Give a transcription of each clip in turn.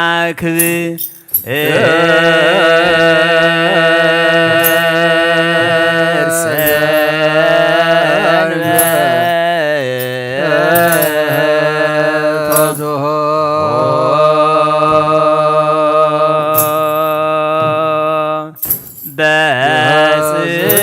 ናክብር ሰንበተ በጽድቅ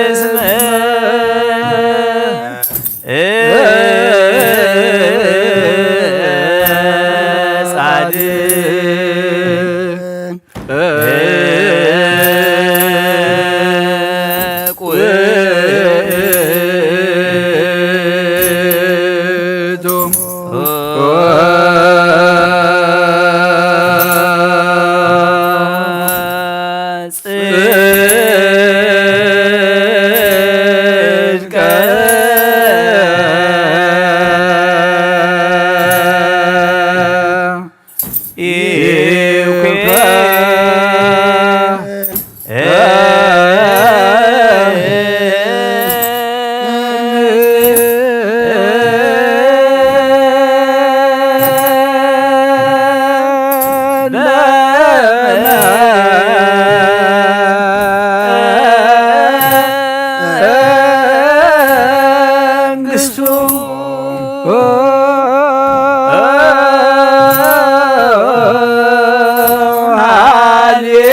እስመ ጻድቅ ውእቱ። ጽድቀ መንግስቱ ሃሌሉያ።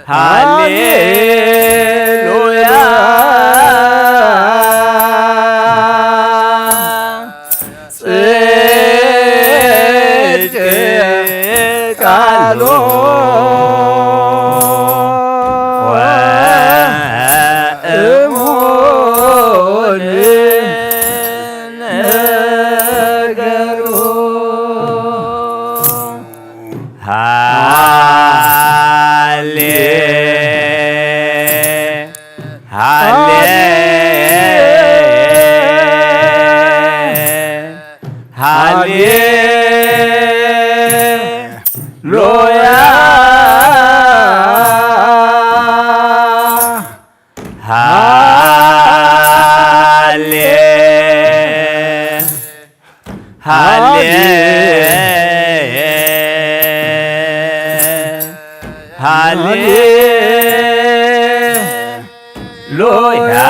ሃሌሉያ። ጽድቅ ቃሉ ወእሙን ነገሩ። ሃሌ ሃሌ ሃሌሉያ። ሃሌ ሃሌ ሃሌሉያ።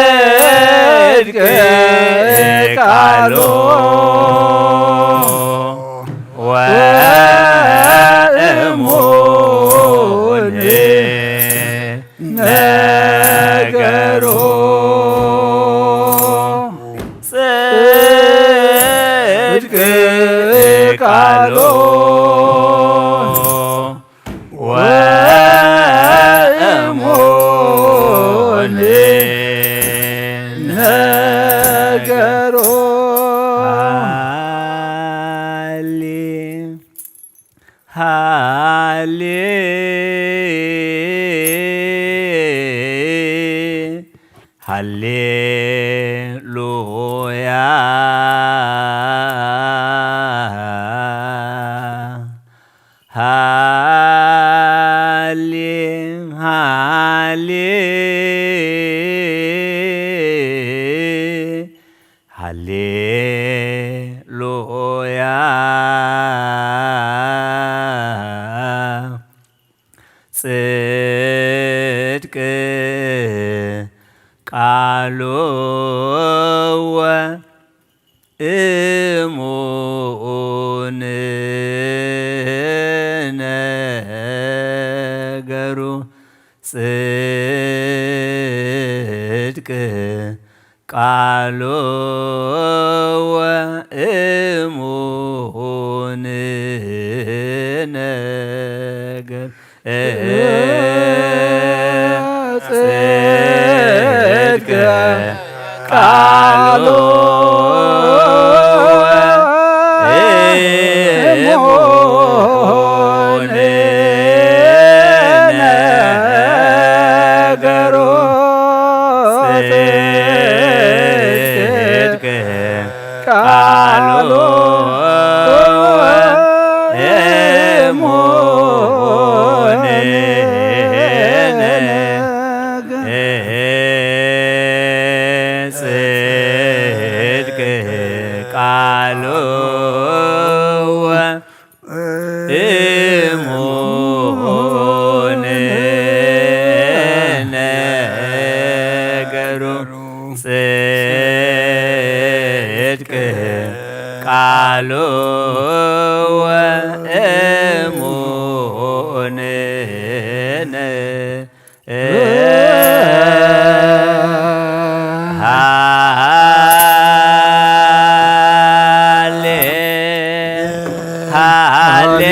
ጽድቅ ቃሉ ወእሙን ነገሩ። ጽድቅ ቃሉ ወእሙን ነገሩ። ሃሌ ሃሌ ሃሌሉያ። ሃሌ ሃሌ ሃሌሉያ። ጽድቅ ቃሉ ወእሙን ነገሩ። ጽድቅ ቃሉ ወእሙን ነገር። ጽድቅ ቃሉ ወእሙን ነገሩ። ጽድቅ ቃሉ እሙን ጽድቅ ቃሉ እሙን ነገሩ። ጽድቅ ቃሉ ወእሙን ሃሌ ሃሌ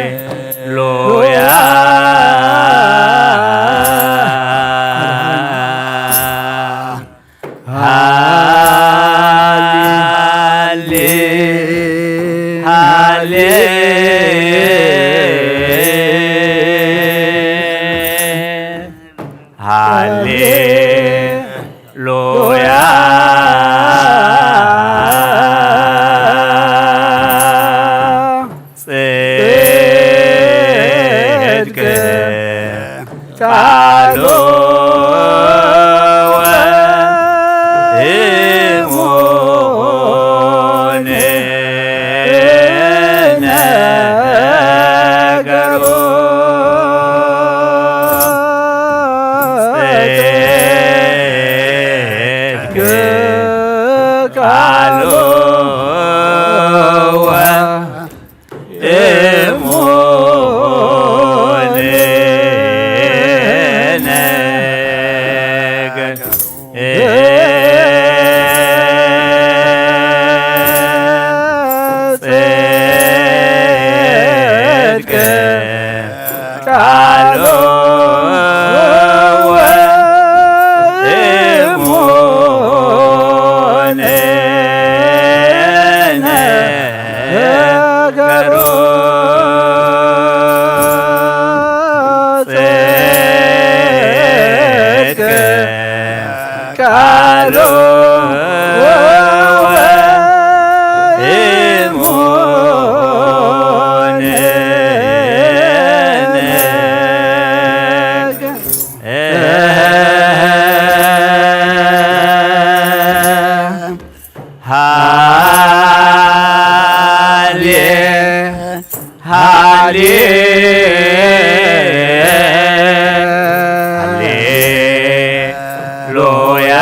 ሃሌሉያ። ሃሌ ሃሌ ሃሌ ሉያ። ጽድቅ ቃሉ ወእሙን ነገሩ። ቃሉ ወእሙን ነገሩ ጽድቅ ቃሉ ወእሙን ሃሌ ሃሌ ሃሌሉያ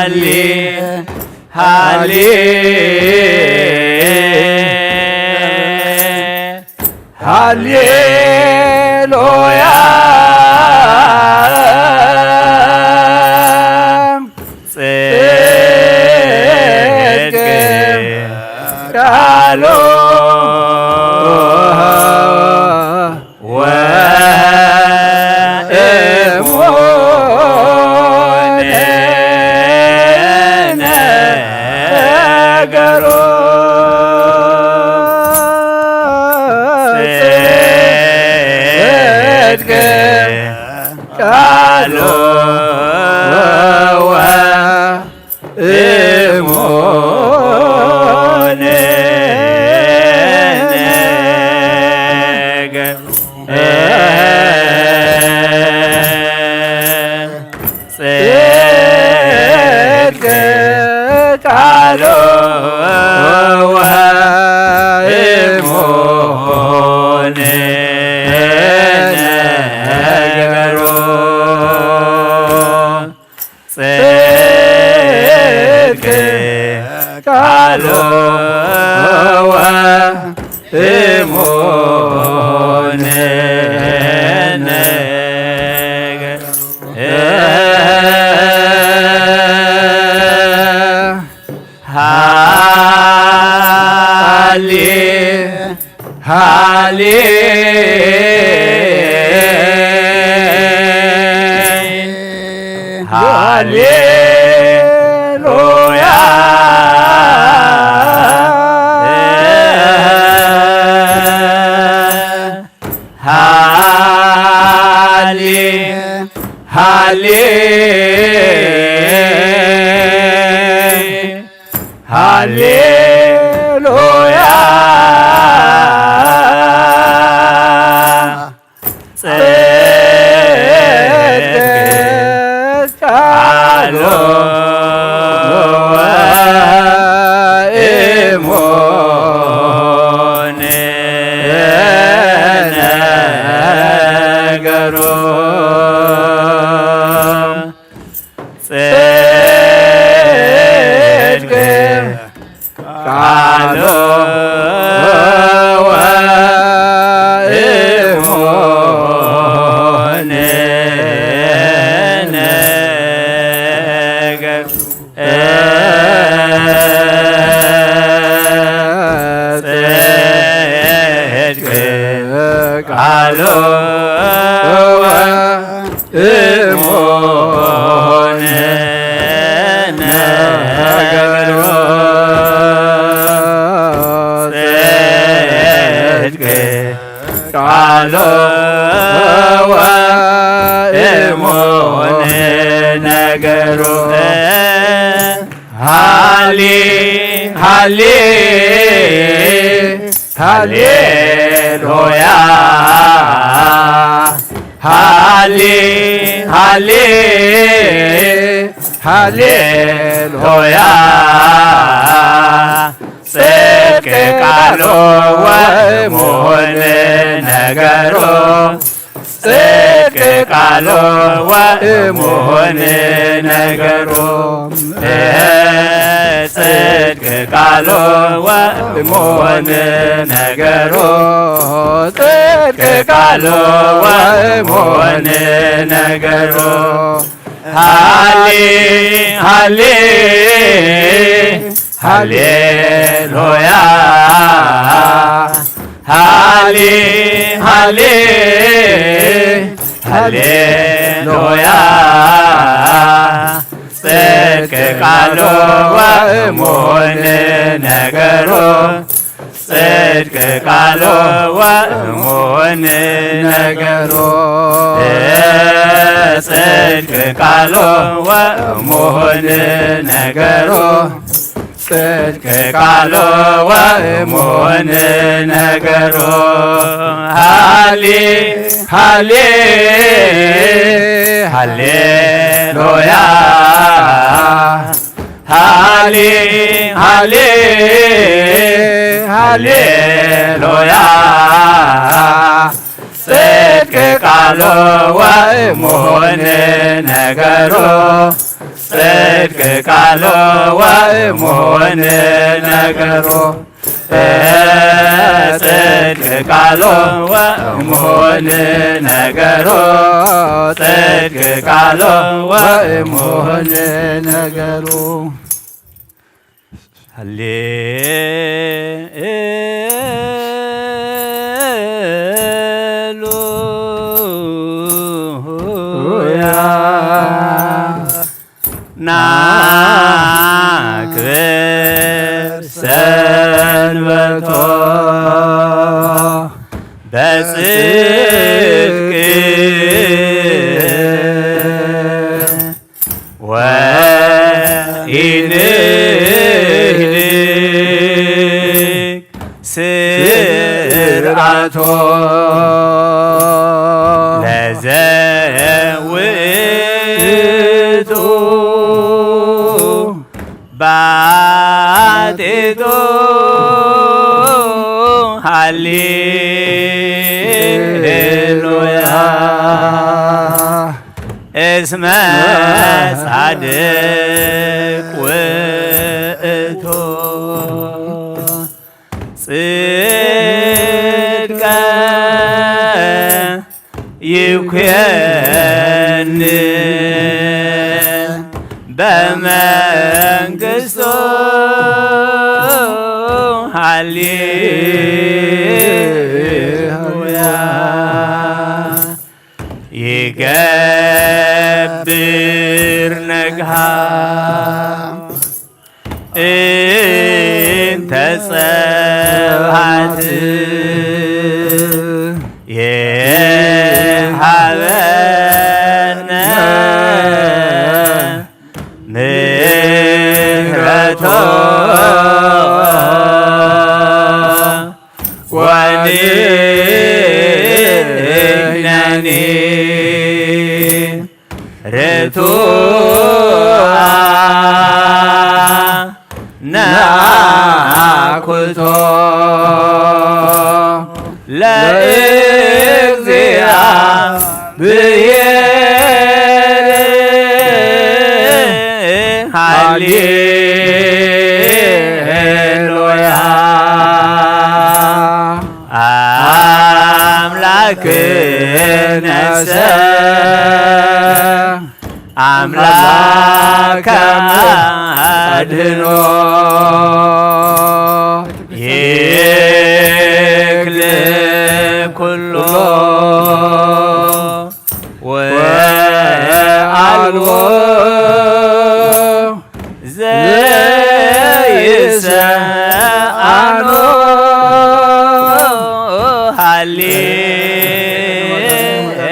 ሃሌ ሃሌ ሃሌሉያ ጽድቅ ቃሉ ወእሙን ነገሩ ጽድቅ ቃሉ ወእሙን ነገሩ ጽድቅ ቃሉ ወእሙን ነገሩ ጽድቅ ቃሉ ወእሙን ነገሩ ሃሌ ሃሌ ሃሌሉያ ሃሌ ሃሌ ሃሌሉያ ጽድቅ ቃሉ ወእሙን ነገሩ ጽድቅ ቃሉ ወእሙን ነገሩ ጽድቅ ቃሉ እሙን ነገሩ ጽድቅ ቃሉ እሙን ነገሩ ሃሌ ሃሌ ሃሌሉያ ሃሌ ሃሌ ሃሌሉያ ጽድቅ ቃሉ ወእሙን ነገሩ ጽድቅ ቃሉ ወእሙን ነገሩ ጽድቅ ቃሉ ወእሙን ነገሩ ጽድቅ ቃሉ ወእሙን ነገሩ ሃሌ ሃሌ ሃሌሉያ፣ ሃሌ፣ ሃሌ፣ ሃሌሉያ። ጽድቅ ቃሉ ወእሙን ነገሩ፣ ጽድቅ ቃሉ ወእሙን ነገሩ፣ ጽድቅ ቃሉ ወእሙን ነገሩ፣ ጽድቅ ቃሉ ወእሙን ነገሩ። ሃሌ፣ ሃሌ፣ ሃሌሉያ። ሃሌ፣ ሃሌ፣ ሃሌሉያ። ጽድቅ ቃሉ ወእሙን ነገሩ፣ ጽድቅ ቃሉ ወእሙን ነገሩ፣ ጽድቅ ቃሉ ወእሙን ነገሩ፣ ጽድቅ ቃሉ ወእሙን ነገሩ። ሃሌሉያ። ናክብር ሰንበቶ በጽድቅ ወኢንህልክ ስርዓቶ ለዘውእቱ ባጤቶ። ሃሌሉያ። እስመ ጻድቅ ውእቱ ጽድቀ ይኩየኒ በመንግስቱ። ሃሌሉያ። ይገብር ነግሃ እንተ ጸብሐት የሃበነ ምህረቶ ወንሕነኒ ርቱዓን ነአኩቶ ለእግዚአብሔር። ሃሌሉያ። አምላክነሰ አምላከ አድኖ ይክልእ ኩሎ ወአልቦ ዘይሰአኖ።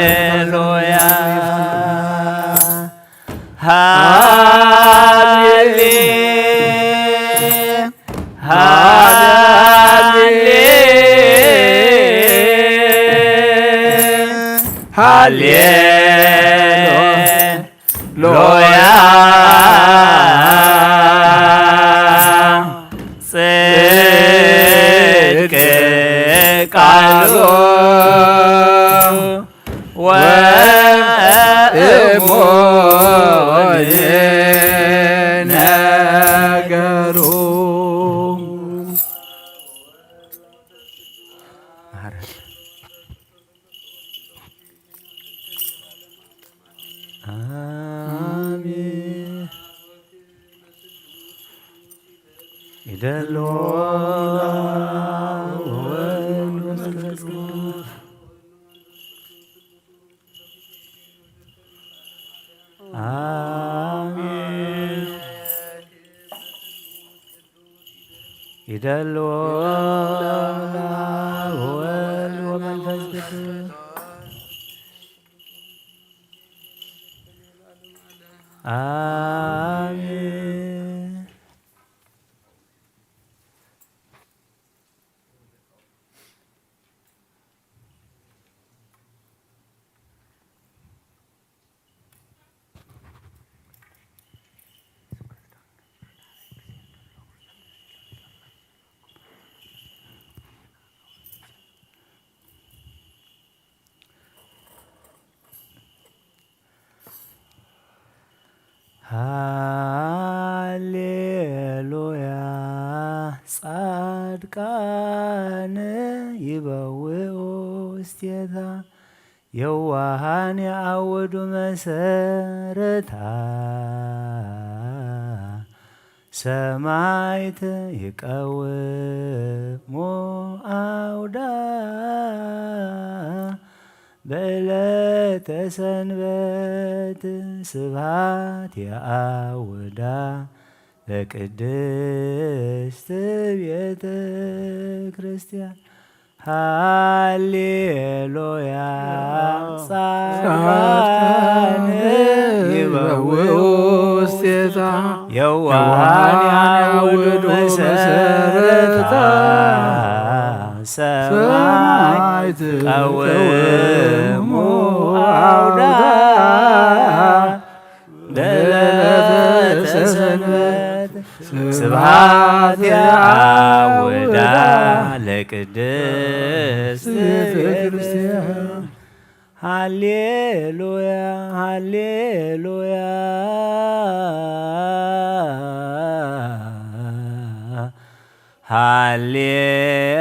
ሃሌሉያ። ሃሌ፣ ሃሌ፣ ሃሌ ሎያ። ጽድቅ ቃሉ ወእሙን ነገሩ። አሜን። ደሎ ወወልድ ወመንፈስ ቅዱስ። አሜን። ይደሎ ወወልድ ወመንፈስ ቅዱስ። አሜን። ሃሌሉያ። ጻድቃን ይበውኡ ውስቴታ፣ የዋሃን የአውዱ መሰረታ፣ ሰማይት ይቀውሙ አውዳ። በዕለተ ሰንበት ስብሃት የአውዳ ለቅድስት ቤተ ክርስቲያን። ሃሌሉያ። ጻድቃን ይበውኡ ውስቴታ፣ የዋሃን ያውዱ መሰረታ፣ ሰማይት ቀውሙ አውዳ። በዕለተ ሰንበት ስብሃት የአውዳ ለቅድስት ቤተ ክርስቲያን። ሃሌሉያ፣ ሃሌሉያ።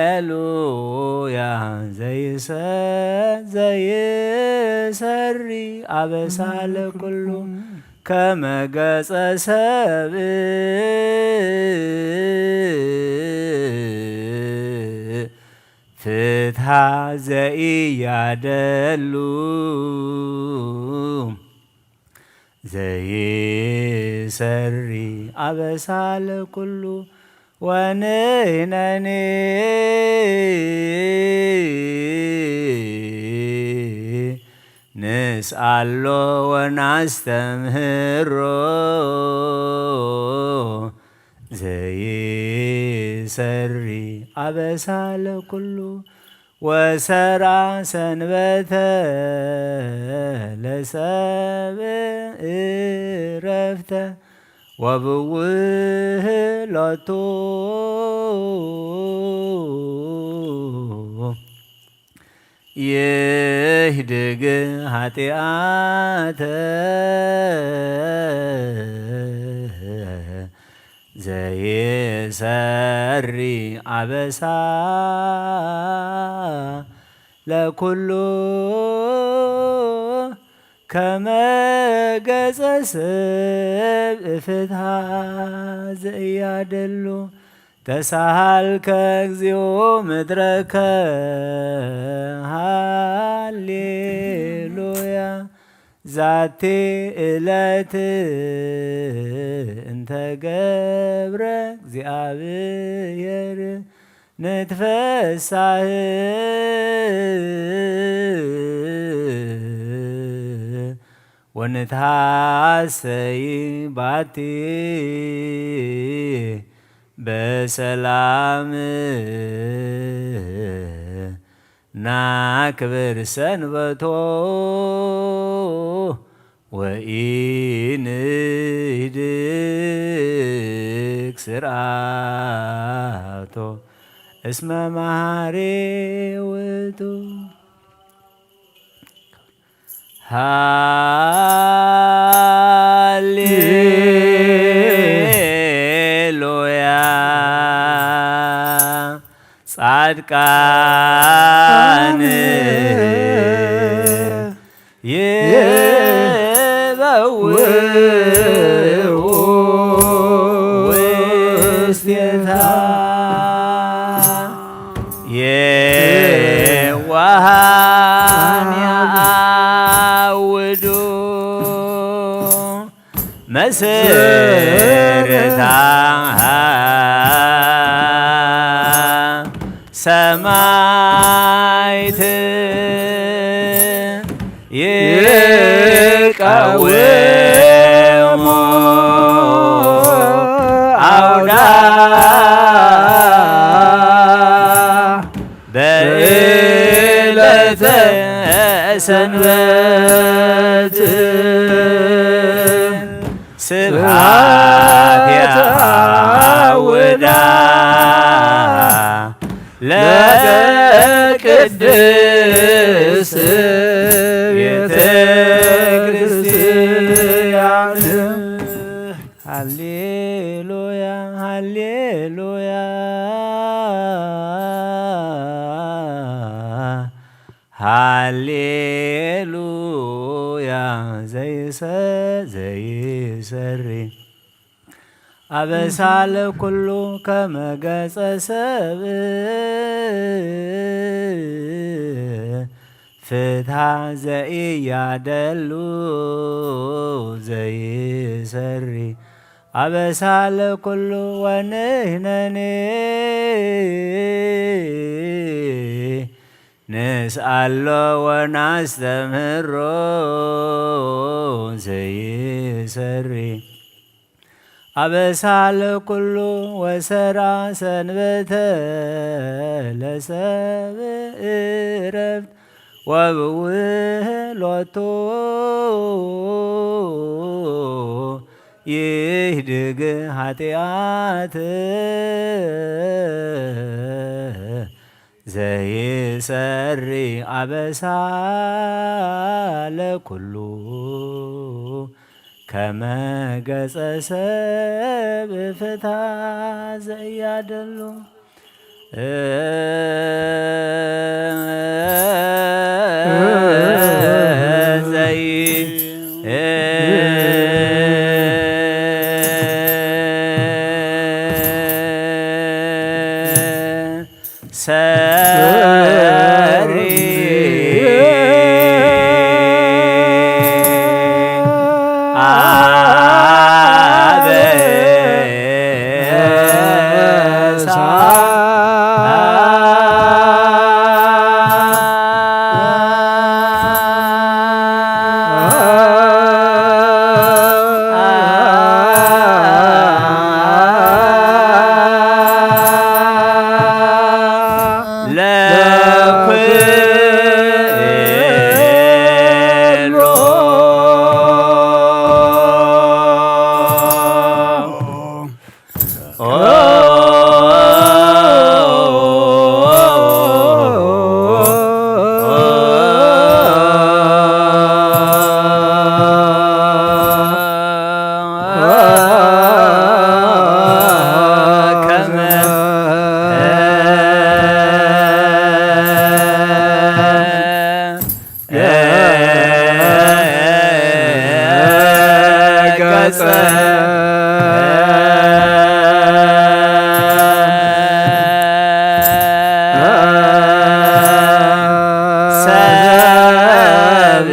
ሃሌሉያ። ዘይሰ-፣ ዘይሰሪ አበሳ ለኩሉ ከመ ገጸ ሰብእ፣ ፍትሃ ዘኢያደሉ ዘይሰሪ አበሳ ለኩሉ ወንሕነኒ ንስአሎ ወናስተምህሮ ዘይሰሪ አበሳ ለኩሉ ወሰራ ሰንበተ ለሰብ እረፍተ ወብውህ ሎቱ ይህድግ ኃጢአተ ዘይሰሪ አበሳ ለኩሉ ከመ ገጸ ሰብ ፍትሃ ዘኢያደሉ ተሳሃልከ እግዚኦ ምድረከ። ሃሌሉያ። ዛቲ ዕለት እንተ ገብረ እግዚኣብሔር ንትፈሳህ ወንትሃሰይ ባቲ በሰላም ናክብር ሰንበቶ ወኢንህድግ ስርዓቶ እስመ መሐሪ ውእቱ። ሃሌሉያ። ጻድቃን ይበውኡ ውስቴታ ስርታ ሰማይት ይቃወሙ ኣውዳ በዕለተ ሰንበት። ስብሐት ያውዳ ለቅድስት ቤተ ክርስቲያን። ሃሌሉያ፣ ሃሌሉያ፣ ሃሌሉያ። ዘይሰ-፣ ዘይሰሪ ኣበሳ ለኩሉ ከመ ገጸ ሰብ ፍትሃ ዘኢያደሉ ዘይሰሪ ኣበሳ ለኩሉ ወንሕነኒ ንስኣሎ ወናስተምህሮ ዘይሰሪ ኣበሳ ለኩሉ ወሰራ ሰንበተ ለሰብ እረፍት ወብውህሎቱ ይህድግ ኃጢአት ዘይሰሪ ኣበሳ ለኩሉ ከመ ገጸ ሰብ ፍታ ዘያደሉ ዘይ ሰሪ አበሳ ለኩሉ ገጸ ሰብ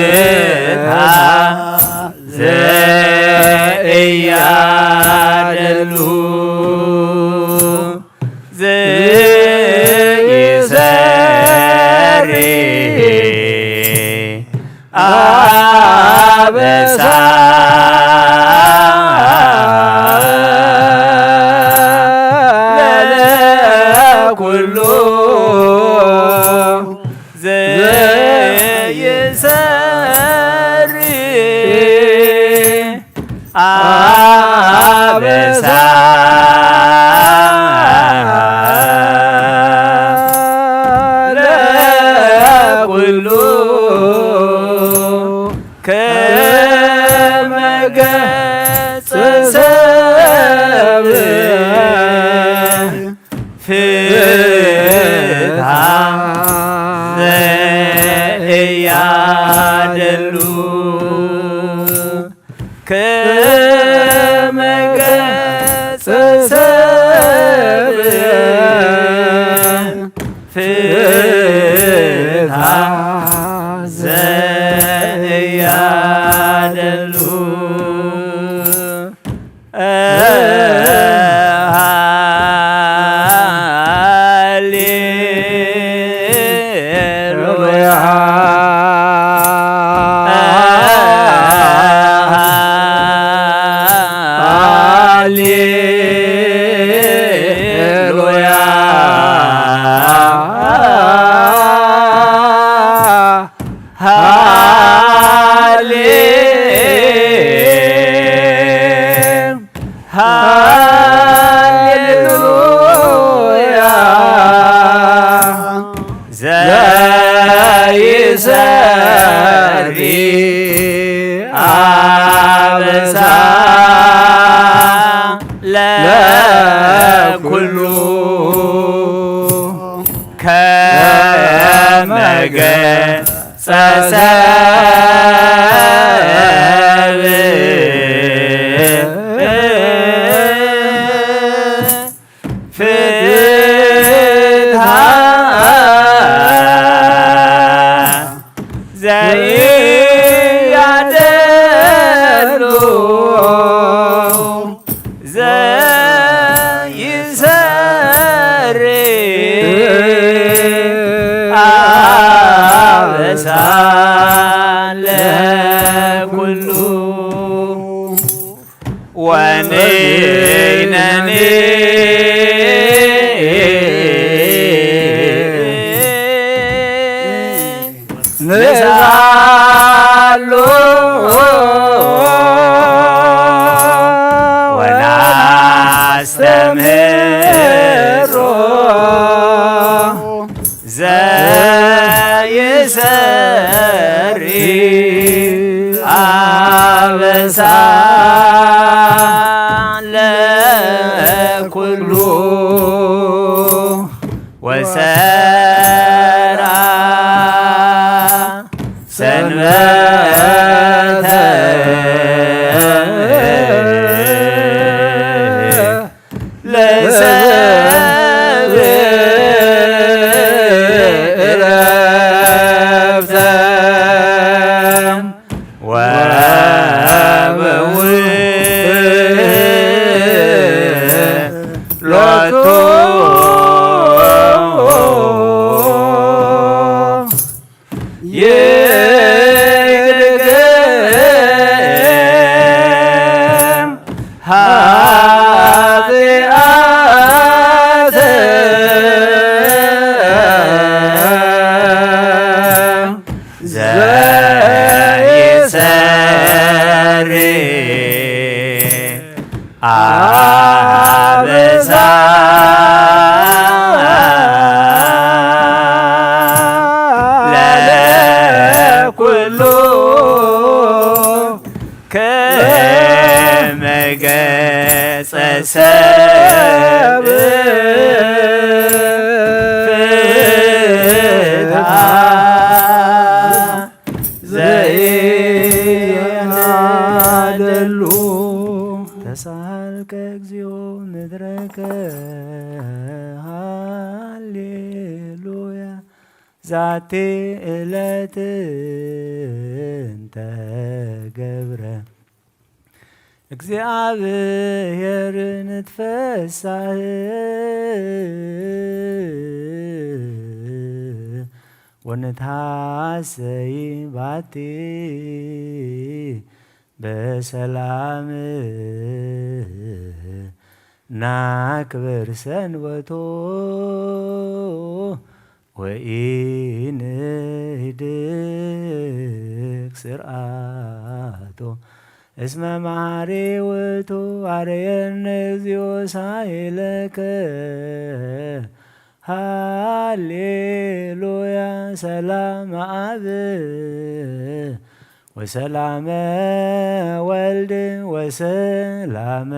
ፍትሓ ዘእያደሉ ዘይሰሪ ኣበሳ ለኩሉ ዘይሰሪ ኣበሳ ለኩሉ ከመ ገጸ ሰብ ፍትሓ ዘእያደሉ ከመ ገጸ ሰብ ፍትሓ ዘእያደሉ። ሃሌሉያ። ሃሌሉያ። ሃሌ ሃሌሉያ። ዘይሰሪ ኣበሳ ለኩሉ ከመ ገጸ ሰብ ፍትሓ ዘእያደሉ ዘይሰሪ ኣበሳ ለኩሉ ወንሕነኒ ንስኣሎ ወናስተምህሮ ዘይሰሪ ኣበሳ ለኩሉ ወሰርዓ ሰንበተ ለሰብ ዕረፍተ ወበውእ ሎቱ ይድገም ኃጢአት ዘይሰሪ አበሳ ለኩሉ ከመ ገጸ ሰብ ፍትሐ ዘይናደሉ። ተሳልከ እግዚኦ ምድረከ። ሃሌሉያ። ዛቲ ዕለት እንተ ገብረ እግዚኣብሔር ንትፈሳህ ወንትሃሰይ ባቲ በሰላም ናክብር ሰንበቶ ወኢንህድግ ስርዓቶ እስመ መሐሪ ውእቱ። አርየነ እግዚኦ ሳይለከ ሃሌሉያ። ሰላመ አብ ወሰላመ ወልድ ወሰላመ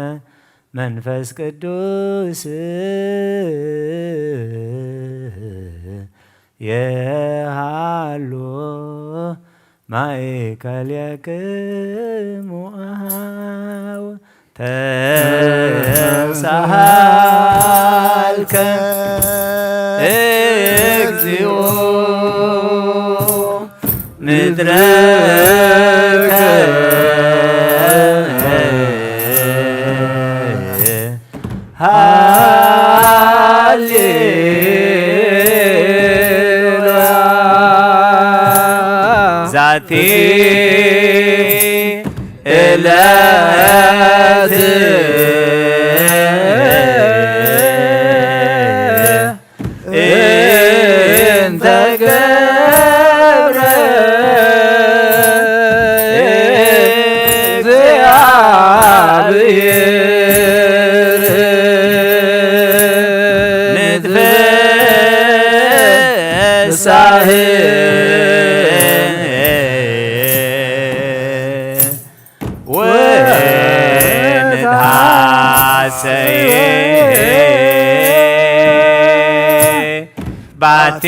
መንፈስ ቅዱስ የሃሉ ማእከሌክሙ አሃው። ተሳሃልከ እግዚኦ ምድረከ ሃሌሉያ። ዛቲ ዕለት እንተ ገብረ እግዚአብሔር ንትፍሳህ ወንትሐሰይ ባቲ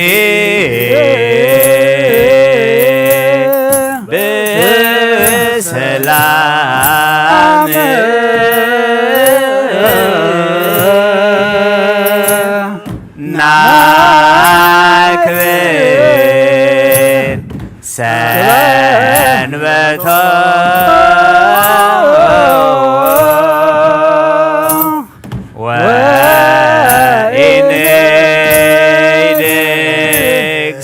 በሰላም ናክብር ሰንበቶ ወኢንህድግ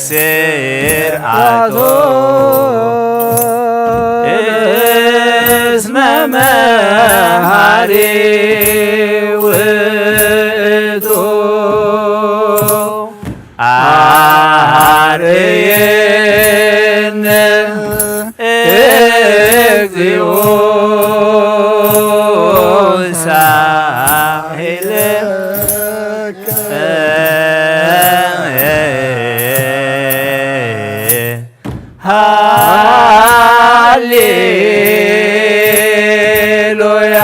ስርዓቶ እስመ መሐሪ ውእቱ። አርየነ እግዚኦ ሳህለ ሃሌሉያ።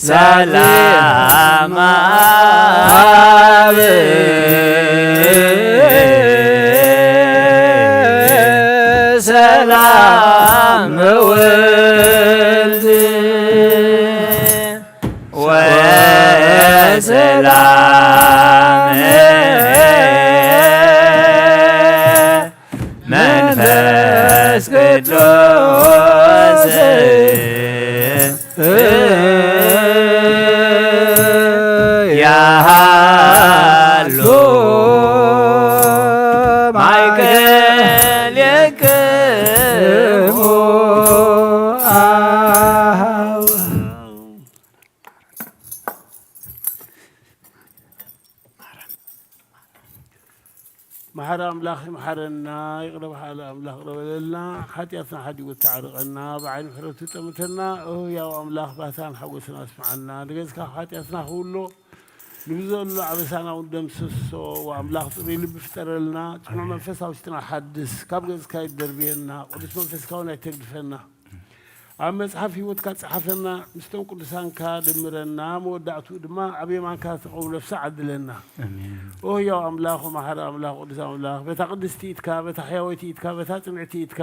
ሰላም አብ ሰላም ወልድ ወሰላም መንፈስ ቅዱስ ያሃሉ ማእከሌክሙ አሃው። መሓሪ ኣምላኽ ይምሓረና፣ ይቕረ በሃሊ ኣምላኽ ይቕረ በለልና፣ ሓጢኣትና ሓዲጉ ተዓርቐና፣ ብዓይኒ ምሕረቱ ይጠምተና። ኦ ህያው ኣምላኽ፣ ባህታን ሓጎስን ኣስምዓና፣ ንገጽካ ካብ ሓጢኣትና ክውሎ፣ ንብዘሎ ኣበሳና እውን ደምስሶ። ወኣምላኽ፣ ጽሩይ ልቢ ፍጠረልና፣ ጽኑዕ መንፈስ ኣብ ውሽጥና ሓድስ፣ ካብ ገጽካ ይደርብየና፣ ቅዱስ መንፈስካ እውን ኣይተግድፈና። ኣብ መጽሓፍ ህይወትካ ጸሓፈና፣ ምስቶም ቅዱሳንካ ደምረና፣ መወዳእትኡ ድማ ኣብ የማንካ ተቐውም ነፍሲ ዓድለና። ኣሜን። ኦ ህያው ኣምላኽ፣ ወመሓሪ ኣምላኽ፣ ቅዱስ ኣምላኽ፣ በታ ቅድስቲ ኢድካ፣ በታ ሕያወይቲ ኢድካ፣ በታ ጽንዕቲ ኢድካ፣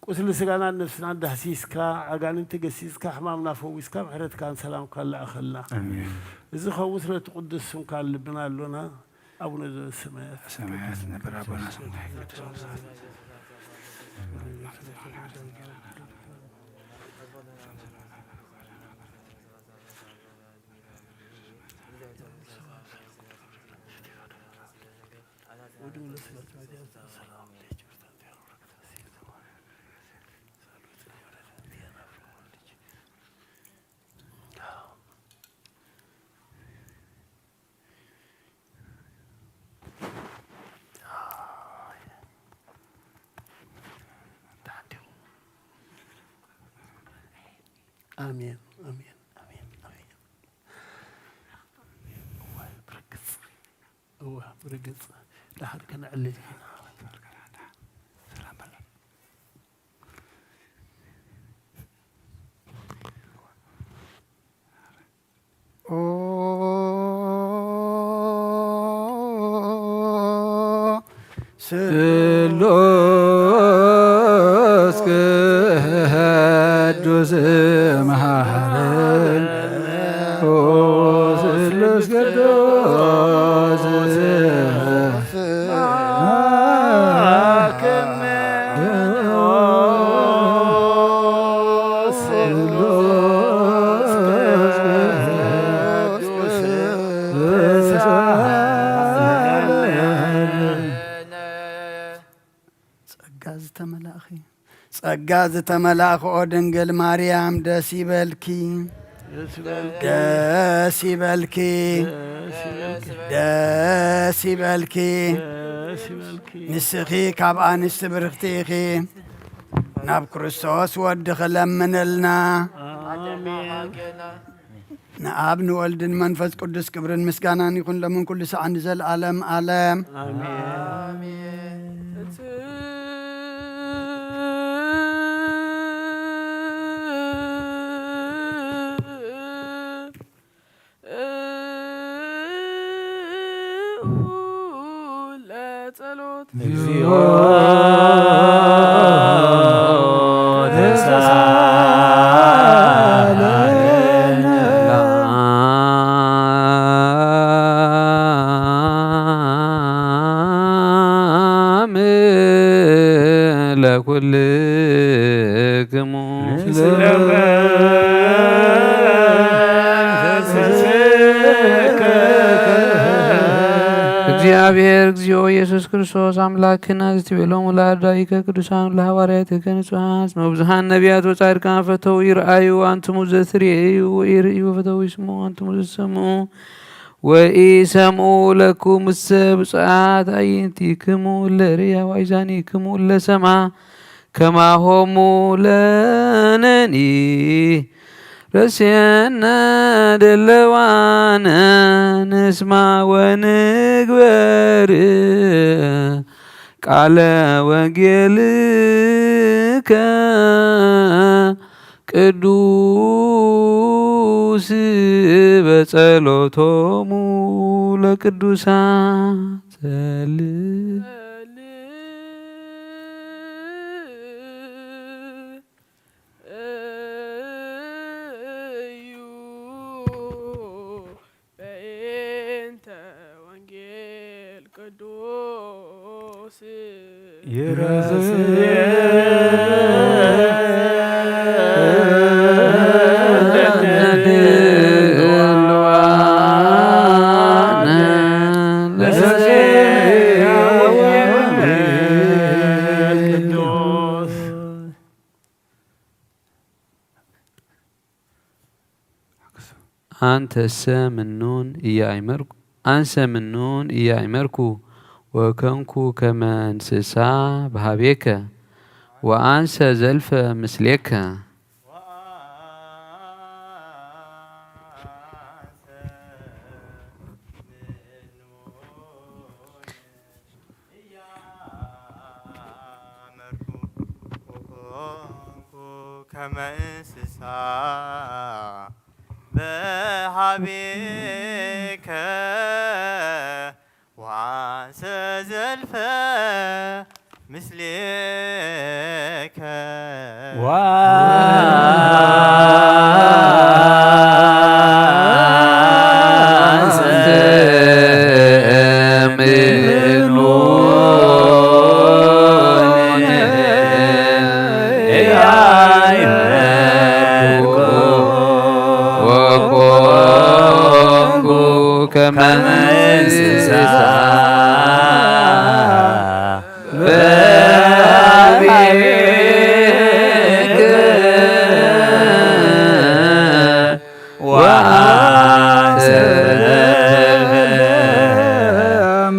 ቁስሊ ስጋናን ነፍስናን ዳህሲስካ፣ ኣጋንንቲ ገሲጽካ፣ ሕማምና ፈዊስካ፣ ምሕረትካን ሰላምካን ለኣኸልና። ኣሜን። እዚ ኸውን ስለቲ ቅዱስ ስምካ ልብና ኣሎና። አቡነ ዘበሰማያት ሰማያት ነበር አቦና ስምካ ይቀደስ። አሜን፣ አሜን፣ አሜን፣ አሜን፣ አሜን። እዋ ብርግጽ፣ እዋ ብርግጽ፣ ደሓር ከነዕልል ኢና። ኦ ስሉስ ቅዱስ መሐረነ፣ ኦ ስሉስ ቅዱስ ጸጋ ዝተመላእኺ፣ ጸጋ ዝተመላእኺ ኦ ድንግል ማርያም ደስ ይበልኪ፣ ደስ ይበልኪ፣ ደስ ይበልኪ፣ ደስ ይበልኪ። ደስ ይበልኪ። ንስኺ ካብ ኣንስቲ ብርኽቲ ኢኺ፣ ናብ ክርስቶስ ወድኺ ለምንልና። ኣሜን። ንኣብ ንወልድን መንፈስ ቅዱስ ክብርን ምስጋናን ይኹን፣ ሎምን ኩሉ ሰዓን ንዘለዓለም ዓለም። ኣሜን። ጸሎት። እግዚኦ ተሳለነ። ለኩልክሙ። እግዚአብሔር እግዚኦ ኢየሱስ ክርስቶስ አምላክነ አግዝእትቤሎሙ ለአርዳኢከ ቅዱሳን ለሐዋርያትከ ንጹሐን እስመ ብዙኃን ነቢያት ወጻድቃን ፈተው ይርአዩ አንትሙ ዘትርእዩ ወኢርእዩ ፈተው ይስሙ አንትሙ ዘትሰምዑ ወኢሰምዑ ለኩምሰ ብፁዓት አዕይንቲክሙ እለ ርእያ ወአዛኒክሙ እለ ሰምዓ ከማሆሙ ለነኒ ረሴነ ደለዋነ ንስማ ወንግበር ቃለ ወንጌልከ ቅዱስ በጸሎቶሙ ለቅዱሳን ጸልእ። እዩ በእንተ ወንጌል ቅዱስ ይረስየ አንተሰ ምኑን ኢያእመርኩ፣ አንሰ ምኑን ኢያእመርኩ፣ ወከንኩ ከመ እንስሳ በሃቤከ፣ ወአንሰ ዘልፈ ምስሌከ። ኢያእመርኩ ወኮንኩ ከመ እንስሳ በሃቤከ ወአንሰ ዘልፈ ምስሌከ። ወአንሰ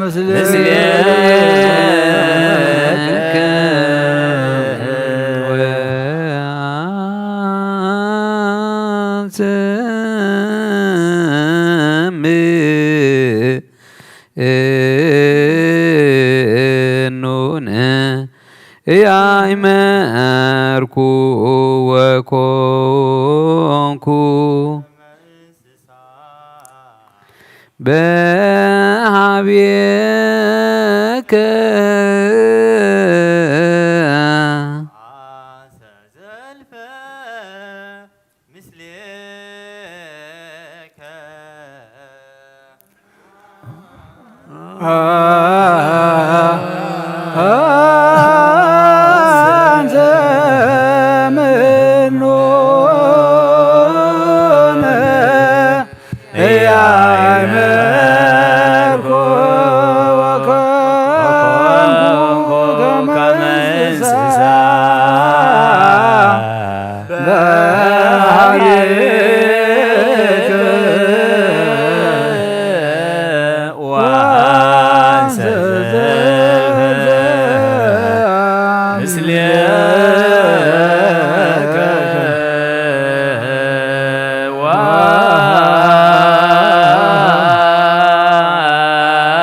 ምስሌከ ወአንትም እኑን ያእመርኩ ወኮንኩ በሃቤከ አንተ ምኑን ያእመርኩ ወኮንኩ ከመ እንስሳ በሃቤከ ወአንሰ ዘልፈ ምስሌከ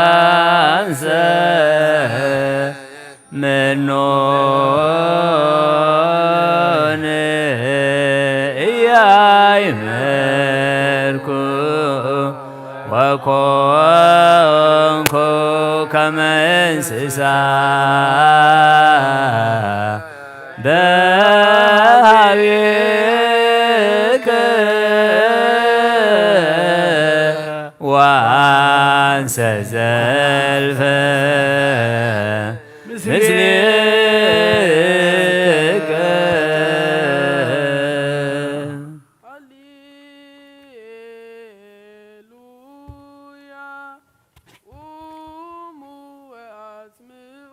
ወአንሰ ምኖን እያይመርኩ ወኮንኩ ከመ እንስሳ በሃቤከ ወአንሰ ዘልፈ ምስሌከ። ሃሌሉያ። ቁሙ ወአስምዑ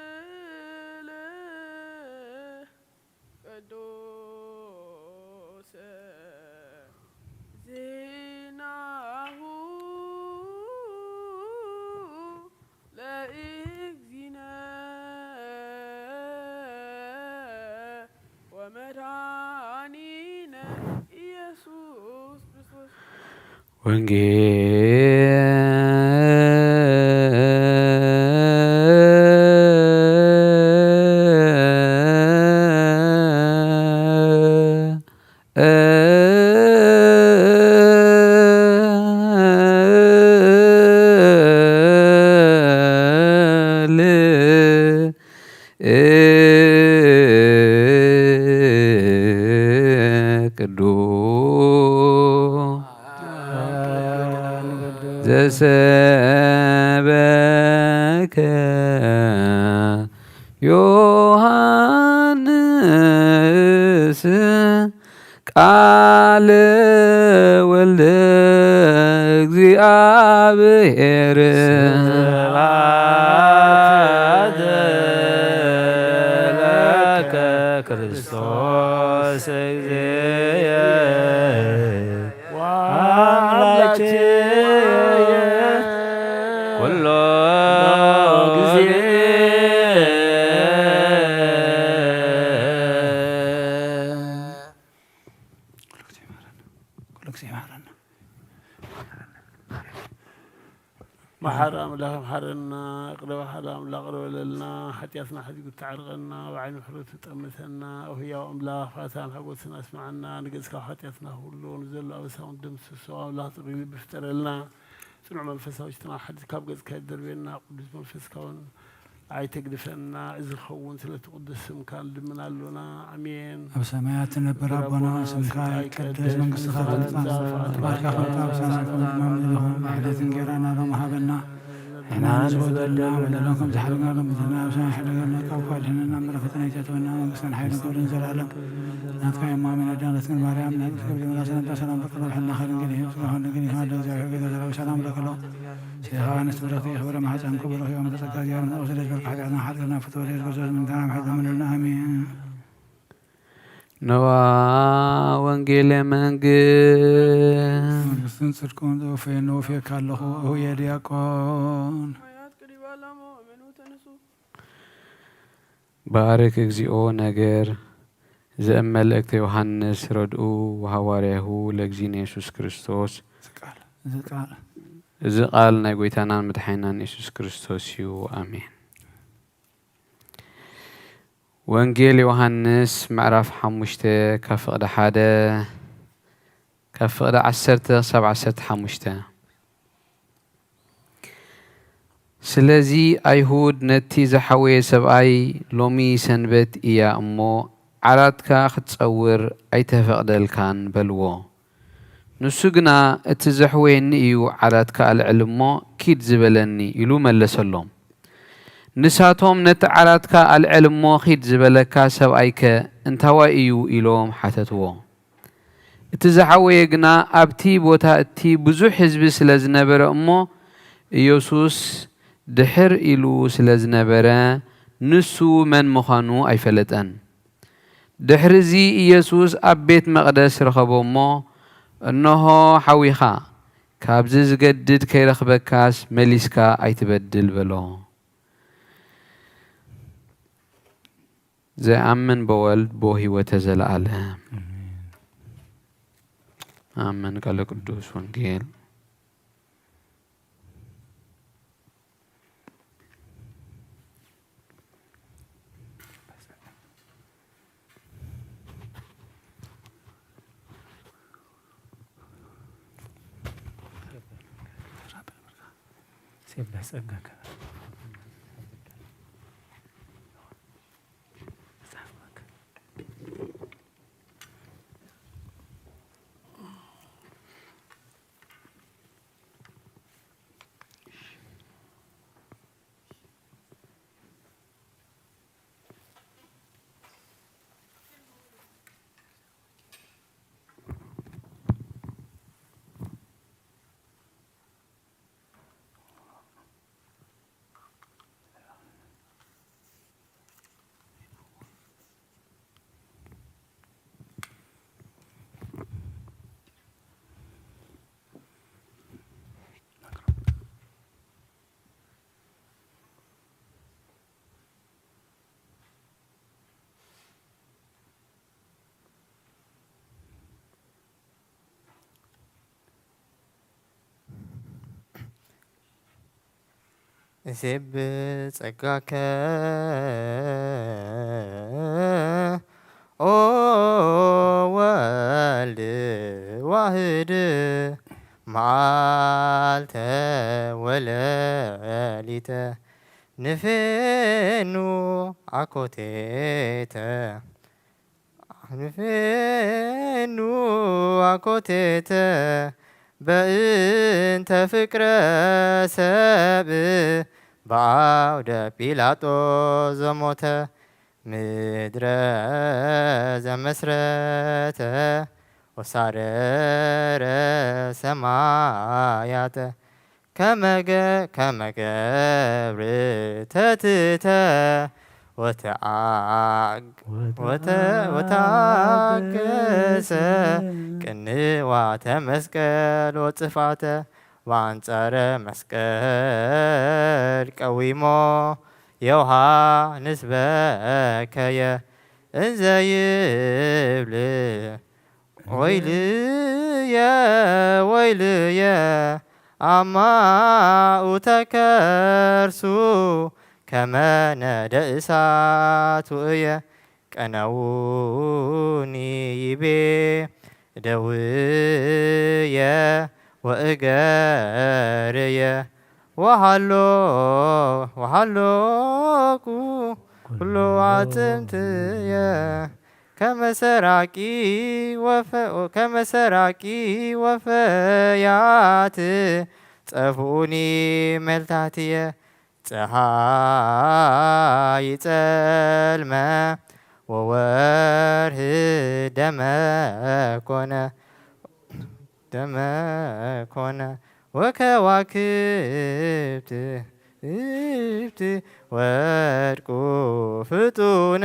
ወንጌል ቅዱስ ዜናሁ ለእግዚእነ ወመድኃኒነ ኢየሱስ ክርስቶስ። ወንጌል ቅዱስ ዘሰበከ ዮሐንስ ቃለ ወልደ እግዚአብሔር። ስብሐት ለከ ክርስቶስ እግዚእየ ወአምላኬ ኩሎ ጊዜ። ኩሉ ግዜ ይምሃረና። መሓሪ ኣምላኽ መሓረና፣ ቅረ በሃሊ ኣምላኽ ቅረ በለልና፣ ሓጢኣትና ሓዲጉ ተዓርቐና፣ ብዓይኒ ምሕረቱ ጠምተና። ኦ ህያው ኣምላኽ፣ ፋታን ሓጎስን ኣስምዓና፣ ንገጽካ ሓጢኣትና ኩሉ፣ ንዘሎ ኣበሳ እውን ደምስሶ። ኣምላኽ ጽሩይ ልቢ ፍጠረልና፣ ጽኑዕ መንፈሳዊ ውሽጥና ሓድስ ካብ ገጽካ ይደርብየና፣ ቅዱስ መንፈስካ እውን ኣይተግድፈና። እዚ ክኸውን ስለ እቲ ቅዱስ ስምካ ንልምን ኣሎና። ኣሜን። ኣብ ሰማያት ትነብር ኣቦና፣ ስምካ ይቀደስ፣ መንግስትኻ ትምጻእ፣ ፍቓድካ ከምቲ ኣብ ሰማይ ከምኡ ድማ ምድሪ ይኹን። ዕለት እንጌራና ሎሚ ሃበና፣ ንሕና ንዝበደልና በደልና ከም ዝሓለና ሎሚ በደልና፣ ኣብ ሰማይ ሕደገልና፣ ካብ ክፉእ ኣድሕነና፣ እምበር ፈተና ኣይተእትወና፣ መንግስትን ሓይልን ክብርን ዘለኣለም ናትካ እዩ። ኣሜን። ኣዳም ድንግል ማርያም፣ ናይ ቅዱስ ገብርኤል መልኣክ ሰላምታ ሰላም ለኪ፣ ሮሕና ከድንግል እዩ፣ ስጋሁን ድንግል ይሁን፣ ለእግዚአብሔር ጌታ ሰላም ሰላም ለኪ። ሴኻ ንስብረቱ የኽብረ ማሕፀን ክቡር እዮም ተጸጋ ዚያር ንዑስ ልጅ በርካ ኃጢአትና ኃጢአትና ፍትወ ልጅ ክርስቶስ ምንተና ምሕረት ለምንልና። ኣሜን። ነዋ ወንጌለ መንግስት። መንግስትን ጽድቅን ዘወፈየኒ ወፍየካ ኣለኹ እውየ ዲያቆን። ባርክ እግዚኦ ነገር ዘእመልእክተ ዮሃንስ ረድኡ ወሐዋርያሁ ለእግዚእነ ኢየሱስ ክርስቶስ። እዚ ቃል፣ እዚ ቃል፣ እዚ ቃል ናይ ጎይታናን መድሓኒናን ኢየሱስ ክርስቶስ እዩ። ኣሜን። ወንጌል ዮሃንስ ምዕራፍ ሓሙሽተ ካብ ፍቕዲ ሓደ፣ ካብ ፍቕዲ ዓሰርተ ክሳብ ዓሰርተ ሓሙሽተ። ስለዚ ኣይሁድ ነቲ ዝሓወየ ሰብኣይ፣ "ሎሚ ሰንበት እያ እሞ፣ ዓራትካ ክትጸውር ኣይተፈቕደልካን" በልዎ። ንሱ ግና፣ "እቲ ዘሕወየኒ እዩ ዓራትካ ኣልዕል እሞ ኪድ ዝበለኒ" ኢሉ መለሰሎም። ንሳቶም፣ "ነቲ ዓራትካ ኣልዕል እሞ ኺድ ዝበለካ ሰብኣይከ እንታዋይ እዩ?" ኢሎም ሓተትዎ። እቲ ዝሓወየ ግና ኣብቲ ቦታ እቲ ብዙሕ ህዝቢ ስለ ዝነበረ እሞ፣ ኢየሱስ ድሕር ኢሉ ስለ ዝነበረ፣ ንሱ መን ምዃኑ ኣይፈለጠን። ድሕርዚ ኢየሱስ ኣብ ቤት መቕደስ ረኸቦ እሞ፣ "እንሆ ሓዊኻ፣ ካብዚ ዝገድድ ከይረኽበካስ መሊስካ ኣይትበድል" በሎ። ዘይኣምን በወልድ በህይወተ ዘለዓለም። ኣሜን። ቃለ ቅዱስ ወንጌል። እሴብ ጸጋከ ኦ ወልድ ዋህድ መዓልተ ወለሊተ ንፌኑ ኣኮቴተ። ንፌኑ ኣኮቴተ በእንተ ፍቅረ ሰብ በአውደ ጲላጦስ ዘሞተ ምድረ ዘመስረተ ወሳረረ ሰማያተ ከመገ-፣ ከመ ገብር ተትተ ወተአግ-፣ ወተ-፣ ወተአገሰ ቅንዋተ መስቀል ወጽፋተ ወአንጻረ መስቀል ቀዊሞ ዮሃንስ በከየ እንዘ ይብል ወይልየ ወይልየ አማኡተ ከርሱ ከመ ነደ እሳት ውእየ ቀነውኒ ይቤ ደውየ ወእገርየ ወሃሎ ወሃሎኩ ኩሎ አጽምትየ ከመ ሰራቂ ወፈ-፣ ከመ ሰራቂ ወፈያት ጸፍኡኒ መልታትየ ፀሃይ ጸልመ ወወርህ ደመ ኮነ። ደመ ኮነ ወከዋክብት እብት ወድቁ ፍጡነ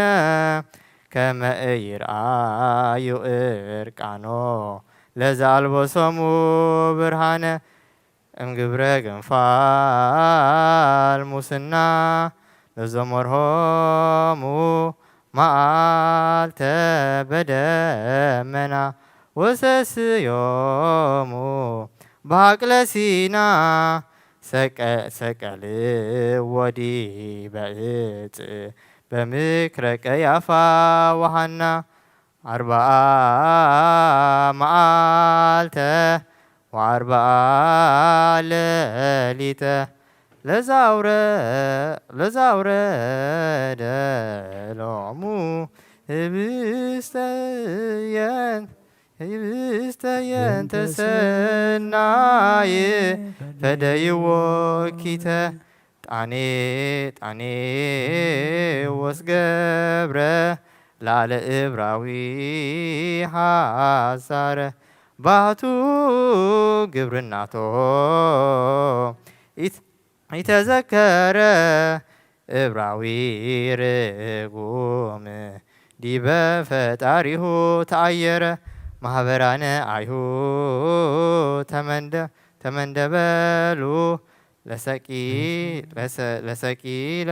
ከመ ኢይርኣዩ እርቃኖ ለዘ ኣልበሶሙ ብርሃነ እምግብረ ግንፋል ሙስና ለዘመርሆሙ መዓልተ በደመና ወሰስዮሙ በሃቅለ ሲና ሰቀ-፣ ሰቀልዎ ዲበ ዕፅ በምክረ ቀያፋ ወሃና። ኣርብዓ መዓልተ ወኣርብዓ ሌሊተ ለዛውረ-፣ ለዛውረደ ሎሙ ህብስተ የን-፣ ህብስተ የንተ ሰናይ ፈደይዎ ኪተ ጣኔ ጣኔ ወስገብረ ላለ እብራዊ ሓሳረ ባቱ ግብርናቶ ኢት-፣ ኢተዘከረ እብራዊ ርጉም ዲበ ፈጣሪሁ ተኣየረ ማህበራነ ኣይሁድ ተመንደ-፣ ተመንደበሉ ለሰቂ-፣ ለሰ-፣ ለሰቂለ፣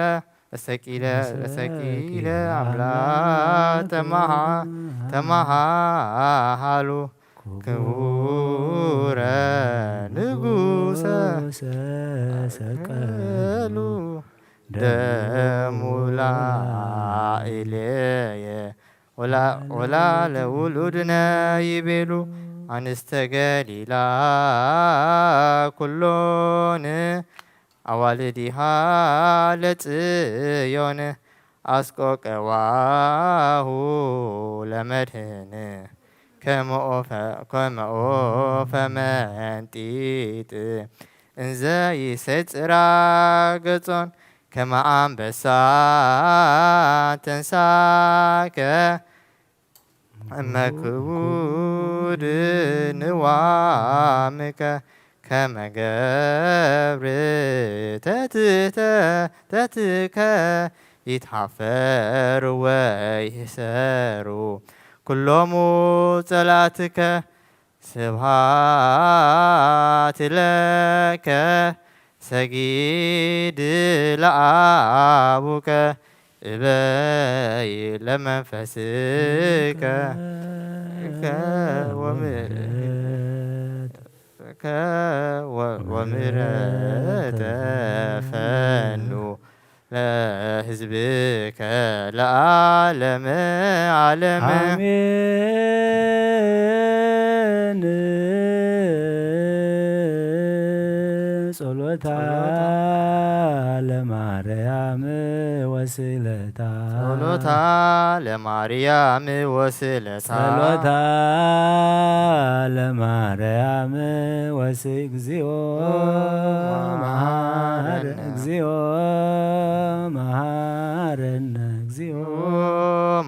ለሰቂለ፣ ለሰቂለ ኣምላክ ተማሃ-፣ ተማሃሃሉ ክቡረ ንጉሰ ሰቀሉ ደሙ ላዕሌየ ወላ-፣ ወላ ለውሉድነ ይቤሉ ኣንስተ ገሊላ ኩሎን ኣዋልዲሃ ለጽዮን ኣስቆቀዋሁ ለመድህን ከመ ኦፈ-፣ ከመ ኦፈ መንጢጥ እንዘ ይሰጽራ ገጾን ከመ ኣንበሳ ተንሳከ እመ ክቡድ ንዋምከ ከመ ገብር ተትተ-፣ ተትከ ይትሃፈር ወይሰሩ ኩሎሙ ጸላትከ። ስብሃት ለከ ሰጊድ ለአቡከ እበይ ለመንፈስከ ወምሕረተ ፈኑ ለህዝብከ ለዓለመ ዓለም። አሜን። ጸሎታ ጸሎታ ለማርያም ወስእለታ። ጸሎታ ለማርያም ወስእለታ። ጸሎታ ለማርያም ወስ-፣ እግዚኦ መሐረነ። መሐረነ። እግዚኦ መሐረነ። እግዚኦ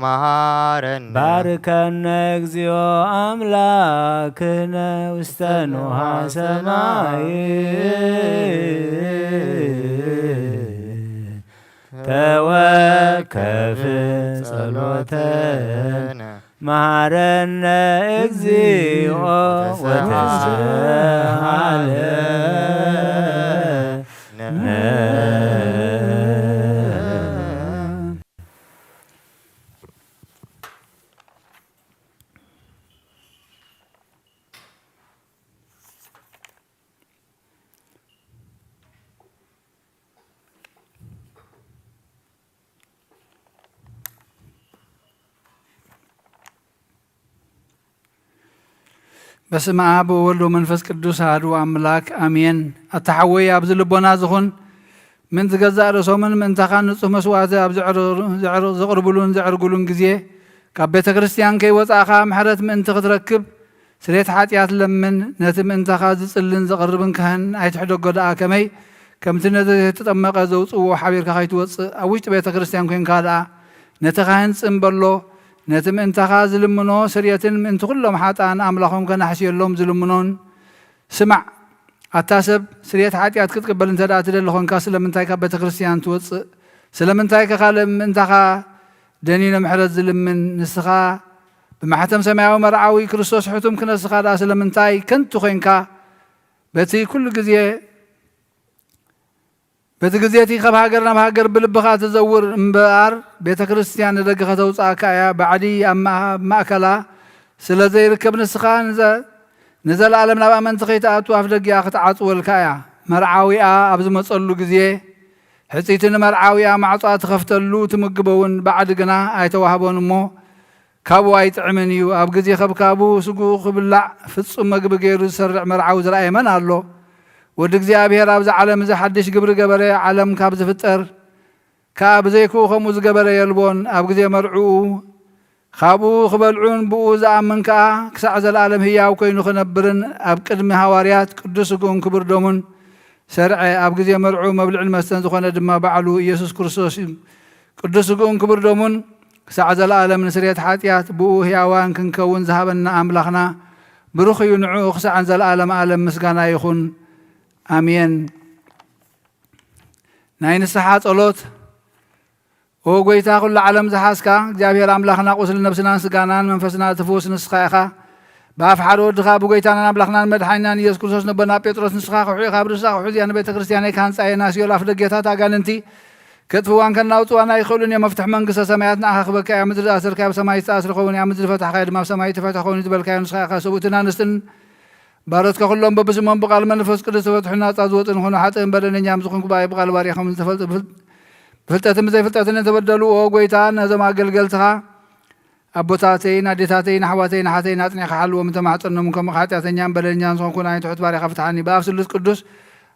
መሐረነ። ባርከነ እግዚኦ አምላክነ ውስተ ንውሃ ሰማይ። ተወከፍ ጸሎተነ። መሐረነ እግዚኦ ወተስሃለነ። በስመ አብ ወወልድ ወመንፈስ ቅዱስ አሐዱ አምላክ አሜን። ኣታ ሓወይ፣ ኣብዚ ልቦና ዝኹን ምእንቲ ገዛእ ርእሶምን ምእንታኻን ንጹህ መስዋዕቲ ኣብ ዘዕር-፣ ዘዕር-፣ ዘቕርብሉን ዘዕርግሉን ግዜ፣ ካብ ቤተ ክርስቲያን ከይወጻእኻ ምሕረት ምእንቲ ክትረክብ፣ ስርየት ሓጢኣት ለምን። ነቲ ምእንታኻ ዝጽልን ዘቕርብን ካህን ኣይትሕደጎ ደኣ፣ ከመይ ከምቲ ነቲ ዘይተጠመቐ ዘውጽእዎ ሓቢርካ ከይትወጽእ፣ ኣብ ውሽጢ ቤተ ክርስቲያን ኮይንካ ደኣ ነቲ ካህን ጽን በሎ። ነቲ ምእንታኻ ዝልምኖ ስርየትን ምእንቲ ኩሎም ሓጥኣን ኣምላኾም ከናሕስየሎም ዝልምኖን ስማዕ። ኣታ ሰብ፣ ስርየት ሓጢኣት ክትቅበል እንተ ደኣ ትደሊ ኾንካ፣ ስለምንታይ ካብ ቤተ ክርስቲያን ትወጽእ? ስለምንታይ ከ ካልእ ምእንታኻ ደኒኑ ምሕረት ዝልምን ንስኻ ብማሕተም ሰማያዊ መርዓዊ ክርስቶስ ሕቱም ክነስኻ ደኣ ስለምንታይ ከንቱ ኮይንካ? በቲ ኩሉ ግዜ በቲ ግዜ እቲ ካብ ሃገር ናብ ሃገር ብልብኻ ትዘውር እምበኣር ቤተ ክርስቲያን ንደገ ከተውጽኣካ እያ። ባዕዲ ኣብ ማእ-፣ ኣብ ማእከላ ስለ ዘይርከብ ንስኻ ንዘ-፣ ንዘለኣለም ናብ ኣመንቲ ከይትኣቱ ኣፍ ደጊኣ ክትዓጽወልካ እያ። መርዓዊኣ ኣብ ዝመጸሉ ግዜ ሕጽይቲ ንመርዓዊኣ ማዕጾኣ ትኸፍተሉ ትምግበውን ባዕዲ ግና ኣይተዋህቦን እሞ ካብኡ ኣይጥዕምን እዩ። ኣብ ግዜ ከብካቡ ስግኡ ክብላዕ ፍጹም መግቢ ገይሩ ዝሰርዕ መርዓዊ ዝረኣየ መን ኣሎ? ወዲ እግዚኣብሔር ኣብዚ ዓለም እዚ ሓድሽ ግብሪ ገበረ። ዓለም ካብ ዝፍጠር ከኣ ብዘይክኡ ከምኡ ዝገበረ የልቦን። ኣብ ግዜ መርዕኡ ካብኡ ክበልዑን ብኡ ዝኣምን ከኣ ክሳዕ ዘለኣለም ህያው ኮይኑ ክነብርን ኣብ ቅድሚ ሃዋርያት ቅዱስ ስግኡን ክቡር ደሙን ሰርዐ። ኣብ ግዜ መርዕኡ መብልዕን መስተን ዝኾነ ድማ ባዕሉ ኢየሱስ ክርስቶስ እዩ። ቅዱስ ስግኡን ክቡር ደሙን ክሳዕ ዘለኣለም ንስርየት ሓጢኣት ብኡ ህያዋን ክንከውን ዝሃበና ኣምላኽና ብሩኽ እዩ። ንዕኡ ክሳዕ ዘለኣለም ኣለም ምስጋና ይኹን። ኣሜን። ናይ ንስሓ ጸሎት። ኦ ጐይታ፣ ኵሉ ዓለም ዝሓዝካ እግዚኣብሔር ኣምላኽና፣ ቁስሊ ነብስናን ስጋናን መንፈስና እትፍውስ ንስኻ ኢኻ። ብኣፍ ሓደ ወድኻ፣ ብጐይታናን ኣምላኽናን መድሓኒናን ኢየሱስ ክርስቶስ፣ ነቦና ጴጥሮስ፣ ንስኻ ኩሑ ኢኻ፣ ብርእስኻ ኩሑ እዚኣ ንቤተ ክርስቲያነይ ክሃንጻ እየ፣ ናስዮ ኣፍ ደጌታት ኣጋንንቲ ከጥፍዋን ከናውጽዋን ኣይኽእሉን እዮም። መፍትሕ መንግስተ ሰማያት ንዓኻ ክበካ እያ። ምድሪ ዝኣሰርካዮ ኣብ ሰማይ ዝተኣስረ ክኸውን እያ፣ ምድሪ ዝፈታሕካዮ ድማ ኣብ ሰማይ ዝተፈትሐ ክኸውን እዩ ዝበልካዮ ንስኻ ኢኻ። ሰብኡትን ኣንስትን ባሮትካ ኩሎም በብስሞም ብቃል መንፈስ ቅዱስ ተፈትሑ ናጻ ዝወጹ ንኾኑ፣ ሓጥእን በደለኛም ዝኾንኩ ብኣይ ብቃል ባሪያኹም ዝተፈልጡ ብፍል-፣ ብፍልጠትን ብዘይፍልጠትን እተበደሉ፣ ኦ ጐይታ፣ ነዞም ኣገልገልትኻ ኣቦታተይን ኣዴታተይን ኣሕዋተይን ኣሓተይን ኣጽኒዕካ ሓልዎም ተማሕጸኖም። ከምኡ ሓጢኣተኛን በደለኛን ዝኾንኩ ንዓይ ትሑት ባሪያኻ ፍትሓኒ። ብኣብ ስሉስ ቅዱስ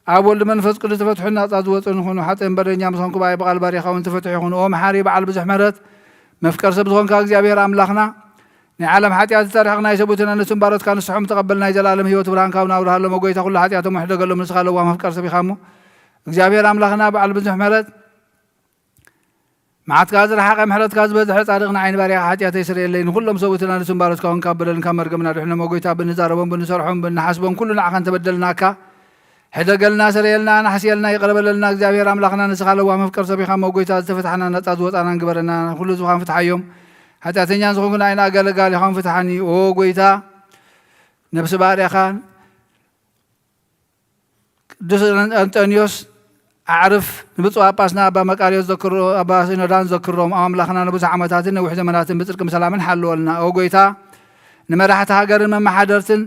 ኣብ ወልድ መንፈስ ቅዱስ ተፈትሑ ናጻ ዝወጹ ንኾኑ፣ ሓጥእን በደለኛም ዝኾንኩ ብኣይ ብቃል ባሪያኻ እውን ተፈትሑ ይኹን። ኦ መሓሪ በዓል ብዙሕ ምሕረት መፍቀር ሰብ ዝኾንካ እግዚኣብሔር ኣምላኽና፣ ናይ ዓለም ሓጢኣት ዝሰርሕኽ ናይ ሰብኡትን ኣንስትን ባሮትካ ንስሖም ተቐበል፣ ናይ ዘለኣለም ህይወት ብርሃን ካብ ናብርሃሎም። ኦ ጐይታ፣ ኩሉ ሓጢኣቶም ውሕደገሎም፣ ንስኻ ለዋህ መፍቀር ሰብ ኢኻ እሞ፣ እግዚኣብሔር ኣምላኽና በዓል ብዙሕ ምሕረት፣ መዓትካ ዝረሓቐ ምሕረትካ ዝበዝሐ ጻድቕ ንዓይ ንባርያኻ ሓጢኣተይ ስረየለይ፣ ንኹሎም ሰብኡትን ኣንስትን ባሮትካ እውን ካብ በደልን ካብ መርገምን ኣድሕኖም። ኦ ጐይታ፣ ብንዛረቦም ብንሰርሖም ብንሓስቦም ኩሉ ንዓኻ እንተበደልናካ፣ ሕደገልና፣ ሰረየልና፣ ኣናሕስየልና፣ ይቕረ በለልና። እግዚኣብሔር ኣምላኽና ንስኻ ለዋህ መፍቀር ሰብ ኢኻ እሞ ጐይታ፣ ዝተፈታሕና ናጻ ዝወጻናን ግበረና። ኩሉ ዝኻን ፍትሓዮም። ሓጢኣተኛን ዝኾንኩ ንዓይና ኣገለጋሊኻን ፍትሓኒ። ኦ ጐይታ፣ ነብሲ ባርያኻ ቅዱስ ኣንጠንዮስ ኣዕርፍ፣ ንብፁዕ ጳጳስና ኣባ መቃርዮስ ዘክሮ፣ ኣባ ሲኖዳን ዘክሮም። ኣምላኽና ንብዙሕ ዓመታትን ነዊሕ ዘመናትን ብጽድቅን ብሰላምን ሓልወልና። ኦ ጐይታ፣ ንመራሕቲ ሃገርን መመሓደርትን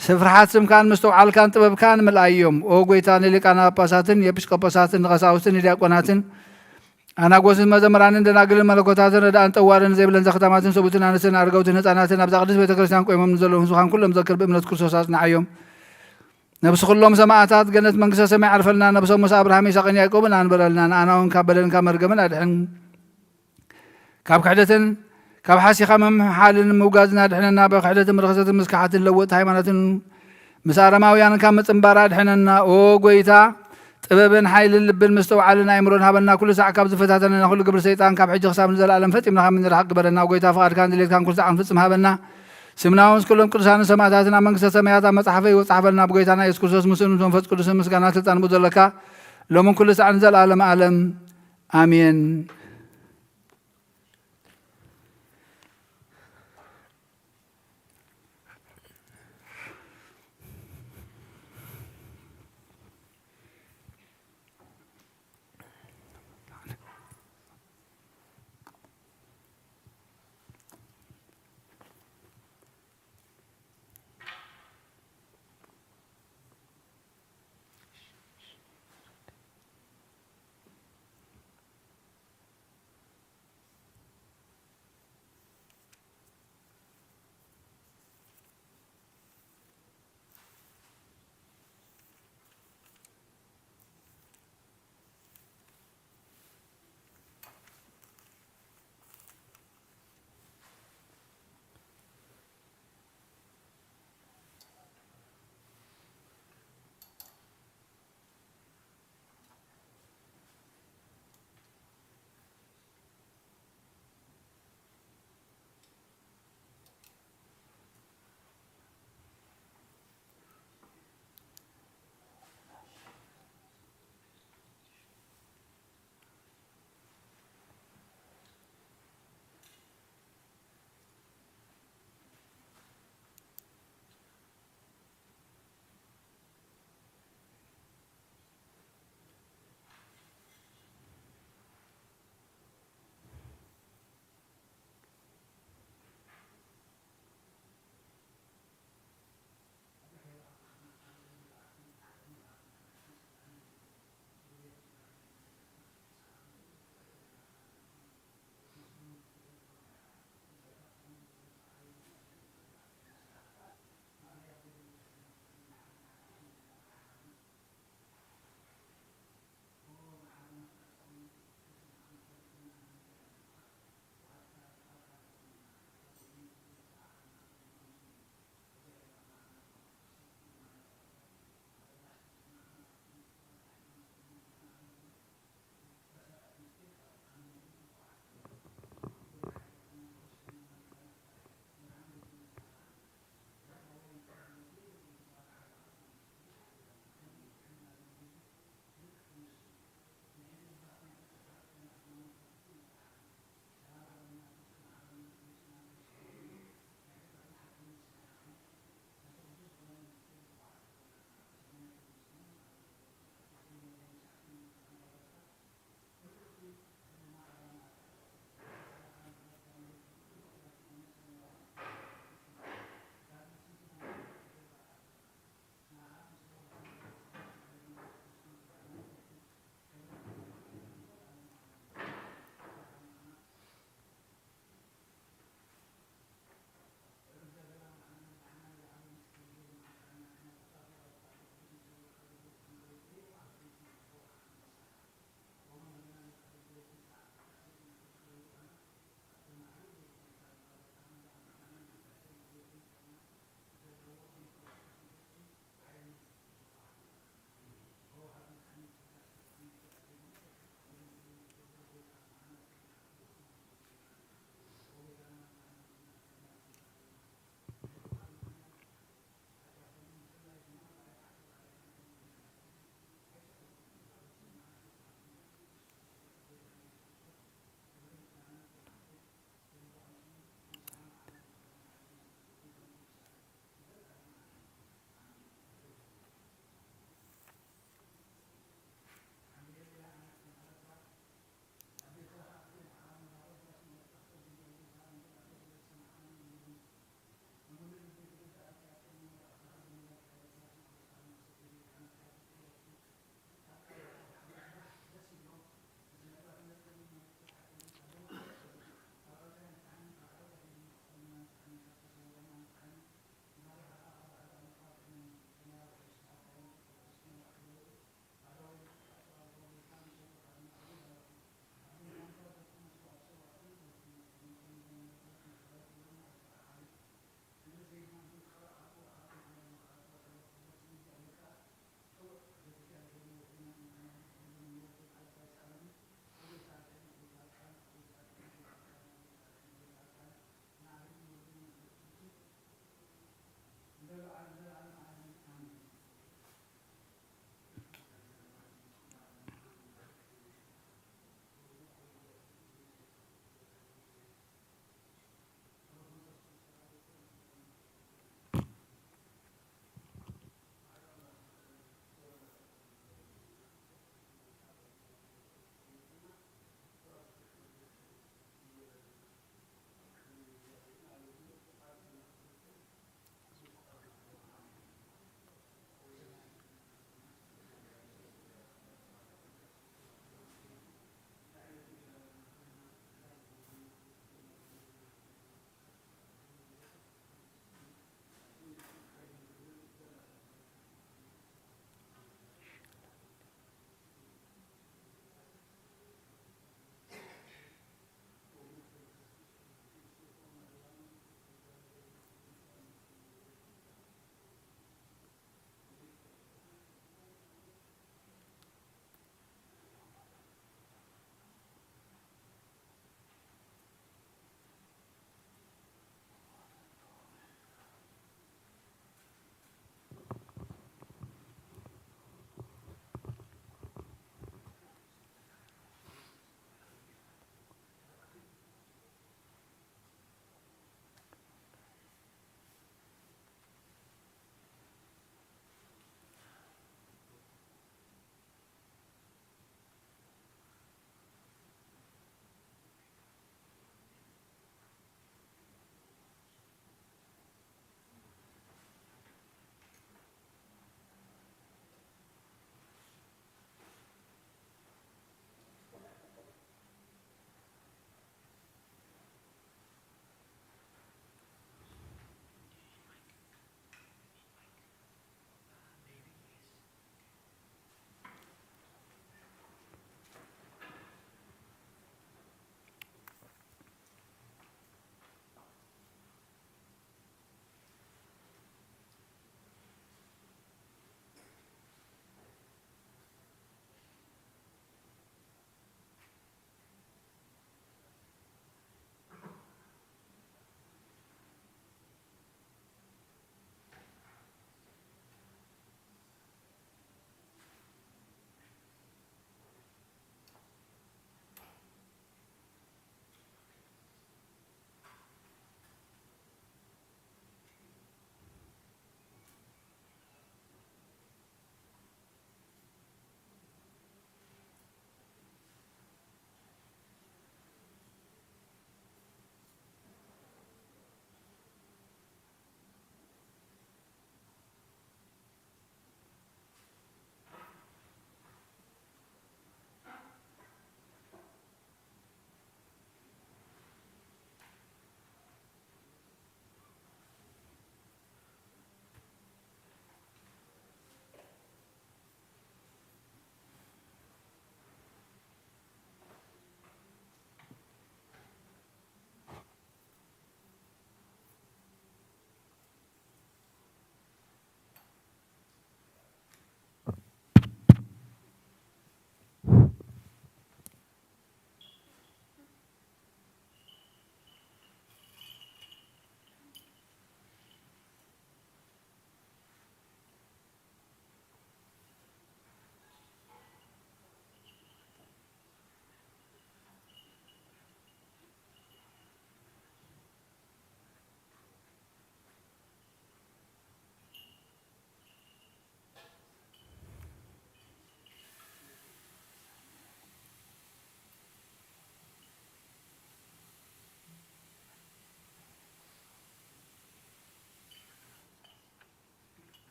ስፍርሓት ስምካን ምስትውዓልካን ጥበብካን ምልኣዮም። ኦ ጐይታ፣ ንሊቃነ ጳጳሳትን ንኤጲስቆጶሳትን ንቐሳውስትን ንዲያቆናትን ኣናጎስን መዘምራንን ደናግልን መለኮታትን ረድኣን ጠዋርን ዘይብለን ዘኽታማትን ሰብኡትን ኣንስትን ኣረገውትን ህፃናትን ኣብዛ ቅድስት ቤተ ክርስቲያን ቆይሞም ንዘለዉ ህዝብኻን ኩሎም ዘክር ብእምነት ክርስቶስ ኣጽንዓዮም። ነብሲ ኩሎም ሰማዕታት ገነት መንግስተ ሰማይ ዓርፈልና፣ ነብሶም ምስ ኣብርሃም ይስሐቅን ያዕቆብን ኣንብረልና። ንኣና እውን ካብ በደልን ካብ መርገምን ኣድሕን። ካብ ክሕደትን ካብ ሓሲኻ ምምሓልን ምውጋዝን ኣድሕነና። ብክሕደትን ብርኽሰትን ምስክሓትን ለወጥቲ ሃይማኖትን ምስ ኣረማውያን ካብ ምጽንባር ኣድሕነና። ኦ ጐይታ፣ ጥበብን ሓይልን ልብን ምስትውዓልን ኣእምሮን ሃበና። ኩሉ ሳዕ ካብ ዝፈታተነና ኩሉ ግብሪ ሰይጣን ካብ ሕጂ ክሳብ ንዘለኣለም ፈጺምና ካብ እንርሓቕ ግበረና። ጐይታ፣ ፍቓድካን ድሌትካን ኩሉ ሳዕ ክንፍጽም ሃበና። ስምና እውን ምስ ኩሎም ቅዱሳንን ሰማዕታትን ኣብ መንግስተ ሰማያት ኣብ መጽሓፈ ይወጽሓፈልና። ብጐይታና የሱስ ክርስቶስ ምስኡን ምስ መንፈስ ቅዱስን ምስጋና ስልጣን ብኡ ዘለካ ሎምን ኩሉ ሳዕ ንዘለኣለም ኣለም። ኣሜን።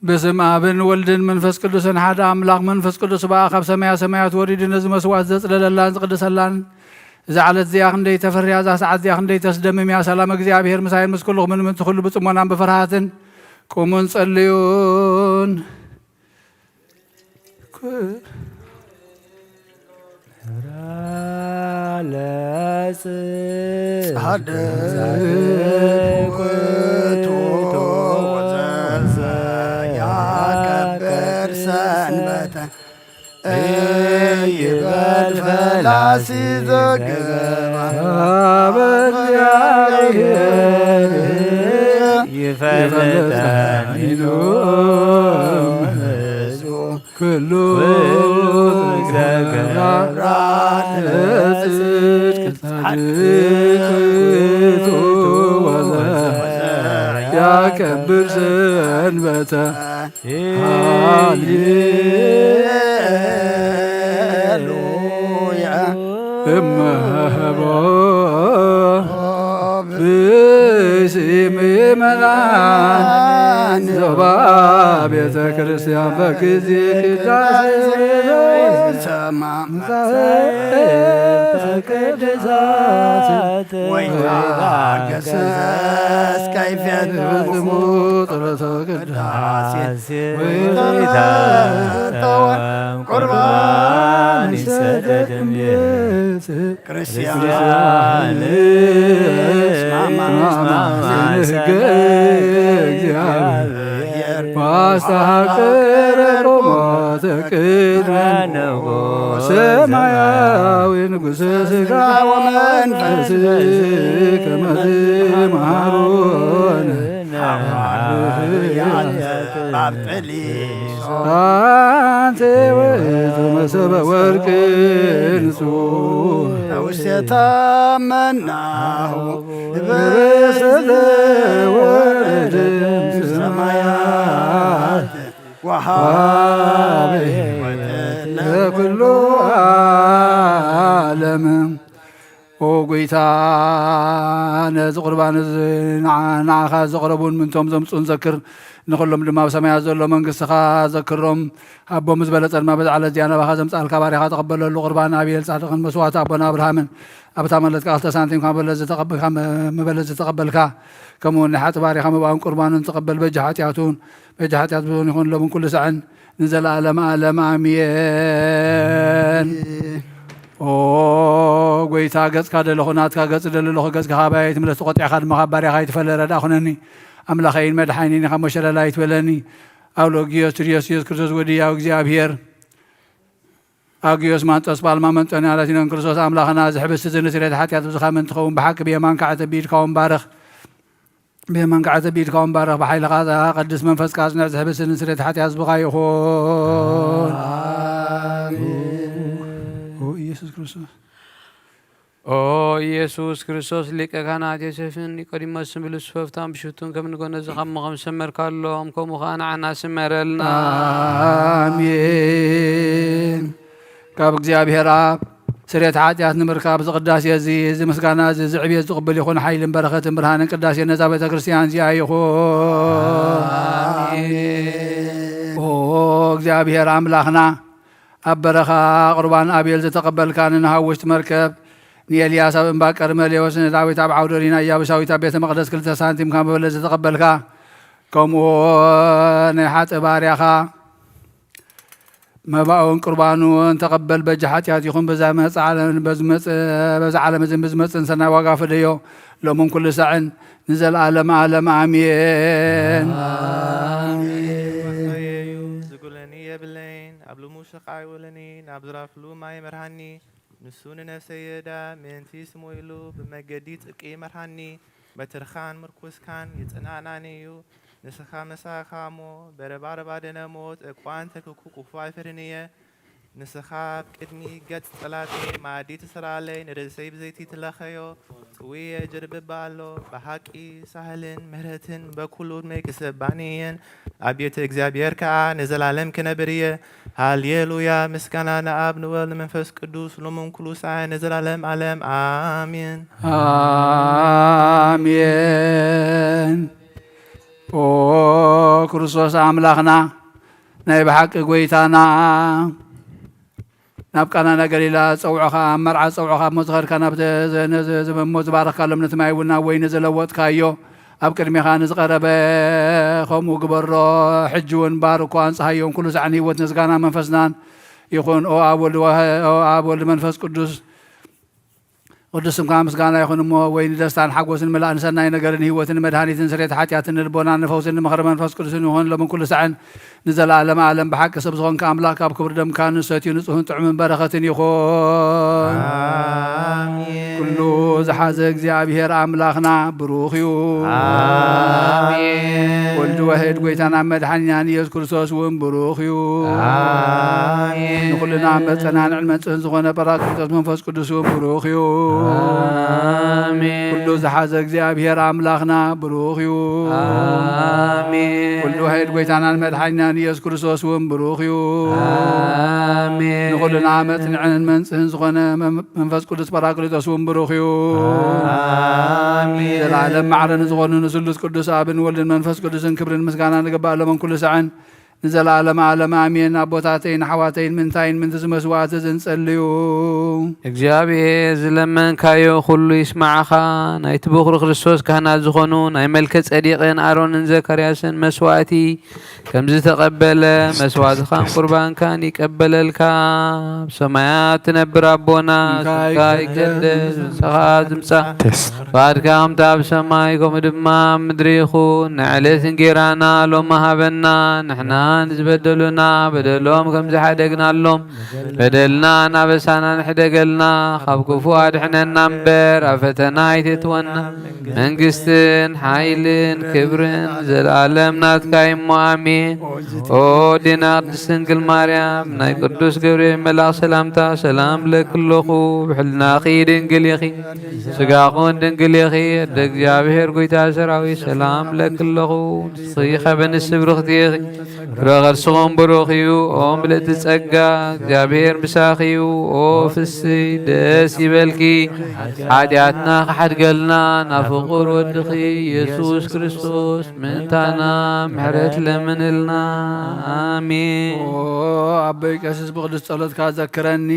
በስም ኣብን ወልድን መንፈስ ቅዱስን ሓደ ኣምላኽ። መንፈስ ቅዱስ ብኣ ካብ ሰማያ ሰማያት ወሪዱ ነዚ መስዋዕት ዘጽለለላን ዝቕድሰላን፣ እዛ ዕለት እዚኣ ክንደይ ተፈርያ፣ እዛ ሰዓት እዚኣ ክንደይ ተስደምም እያ። ሰላም እግዚኣብሔር ምሳይን ምስ ኩልኹምን፣ ምእንቲ ኩሉ ብጽሞናን ብፍርሃትን ቁሙን ጸልዩን። ጻድቅ ውእቱ ወዘዘ ያከብር ሰንበተ ይበል ፈላሲ ዘገባ በእግዚአብሔር ይፈልጠን ይሉ ህዝቡ ኩሉ ዘገብራ ለጽድቅ ጻድቅ ውእቱ ወዘ ያከብር ሰንበተ። ሃሌሉያ። እመሃቦ ብስም ምእመናን ዞባ ቤተ ክርስቲያን በጊዜ ቅዳሴ ሰማ ቅድሳት ወይታ ገሰስ ከይፈጽሙ ጸሎተ ቅዳሴ ወይታ ቁርባን ይሰደድ እምቤት። ክርስቲያን ስማማ ስማማ ንሕገ እግዚአብሔር ዋስተሐቅረ ቆሞተ ቅድመ ንጉሥ ሰማያዊ ንጉሠ ሥጋ ወመንፈስ ከመ ትምሃሮነ ሐዋርያት ጳጳሊስ። አንተ ውእቱ መሰበ ወርቅ ንጹሕ ውስቴታ መናሁ በሰለ ወረደ ሰማያት ወሃበ ሕይወት ለኩሉ ዓለም። ኦ ጎይታ፣ ነዚ ቁርባን እዚ ንዓ-፣ ንዓኻ ዘቕረቡን ምንቶም ዘምጹን ዘክር። ንኹሎም ድማ ኣብ ሰማያት ዘሎ መንግስትኻ ዘክሮም። ኣቦ፣ ምስ በለጸ ድማ በዛ ዕለት እዚኣ ናባኻ ዘምጻልካ ባሪኻ ተቐበለሉ። ቁርባን ኣቤል ጻድቕን መስዋዕቲ ኣቦና ኣብርሃምን ኣብታ መለት ክልተ ሳንቲም ካብ መበለት ዝተቐበልካ፣ መበለት ዝተቐበልካ፣ ከምኡ እውን ናይ ሓጢ ባሪኻ መባእን ቁርባኑን ተቐበል። በጃ ሓጢኣቱን በጃ ሓጢኣት ብዝኾን ይኹን ሎምን ኩሉ ሳዕን ንዘለዓለመ ዓለም ኣሜን። ኦ ጎይታ፣ ገጽካ ደለኹ ናትካ፣ ገጽ ደለኹ ገጽካ ካባይ ኣይትምለስ፣ ተቖጢዕካ ድማ ካብ ባርያኻ ኣይትፈለ። ረዳእ ኩነኒ ኣምላኸይን መድሓኒን ካብ መሸለል ኣይትበለኒ። ኣውሎጊዮስ ትርዮስ ኢየሱስ ክርስቶስ ወዲ ያው እግዚኣብሔር፣ ኣጊዮስ ማንጦስ ጳልማ መንጦንያ ላቲኖን ክርስቶስ ኣምላኽና፣ እዚ ሕብስቲ እዚ ንስርየት ሓጢኣት ብዝኻ ምእንቲ ኸውን ብሓቂ ብየማንካ ዓተቢድካ ወንባርኽ። ብየማንካ ዓተቢድካ ወንባርኽ። ብሓይልኻ ቅዱስ መንፈስካ ኣጽንዕ። እዚ ሕብስቲ ንስርየት ሓጢኣት ህዝብኻ ይኹን። ኦ ኢየሱስ ክርስቶስ። ኦ ኢየሱስ ክርስቶስ፣ ሊቀ ካህናት ዮሴፍን ኒቆዲሞስን ብልብሲ ፈፍታን ብሽቱን ከም ንጎነዚ ካብ ሞት ከም ዝሰመርካሎም፣ ከምኡ ኸኣ ንዓና ስመረልና። ኣሜን። ካብ እግዚኣብሔር ኣብ ስርየት ሓጢኣት ንምርካብ እዚ ቅዳሴ እዚ፣ እዚ ምስጋና እዚ፣ እዚ ዕብየት ዝቕብል ይኹን። ሓይልን በረኸትን ብርሃንን ቅዳሴ ነዛ ቤተ ክርስቲያን እዚኣ ይኹን። ኣሜን። ኦ እግዚኣብሔር ኣምላኽና፣ ኣብ በረኻ ቁርባን ኣቤል ዝተቐበልካ፣ ንኖህ ኣብ ውሽጢ መርከብ፣ ንኤልያስ ኣብ እምባ ቀርሜሌዎስ፣ ንዳዊት ኣብ ዓውደ ሪና ኢያቡሳዊት ኣብ ቤተ መቕደስ ክልተ ሳንቲም ካብ መበለት ዝተቐበልካ፣ ከምኡ ናይ ሓጥእ ባርያኻ መባኡን ቁርባኑን ተቐበል። በጃ ሓጢኣት ይኹን። በዛ መጽ-፣ ዓለም፣ በዚ መጽ-፣ በዛ ዓለም እዝን ብዝመጽእን ሰናይ ዋጋ ፍደዮ፣ ሎምን ኩሉ ሳዕን ንዘለኣለም ኣለም ኣሜን። ኣሜን። ዝጉለኒ የብለይን፣ ኣብ ልሙ ሸቃ ይውለኒ፣ ናብ ዝራፍሉ ማይ መርሃኒ። ንሱ ንነፍሰይ የዳ፣ ምእንቲ ስሙ ኢሉ ብመገዲ ጽድቂ ይመርሃኒ። በትርኻን ምርኩስካን ይጽናናኒ እዩ። ንስኻ መሳኻ እሞ በረባረባ ደነ ሞት እኳ እንተ ክኩ ክፉ ኣይፈርን እየ። ንስኻ ኣብ ቅድሚ ገጽ ጸላተይ መኣዲ ትሰርዓለይ፣ ንርእሰይ ብዘይቲ ትለኸዮ። ጽውየ ጀርብባ ኣሎ። ብሓቂ ሳህልን ምሕረትን በኩሉ ዕድመይ ክሰባኒ እየን። ኣብ ቤተ እግዚኣብሔር ከኣ ንዘላለም ክነብር እየ። ሃሌሉያ! ምስጋና ንኣብ ንወልድ ንመንፈስ ቅዱስ ሎምን ኩሉ ሳዕ ንዘላለም ዓለም ኣሜን። ኣሜን። ኦ ክርስቶስ ኣምላኽና፣ ናይ ብሓቂ ጐይታና፣ ናብ ቃና ናይ ገሊላ ጸውዖኻ፣ ኣብ መርዓ ጸውዖኻ፣ ኣብ ሞት ዝኸድካ፣ ናብ ዘ-፣ ዘ-፣ ዘ-፣ ዘመሞ ዝባረኽካሎም፣ ነቲ ማይ እውን ናብ ወይኒ ዘለወጥካዮ፣ ኣብ ቅድሜኻ ንዝቐረበ ከምኡ ግበሮ። ሕጂ እውን ባርኮ፣ ኣንጽሃዮም። ኩሉ ሳዕን ህይወት፣ ንስጋና መንፈስናን ይኹን። ኦ ኣብ ወልድ ወ-፣ ኦ ኣብ ወልድ መንፈስ ቅዱስ፣ ቅዱስ ስምካ ምስጋና ይኹን እሞ፣ ወይኒ ደስታን ሓጎስን፣ ምላእ ንሰናይ ነገርን ህይወትን፣ መድሃኒትን ስሬት ሓጢኣትን፣ ንልቦናን ንፈውስን፣ ንመኸር መንፈስ ቅዱስን ይኹን፣ ሎምን ኩሉ ሳዕን ንዘለዓለመ ዓለም። ብሓቂ ሰብ ዝኾንካ ኣምላኽ፣ ካብ ክቡር ደምካ ንሰትዩ፣ ንጹህን ጥዑምን በረኸትን ይኹን። ኣሜን። ኩሉ ዝሓዘ እግዚኣብሔር ኣምላኽና ብሩኽ እዩ። ኣሜን። ወልድ ዋሕድ ጐይታና መድሓኒናን ኢየሱስ ክርስቶስ እውን ብሩኽ እዩ። ኣሜን። ንኹልና መጸናንዕን መንጽህን ዝኾነ ጳራቅሊጦስ መንፈስ ቅዱስ እውን ብሩኽ እዩ። ኣሜን። ኩሉ ዝሓዘ እግዚኣብሔር ኣምላኽና ብሩኽ እዩ። ኣሜን። ወልድ ዋሕድ ጐይታናን መድሓኒናን ኢየሱስ ክርስቶስ እውን ብሩኽ እዩ። ኣሜን። ንኹልና መጽንዕን መንጽህን ዝኾነ መም-፣ መንፈስ ቅዱስ ጳራቅሊጦስ እውን ብሩኽ እዩ። ኣሜን። ዘለዓለም ማዕረ ንዝኾኑ ንስሉስ ቅዱስ ኣብን ወልድን መንፈስ ቅዱስን ክብርን ምስጋና ንግባእ፣ ሎምን ኩሉ ሳዕን ንዘለዓለመ ዓለም ኣሜን። ኣቦታተይን ኣሕዋተይን፣ ምንታይን ምንቲ ዝመስዋዕቲ ዝንጸልዩ። እግዚኣብሔር ዝለመንካዮ ኩሉ ይስማዓኻ። ናይቲ ብኹር ክርስቶስ ካህናት ዝኾኑ ናይ መልከ ጸዲቅን ኣሮንን ዘካርያስን መስዋዕቲ ከም ዝተቐበለ፣ መስዋዕትኻን ቁርባንካን ይቀበለልካ። ኣብ ሰማያት ትነብር ኣቦና፣ ስምካ ስምካ ይቀደስ፣ ይቀደስ፣ መንግስትኻ ትምጻእ፣ ፍቓድካ ከምቲ ኣብ ሰማይ ከምኡ ድማ ኣብ ምድሪ ይኹን። ንዕለት እንጌራና ሎሚ ሃበና፣ ንሕና ንዝበደሉና በደሎም ከም ዝሓደግናሎም፣ በደልና ናበሳና ንሕደገልና፣ ካብ ክፉ ኣድሕነና እምበር፣ ኣብ ፈተና ኣይተእትወና። መንግስትን ሓይልን ክብርን ዘለኣለም ናትካ እሞ፣ ኣሜን። ኦ ዴና ቅድስት ድንግል ማርያም፣ ናይ ቅዱስ ገብርኤል መልኣኽ ሰላምታ ሰላም እብለኪ ኣለኹ። ብሕልናኺ ድንግል ኢኺ፣ ስጋኹን ድንግል ኢኺ። ኣደ እግዚኣብሔር ጐይታ ሰራዊት፣ ሰላም እብለኪ ኣለኹ። ንስኺ ካብ ኣንስቲ ብርኽቲ ኢኺ፣ ፍረ ከርስኹም ብሩኽ እዩ። ኦ ምልእቲ ጸጋ፣ እግዚኣብሔር ምሳኺ እዩ። ኦ ፍስይ ደስ ይበልኪ፣ ሓጢኣትና ክሓድገልና ናብ ፍቑር ወድኺ ኢየሱስ ክርስቶስ ምእንታና ምሕረት ለምንልና። ኣሜን። ኦ ኣቦይ ቀሲስ፣ ብቅዱስ ጸሎትካ ዘክረኒ።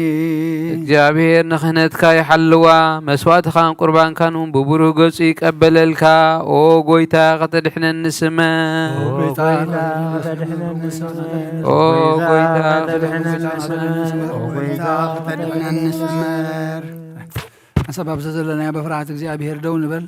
እግዚኣብሔር ንክህነትካ ይሓልዋ፣ መስዋዕትኻን ቁርባንካን እውን ብብሩህ ገጹ ይቀበለልካ። ኦ ጐይታ፣ ከተድሕነኒ ስመር። ኦ ጐይታ፣ ኦ ጐይታ፣ ከተድሕነኒ ስመር። ኦ ጐይታ፣ ከተድሕነኒ ስመር። ሓሳብ ኣብዚ ዘለናዮ ብፍርሃት እግዚኣብሔር ደው ንበል።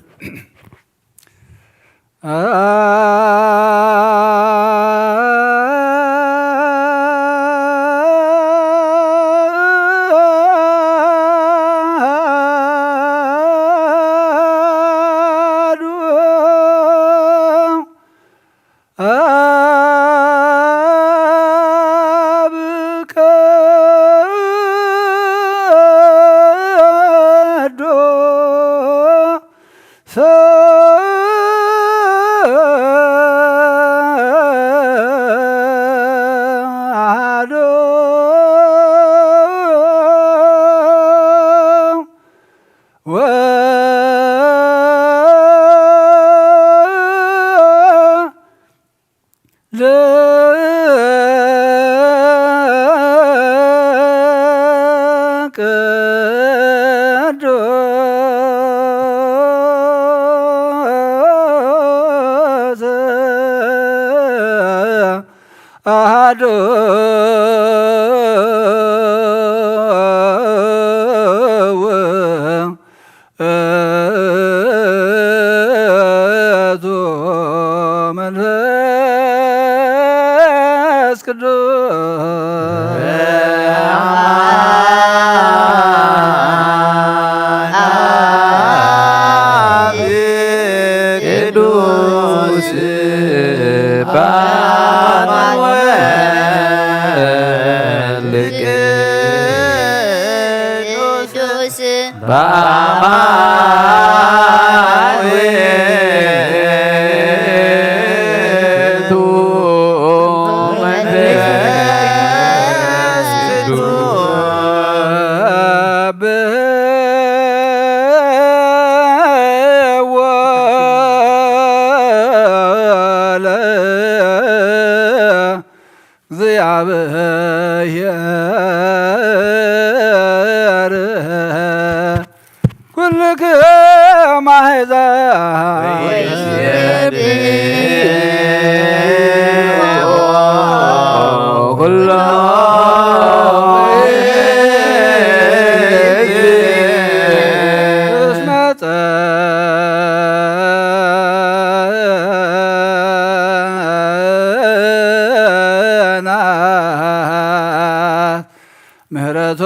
ምህረቶ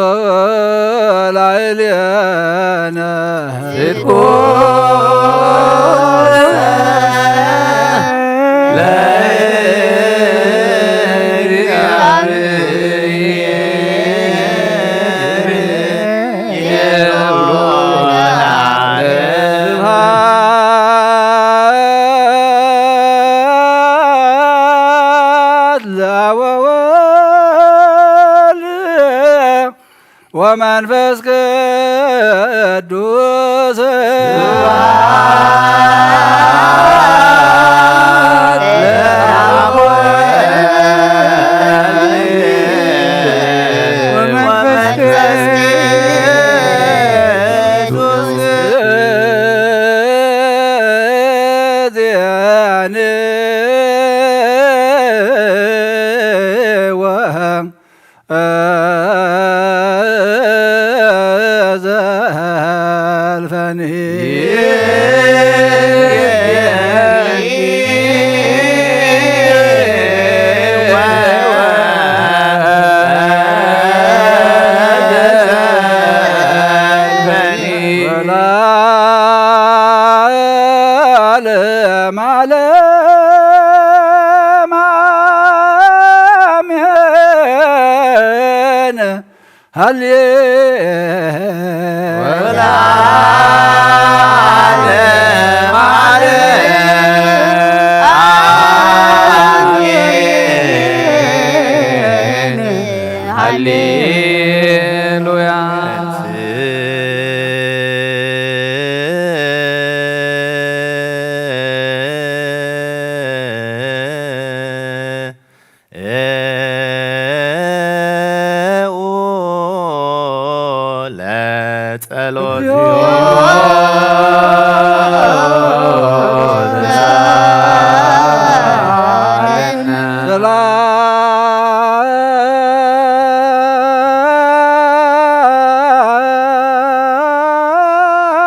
ላዕሌነ ጽድቁ ስብሐት ለወወልድ ወመንፈስ ቅዱስ።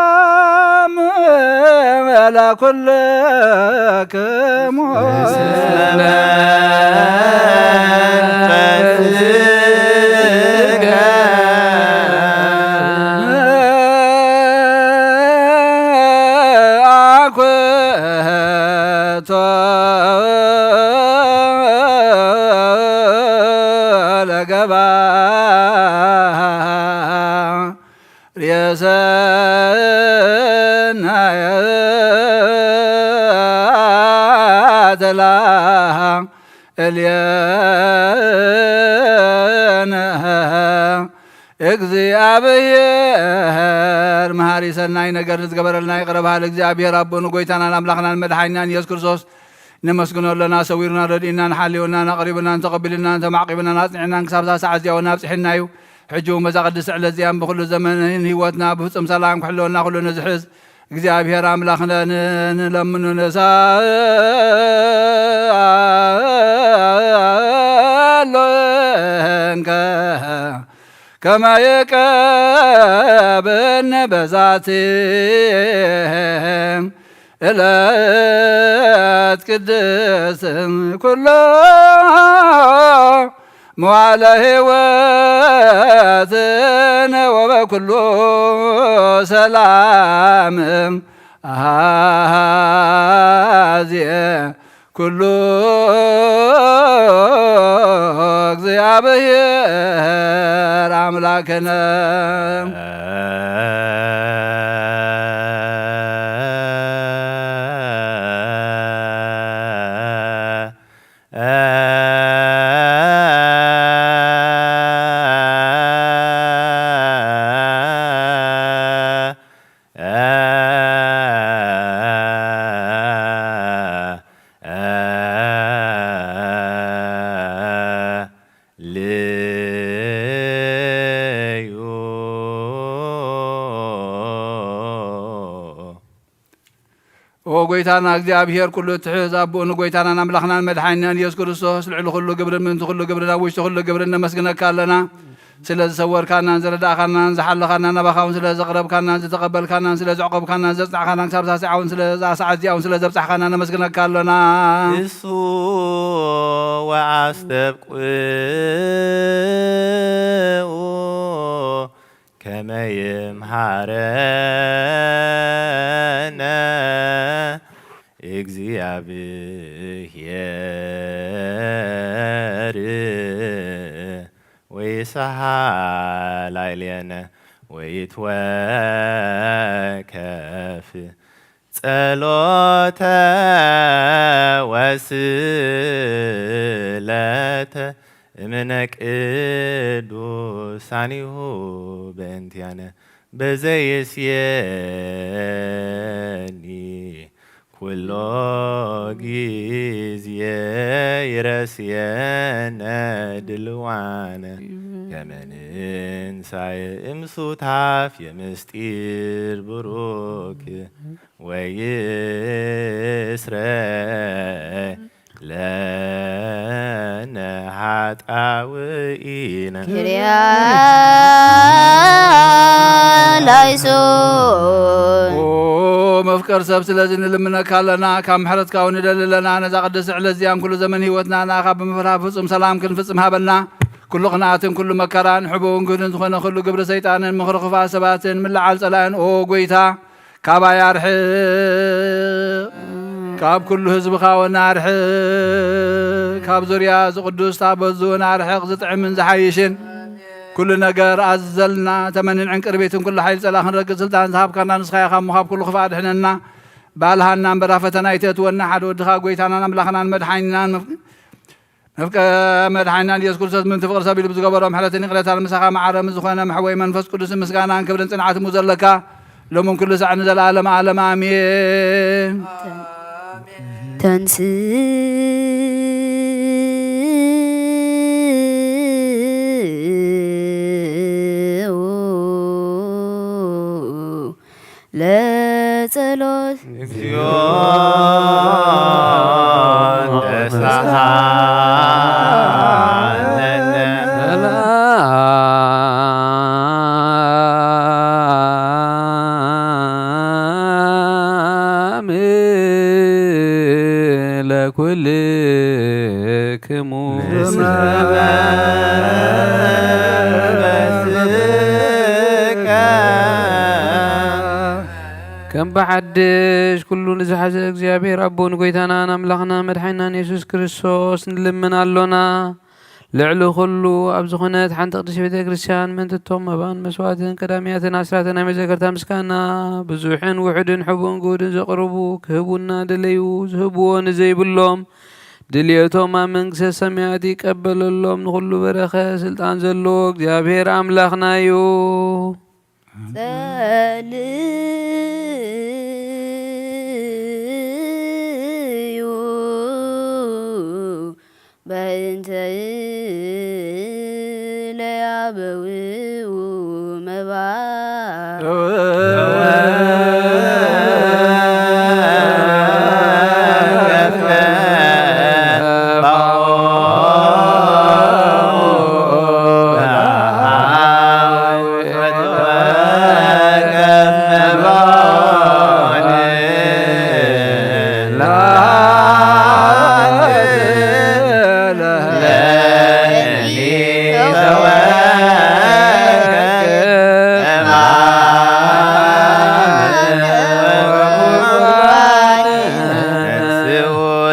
ሰላም ለኩልክሙ። ለገባ ርእሰናየ ተላ እልየነ እግዚኣብሔር። መሃሪ ሰናይ ነገር ንዝገበረልና ይቕረ በሃሊ እግዚኣብሔር ኣቦን ጎይታናን ኣምላኽናን መድሓኒናን ኢየሱስ ክርስቶስ ነመስግኖ ኣለና። ሰዊሩና፣ ረድኢናን ሓልዮናን ኣቕሪቡናን ተቐቢሉናን ተማዕቂቡናን ኣጽኒዕናን ክሳብ እዛ ሰዓት እዚኣ እውን ኣብጽሒና እዩ። ሕጂ እውን በዛ ቅድስቲ ዕለት እዚኣን ብኹሉ ዘመንን ህይወትና ብፍጹም ሰላም ክሕልወና ኩሉ ንዝሕዝ እግዚኣብሔር ኣምላኽና ን-፣ ንለምኑ። ንሳሎ እንከ ከመ ይቀብን በዛቲ እለት ቅድስት ኩሎ መዋዕለ ሕይወትን ወበኩሉ ሰላም ኣሃዜ ኩሉ እግዚኣብሔር ኣምላክነ። ልዩ። ኦ ጎይታና እግዚኣብሔር ኩሉ እትሕዝ ኣቦኡ ንጎይታናን ኣምላኽናን መድሓኒናን ኢየሱስ ክርስቶስ ልዕሊ ኩሉ ግብርን ምእንቲ ኩሉ ግብርን ኣብ ውሽጢ ኩሉ ግብርን ነመስግነካ ኣለና። ስለ ዝሰወርካናን ዝረዳእካናን ዝሓለኻናን ናባኻ እውን ስለ ዘቕረብካናን ዝተቐበልካናን ስለ ዘዕቆብካናን ዘብጻሕካናን ክሳብ ሳዕ እውን ስለ እዛ ሰዓት እዚኣ እውን ስለ ዘብጻሕካና ነመስግነካ ኣሎና። እሱ ወኣስተብቁ ከመ ይምሃረነ እግዚኣብሔር ወይስሓ ላዕሌነ ወይትወከፍ ጸሎተ ወስእለተ እምነ ቅዱሳኒሁ በእንቲአነ በዘይስየኒ ኩሎ ጊዜ ይረስየነ ድልዋነ ከመ ንንሳኤ እምሱታፌ ምስጢር ብሩክ ወይስረ ለነ ኃጣውኢነ። ኪርያ ላይሶን። ኦ መፍቀር ሰብ፣ ስለዚ ንልምነካ ኣለና፣ ካብ ምሕረትካ እውን ንደሊ ኣለና። ነዛ ቅድስቲ ዕለት እዚኣን ኩሉ ዘመን ህይወትና ንኣኻ ብምፍራህ ፍጹም ሰላም ክንፍጽም ሃበና። ኩሉ ቅንኣትን ኩሉ መከራን ሕቡእን ግህድን ዝኾነ ኩሉ ግብሪ ሰይጣንን ምኽሪ ክፉኣት ሰባትን ምልዓል ጸላእን ኦ ጎይታ ካባይ ኣርሕቕ፣ ካብ ኩሉ ህዝብኻ እውን ኣርሕቕ፣ ካብ ዙርያ እዚ ቅዱስ ታቦት እውን ኣርሕቕ፣ ዝጥዕምን ዝሓይሽን ኩሉ ነገር ኣዝዘልና፣ ተመንን ዕንቅርቢትን ኩሉ ሓይሊ ጸላእ ክንረግጽ ስልጣን ዝሃብካና ንስኻ ኢኻ እሞ ካብ ኩሉ ክፋእ ኣድሕነና። ባልሃና እምበር ኣብ ፈተና ኣይተእትወና፣ ሓደ ወድኻ ጎይታናን ኣምላኽናን መድሓኒናን መፍ-፣ መፍቀ-፣ መድሓኒና ኢየሱስ ክርስቶስ ምእንቲ ፍቕሪ ሰብ ኢሉ ብዝገበሮ ምሕረትን ይቕሬታን ምሳኻ መዓረ ምስ ዝኾነ መሕወይ መንፈስ ቅዱስ ምስጋናን ክብርን ጽንዓትን ዘለካ ሎምን ኩሉ ሳዕ ንዘለዓለመ ዓለም ኣሜን። ተንስኡ ለጸሎት። እግዚኦ ተሳሃለነ። ሰላም ለኩልክሙ። ምስለ መንፈስከ። ከም ብሓድሽ ኩሉ ንዝሓዘ እግዚኣብሔር ኣቦ ንጎይታናን ኣምላኽና መድሓኒናን የሱስ ክርስቶስ ንልምን ኣሎና። ልዕሊ ኩሉ ኣብ ዝኾነት ሓንቲ ቅድስት ቤተ ክርስቲያን ምእንቲ እቶም መባን መስዋዕትን ቀዳሚያትን ኣስራትን ናይ መዘከርታ ምስጋና ብዙሕን ውሑድን ሕቡእን ግሁድን ዘቕርቡ ክህቡና ደለዩ ዝህብዎ ንዘይብሎም ድልየቶም ኣብ መንግስተ ሰማያት ይቀበለሎም። ንኹሉ በረኸ ስልጣን ዘለዎ እግዚኣብሔር ኣምላኽና እዩ። ጸልዩ በእንተ ለያበውኡ መባ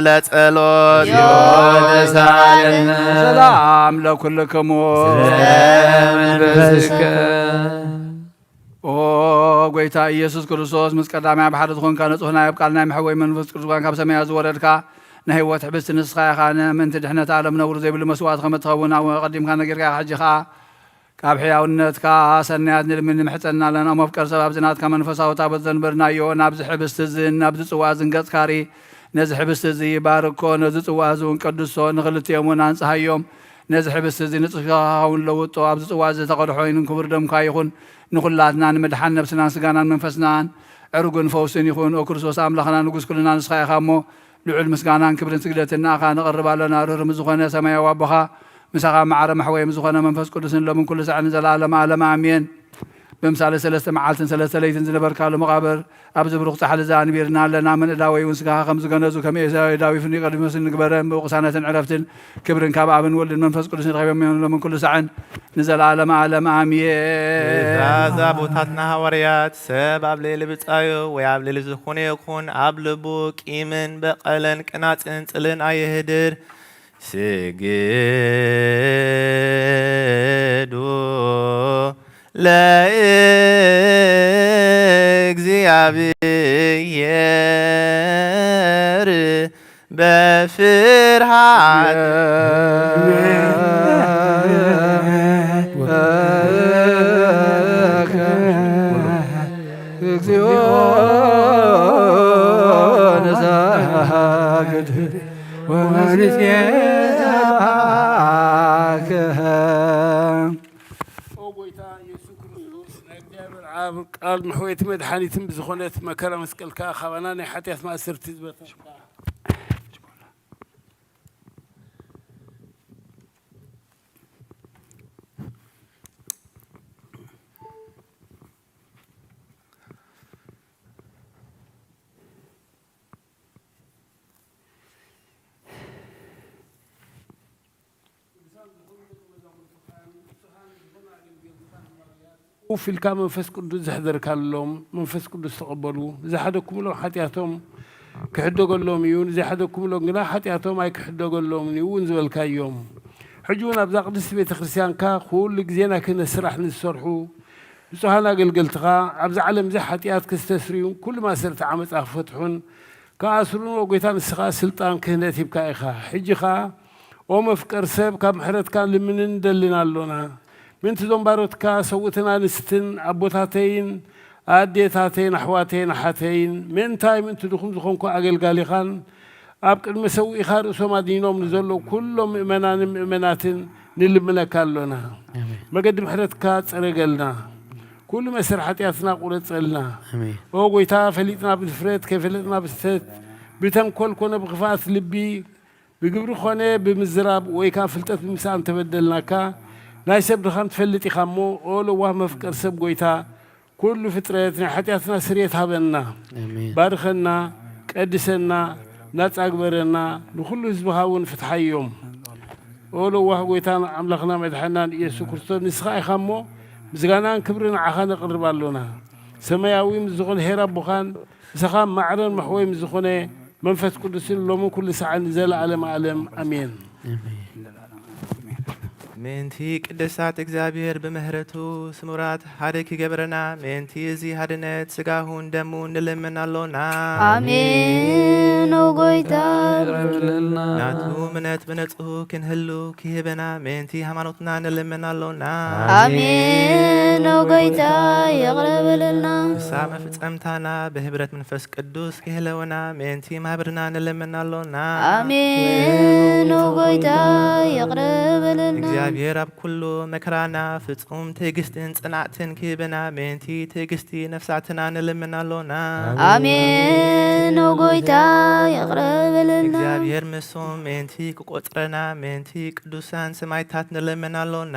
ለጸሎት። ሰላም ለኩልክሙ። ኦ ጎይታ ኢየሱስ ክርስቶስ፣ ምስ ቀዳማይ ኣብ ሓደ ዝኾንካ ንጹሕ ናይ ኣብ ቃል ናይ መሕወይ መንፈስ ቅዱስ ጓን ካብ ሰማያት ዝወረድካ ናይ ህይወት ሕብስቲ ንስኻ ኢኻ። ንምእንቲ ድሕነት ዓለም ነውሪ ዘይብሉ መስዋዕቲ ከም እትኸውን ኣቐዲምካ ነጊርካ ኢኻ። ሕጂ ኸኣ ካብ ሕያውነትካ ሰናያት ንልምን ንምሕጸና ኣለና። መፍቀር ሰብ ኣብዚ ናትካ መንፈሳዊ ታቦት ዘንበርናዮ ናብዚ ሕብስቲ እዝን ናብዚ ጽዋ እዝን ገጽካ ርኢ። ነዚ ሕብስቲ እዚ ባርኮ፣ ነዚ ጽዋ እዚ እውን ቀድሶ፣ ንኽልቲኦም እውን ኣንጽሃዮም። ነዚ ሕብስቲ እዚ ንጽህካ ክኸውን ለውጦ፣ ኣብዚ ጽዋ እዚ ተቐድሖ ይንን ክቡር ደምካ ይኹን። ንኹላትና ንምድሓን ነብስናን ስጋናን መንፈስናን ዕርጉን ፈውስን ይኹን። ኦ ክርስቶስ ኣምላኽና ንጉስ ኩልና ንስኻ ኢኻ እሞ፣ ልዑል ምስጋናን ክብርን ስግደትን ንኣኻ ነቕርብ ኣለና። ርህሩህ ምስ ዝኾነ ሰማያዊ ኣቦኻ፣ ምሳኻ መዓረ መሕወይ ምስ ዝኾነ መንፈስ ቅዱስን ሎምን ኩሉ ሳዕን ንዘለኣለመ ዓለም ኣሜን። ብምሳሌ ሰለስተ መዓልትን ሰለስተ ለይትን ዝነበርካሉ መቓብር፣ ኣብዚ ብሩኽ ጻሕሊ እዚ ኣንቢርና ኣለና። ምንእዳ ወይ እውን ስጋኻ ከም ዝገነዙ፣ ከም ኤሳያዊ ዳዊት ንቀዲሞስ ንግበረን፣ ብቕሳነትን ዕረፍትን ክብርን ካብ ኣብን ወልድን መንፈስ ቅዱስን ረኺቦም እዮም፣ ሎምን ኩሉ ሳዕን ንዘለዓለመ ዓለም ኣሜን። ትእዛዝ ኣቦታትና ሃዋርያት፣ ሰብ ኣብ ልዕሊ ብጻዩ ወይ ኣብ ልዕሊ ዝኾነ ይኹን ኣብ ልቡ ቂምን በቐልን ቅናጽን ጽልን ኣየህድር። ስግዱ ለእግዚኣብሔር በፍርሃት። እግዚኦ ንሰግድ ወንሴብሐከ። ኦ ጎይታ ኢየሱስ ክርስቶስ፣ ናይ እግዚኣብሔር ኣብ ቃል መሕወይቲ መድሓኒትን ብዝኾነት መከራ መስቀልካ ካባና ናይ ሓጢኣት ማእሰርቲ ዝበተካ። ኮፍ ኢልካ መንፈስ ቅዱስ ዘሕደርካሎም መንፈስ ቅዱስ ተቐበሉ። ዝሓደግኩምሎም ሓጢኣቶም ክሕደገሎም እዩ፣ ንዘይሓደግኩምሎም ግና ሓጢኣቶም ኣይክሕደገሎምን እዩ እውን ዝበልካዮም። ሕጂ እውን ኣብዛ ቅድስቲ ቤተ ክርስቲያንካ ኩሉ ግዜ ናይ ክህነት ስራሕ ንዝሰርሑ ንጹሃን ኣገልገልትኻ ኣብዚ ዓለም እዚ ሓጢኣት ክስተስርዩን ኩሉ ማሰርት ዓመጻ ክፈትሑን ክኣስሩን፣ ኦ ጎይታ፣ ንስኻ ስልጣን ክህነት ሂብካ ኢኻ። ሕጂ ኸኣ ኦ መፍቀር ሰብ፣ ካብ ምሕረትካ ልምንን ደልን ኣሎና። ምእንቲ እዞም ባሮትካ ሰውእትን ኣንስትን ኣቦታተይን ኣዴታተይን ኣሕዋተይን ኣሓተይን፣ ምእንታይ ምእንቲ ድኹም ዝኾንኩ ኣገልጋሊኻን ኣብ ቅድሚ ሰውኢኻ ርእሶም ኣድኒኖም ንዘለዉ ኩሎም ምእመናንን ምእመናትን ንልምነካ ኣሎና። ኣሜን። መገዲ ምሕረትካ ጸረገልና። ኩሉ መሰር ሓጢኣትና ቁረጸልና። ኣሜን። ኦ ጎይታ፣ ፈሊጥና ብድፍረት፣ ከይፈለጥና ብስተት፣ ብተንኮል ኮነ ብክፍኣት ልቢ፣ ብግብሪ ኾነ ብምዝራብ ወይ ከኣ ፍልጠት ብምስኣን ተበደልናካ። ናይ ሰብ ድኻም ትፈልጥ ኢኻ እሞ፣ ኦ ለዋህ መፍቀር ሰብ ጎይታ፣ ኩሉ ፍጥረት ናይ ሓጢኣትና ስርየት ሃበና። ኣሜን። ባርኸና፣ ቀድሰና፣ ናጻ ግበረና፣ ንኹሉ ህዝብኻ እውን ፍትሓዮም። ኦ ለዋህ ጎይታን ኣምላኽና መድሓናን ኢየሱስ ክርስቶስ፣ ንስኻ ኢኻ እሞ፣ ምስጋናን ክብሪ ንዓኻ ነቕርብ ኣሎና። ሰማያዊ ምስ ዝኾነ ኄር ኣቦኻን፣ ምሳኻ ማዕረን መሕወይ ምስ ዝኾነ መንፈስ ቅዱስን ሎምን ኩሉ ሰዓን ንዘለዓለም ዓለም ኣሜን። ኣሜን። ምእንቲ ቅድሳት እግዚኣብሔር ብምሕረቱ ስሙራት ሓደ ክገብረና፣ ምእንቲ እዚ ሓድነት ስጋሁን ደሙን ንልምን ኣሎና። ኣሜን። ኦ ጎይታ፣ ይቕረ በለልና። ናቱ እምነት ብነጽሁ ክንህሉ ክህበና፣ ምእንቲ ሃይማኖትና ንልምን ኣሎና። ኣሜን። ኦ ጎይታ፣ ይቕረ በለልና። ንሳ መፍጸምታና ብህብረት መንፈስ ቅዱስ ክህለወና፣ ምእንቲ ማህበርና ንልምን ኣሎና። ኣሜን። ኦ ጎይታ፣ ይቕረ በለልና። እግዚኣብሔር ኣብ ኩሉ መከራና ፍጹም ትዕግስትን ጽንዓትን ክህበና፣ ምእንቲ ትዕግስቲ ነፍሳትና ንልምን ኣሎና። ኣሜን። ኦ ጎይታ፣ ይቕረ በለልና። እግዚኣብሔር ምስም ምእንቲ ክቆጽረና፣ ምእንቲ ቅዱሳን ሰማይታት ንልምን ኣሎና።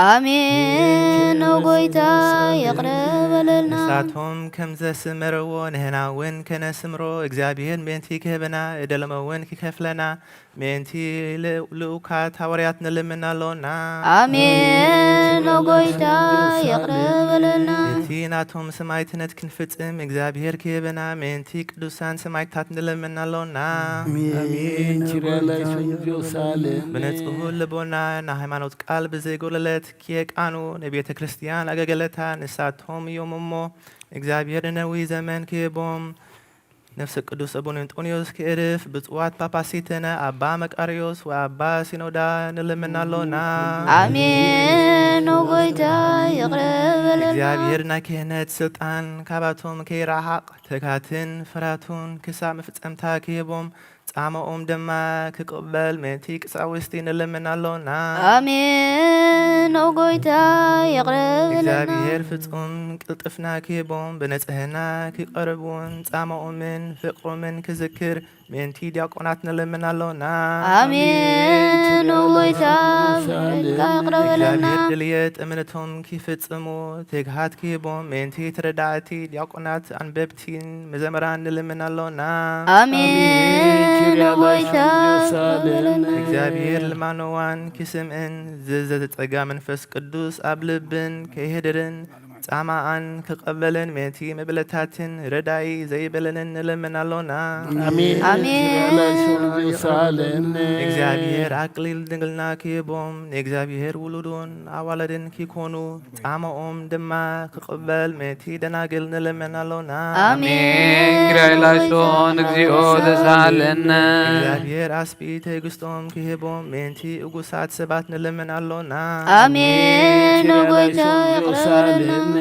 ኣሜን። ኦ ጎይታ፣ ይቕረ በለልና። ንሳቶም ከም ዘስመረዎ ንህና እውን ከነስምሮ፣ እግዚኣብሔር ምእንቲ ክህበና፣ እደለሞ እውን ክከፍለና፣ ምእንቲ ል-፣ ልኡካት ሃዋርያት ንልምን ኣሎና። ኣሜን። ኦ ጎይታ፣ ይቕረ በለልና። እቲ ናቶም ሰማይትነት ክንፍጽም እግዚኣብሔር ክህበና፣ ምእንቲ ቅዱሳን ሰማይታት ንልምን ኣሎና። ኣሜን። ኪርያ ላይሶን ዲዮሳሌም። ብንጹህ ልቦና ንሃይማኖት ቃል ብዘይጎለለት ክየቃኑ ንቤተ ክርስቲያን ኣገልገለታ ንሳቶም እዮም እሞ፣ እግዚኣብሔር ንነዊህ ዘመን ክህቦም፣ ነፍሲ ቅዱስ ኣቡነ እንጦንዮስ ክእርፍ፣ ብፁዓት ጳጳሲትነ ኣባ መቃርዮስ ወኣባ ሲኖዳ ንልምን ኣሎና። ኣሜን። ኦ ጎይታ፣ ይቕረ በለልና። እግዚኣብሔር ናይ ክህነት ስልጣን ካባቶም ከይረሓቕ፣ ትጋትን ፍርሃቱን ክሳብ መፍጸምታ ክህቦም፣ ጻማኦም ድማ ክቕበል ምእንቲ ቅጻውስቲ ንልምን ኣሎና። ኣሜን። ኦ ጎይታ ይቕረ በለና። እግዚኣብሔር ፍጹም ቅልጥፍና ክህቦም ብንጽህና ክቐርቡን ጻማኦምን ፍቕሮምን ክዝክር ምእንቲ ዲያቆናት ንልምን ኣሎና። ኣሜን። ኦ ጎይታ ብሕልካ ይቕረ በለና። እግዚኣብሔር ድልየት እምነቶም ክፍጽሙ ትግሃት ክህቦም ምእንቲ ተረዳእቲ ዲያቆናት ኣንበብቲን መዘምራን ንልምን ኣሎና። ኣሜን። ኦ ጎይታ ይቕረ በለና። እግዚኣብሔር ልማኖዋን ክስምዕን ዝዘተጸጋ መንፈስ ቅዱስ ኣብ ልብን ከይህድርን ጻማኣን ክቐበልን ምእንቲ መብለታትን ረዳኢ ዘይበለንን ንልምን ኣሎና። ኣሜን። ኣሜን። ኪርያላይሶን ዮሳልን እግዚኣብሔር ኣክሊል ድንግልና ክህቦም ንእግዚኣብሔር ውሉዱን ኣዋለድን ክኮኑ ጻማኦም ድማ ክቕበል ምእንቲ ደናግል ንልምን ኣሎና። ኣሜን። ኪርያላይሶን እግዚኦ ተሳለነ። እግዚኣብሔር ኣስቢ ትዕግስቶም ክህቦም ምእንቲ እጉሳት ሰባት ንልምን ኣሎና። ኣሜን። ኦ ጎይታ ይቕረ በለና።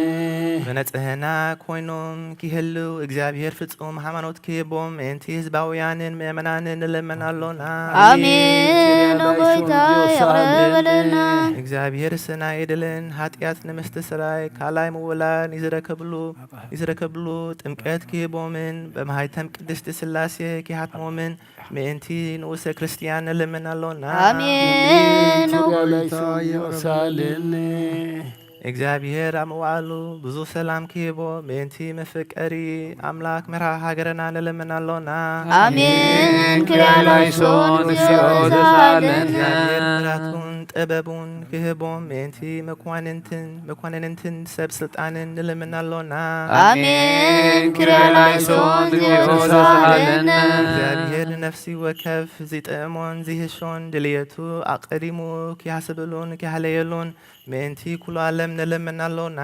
ብንጽህና ኮይኖም ክህልው እግዚኣብሔር ፍጹም ሃይማኖት ክህቦም ምእንቲ ህዝባውያንን ምእመናንን ንልምን ኣሎና። ኣሜን። ኦ ጎይታ ይቕረ በለና። እግዚኣብሔር ሰናይ ድልን ሓጢኣት ንምስትስራይ ካልኣይ ምውላድ ንዝረከብሉ ንዝረከብሉ ጥምቀት ክህቦምን በማሃይተም ቅድስቲ ስላሴ ክሃትሞምን ምእንቲ ንኡሰ ክርስትያን ንልምን ኣሎና። ኣሜን። ኦ ኪርያላይሶን ዮሳልን እግዚኣብሔር ኣብ መዋእሉ ብዙ ሰላም ክህቦ ምእንቲ መፍቀሪ ኣምላክ መርሃ ሃገርና ንልምን ኣሎና። ኣሜን። ኪርያላይሶን እግዚኦ ተሳለነ። እግዚኣብሔር ምሕረቱን ጥበቡን ክህቦም ምእንቲ መኳንንትን መኳንንትን ሰብ ስልጣንን ንልምን ኣሎና። ኣሜን። ኪርያላይሶን እግዚኦ ተሳለነ። እግዚኣብሔር ንነፍሲ ወከፍ ዝጥዕሞን ዝህሾን ድልየቱ ኣቐዲሙ ክያስብሉን ክያህለየሉን ምእንቲ ኩሉ ዓለም ንልምን ኣሎና።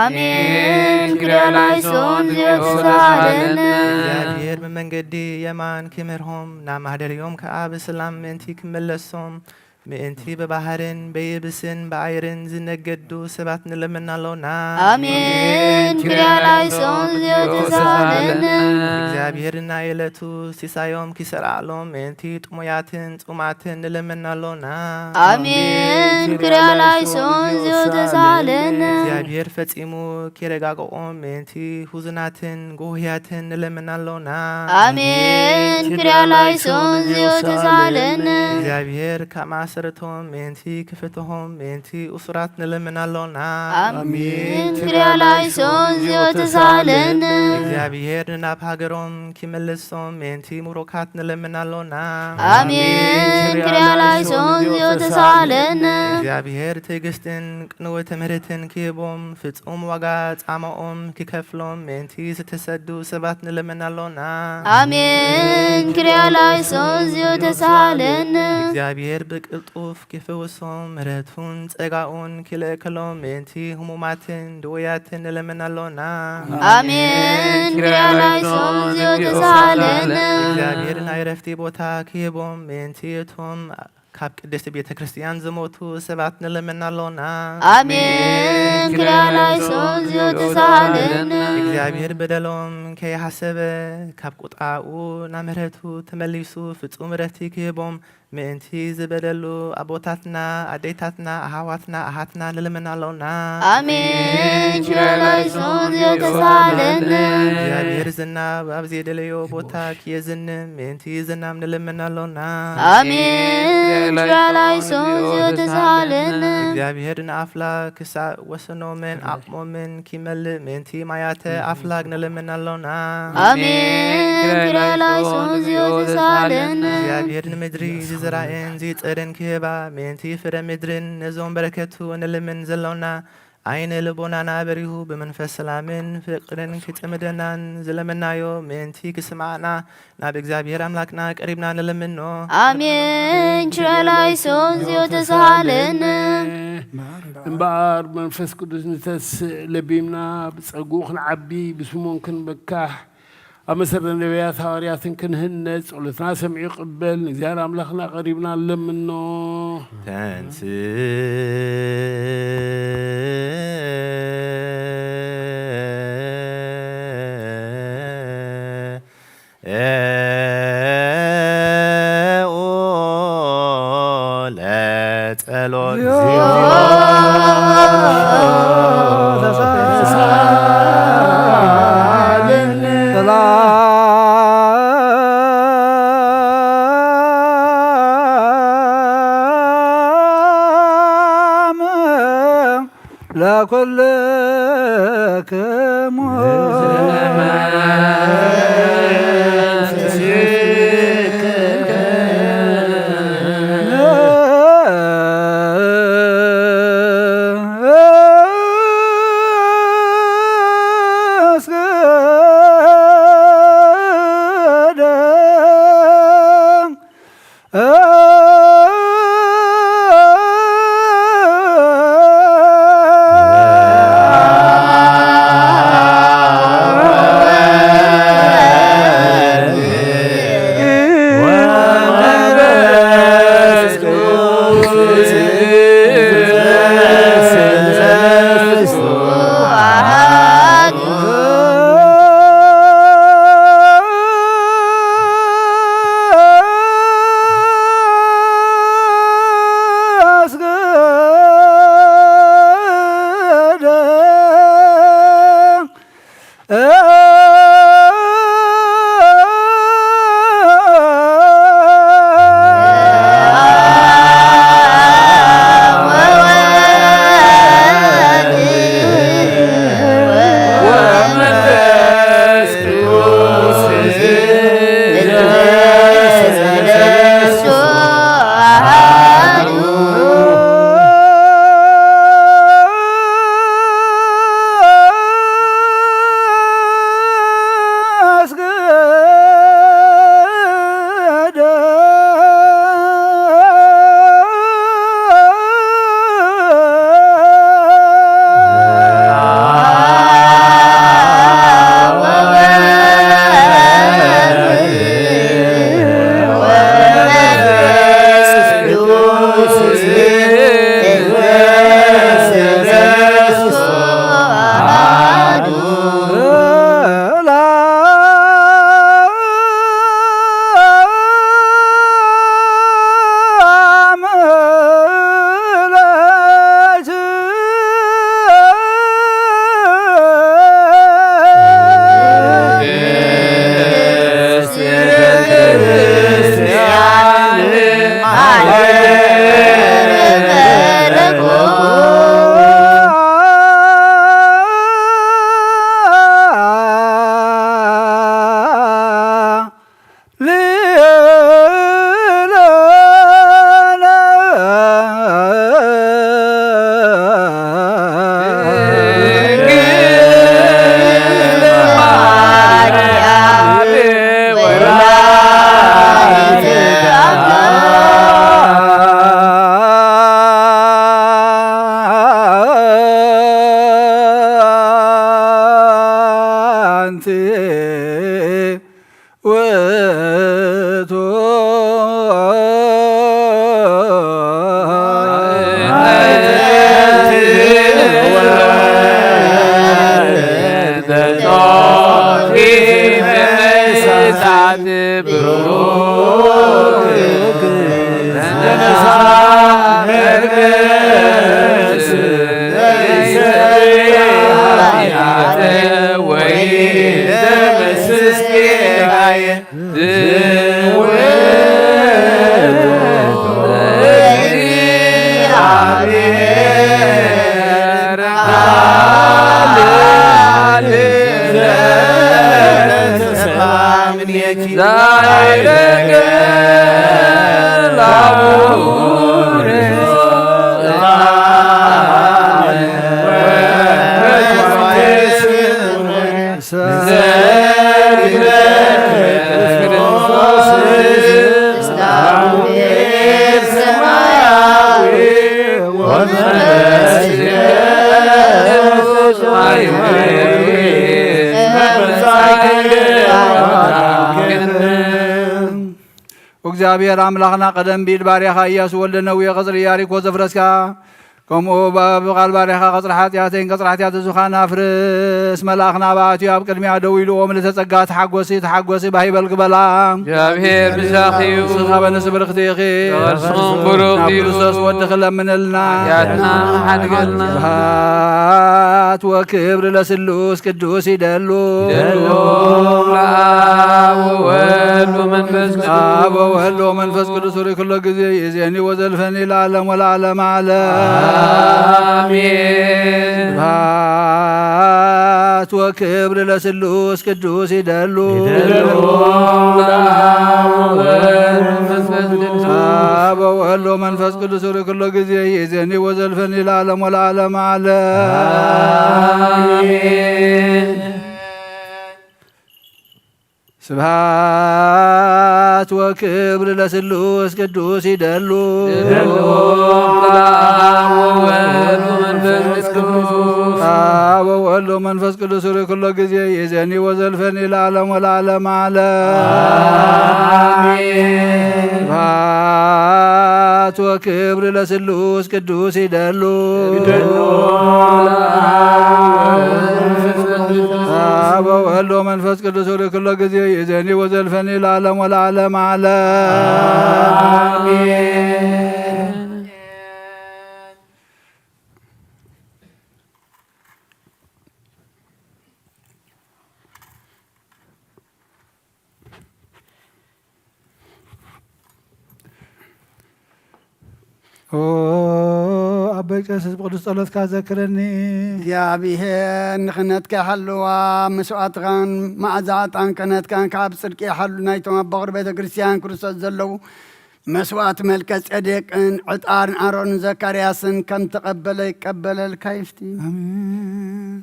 ኣሜን። ኪርያላይሶን እግዚኦ ተሳለነ። እግዚኣብሔር ብመንገዲ የማን ክምህርሆም ናብ ማህደርዮም ከኣ ብሰላም ምእንቲ ክመለሶም ምእንቲ ብባህርን በየብስን ብኣይርን ዝነገዱ ሰባት ንልምን ኣሎና። ኣሜን። ኪርያላይሶን እግዚኦ ተሳለነ። እግዚኣብሔር ናይ ዕለቱ ሲሳዮም ክሰርዓሎም ምእንቲ ጥሙያትን ጽማትን ንልምን ኣሎና። ኣሜን። ኪርያላይሶን እግዚኦ ተሳለነ። እግዚኣብሔር ፈጺሙ ኪረጋግኦም ምእንቲ ሁዙናትን ጎህያትን ንልምን ኣሎና። ኣሜን። ኪርያላይሶን እግዚኦ ተሳለነ። እግዚኣብሔር ካብ ማእሰርቶም ምእንቲ ክፍትሆም ምእንቲ እሱራት ንልምን ኣሎና። ኣሜን። ኪርያላይሶን እግዚኦ ተሳለነ። እግዚኣብሔር ንናብ ሃገሮም ክመልሶም ምእንቲ ምሩካት ንልምን ኣሎና። ኣሜን። ኪርያላይሶን እግዚኦ ተሳለነ። እግዚኣብሔር ትዕግስትን ቅንዊ ትምህርትን ክህቦም ፍጹም ዋጋ ጻማኦም ክከፍሎም ምእንቲ ዝተሰዱ ሰባት ንልምን ኣሎና። ኣሜን። ኪርያላይሶን እግዚኦ ተሳለነ። እግዚኣብሔር ብቅልጡፍ ክፍውሶም ምሕረቱን ጸጋኡን ክልእከሎም ምእንቲ ህሙማትን ድውያትን ንልምን ኣሎና። ኣሜን። ኪርያላይሶን እግዚኦ ተሳለነ። እግዚኣብሔር ናይ ረፍቲ ቦታ ክህቦም ምእንቲ እቶም ካብ ቅድስቲ ቤተ ክርስቲያን ዝሞቱ ሰባት ንልምን ኣሎና። ኣሜን። ኪርያላይሶን እግዚኦ ተሳለነ። እግዚኣብሔር በደሎም ከይሓሰበ ካብ ቁጣኡ ናብ ምሕረቱ ተመሊሱ ፍጹም ረፍቲ ክህቦም ምእንቲ ዝበደሉ ኣቦታትና፣ ኣዴታትና፣ ኣሃዋትና፣ ኣሃትና ንልምን ኣሎና። ኣሜን። ኪርያላይሶን እግዚኦ ተሳለነ። እግዚኣብሔር ዝናብ ኣብ ዘየደለዮ ቦታ ክየዝንም ምእንቲ ዝናም ንልምን ኣሎና። ኣሜን። ኪርያላይሶን እግዚኦ ተሳለነ። እግዚኣብሔር ንኣፍላክ ክሳእ ወሰኖምን ዓቕሞምን ክመልእ ምእንቲ ማያተ ኣፍላግ ንልምን ኣሎና። ኣሜን። ኪርያላይሶን እግዚኦ ተሳለነ። እግዚኣብሔር ንምድሪ ዝዝራእን ዝጸርን ክህባ ምእንቲ ፍረ ምድርን ነዞም በረከቱ ንልምን ዘሎና ኣይነ ልቦናና በሪሁ ብመንፈስ ሰላምን ፍቅርን ክጽምደናን ዝለመናዮ ምእንቲ ክስማዕና ናብ እግዚኣብሔር ኣምላክና ቀሪብና ንልምኖ። ኣሜን። ኪርያላይሶን እግዚኦ ተሳለነ። እምበኣር መንፈስ ቅዱስ ንተስእ ለቢምና ብጸግኡ ክንዓቢ ብስሙን ክንበካሕ ኣብ መሰረት ነቢያት ሃዋርያትን ክንህነጽ ጸሎትና ሰሚዑ ይቕበል ንእግዚኣብሔር ኣምላኽና ቀሪብና ንለምኖ። ተንስ ኩልክሙ እግዚኣብሔር ኣምላኽና፣ ቀደም ብኢድ ባርያኻ ኢያሱ ወልደ ነዌ ቐጽሪ ኢያሪኮ ዘፍረስካ፣ ከምኡ ብቃል ባርያኻ ቐጽሪ ሓጢኣተይን ቐጽሪ ሓጢኣት ዝኻን ኣፍርስ። መልኣኽ ናብኣ ኣትዩ ኣብ ቅድሚኣ ደው ኢሉ፣ "ምልእተ ጸጋ ተሓጎሲ፣ ተሓጎሲ፣ ባህ ይበልኪ" በላ። እግዚኣብሔር ምሳኺ እዩ። ንስኻ በንስ ብርኽቲ ኢኺ። ከርስኹም ብሩኽ ናብ እዩ። ክርስቶስ ወድኺ ለምንልና። ሓጢኣትና ሓድገልና። ስብሐት ወክብር ለስሉስ ቅዱስ ይደሉ። ይደሉ ለአብ ወወልድ ወመንፈስ ቅዱስ። አብ ወወልድ ወመንፈስ ቅዱስ ሪ ኩሎ ጊዜ ይእዜኒ ወዘልፈኒ ለዓለም ወለዓለም ዓለም። አሜን። ስብሐት ወክብር ለስሉስ ቅዱስ ይደሉ። ይደሉ ለአብ ወወልድ ወመንፈስ ቅዱስ። አብ ወወልድ ወመንፈስ ቅዱስ ሪ ኩሎ ጊዜ ይእዜኒ ወዘልፈኒ ለዓለም ወለዓለም ዓለም። አሜን። ስብሐት ወክብር ለስሉስ ቅዱስ ይደሉ። ይደሉ ለአብ ወወልድ ወመንፈስ ቅዱስ። አብ ወወልድ ወመንፈስ ቅዱስ ሪ ኩሎ ጊዜ ይእዜኒ ወዘልፈኒ ለዓለም ወለዓለም ዓለም። አሜን። ስብሐት ወክብር ለስሉስ ቅዱስ ይደሉ። ይደሉ ለአብ ወወልድ ወመንፈስ ቅዱስ። አብ ወወልድ ወመንፈስ ቅዱስ ሪ ኩሎ ጊዜ ይእዜኒ ወዘልፈኒ ለዓለም ወለዓለም ዓለም። አሜን። ኦ ኣቦይ ቀሲስ ብቅዱስ ጸሎትካ ዘክረኒ። እግዚኣብሔር ንክህነትካ ይሓልዋ፣ መስዋዕትኻን መዓዛ ዕጣን ክህነትካን ከዓ ብጽድቂ ይሓሉ። ናይቶም ኣብ በኹሪ ቤተ ክርስቲያን ክርስቶስ ዘለዉ መስዋዕት መልከ ጼዴቅን ዕጣን ኣሮን ዘካርያስን ከም ተቐበለ ይቀበለልካ ይፍቲ። ኣሜን።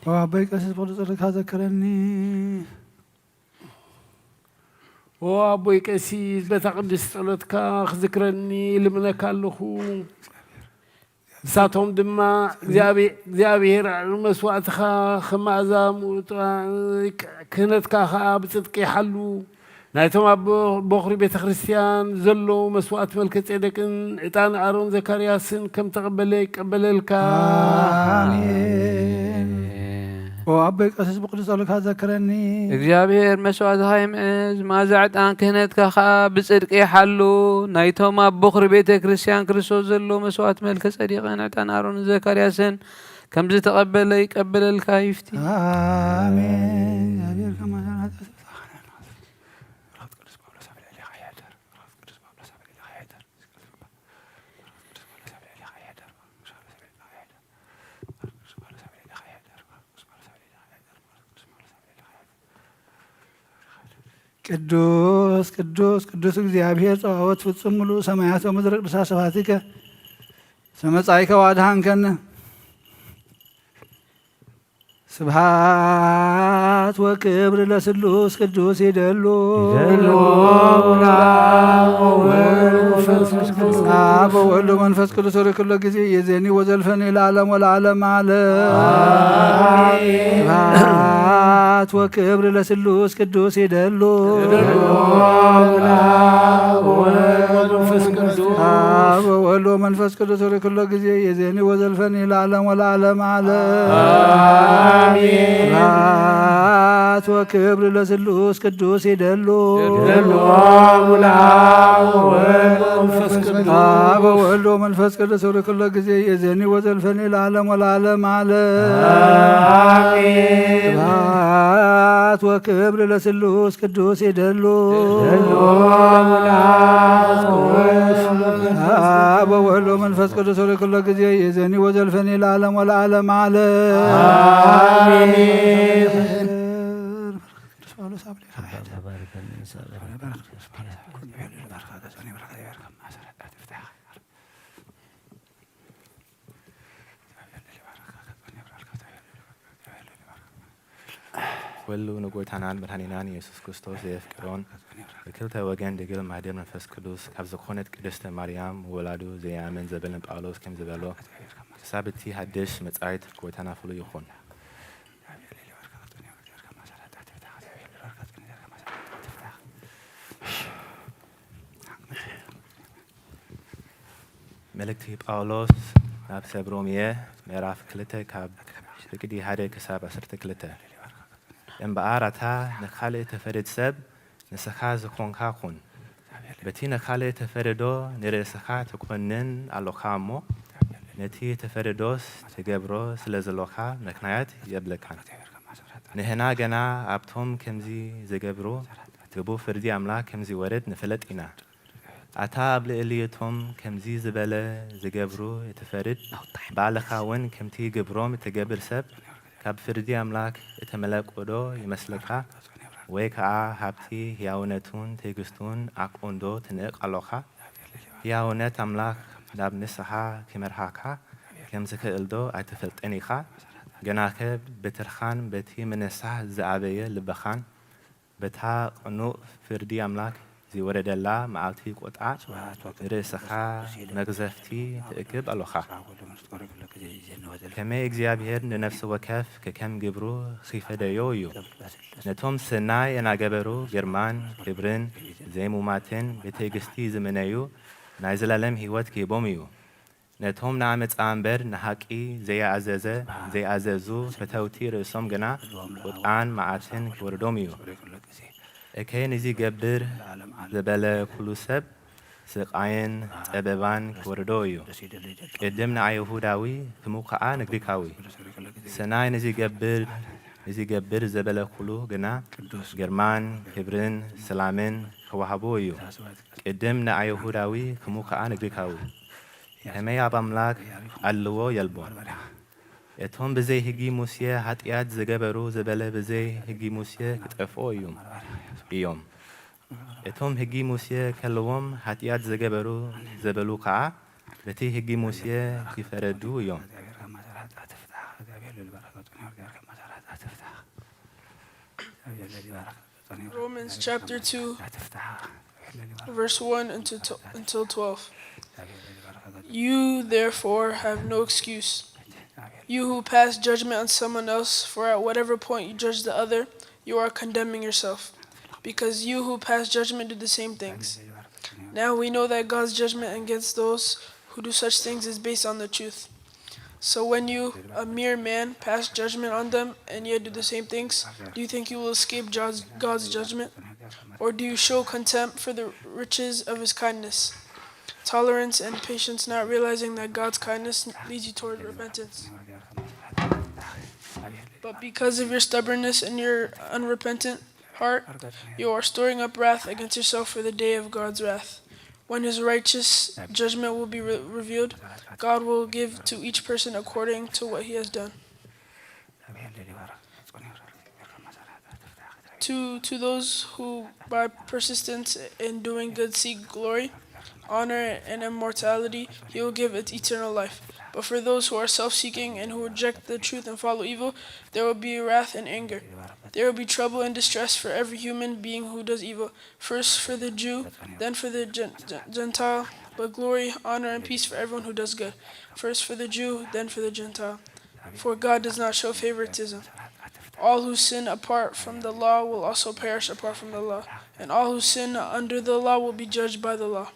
ኦ ኣቦይ ቀሲስ ብቅዱስ ጸሎትካ ዘክረኒ። ኦ ኣቦይ ቀሲስ በታ ቅድስቲ ጸሎትካ ክዝክረኒ ልምነካ ኣለኹ። ንሳቶም ድማ እግዚኣብሔር ኣዕሩር መስዋእትኻ ከም መኣዛ ምውጣ ክህነትካ ኸኣ ብጽድቂ ይሓሉ። ናይቶም ኣብ በኹሪ ቤተ ክርስቲያን ዘለዉ መስዋእቲ መልከ ጼዴቅን ዕጣን ኣሮን ዘካርያስን ከም ተቐበለ ይቀበለልካ። ኣሜን። ኦ ኣቦይ ቀሲስ ብቅዱስ ጸሎትካ ዘክረኒ። እግዚኣብሔር መስዋእትኻ ይምእዝ፣ መኣዛ ዕጣን ክህነትካ ኸኣ ብጽድቂ ይሓሉ። ናይቶም ኣብ በኹሪ ቤተ ክርስቲያን ክርስቶስ ዘለዉ መስዋእቲ መልከ ጼዴቅን ዕጣን ኣሮን ዘካርያስን ከም ዝተቐበለ ይቀበለልካ ይፍቲ። ኣሜን። እግዚኣብሔር ከማና ርክብ ቅዱስ ጳውሎስ ኣብ ልዕሌኻ ይሕደር። ርክብ ቅዱስ ጳውሎስ ኣብ ልዕሌኻ ይሕደር። ቅዱስ ቅዱስ ቅዱስ እግዚኣብሔር ጸባኦት ፍጹም ምሉእ ሰማያት ወምድር ቅዱሳት ስብሐቲከ ሰመጻይከ ዋድሃንከነ። ስብሐት ወክብር ለስሉስ ቅዱስ ይደሉ። ይደሉ ለአብ ወወልድ ወመንፈስ ቅዱስ። አብ ወወልድ ወመንፈስ ቅዱስ ወደ ኩሎ ጊዜ የዜኒ ወዘልፈኒ ለዓለም ወለዓለም ዓለም። ስብሐት ወክብር ለስሉስ ቅዱስ ይደሉ። ይደሉ ለአብ ወወልድ ወመንፈስ ቅዱስ። አብ ወወልድ ወመንፈስ ቅዱስ ወደ ኩሎ ጊዜ የዜኒ ወዘልፈኒ ለዓለም ወለዓለም ዓለም። አሜን። ስብሐት ወክብር ለስሉስ ቅዱስ ይደሉ። ይደሉ ለአብ ወወልድ ወመንፈስ ቅዱስ። አብ ወወልድ ወመንፈስ ቅዱስ ወደ ኩሎ ጊዜ የዜኒ ወዘልፈኒ ለዓለም ወለዓለም ዓለም። አሜን። ስብሐት ወክብር ለስሉስ ቅዱስ ይደሉ። ይደሉ ለአብ ወወልድ ወመንፈስ አብ ወወልድ ወመንፈስ ቅዱስ ወደ ኩሎ ጊዜ የዜኒ ወዘልፈኒ ለዓለም ወለዓለም ዓለም። አሜን። ኩሉ ንጎይታናን መድኃኒናን ኢየሱስ ክርስቶስ ዘየፍቅሮን ብክልተ ወገን ድንግል ማህደር መንፈስ ቅዱስ ካብ ዝኾነት ቅድስተ ማርያም ወላዱ ዘይኣምን ዘበለን ጳውሎስ ከም ዝበሎ ክሳብ እቲ ሓድሽ መጻኢት ጎይታና ፍሉይ ይኹን። መልእክቲ ጳውሎስ ናብ ሰብ ሮሜ ምዕራፍ ክልተ ካብ ፍቅዲ ሓደ ክሳብ ዓሰርተ ክልተ። እምበኣር ኣታ ንኻልእ ተፈርድ ሰብ ንስኻ ዝኾንካ ኩን። በቲ ንኻልእ ተፈርዶ ንርእስኻ ትኮንን ኣሎኻ እሞ ነቲ ተፈረዶስ ትገብሮ ስለ ዘሎኻ ምኽንያት የብለካን። ንሕና ገና ኣብቶም ከምዚ ዝገብሩ ግቡእ ፍርዲ ኣምላኽ ከም ዚወርድ ንፈልጥ ኢና። ኣታ ኣብ ልዕሊ እቶም ከምዚ ዝበለ ዝገብሩ እትፈርድ፣ ባዕልኻ እውን ከምቲ ግብሮም እትገብር ሰብ፣ ካብ ፍርዲ ኣምላኽ እተመለቅዶ ይመስለካ? ወይ ከኣ ሃብቲ ህያውነቱን ትዕግስቱን ዓቕቡንዶ ትንእቕ ኣሎኻ? ህያውነት ኣምላኽ ናብ ንስሓ ኪመርሓካ ከም ዝኽእልዶ ኣይትፈልጥን ኢኻ? ግናኸ በትርኻን በቲ ምንሳሕ ዝዓበየ ልብኻን በታ ቅኑእ ፍርዲ ኣምላኽ ዚወርደላ መዓልቲ ቁጥዓ ርእስኻ መግዘፍቲ ትእክብ ኣሎኻ። ከመይ እግዚኣብሔር ንነፍሲ ወከፍ ከከም ግብሩ ኺፈደዮ እዩ። ነቶም ሰናይ እናገበሩ ግርማን ክብርን ዘይሙማትን ብትዕግስቲ ዝምነዩ ናይ ዘላለም ህይወት ክህቦም እዩ። ነቶም ንኣመጻ እምበር ንሓቂ ዘይኣዘዘ ዘይኣዘዙ ፈተውቲ ርእሶም ግና ቁጥዓን መዓትን ክወርዶም እዩ። እከይ ንዚ ገብር ዝበለ ኩሉ ሰብ ስቓይን ጸበባን ክወርዶ እዩ። ቅድም ንኣይሁዳዊ ክሙ ከኣ ንግሪካዊ። ሰናይ ንዚ ገብር ንዚ ገብር ዘበለ ኩሉ ግና ግርማን ክብርን ሰላምን ክወሃቦ እዩ። ቅድም ንኣይሁዳዊ ክሙ ከኣ ንግሪካዊ። ከመይ ኣብ ኣምላኽ ኣለዎ የልቦን። እቶም ብዘይ ህጊ ሙሴ ሓጢኣት ዝገበሩ ዝበለ ብዘይ ህጊ ሙሴ ክጠፍኦ እዮም እዮም። እቶም ህጊ ሙሴ ከለዎም ሓጢኣት ዝገበሩ ዘበሉ ከኣ በቲ ህጊ ሙሴ ይፈረዱ እዮም። Romans chapter two, verse one until, until twelve. You, therefore, have no excuse. You who pass judgment on someone else, for at whatever point you judge the other, you are condemning yourself. Because you who pass judgment do the same things. Now we know that God's judgment against those who do such things is based on the truth. So when you, a mere man, pass judgment on them and yet do the same things, do you think you will escape God's, God's judgment? Or do you show contempt for the riches of his kindness, tolerance, and patience, not realizing that God's kindness leads you toward repentance? But because of your stubbornness and your unrepentant heart, you are storing up wrath against yourself for the day of God's wrath, when his righteous judgment will be re- revealed. God will give to each person according to what he has done. To, to those who, by persistence in doing good, seek glory, honor, and immortality, he will give it eternal life. But for those who are self seeking and who reject the truth and follow evil, there will be wrath and anger. There will be trouble and distress for every human being who does evil, first for the Jew, then for the Gen- Gen- Gentile. But glory, honor, and peace for everyone who does good, first for the Jew, then for the Gentile. For God does not show favoritism. All who sin apart from the law will also perish apart from the law, and all who sin under the law will be judged by the law.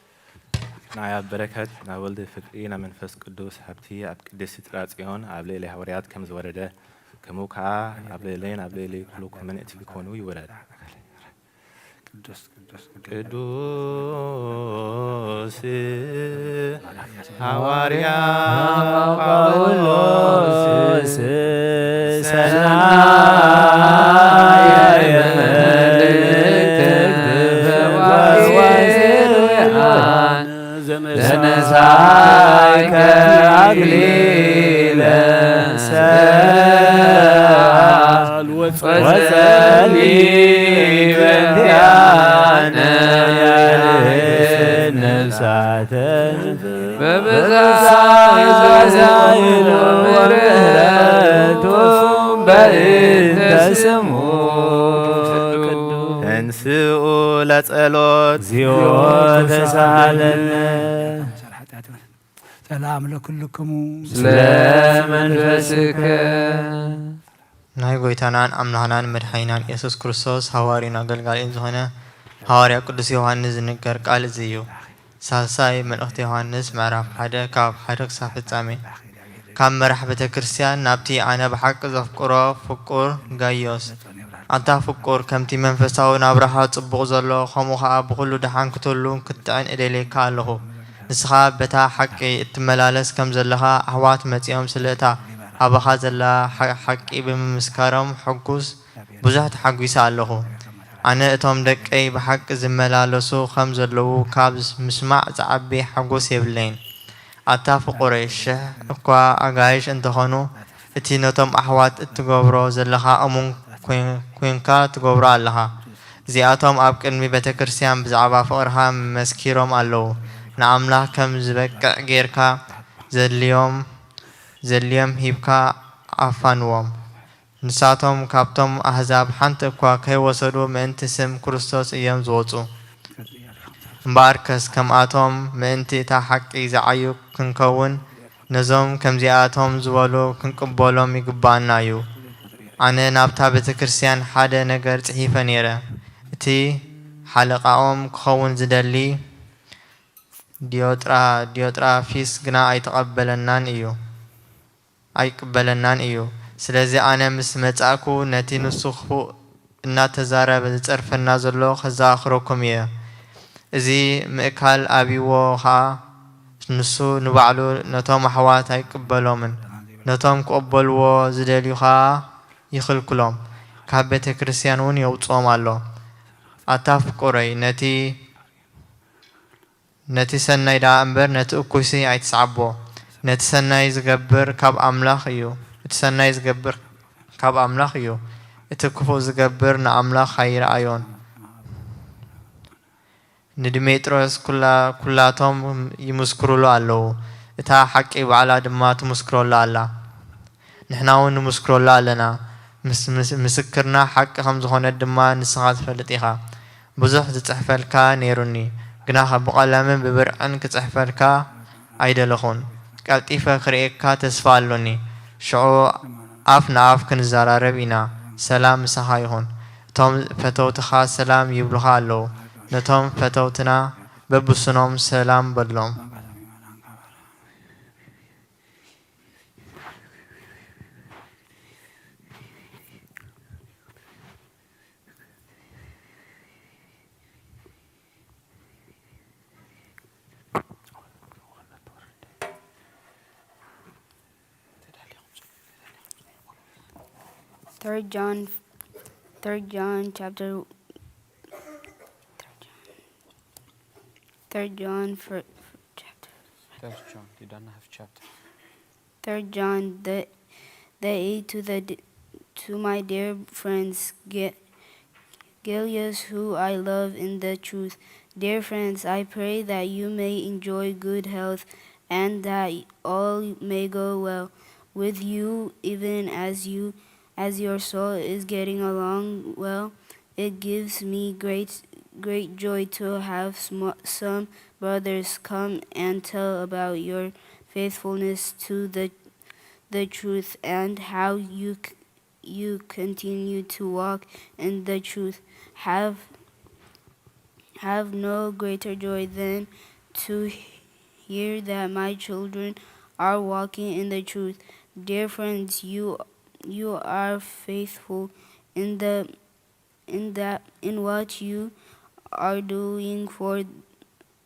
ናይ ኣብ በረከት ናይ ወልዲ ፍቅሪ ናይ መንፈስ ቅዱስ ሃብቲ ኣብ ቅድስቲ ጥራ ጽዮን ኣብ ልዕሊ ሃዋርያት ከም ዝወረደ ከምኡ ከዓ ኣብ ልዕልን ኣብ ልዕሊ ኩሉ ኮመንእቲ ክኮኑ ይውረድ። ቅዱስ ቅዱስ ቅዱስ ቅዱስ ሃዋርያ ጳውሎስ ሰናይ መልእክት ዘመሳይከ አክሊለ ሰል ወጸሊ በእንቲአነ ያድህን ነፍሳተ በብዛይሎ ምሕረቱ በእንተ ስሙ ተንስኡ ለጸሎት እግዚኦ ተሳለነ። ሰላም ለኩልክሙ ስለ መንፈስከ ናይ ጎይታናን ኣምላኽናን መድሓኒናን ኢየሱስ ክርስቶስ ሃዋርዩን ኣገልጋሊን ዝኾነ ሃዋርያ ቅዱስ ዮሃንስ ዝንገር ቃል እዚ እዩ። ሳልሳይ መልእኽቲ ዮሃንስ ምዕራፍ ሓደ ካብ ሓደ ክሳብ ፍጻሜ። ካብ መራሕ ቤተ ክርስቲያን ናብቲ ኣነ ብሓቂ ዘፍቅሮ ፍቁር ጋይዮስ። ኣንታ ፍቁር፣ ከምቲ መንፈሳዊ ናብራኻ ጽቡቕ ዘሎ፣ ከምኡ ኸኣ ብኹሉ ደሓን ክትህሉን ክትጥዕን እደልየካ ኣለኹ። ንስኻ በታ ሓቂ እትመላለስ ከም ዘለኻ፣ ኣሕዋት መጺኦም ስለ እታ ኣባኻ ዘላ ሓ-፣ ሓቂ ብምምስካሮም ሕጉስ፣ ብዙሕ ተሓጒሰ ኣለኹ። ኣነ እቶም ደቀይ ብሓቂ ዝመላለሱ ከም ዘለዉ ካብ ምስማዕ ዝዓቢ ሓጎስ የብለይን። ኣታ ፍቑረይ፣ ሽሕ እኳ ኣጋይሽ እንተኾኑ፣ እቲ ነቶም ኣሕዋት እትገብሮ ዘለኻ እሙን ኮይን-፣ ኮይንካ ትገብሮ ኣለኻ። እዚኣቶም ኣብ ቅድሚ ቤተ ክርስቲያን ብዛዕባ ፍቕርኻ መስኪሮም ኣለዉ። ንኣምላኽ ከም ዝበቅዕ ጌርካ ዘድልዮም፣ ዘድልዮም ሂብካ ኣፋንዎም። ንሳቶም ካብቶም ኣህዛብ ሓንቲ እኳ ከይወሰዱ ምእንቲ ስም ክርስቶስ እዮም ዝወጹ። እምበኣርከስ ከምኣቶም ምእንቲ እታ ሓቂ ዝዓዩ ክንከውን፣ ነዞም ከምዚኣቶም ዝበሉ ክንቅበሎም ይግብኣና እዩ። ኣነ ናብታ ቤተ ክርስቲያን ሓደ ነገር ጽሒፈ ነይረ። እቲ ሓለቓኦም ክኸውን ዝደሊ ዲዮጥራ-፣ ዲዮጥራፊስ ግና ኣይተቐበለናን እዩ፣ ኣይቅበለናን እዩ። ስለዚ ኣነ ምስ መጻእኩ ነቲ ንሱ ክፉእ እናተዛረበ ዝጸርፈና ዘሎ ከዘኻኽረኩም እየ። እዚ ምእካል ኣብይዎ ኸኣ፣ ንሱ ንባዕሉ ነቶም ኣሕዋት ኣይቅበሎምን። ነቶም ክቕበልዎ ዝደልዩ ኸኣ ይኽልክሎም፣ ካብ ቤተ ክርስቲያን እውን የውጽኦም ኣሎ። ኣታ ፍቁረይ፣ ነቲ፣ ነቲ ሰናይ ደኣ እምበር ነቲ እኩይሲ ኣይትስዓቦ። ነቲ ሰናይ ዝገብር ካብ ኣምላኽ እዩ። እቲ ሰናይ ዝገብር ካብ ኣምላኽ እዩ። እቲ ክፉእ ዝገብር ንኣምላኽ ኣይረኣዮን። ንድሜጥሮስ ኩላ-፣ ኩላቶም ይምስክሩሉ ኣለዉ። እታ ሓቂ ባዕላ ድማ ትምስክረሉ ኣላ። ንሕና እውን ንምስክረሉ ኣለና። ምስ-፣ ምስ-፣ ምስክርና ሓቂ ከም ዝኾነት ድማ ንስኻ ትፈልጥ ኢኻ። ብዙሕ ዝጽሕፈልካ ነይሩኒ፣ ግናኸ ብቐለምን ብብርዕን ክጽሕፈልካ ኣይደለኹን። ቀልጢፈ ክርእየካ ተስፋ ኣሎኒ። ሽዑ ኣፍ ንኣፍ ክንዘራረብ ኢና። ሰላም ምሳኻ ይኹን። እቶም ፈተውትኻ ሰላም ይብሉኻ ኣለዉ። ነቶም ፈተውትና በብስኖም ሰላም በሎም። Third John, Third John chapter, Third John, fir-, chapter. First John, you don't have chapter. Third John, the, the eight to the d-, to my dear friends, Ga-, Gaius, who I love in the truth. Dear friends, I pray that you may enjoy good health and that all may go well with you, even as you, as your soul is getting along well. It gives me great, great joy to have sm-, some brothers come and tell about your faithfulness to the, the truth and how you c-, you continue to walk in the truth. Have, have no greater joy than to hear that my children are walking in the truth. Dear friends, you, you are faithful in the, in that, in what you are doing for,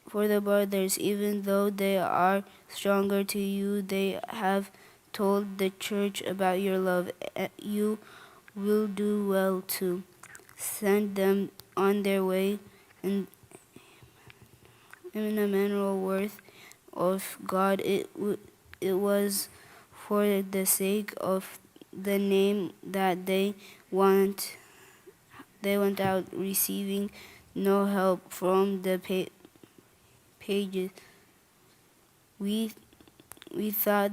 for the brothers, even though they are stronger to you. They have told the church about your love. Eh, you will do well to send them on their way in, in the mineral worth of God. It w-, it was for the sake of the name that they want, they went out, receiving no help from the pa-, pages. We, we thought,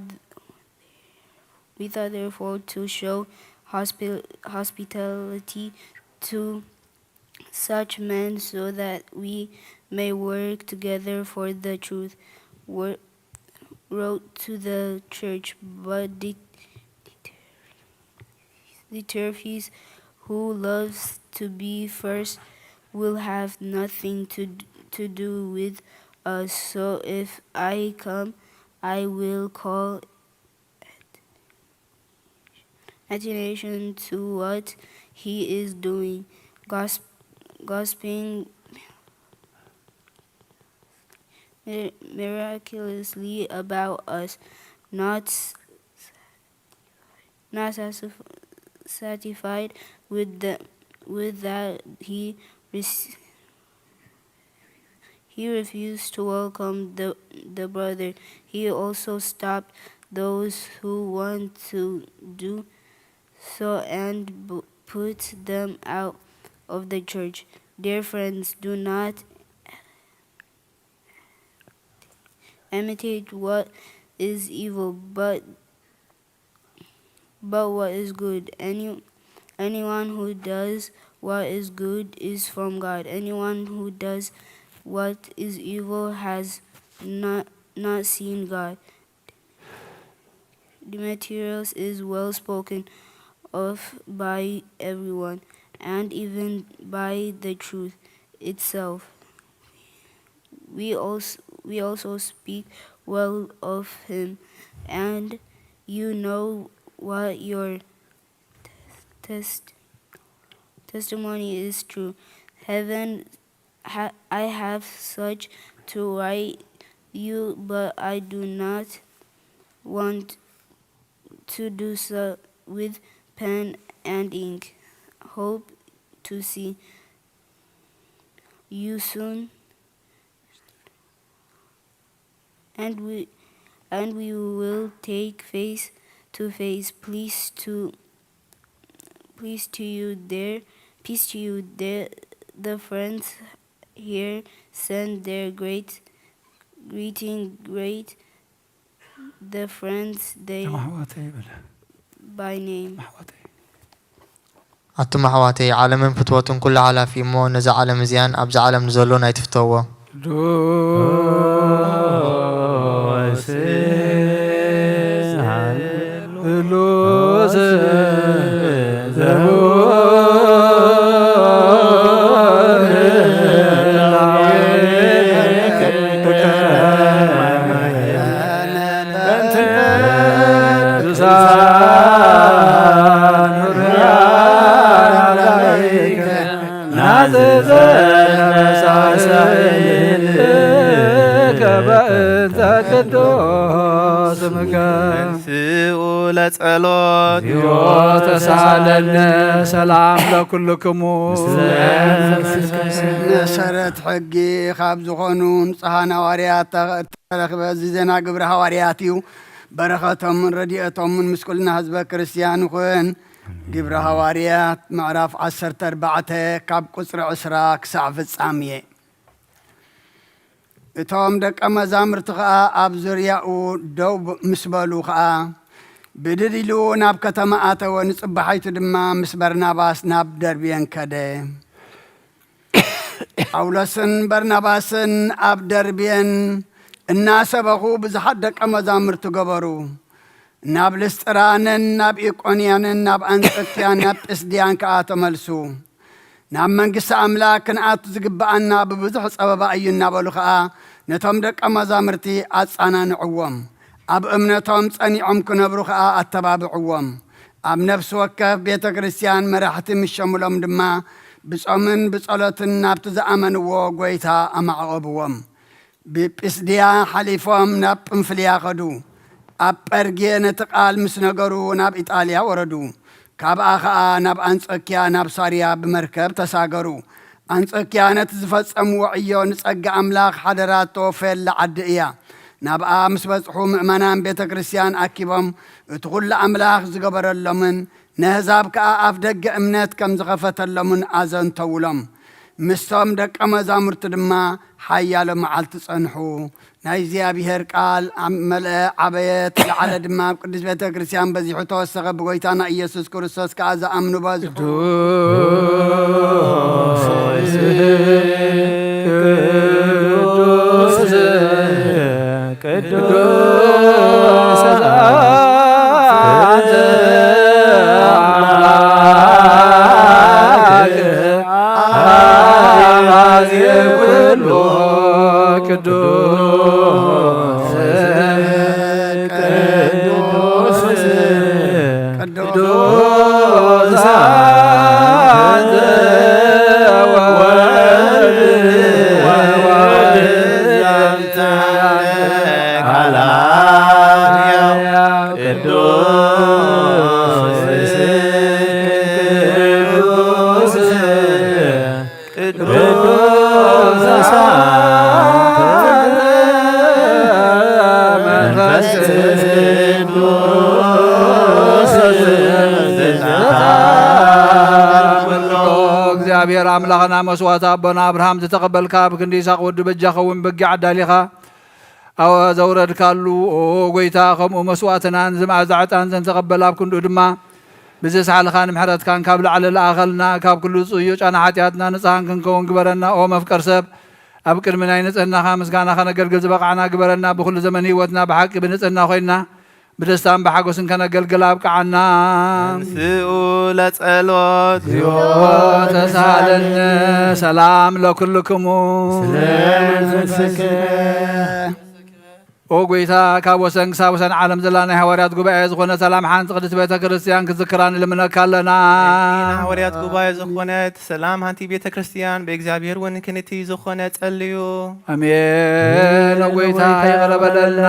we thought therefore to show hospi-, hospitality to such men so that we may work together for the truth. Wor-, wrote to the church, but the, the Terfis who loves to be first will have nothing to d-, to do with us. So if I come, I will call attention to what he is doing. Gosp-, gossiping, mi- miraculously about us, not s- not satisf- satisfied with the with that he rec- he refused to welcome the the brother. He also stopped those who want to do so and b- put them out of the church. Dear friends, do not imitate what is evil, but but what is good. Any anyone who does what is good is from God. Anyone who does what is evil has not not seen God. Demetrius is well spoken of by everyone, and even by the truth itself. We also we also speak well of him, and you know what your test testimony is true. Heaven, ha- I have such to write you, but I do not want to do so with pen and ink. Hope to see you soon, and we and we will take face to face. Please to please to you there, peace to you there. The friends here send their great greeting. Greet the friends they እቶም ኣሕዋተይ ይበለ። By name. ኣሕዋተይ ኣቱም ኣሕዋተይ፣ ዓለምን ፍትወቱን ኩሉ ሓላፊ እሞ፣ ነዛ ዓለም እዚኣን ኣብዛ ዓለም ንዘሎን ኣይትፍተውዎ። ቅዱስ ቅዱስ ቅዱስ ስምከ ተንስኡ ለጸሎት ዮ ተሳለነ ሰላም ለኩልክሙ መሰረት ሕጊ ካብ ዝኾኑ ንጹሓን ሃዋርያት እተረኽበ እዚ ዜና ግብሪ ሃዋርያት እዩ። በረኸቶምን ረድኤቶምን ምስ ኩልና ህዝበ ክርስትያን ይኹን። ግብሪ ሃዋርያት ምዕራፍ ዓሰርተ ኣርባዕተ ካብ ቁጽሪ ዕስራ ክሳዕ ፍጻሜ። እቶም ደቀ መዛሙርቲ ኸኣ ኣብ ዙርያኡ ደው ምስ በሉ ኸኣ፣ ብድድ ኢሉ ናብ ከተማ ኣተወ፣ ንጽባሒቱ ድማ ምስ በርናባስ ናብ ደርቤን ከደ። ጳውሎስን በርናባስን ኣብ ደርቤን እናሰበኹ ብዙሓት ደቀ መዛሙርቲ ገበሩ። ናብ ልስጥራንን ናብ ኢቆንያንን ናብ ኣንጾክያን ናብ ጲስድያን ከኣ ተመልሱ። ናብ መንግስቲ ኣምላክ ክንኣቱ ዝግብኣና ብብዙሕ ጸበባ እዩ እናበሉ ከኣ ነቶም ደቀ መዛሙርቲ ኣጻናንዕዎም። ኣብ እምነቶም ጸኒዖም ክነብሩ ከኣ ኣተባብዕዎም። ኣብ ነፍሲ ወከፍ ቤተ ክርስትያን መራሕቲ ምስ ሸምሎም ድማ ብጾምን ብጸሎትን ናብቲ ዝኣመንዎ ጐይታ ኣማዕቖብዎም። ብጲስድያ ሓሊፎም ናብ ጵንፍልያ ኸዱ። ኣብ ጴርጌ ነቲ ቓል ምስ ነገሩ ናብ ኢጣልያ ወረዱ። ካብኣ ኸኣ ናብ ኣንጾክያ ናብ ሳርያ ብመርከብ ተሳገሩ። ኣንጾክያ ነቲ ዝፈጸምዎ ዕዮ ንጸጋ ኣምላኽ ሓደራ እተወፈየላ ዓዲ እያ። ናብኣ ምስ በጽሑ ምእመናን ቤተ ክርስትያን ኣኪቦም እቲ ኹሉ ኣምላኽ ዝገበረሎምን ነህዛብ ከኣ ኣፍ ደገ እምነት ከም ዝኸፈተሎምን ኣዘንተውሎም። ምስቶም ደቀ መዛሙርቲ ድማ ሓያሎ መዓልቲ ጸንሑ። ናይ እግዚኣብሔር ቃል ኣብ መለኣ ዓበየ ተለዓለ ድማ ኣብ ቅድስት ቤተ ክርስቲያን በዚሑ ተወሰኸ። ብጎይታና ኢየሱስ ክርስቶስ ከኣ ዝኣምኑ በዝሑ። ኣምላኽና መስዋእቲ ኣቦና ኣብርሃም ዝተቐበልካ፣ ኣብ ክንዲ ይስሐቅ ወዱ በጃ ኸውን በጊዕ ኣዳሊኻ ኣወ ዘውረድካሉ፣ ኦ ጎይታ፣ ከምኡ መስዋእትናን ዝመኣዛ ዕጣን ዘንተቐበል ኣብ ክንድኡ ድማ ብዝስሓልኻን ምሕረትካን ካብ ላዕሊ ለኣኸልና፣ ካብ ኩሉ ጽዩ ጫና ሓጢኣትና ንጽሃን ክንከውን ግበረና። ኦ መፍቀር ሰብ፣ ኣብ ቅድሚ ናይ ንጽህናኻ ምስጋና ከነገልግል ዝበቓዕና ግበረና። ብኹሉ ዘመን ህይወትና ብሓቂ ብንጽህና ኮይንና ብደስታን ብሓጎስን ከነገልግል ኣብቅዓና። ተንስኡ ለጸሎት። እግዚኦ ተሳለነ። ሰላም ለኩልክሙ። ስለ መንፈስከ። ኦ ጎይታ፣ ካብ ወሰን ክሳብ ወሰን ዓለም ዘላ ናይ ሃዋርያት ጉባኤ ዝኾነ ሰላም ሓንቲ ቅድስት ቤተ ክርስቲያን ክትዝክራ ንልምነካ ኣለና። ኣሜን። ሃዋርያት ጉባኤ ዝኾነት ሰላም ሓንቲ ቤተ ክርስቲያን ብእግዚኣብሔር እውን ክንእቲ ዝኾነ ጸልዩ። ኣሜን። ኦ ጎይታ፣ ይቕረ በለልና።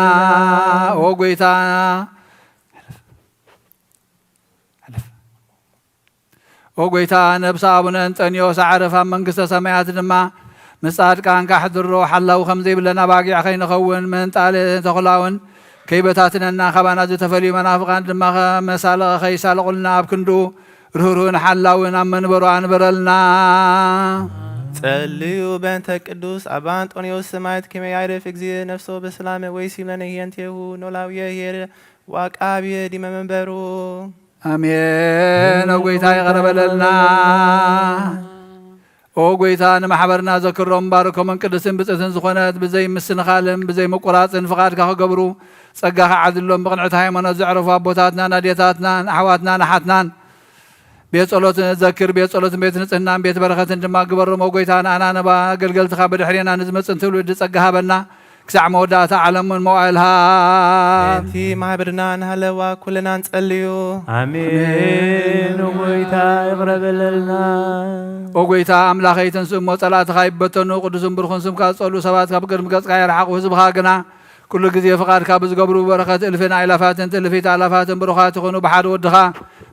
ኦ ጎይታ፣ ኦ ጎይታ፣ ነብሲ ኣቡነ እንጠንዮስ ኣዕርፍ፣ ኣብ መንግስተ ሰማያት ድማ ምስ ጻድቃን ካሕድሮ ሓላው ከም ዘይብለን ኣባጊዕ ከይንኸውን፣ ምንጣል ተኹላውን ከይበታትነና፣ ካባና ዝተፈልዩ መናፍቃን ድማ ከመሳለቐ ከይሳለቑልና፣ ኣብ ክንድኡ ርህሩህን ሓላውን ኣብ መንበሩ ኣንበረልና። ጸልዩ በእንተ ቅዱስ ኣባ እንጦንዮስ ሰማዕት ከመ ያዕርፍ እግዚእ ነፍሶ በሰላም ወይሲብ ለነ ህየንቴሁ ኖላዊ ኄር ወዐቃቢ ዲመ መንበሩ። ኣሜን። ኦ ጎይታ ይቕረ በለልና። ኦ ጎይታ ንማሕበርና ዘክሮም ባርኮምን ቅድስትን ብጽእትን ዝኾነት ብዘይ ምስንኻልን ብዘይ ምቁራጽን ፍቓድካ ክገብሩ ጸጋኻ ዓድሎም። ብቕንዕቲ ሃይማኖት ዘዕረፉ ኣቦታትናን ኣዴታትናን ኣሕዋትናን ኣሓትናን ቤት ጸሎትን ዘክር፣ ቤት ጸሎትን ቤት ንጽህናን ቤት በረኸትን ድማ ግበሮም። ኦ ጎይታ ንኣና ነባ ኣገልገልትኻ ብድሕሬና ንዝመጽእ ትውልዲ ጸጋ ሃበና። ክሳዕ መወዳእታ ዓለምን መዋእልሃ። እቲ ማሕበርና ንሃለዋ ኩልና ንጸልዩ። ኣሜን። ንጎይታ ይቕረ በለልና። ኦ ጎይታ ኣምላኸይ፣ ተንስእ እሞ ጸላእትኻ ይበተኑ፣ ቅዱስን ብሩኽን ስምካ ዝጸልኡ ሰባት ካብ ቅድሚ ገጽካ ይርሓቑ፣ ህዝብኻ ግና ኩሉ ግዜ ፍቓድካ ብዝገብሩ በረኸት እልፍን ኣእላፋትን ትእልፊት ኣእላፋትን ብሩኻት ይኹኑ ብሓደ ወድኻ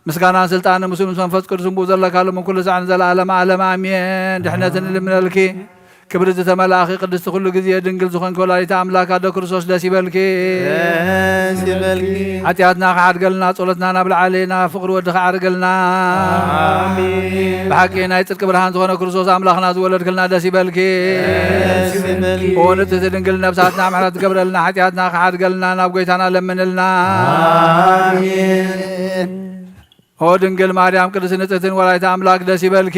ምስጋናን ስልጣንን ምስሉ ምስ መንፈስ ቅዱስን ብኡ ዘለካ ሎምን ኩሉ ሳዕ ንዘለኣለመ ዓለም ኣሜን። ድሕነትን እልምነልኪ ክብሪ ዝተመላእኺ ቅድስቲ ኩሉ ግዜ ድንግል ዝኾንኪ ወላዲተ ኣምላክ ኣዶ ክርስቶስ ደስ ይበልኪ። ደስ ይበልኪ። ሓጢኣትና ክሓድገልና ጸሎትና ናብ ላዕሊ ናብ ፍቕሪ ወድኻ ዓርገልና። ኣሜን። ብሓቂ ናይ ጽድቂ ብርሃን ዝኾነ ክርስቶስ ኣምላኽና ዝወለድክልና ደስ ይበልኪ። ደስ ይበልኪ። ኦ ንጽሕቲ ድንግል ነብሳትና ምሕረት ትገብረልና ሓጢኣትና ክሓድገልና ናብ ጎይታና ለምንልና። ኣሜን። ኦ ድንግል ማርያም ቅድስት ንጽሕትን ወላዲተ ኣምላክ ደስ ይበልኪ።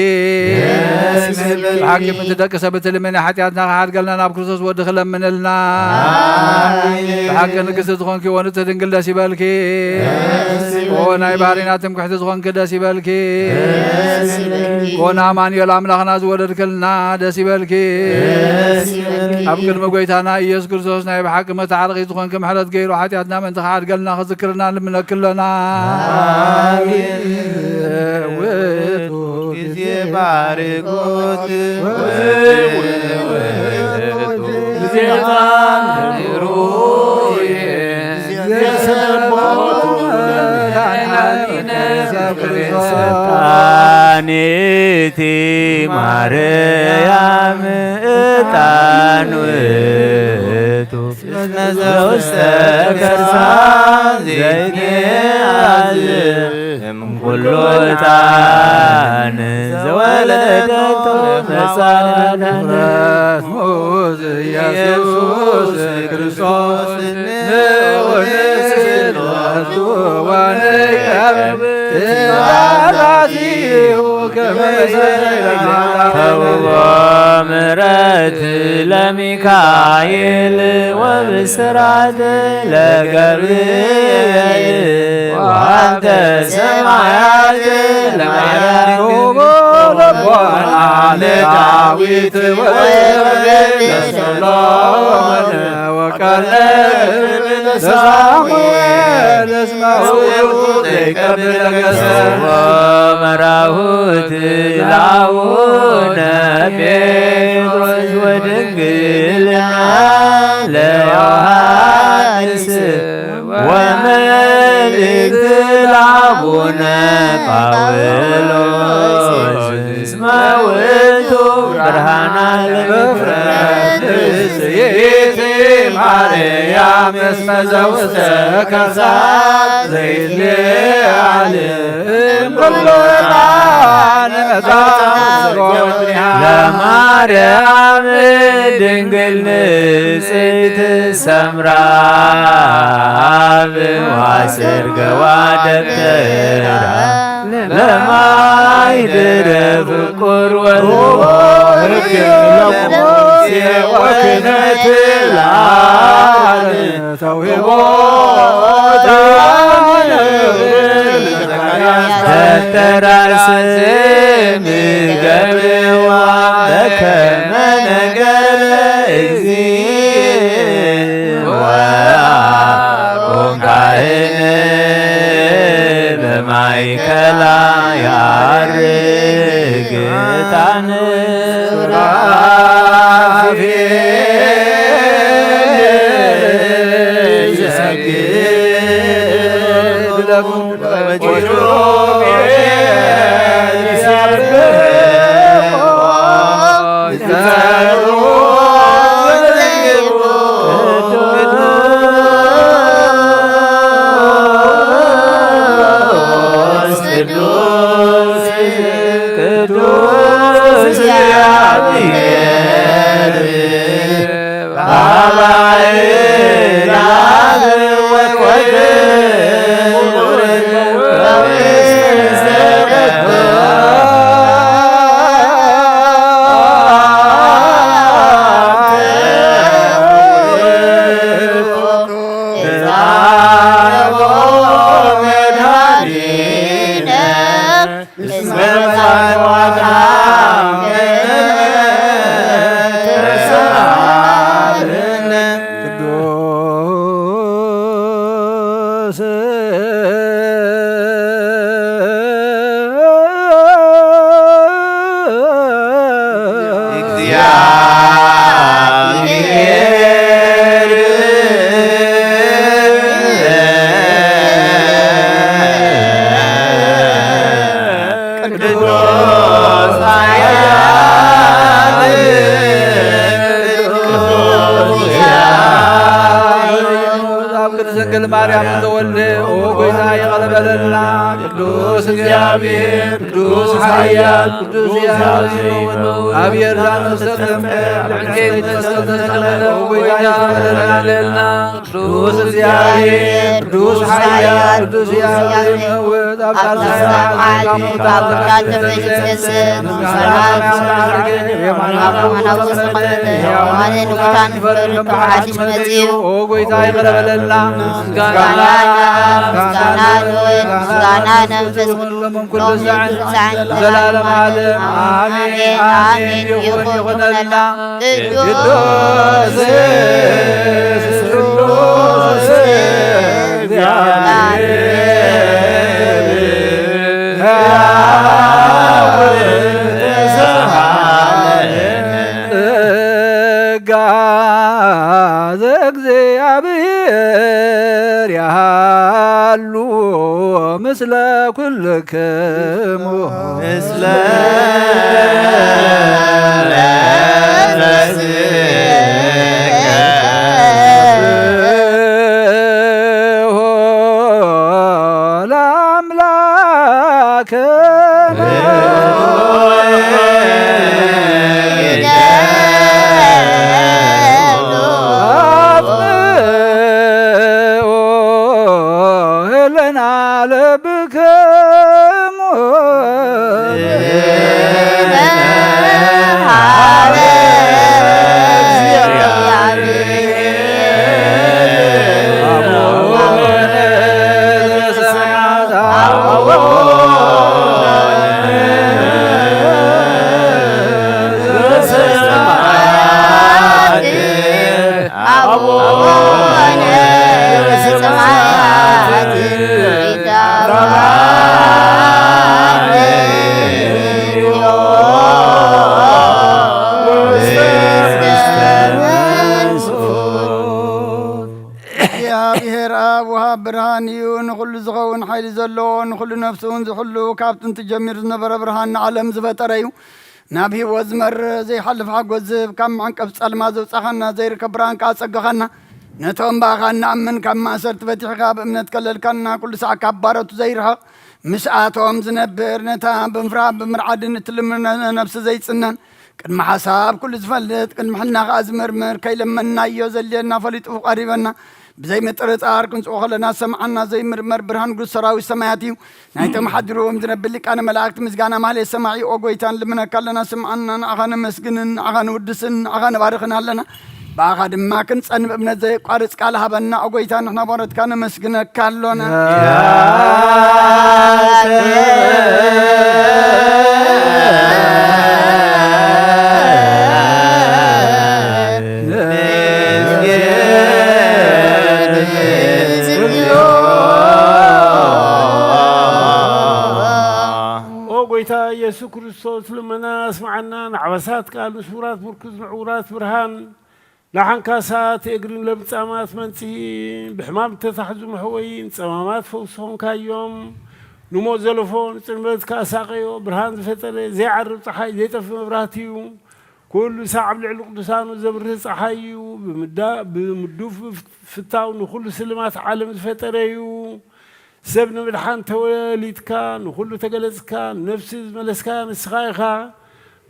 ደስ ይበልኪ። ብሓቂ ምእንቲ ደቂ ሰብ እትልምኒ ሓጢኣትና ክሓድገልና ናብ ክርስቶስ ወድኺ ለምንልና። ኣሜን። ብሓቂ ንግስቲ ዝኾንኪ ኦ ንጽሕቲ ድንግል ደስ ይበልኪ። ደስ ይበልኪ። ኦ ናይ ባህሪና ትምክሕቲ ዝኾንኪ ደስ ይበልኪ። ደስ ይበልኪ። ኦ ንኣማኑኤል ኣምላኽና ዝወለድክልና ደስ ይበልኪ። ደስ ይበልኪ። ኣብ ቅድሚ ጎይታና ኢየሱስ ክርስቶስ ናይ ብሓቂ መተዓረቒ ዝኾንኪ ምሕረት ገይሩ ሓጢኣትና ምእንቲ ክሓድገልና ክዝክርና ንልምነኪ ኣሎና። ኣሜን። ውእቱ ግዜ ባርኮት ግዜ ጻድሩየ ዘሰቦቱ ለመድኃኒነ ኢየሱስ ክርስቶስ። ሰጣኒቲ ማርያም ዕጣን ውእቱ ዘውስተ ከርሳ ዘይት ነአዝም ኩሉ ዕጣን ዘወለደቶ መጻ ለመድኃኒነ ኢየሱስ ኢየሱስ ክርስቶስ ንዑ ንስግድ ሎቱ ወንቀርብ ትእዛዛቲሁ ከመ ይሰረይ ለእግዚአብሔር። ተውቦ ምሕረት ለሚካኤል ወብስራት ለገብርኤል ወሀብተ ሰማያት ለማርያም። ተውቦ ልቦና ለዳዊት ወለሰሎሞን ወቀርነ ለሳሙኤል እስመ ውእቱ ዘይቀብል ነገሰ። ወመራሁት ለአቡነ ጴጥሮስ ወድንግልና ለዮሐንስ ወመልእክት ለአቡነ ጳውሎስ እስመ ውእቱ ብርሃና ለፍጥረት። ንጽሕቲ ማርያም እስመ ዘውስተ ከርሳ ዘይትለዓል እምኩሉ ዕጣን ዕጣን ማርያም ድንግል ንጽሕት ሰምራ፣ ብዋስር ገዋ ደብተራ፣ ለማይ ድረፍ ቁር ወልድ ወክነትላ ተውህቦ ተራ ስም ገብዋ በከመ ነገረ እግዚእ ወአሮን ካህን በማእከላ ያርግ ዕጣን ሱራፌል ይሰግድ ለኩሉ ቅዱስ ቅዱስ እግዚአብሔር ቅዱስ ድንግል ማርያም ተወልደ። ኦ ጎይታ ይቕረ በለልና። ቅዱስ እግዚኣብሔር፣ ቅዱስ ኃያል፣ ቅዱስ እግዚአብሔር ዛን ተሰጠመ፣ ዕንቄት መስቀል ተሰቀለ። ኦ ጎይታ ይቕረ በለልና። ቅዱስ እግዚኣብሔር፣ ቅዱስ ኃያል፣ ቅዱስ እግዚአብሔር፣ ኦ ጎይታ ይቕረ በለልና። ምስጋና ለወልድ፣ ምስጋና ለመንፈስ ቅዱስ ለዘለዓለመ ዓለም። አሜን፣ አሜን። ይኹን፣ ይኹንልና። ቅዱስ ስሉስ እግዚአብሔር ጸጋ ዘእግዚአብሔር ያሉ ምስለ ኩልክሙ። ምስለ መንፈስከ። ለአምላክነ አጽንዑ ህልና ልብ ክሙ አቡነ ዘበሰማያት ይትባረክ ስምከ። እግዚአብሔር ኣብ ወሃብ ብርሃን እዩ። ንኹሉ ዝኸውን ሓይሊ ዘለዎ፣ ንኹሉ ነፍሲ እውን ዝሕሉ፣ ካብ ጥንቲ ጀሚሩ ዝነበረ ብርሃን ንዓለም ዝፈጠረ እዩ። ናብ ህይወት ዝመርህ ዘይሓልፍ ሓጎስ ዝህብ፣ ካብ መዕንቀፍ ጸልማ ዘውጻኻና፣ ዘይርከብ ብርሃን ከኣ ጸጋኻና፣ ነቶም ብኣኻ እንኣምን ካብ ማእሰርቲ ፈቲሕኻ ብእምነት ከለልካና፣ ኩሉ ሳዕ ካብ ባሮቱ ዘይርሕቕ፣ ምስኣቶም ዝነብር፣ ነታ ብምፍራህ ብምርዓድን እትልምን ነፍሲ ዘይጽነን፣ ቅድሚ ሓሳብ ኩሉ ዝፈልጥ፣ ቅድሚ ሕልና ከኣ ዝምርምር፣ ከይለመንናዮ ዘድልየና ፈሊጡ ቀሪበና። ብዘይ ምጥርጣር ክንጽኦ ከለና ዝሰምዓና ዘይምርመር ብርሃን ቅዱስ ሰራዊት ሰማያት እዩ። ናይቶም ሓዲሮም ዝነብር ሊቃነ መላእክት ምስጋና ማህሌት ሰማዒ፣ ኦ ጎይታ፣ ንልምነካ ኣለና፣ ስምዓና፣ ንዓኻ ነመስግንን፣ ንዓኻ ንውድስን፣ ንዓኻ ነባርኽን ኣለና። ብኣኻ ድማ ክንጸን ብእምነት ዘየቋርጽ ቃል ሃበና። ኦ ጎይታ፣ ንሕና ባሮትካ ነመስግነካ ኣሎና። ኦ ጎይታ ኢየሱስ ክርስቶስ፣ ልመና ስምዓና። ንዓበሳት ቃል፣ ንስውራት ምርኩስ፣ ንዕውራት ብርሃን፣ ንሓንካሳት እግርን ለምጻማት መንጽሂ፣ ብሕማም እተታሕዙ መሕወዪ፣ ንጸማማት ፈውሲ ኾንካዮም። ንሞት ዘለፎ ንጽልመት ከኣ ሳቐዮ። ብርሃን ዝፈጠረ ዘይዓርብ ጸሓይ፣ ዘይጠፍእ መብራህቲ እዩ። ኩሉ ሳዕ ኣብ ልዕሊ ቅዱሳኑ ዘብርህ ጸሓይ እዩ። ብምዳ-፣ ብምዱፍ ፍታው ንኹሉ ስልማት ዓለም ዝፈጠረ እዩ። ሰብ ንምድሓን ተወሊድካ፣ ንኹሉ ተገለጽካ፣ ነፍሲ ዝመለስካ ንስኻ ኢኻ።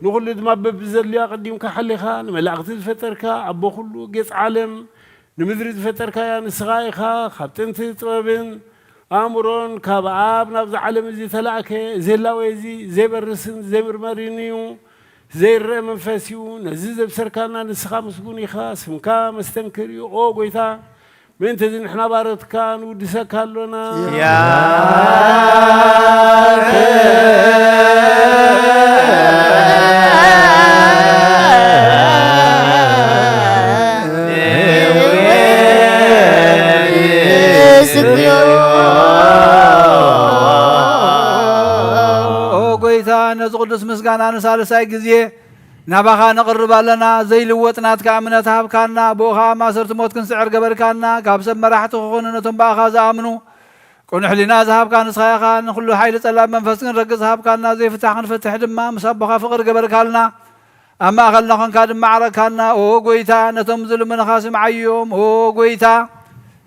ንኹሉ ድማ በብዘድልዮ ኣቐዲምካ ሓሊኻ፣ ንመላእኽቲ ዝፈጠርካ፣ ኣቦ ኩሉ ጌጽ ዓለም፣ ንምድሪ ዝፈጠርካያ ንስኻ ኢኻ። ካብ ጥንቲ ጥበብን ኣእምሮን ካብ ኣብ ናብዚ ዓለም እዚ ተላእከ። እዚ ህላዌ እዚ ዘይበርስን ዘይምርመርን እዩ። ዘይረአ መንፈስ እዩ። ነዚ ዘብሰርካና ንስኻ ምስጉን ኢኻ። ስምካ መስተንክር እዩ። ኦ ጎይታ፣ ምእንቲ እዚ ንሕና ባሮትካ ንውድሰካ ኣሎና። ያከ ኦ ጎይታ፣ ነዚ ቅዱስ ምስጋና ንሳልሳይ ግዜ ናባኻ ነቕርብ ኣለና። ዘይልወጥ ናትካ እምነት ሃብካና፣ ብኡ ኸኣ ማሰርት ሞት ክንስዕር ገበርካና። ካብ ሰብ መራሕቲ ክኾኑ ነቶም ብኣኻ ዝኣምኑ ቅኑዕ ሕሊና ዝሃብካ ንስኻ ኢኻ። ንኹሉ ሓይሊ ጸላም መንፈስ ክንረግጽ ሃብካና፣ ዘይፍታሕ ክንፈትሕ ድማ ምስ ኣቦኻ ፍቕሪ ገበርካልና። ኣብ ማእኸልና ኾንካ ድማ ዓረካና። ኦ ጎይታ፣ ነቶም ዝልምንኻ ስምዓዮም። ኦ ጎይታ፣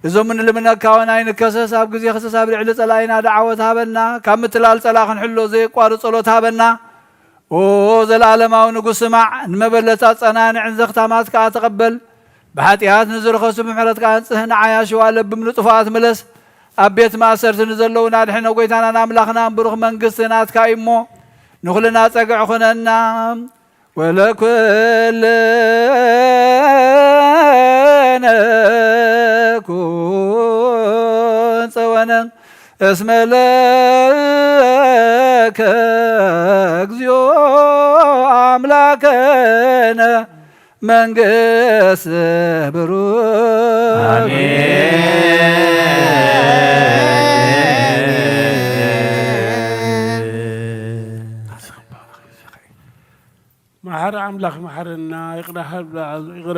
እዞም እንልምነካ እውን ኣይንከሰስ። ኣብ ግዜ ክሰስ ኣብ ልዕሊ ጸላኢና ደዓወት ሃበና። ካብ ምትላል ጸላእ ክንሕሎ ዘየቋርጽ ጸሎት ሃበና። ኦ ዘለዓለማዊ ንጉስ ስማዕ፣ ንመበለት ኣጸናንዕን ዘኽታማት ከኣ ተቐበል። ብሓጢኣት ንዝረኸሱ ብምሕረትካ ኣንጽህ፣ ንዓያሹ ኣለብም ንጥፉኣት ምለስ። ኣብ ቤት ማእሰርቲ ንዘለዉ ናድሕነ ጎይታናን ኣምላኽናን ብሩኽ መንግስቲ ናትካ እዩ እሞ፣ ንኹልና ጸግዒ ኩነና። ወለኩልነ ኩን ጸወነ እስመ ለከ እግዚኦ አምላከነ መንግስት ብሩክ። መሓሪ ኣምላኽ መሓረና፣ ይቕረ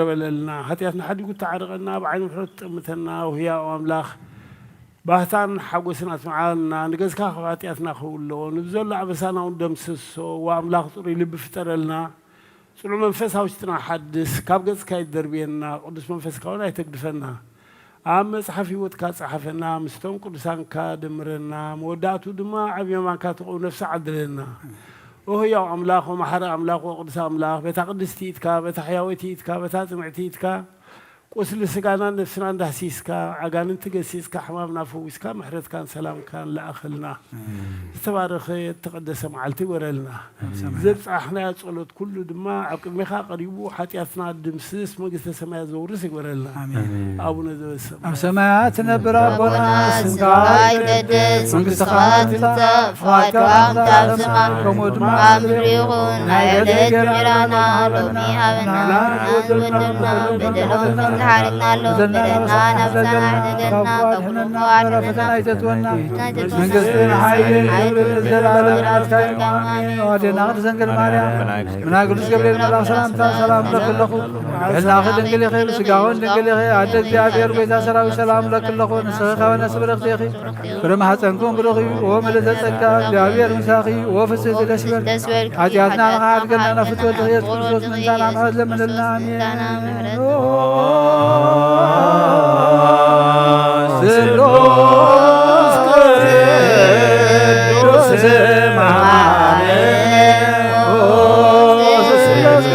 በለልና፣ ሓጢኣትና ሓዲጉ ተዓረቐና፣ ብዓይኒ ምሕረቱ ጠምተና። ወህያው ኣምላኽ፣ ባህታን ሓጎስን ኣስምዓልና። ንገዝካ ካብ ሓጢኣትና ክህው ኣለዎ፣ ንብዘሎ ኣበሳና እውን ደምስሶ። ወኣምላኽ፣ ጽሩይ ልቢ ፍጠረልና፣ ጽኑዕ መንፈስ ኣብ ውሽጥና ሓድስ። ካብ ገጽካ ኣይትደርብየና፣ ቅዱስ መንፈስካ እውን ኣይተግድፈና። ኣብ መጽሓፍ ህይወትካ ጸሓፈና፣ ምስቶም ቅዱሳንካ ደምረና። መወዳእቱ ድማ ኣብ የማንካ ትቆም ነፍሲ ዓድለና። ኦ ህያው ኣምላኽ፣ ወመሓሪ ኣምላኽ፣ ወቅዱስ ኣምላኽ፣ በታ ቅድስቲ ኢድካ፣ በታ ሕያወይቲ ኢድካ፣ በታ ጽንዕቲ ኢድካ፣ ቁስሊ ስጋናን ነፍስናን ዳህሲስካ፣ ኣጋንንቲ ገሲጽካ፣ ሕማምና ፈዊስካ፣ ምሕረትካን ሰላምካን ለኣኸልና። ዝተባረኸ ዝተቐደሰ መዓልቲ ግበረልና። ዘብጻሕናዮ ጸሎት ኩሉ ድማ ኣብ ቅድሜኻ ቀሪቡ፣ ሓጢኣትና ድምስስ፣ መንግስተ ሰማያት ዘውርስ ይግበረልና። ኣሜን። ኣቡነ ዘበሰማያት፣ ኣብ ሰማያት ትነብር ኣቦና፣ ኣቦና፣ ስምካ ስምካ ይቀደስ፣ መንግስትኻ ትምጻእ፣ ፍቓድካ ትምጻእ፣ ኣብ ሰማይ ከምኡ ድማ ኣብ ምድሪ ይኹን። ናይ ዕለት እንጀራና ሎሚ ሃበና፣ ንበደልና በደልና በደልና ናብ ፈተና ኣይተእትወና፣ መንግስትን ሓይልን ክብርን ዘለዓለም ናትካ እዩ። ኣሜን። ኣዴና ቅድስት ድንግል ማርያም፣ ምና ቅዱስ ገብርኤል መልኣክ ሰላምታ ሰላም እብለኪ ኣለኹ። ብሕልናኺ ድንግል ኢኺ፣ ብስጋውን ድንግል ኢኺ። ኣደ እግዚኣብሔር፣ ጎይታ ሰራዊት፣ ሰላም እብለኪ ኣለኹ። ንስኺ ካብ ኣንስቲ ብርኽቲ ኢኺ፣ ፍረ ማህፀንኩም ብሩኽ እዩ። ኦ ምልዕተ ጸጋ፣ እግዚኣብሔር ምሳኺ፣ ኦ ፍስሕቲ ደስ ይበልኪ። ሓጢኣትና ንኽሓድገልና ናብ ፍትወት ኢየሱስ ክርስቶስ ምእንታና ምሕረት ለምንልና። ኣሜን። ስሉስ ቅዱስ ማርያም፣ ኦ ስሉስ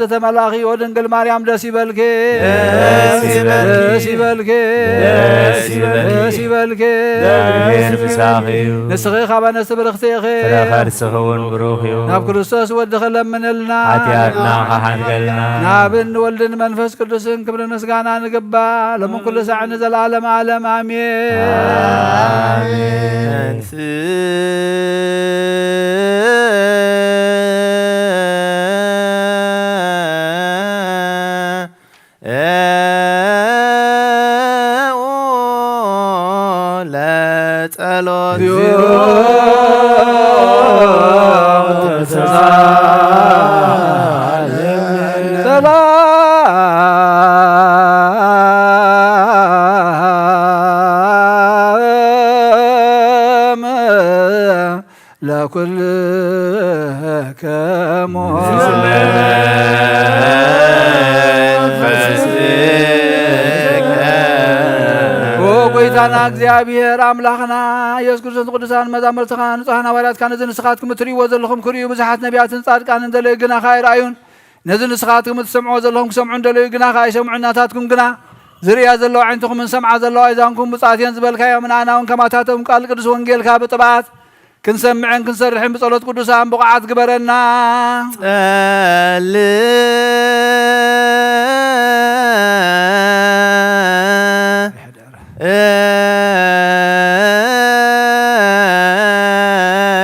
ዘተመላኺ ኦ ድንግል ማርያም ደስ ይበልኪ። ደስ ይበልኪ። ደስ ይበልኪ። ደስ ይበልኪ። ደስ ይበልኪ። ደስ ይበልኪ። እግዚኣብሔር ምሳኺ እዩ። ንስኺ ካብ ኣንስቲ ብርኽቲ ኢኺ። ፍረ ከርስኺ እውን ብሩኽ እዩ። ናብ ክርስቶስ ወድኺ ለምንልና። ሓጢኣትና ከሓድገልና። ናብን ወልድን መንፈስ ቅዱስን ክብርን ምስጋና ንግባ። ሎምን ኩሉ ሳዕ ንዘለዓለም ዓለም ኣሜን። ኣሜን። ለጸሎት። ሰላም ለኩልክሙ። ኦ ጎይታና እግዚኣብሔር ኣምላኽና ኢየሱስ ክርስቶስ፣ ንቅዱሳን መዛሙርትኻ ንጹሓን ሃዋርያትካ ነዚ ንስኻትኩም እትርእይዎ ዘለኹም ክርእዩ ብዙሓት ነቢያትን ጻድቃንን ደለዩ፣ ግና ከኣ ኣይረኣዩን። ነዚ ንስኻትኩም እትሰምዕዎ ዘለኹም ክሰምዑ እንደለዩ፣ ግና ከኣ ኣይሰምዑን። ናታትኩም ግና ዝርእያ ዘለዋ ኣዒንትኹምን ዝሰምዓ ዘለዋ ኣእዛንኩም ብፁዓት እየን ዝበልካዮም፣ ንኣና እውን ከማታቶም ቃል ቅዱስ ወንጌልካ ብጥብዓት ክንሰምዕን ክንሰርሕን ብጸሎት ቅዱሳን ብቑዓት ግበረና። ጸል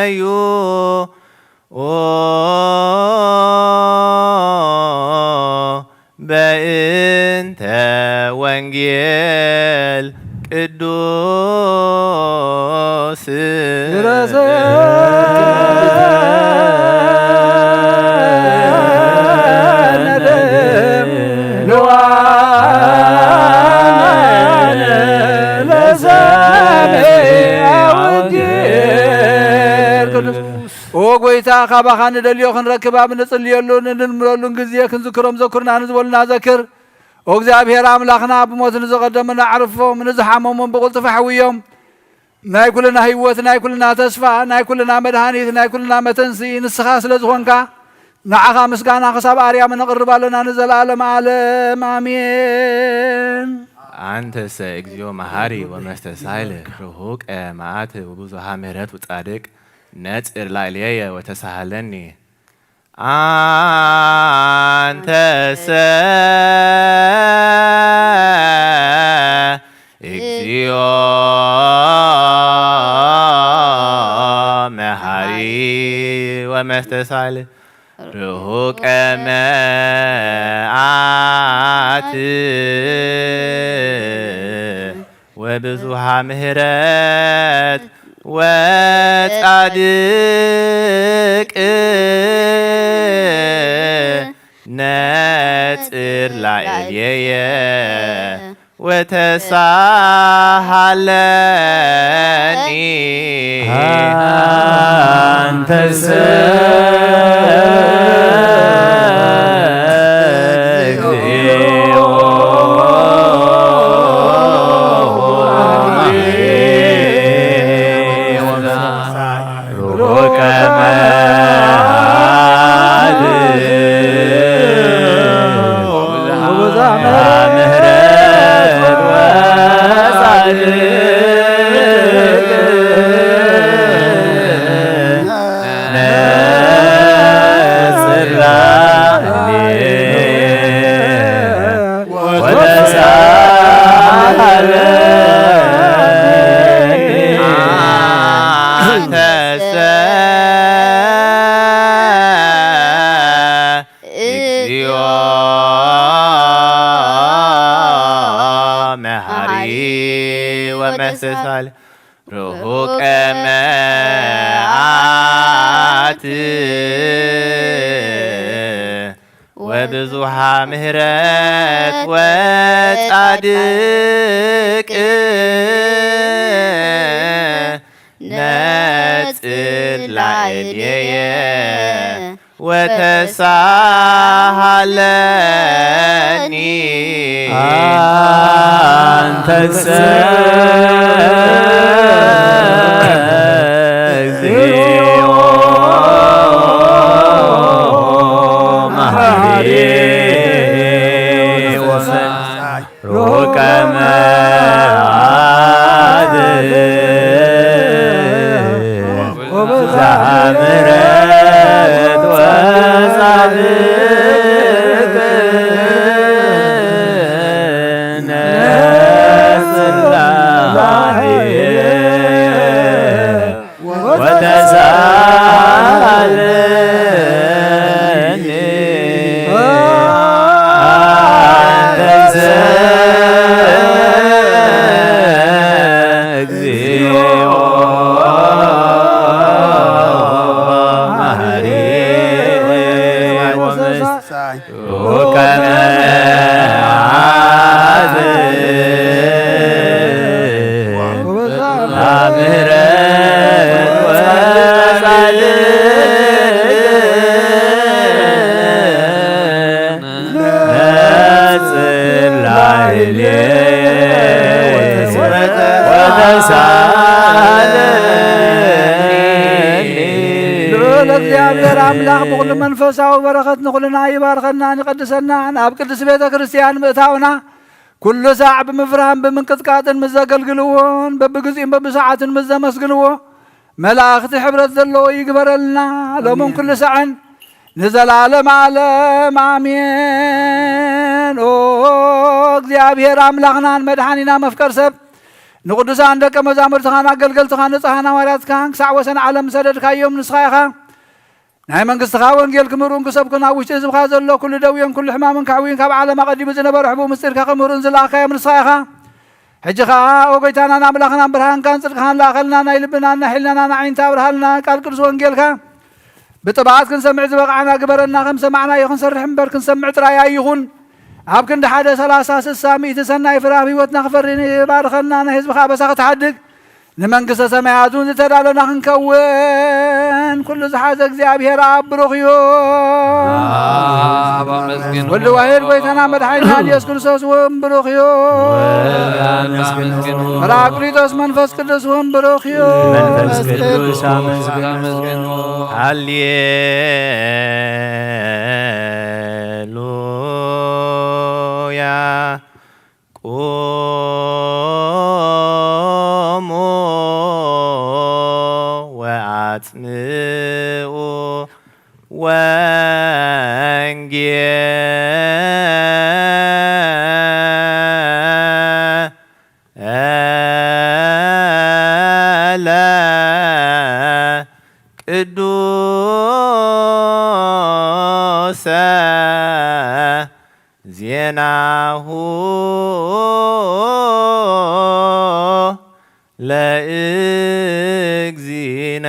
እዩ ኦ በእንተ ወንጌል ቅዱስ። ኦ ጎይታ፣ ካባኻ ንደልዮ ክንረክብ ኣብ ንጽልየሉን እንንምረሉን ግዜ ክንዝክሮም ዘኩርና ንዝበሉና ዘክር። ኦ እግዚኣብሔር ኣምላኽና፣ ብሞት ንዝቐደሙና ኣዕርፎም፣ ንዝሓመሙን ብቕልጡፍ ኣሕውዮም። ናይ ኩልና ህይወት፣ ናይ ኩልና ተስፋ፣ ናይ ኩልና መድሃኒት፣ ናይ ኩልና መተንስኢ ንስኻ ስለ ዝኾንካ፣ ንዓኻ ምስጋና ክሳብ ኣርያም ነቕርብ ኣለና ንዘለኣለም ዓለም። ኣሜን። ኣንተሰ እግዚኦ መሃሪ ወመስተሳይል ርሁቀ መዓት ወብዙሃ ምህረት ወጻድቅ ነጽር ላዕሌየ ወተሳሃለኒ። ኣንተሰ እግዚኦ መሃሪ ወመስተሳል ርሁቀ መዓት ወብዙሃ ምህረት ወጻድቅ ነጽር ላዕሌየ ወተሳሃለኒ። ኣንተሰ እግዚኦ ሩቀ መዓት ወብዙሃ ምህረት ወጻድቅ ነጽር ላዕሌየ ወተሳሃለኒ። ኣንተሰ እግዚኦ መሃሪ ወመስተሳል ርሁቀ መዓት ወብዙሃ ምህረት ወጻድቅ ነጽር ላዕሌየ ወተሳሃለኒ። ኣንተሰ እግዚኦ መሃሪ ዛምረት ወጻድቅ ነጽላየ ወተሳለኒ አንተሰ እግዚኦ መሐሪ ወመሳይ ወከመ አብረ ወጻድቅ ነጽር ላዕሌ ወተሳለኒ። ልዑል እግዚኣብሔር ኣምላኽ ብኹሉ መንፈሳዊ በረኸት ንኹልና ይባርከናን ይቐድሰናን። ኣብ ቅድስት ቤተ ክርስቲያን ምእታውና ኩሉ ሳዕ ብምፍራህን ብምንቅጥቃጥን ምስ ዘገልግልዎን በብግዚኡን በብሰዓቱን ምስ ዘመስግንዎ መላእኽቲ ሕብረት ዘለዎ ይግበረልና ሎምን ኩሉ ሳዕን ንዘላለም ዓለም ኣሜን። ኦ እግዚኣብሔር ኣምላኽናን መድሓኒና መፍቀር ሰብ ንቅዱሳን ደቀ መዛሙርትኻን ኣገልገልትኻን ንጽሓን ሃዋርያትካን ክሳዕ ወሰን ዓለም ዝሰደድካዮም ንስኻ ኢኻ። ናይ መንግስትኻ ወንጌል ክምህሩን ክሰብኩን ኣብ ውሽጢ ህዝብኻ ዘሎ ኩሉ ደውዮን ኩሉ ሕማምን ከሕውዩን ካብ ዓለም ኣቐዲሙ ዝነበረ ሕቡእ ምስጢርካ ክምህሩን ዝለኣኻዮም ንስኻ ኢኻ። ሕጂ ኸኣ ኦ ጎይታናን ኣምላኽናን ብርሃንካን ጽድቅኻን ለኣኸልና፣ ናይ ልብናን ናይ ሕልናናን ኣዒንቲ ኣብርሃልና፣ ቃል ቅዱስ ወንጌልካ ብጥብዓት ክንሰምዕ ዝበቕዓና ግበረና። ከም ሰማዕናዮ ክንሰርሕ እምበር ክንሰምዕ ጥራይ ኣይኹን። ኣብ ክንዲ ሓደ ሰላሳ ስሳ ሚእቲ ሰናይ ፍረ ኣብ ህይወትና ክፈሪ ባርኸና፣ ናይ ህዝብኻ ኣበሳ ክትሓድግ ንመንግስተ ሰማያት እውን ዝተዳለና ክንከውን ኩሉ ዝሓዘ እግዚኣብሔር ኣብ ብሩኽ እዩ። ኣብ ኣመስግንዎ። ወልድ ዋሕድ ጎይታና መድሓኒና ኢየሱስ ክርስቶስ እውን ብሩኽ እዩ። ወልድ ኣመስግንዎ። ጳራቅሊጦስ መንፈስ ቅዱስ እውን ብሩኽ እዩ። መንፈስ ቅዱስ ኣመስግንዎ። ሃሌሉያ። ቁሙ ወአጽምዑ ወንጌለ ቅዱሰ ዜናሁ ለእግዚእነ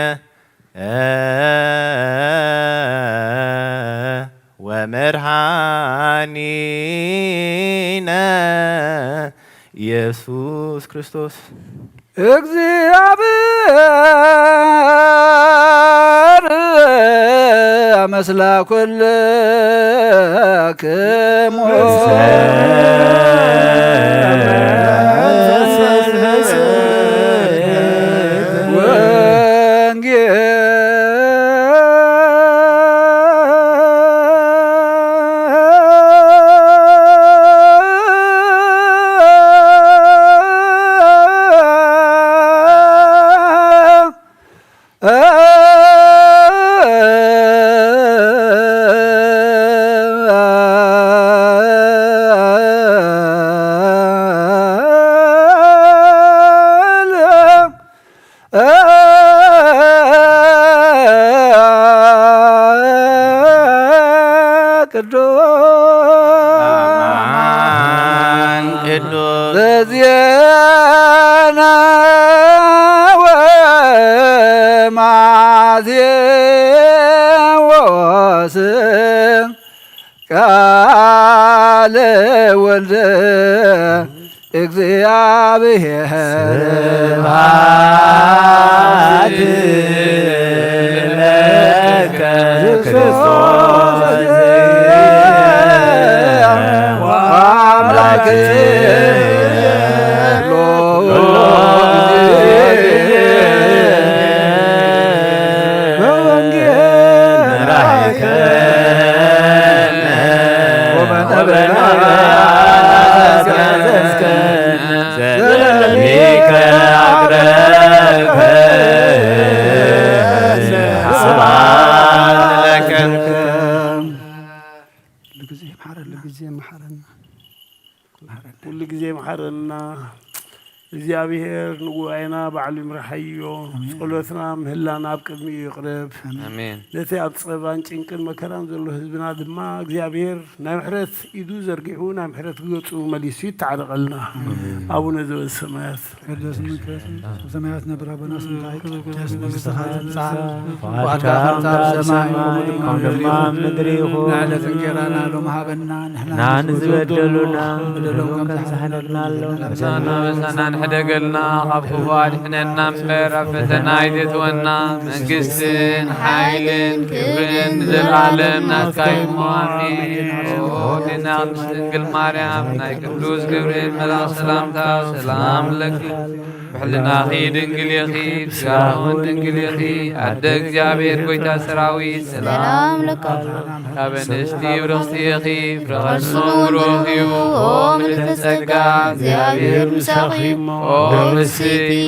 ወመድኃኒነ ኢየሱስ ክርስቶስ። እግዚኣብሔር ምስለ ኩልክሙ። ወንጌል ቅዱስ አማን ቅዱስ ዘዜና ወማቴዎስ ቃለ ወልደ እግዚአብሔር። ስብሐት ለከ ክርስቶስ አምላክ ይምሓረና። እግዚኣብሔር ንጉባኤና ባዕሉ ይምርሓዮ። ጸሎትና ምህላና ኣብ ቅድሚኡ ይቕረብ። ኣሜን። ነቲ ኣብ ጸባን ጭንቅን መከራን ዘሎ ህዝብና ድማ እግዚኣብሔር ናይ ምሕረት ኢዱ ዘርጊሑ ናይ ምሕረት ገጹ መሊሱ ይተዓረቐልና። ኣቡነ ዘበሰማያት ቅዱስ ስምከ ትምጻእ፣ በሰማያት ትነብር ኣቦና ስምካ ይትቀደስ፣ መንግስትኻ ትምጻእ፣ ፈቃድካ ከም ኣብ ሰማይ ከምኡ ድማ ኣብ ምድሪ ይኹን። ንዕለት እንጀራና ሎሚ ሃበና፣ ንሕና ንዝበደሉና በደሎም ከም ዝሓለና ንሕደገልና፣ ካብ ክፉ ኣድሕነና እምበር፣ ኣብ ፈተና ኣይተእትወና። መንግስትን ሓይልን ክብርን ንዘለዓለም ናትካ እዩ እሞ፣ ኣሜን። ኦ፣ ድንግል ማርያም፣ ናይ ቅዱስ ገብርኤል መልኣኽ ሰላምታ፣ ሰላም ለኪ። ብሕልናኺ ድንግል ኢኺ፣ ብስጋኺ እውን ድንግል ኢኺ። ኣደ እግዚኣብሔር፣ ጎይታ ሰራዊት፣ ሰላም ለኪ። ካብ ኣንስቲ ብርኽቲ ኢኺ፣ ፍረ ከርስኺ እውን ብሩኽ እዩ። ኦ ምልዕቲ ጸጋ፣ እግዚኣብሔር ምሳኺ እሞ፣ ኦ ርክብቲ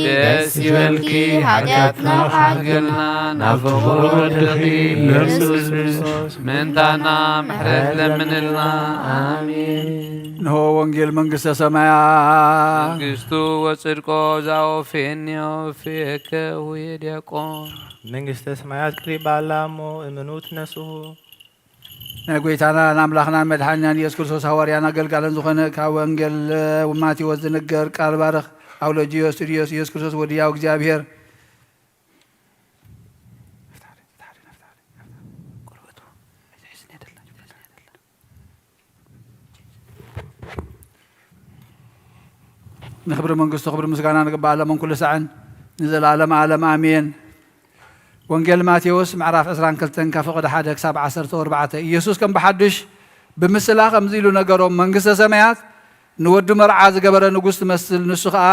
ደስ ይበልኪ፣ ሓጢኣትና ክሓድገልና፣ ናብ ፍቑር ወድኺ ኢየሱስ ክርስቶስ ምእንታና ምሕረት ለምንልና። ኣሜን። እንሆ ወንጌል መንግስተ ሰማያት። መንግስቱ ወጽድቆ ዛኦፌኒ ኦፌከ ውየ ዲያቆን። መንግስተ ሰማያት ቀሪባ ኣላ እሞ እመኑ ትነስሑ። ናይ ጎይታና ናምላኽና መድሓኒናን ኢየሱስ ክርስቶስ ሃዋርያን ኣገልጋልን ዝኾነ ካብ ወንጌል ማቴዎስ ዝንገር ቃል ባርኽ። ኣውሎጂዮስ ቱዲዮስ ኢየሱስ ክርስቶስ ወድያው እግዚኣብሔር። ንክብሪ መንግስቱ ክብሪ ምስጋና ንግባእ ኣለሞን ኩሉ ሳዕን ንዘለኣለም ዓለም ኣሜን። ወንጌል ማቴዎስ ምዕራፍ ዕስራን ክልተን ካብ ፍቕዲ ሓደ ክሳብ ዓሰርተ ኣርባዕተ። ኢየሱስ ከም ብሓድሽ ብምስላ ከምዚ ኢሉ ነገሮም፣ መንግስተ ሰማያት ንወዲ መርዓ ዝገበረ ንጉስ ትመስል። ንሱ ኸኣ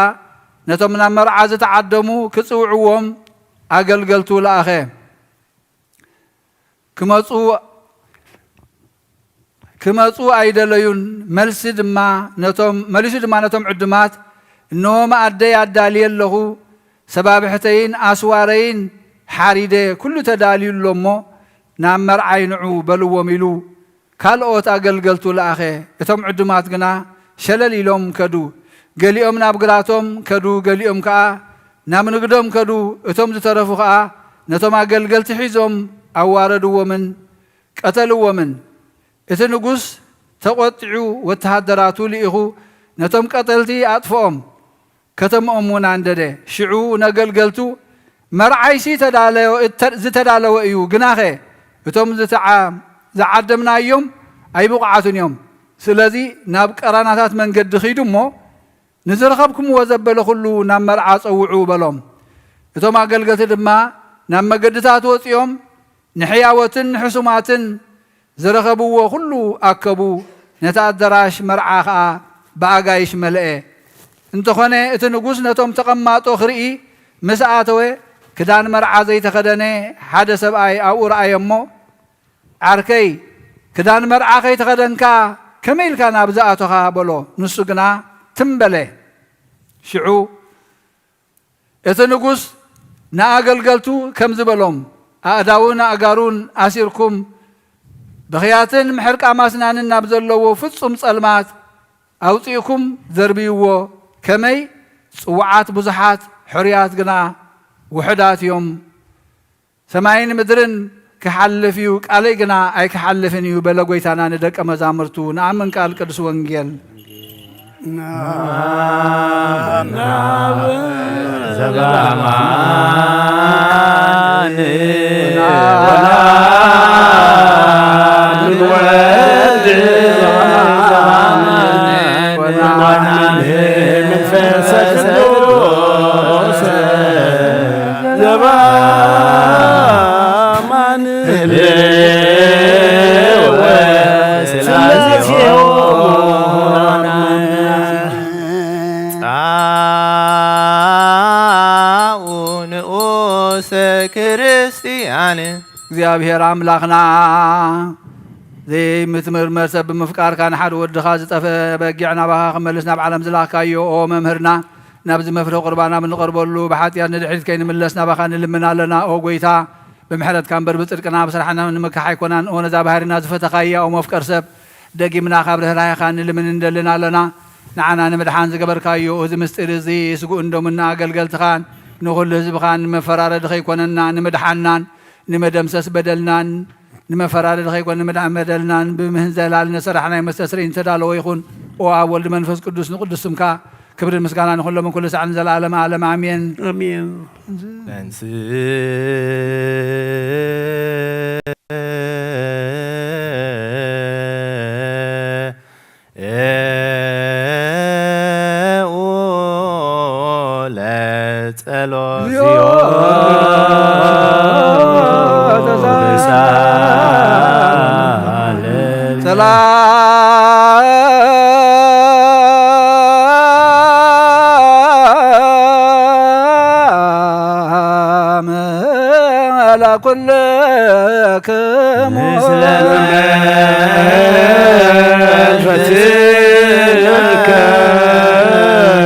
ነቶም ናብ መርዓ ዝተዓደሙ ክጽውዕዎም ኣገልገልቱ ለኣኸ። ክመጹ ክመጹ ኣይደለዩን። መልሲ ድማ ነቶም መሊሱ ድማ ነቶም ዕዱማት፣ እንሆ መኣደይ ኣዳልየ ኣለኹ፣ ሰባብሕተይን ኣስዋረይን ሓሪደ፣ ኩሉ ተዳልዩ ኣሎ እሞ ናብ መርዓይ ንዑ በልዎም ኢሉ ካልኦት ኣገልገልቱ ለኣኸ። እቶም ዕዱማት ግና ሸለል ኢሎም ከዱ። ገሊኦም ናብ ግራቶም ከዱ፣ ገሊኦም ከኣ ናብ ንግዶም ከዱ። እቶም ዝተረፉ ኸኣ ነቶም ኣገልገልቲ ሒዞም ኣዋረድዎምን ቀተልዎምን። እቲ ንጉስ ተቖጢዑ ወተሃደራቱ ልኢኹ ነቶም ቀተልቲ ኣጥፍኦም። ከተምኦም እውን ኣንደደ። ሽዑ ነገልገልቱ፣ መርዓይሲ ተዳለዮ-፣ እተ-፣ ዝተዳለወ እዩ፣ ግናኸ እቶም ዝተዓ-፣ ዝዓደምናዮም ኣይብቑዓቱን እዮም። ስለዚ ናብ ቀራናታት መንገዲ ኺዱ እሞ፣ ንዝረኸብኩምዎ ዘበለ ኹሉ ናብ መርዓ ጸውዑ በሎም። እቶም ኣገልገልቲ ድማ ናብ መገድታት ወጺኦም ንሕያዎትን ንሕሱማትን ዝረኸብዎ ኹሉ ኣከቡ፣ ነቲ ኣደራሽ መርዓ ኸኣ ብኣጋይሽ መልአ። እንተኾነ እቲ ንጉስ ነቶም ተቐማጦ ክርኢ ምስ ኣተወ፣ ክዳን መርዓ ዘይተኸደነ ሓደ ሰብኣይ ኣብኡ ረኣየ እሞ፣ ዓርከይ፣ ክዳን መርዓ ከይተኸደንካ ከመይ ኢልካ ናብዚ ኣቶኻ? በሎ። ንሱ ግና ትም በለ። ሽዑ እቲ ንጉስ ንኣገልገልቱ ከምዚ በሎም፣ ኣእዳውን ኣእጋሩን ኣሲርኩም፣ ብኽያትን ምሕርቃም ኣስናንን ናብ ዘለዎ ፍጹም ጸልማት ኣውጺእኩም ዘርብይዎ። ከመይ? ጽዉዓት ብዙሓት፣ ሕሩያት ግና ውሑዳት እዮም። ሰማይን ምድርን ክሓልፍ እዩ፣ ቃለይ ግና ኣይክሓልፍን እዩ በለ ጎይታና ንደቀ መዛሙርቱ። ንኣምን ቃል ቅዱስ ወንጌል። ጻኡ ንኡሰ ክርስቲያን። እግዚኣብሔር ኣምላኽና ዘይምትምርመር ሰብ ብምፍቃርካ ንሓደ ወድኻ ዝጠፍአ በጊዕ ናባኻ ክመልስ ናብ ዓለም ዝላኽካዮ፣ ኦ መምህርና፣ ናብዚ መፍረ ቁርባን ኣብ እንቐርበሉ ብሓጢኣት ንድሕሪት ከይንምለስ ናባኻ ንልምን ኣለና። ኦ ጎይታ፣ ብምሕረትካ እምበር ብጽድቅና ብስራሕና ንምካሕ ኣይኮናን። ኦ ነዛ ባህርና ዝፈተኻያ፣ ኦ መፍቀር ሰብ፣ ደጊምና ካብ ርህራሄኻ ንልምን እንደልን ኣለና። ንዓና ንምድሓን ዝገበርካዮ እዚ ምስጢር እዚ ስግኡን ደሙን ኣገልገልትኻን ንኹሉ ህዝብኻን ንመፈራረዲ ከይኮነና ንምድሓንናን ንመደምሰስ በደልናን ንመፈራረዲ ከይኮነ ንምድሓን በደልናን ብምህንዘላል ነሰራሕናይ መስተስርይ ንተዳለወ ይኹን። ኦ ኣብ ወልድ መንፈስ ቅዱስ ንቅዱስ ስምካ ክብርን ምስጋና ንኹሎም ኩሉ ሳዕ ንዘለዓለም ዓለም ኣሜን። ኣሜን። ሰላም ለኩልክሙ።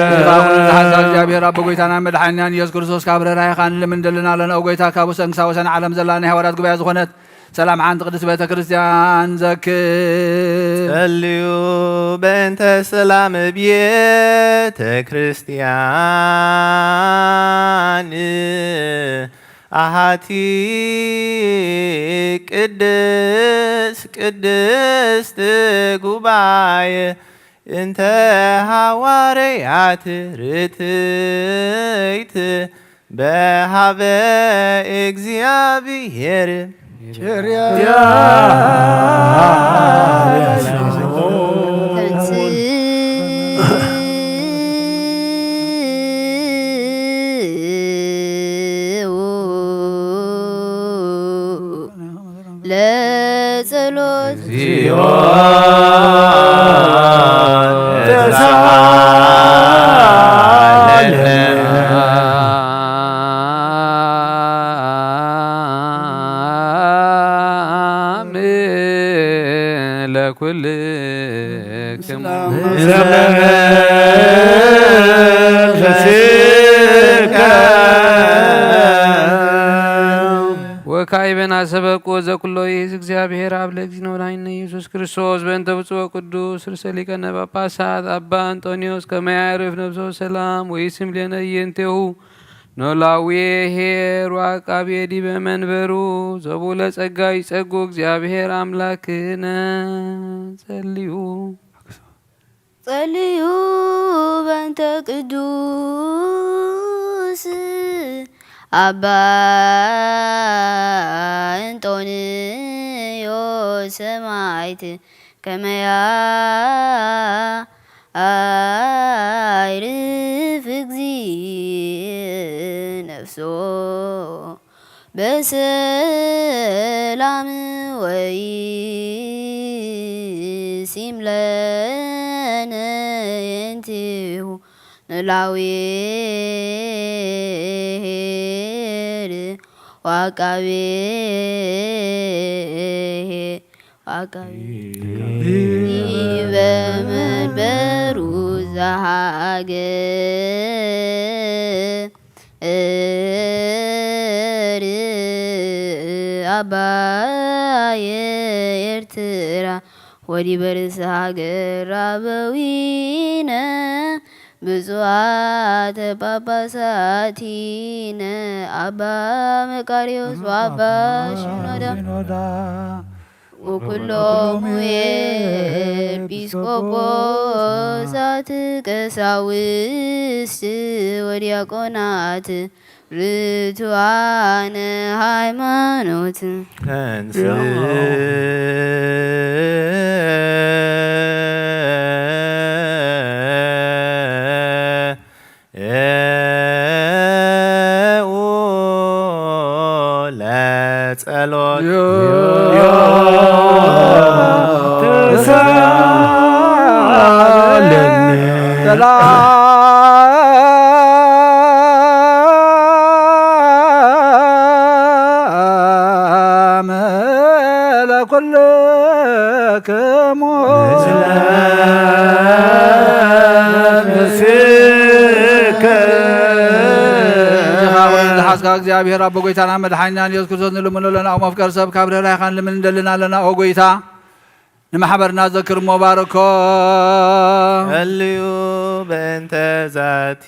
ጌታ ኩሉ ዝሓዛ እግዚኣብሔር ኣቦ ጎይታና መድሓኒናን ኢየሱስ ክርስቶስ ካብ ርህራሄኻ ንልምን ደልና ኣለና። ኦ ጎይታ፣ ካብ ወሰን ክሳብ ወሰን ዓለም ዘላ ናይ ሃዋርያት ጉባኤ ዝኾነት ሰላም ሓንቲ ቅድስት ቤተ ክርስቲያን ዘክር። ጸልዩ በእንተ ሰላም ቤተ ክርስቲያን ኣሃቲ ቅድስ ቅድስት ጉባኤ እንተ ሃዋርያት ርትይት በሃበ እግዚኣብሔር ቸርያ ለጸሎት። ወካዕበ ናሰበቁ ዘኩሎ ይእዝ እግዚኣብሔር ኣብ ለእግዚእነ ወመድኃኒነ ኢየሱስ ክርስቶስ በእንተ ብፁዕ ወቅዱስ ርእሰ ሊቃነ ጳጳሳት ኣባ እንጦንዮስ ከመ ያዕርፍ ነፍሶ ሰላም ወይስም ሌነ እየንቴሁ ኖላዊ ኄር ወዐቃቤ ዲበ መንበሩ ዘቡ ለጸጋ ይጸጉ እግዚኣብሔር ኣምላክነ ጸልዩ። ጸልዩ በእንተ ቅዱስ ኣባ እንጦንዮስ ሰማዕት ከመ ያዕርፍ እግዚእ ነፍሶ በሰላም ወይሲም ለነ የንቲሁ ኖላዊ ኄር ወዐቃቤ ኄር ወዐቃቤ ዲበ መንበሩ ዘሃገር እር አባየ ኤርትራ ወዲበ ርእሰ ሃገር አበዊነ ብፁዓተ ጳጳሳቲነ አባ መቃርዮስ ወአባ ሽኖዳ ወኩሎሙ ኤጲስቆጶሳት ቀሳውስት ወዲያቆናት ርቱዓነ ሃይማኖት። ተንሥእ ለጸሎት። ሰላም ለኩልክሙ። ዝሓዝካ እግዚኣብሔር ኣቦ ጎይታና መድሓኒናን ኢየሱስ ክርስቶስ ንልምኖ ኣለና። ኦ መፍቀር ሰብ ካብ ርህራሄኻ ንልምን እንደልን ኣለና። ኦ ጎይታ ንማሕበርና ዘክር እሞ ባርኮ። ጸልዩ በእንተ ዛቲ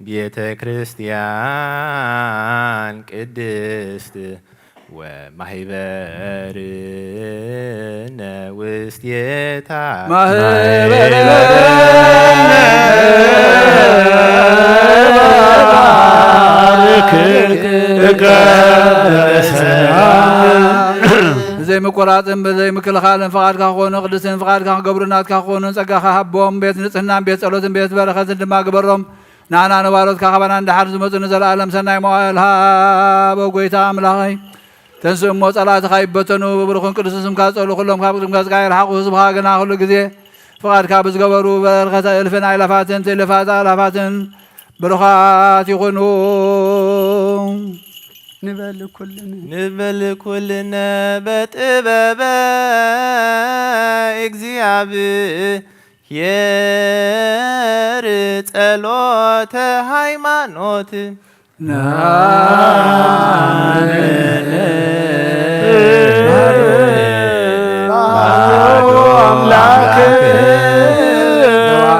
ቤተ ክርስቲያን ቅድስት ወማህበርነ ውስቴታ ማህበርነ ብዘይምቁራፅን ብዘይምክልኻልን ፍቓድካ ክኾኑ ቅድስትን ፍቓድካ ክገብሩ ናትካ ክኾኑ ጸጋኻ ሃቦም። ቤት ንጽህናን ቤት ጸሎትን ቤት በረኸትን ድማ ግበሮም። ንኣና ንባሮትካ ካባና ንደሓር ዝመጹ ንዘለኣለም ሰናይ መዋእል ሃቦ። ጎይታ ኣምላኸይ ተንስእ እሞ ጸላእትኻ ይበተኑ። ብብሩኽን ቅዱስ ስምካ ዝጸሉ ኩሎም ካብ ቅድሚ ገጽካ ይርሓቑ። ህዝብኻ ግና ኩሉ ግዜ ፍቓድካ ብዝገበሩ በርከተ እልፍን ኣእላፋትን ትእልፋት ኣእላፋትን ብሩኻት ይኹኑ። ንበል ኩልነ ንበል ኩልነ በጥበበ እግዚኣብሔር ጸሎተ ሃይማኖት ናምን አምላክ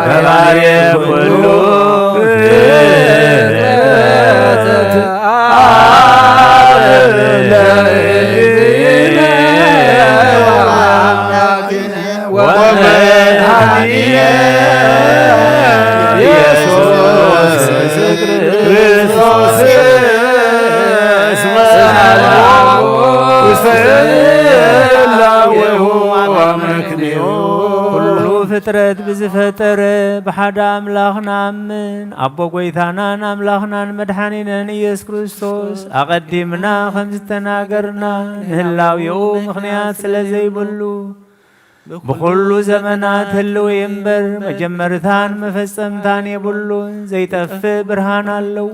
በባሬ ኩሉ ወመድኃኒነ ኢየሱስ ክርስቶስ እስመ አልቦ ውስተ ህላዌሁ አመክንዮ። ኩሉ ፍጥረት ብዝፈጠረ ብሓደ ኣምላኽ ንኣምን። ኣቦ ጐይታናን ኣምላኽናን መድሓኒናን ኢየሱስ ክርስቶስ ኣቐዲምና ከም ዝተናገርና ንህላዌኡ ምኽንያት ስለ ዘይብሉ ብኹሉ ዘመናት ህልው እምበር መጀመርታን መፈጸምታን የብሉን። ዘይጠፍእ ብርሃን ኣለዎ።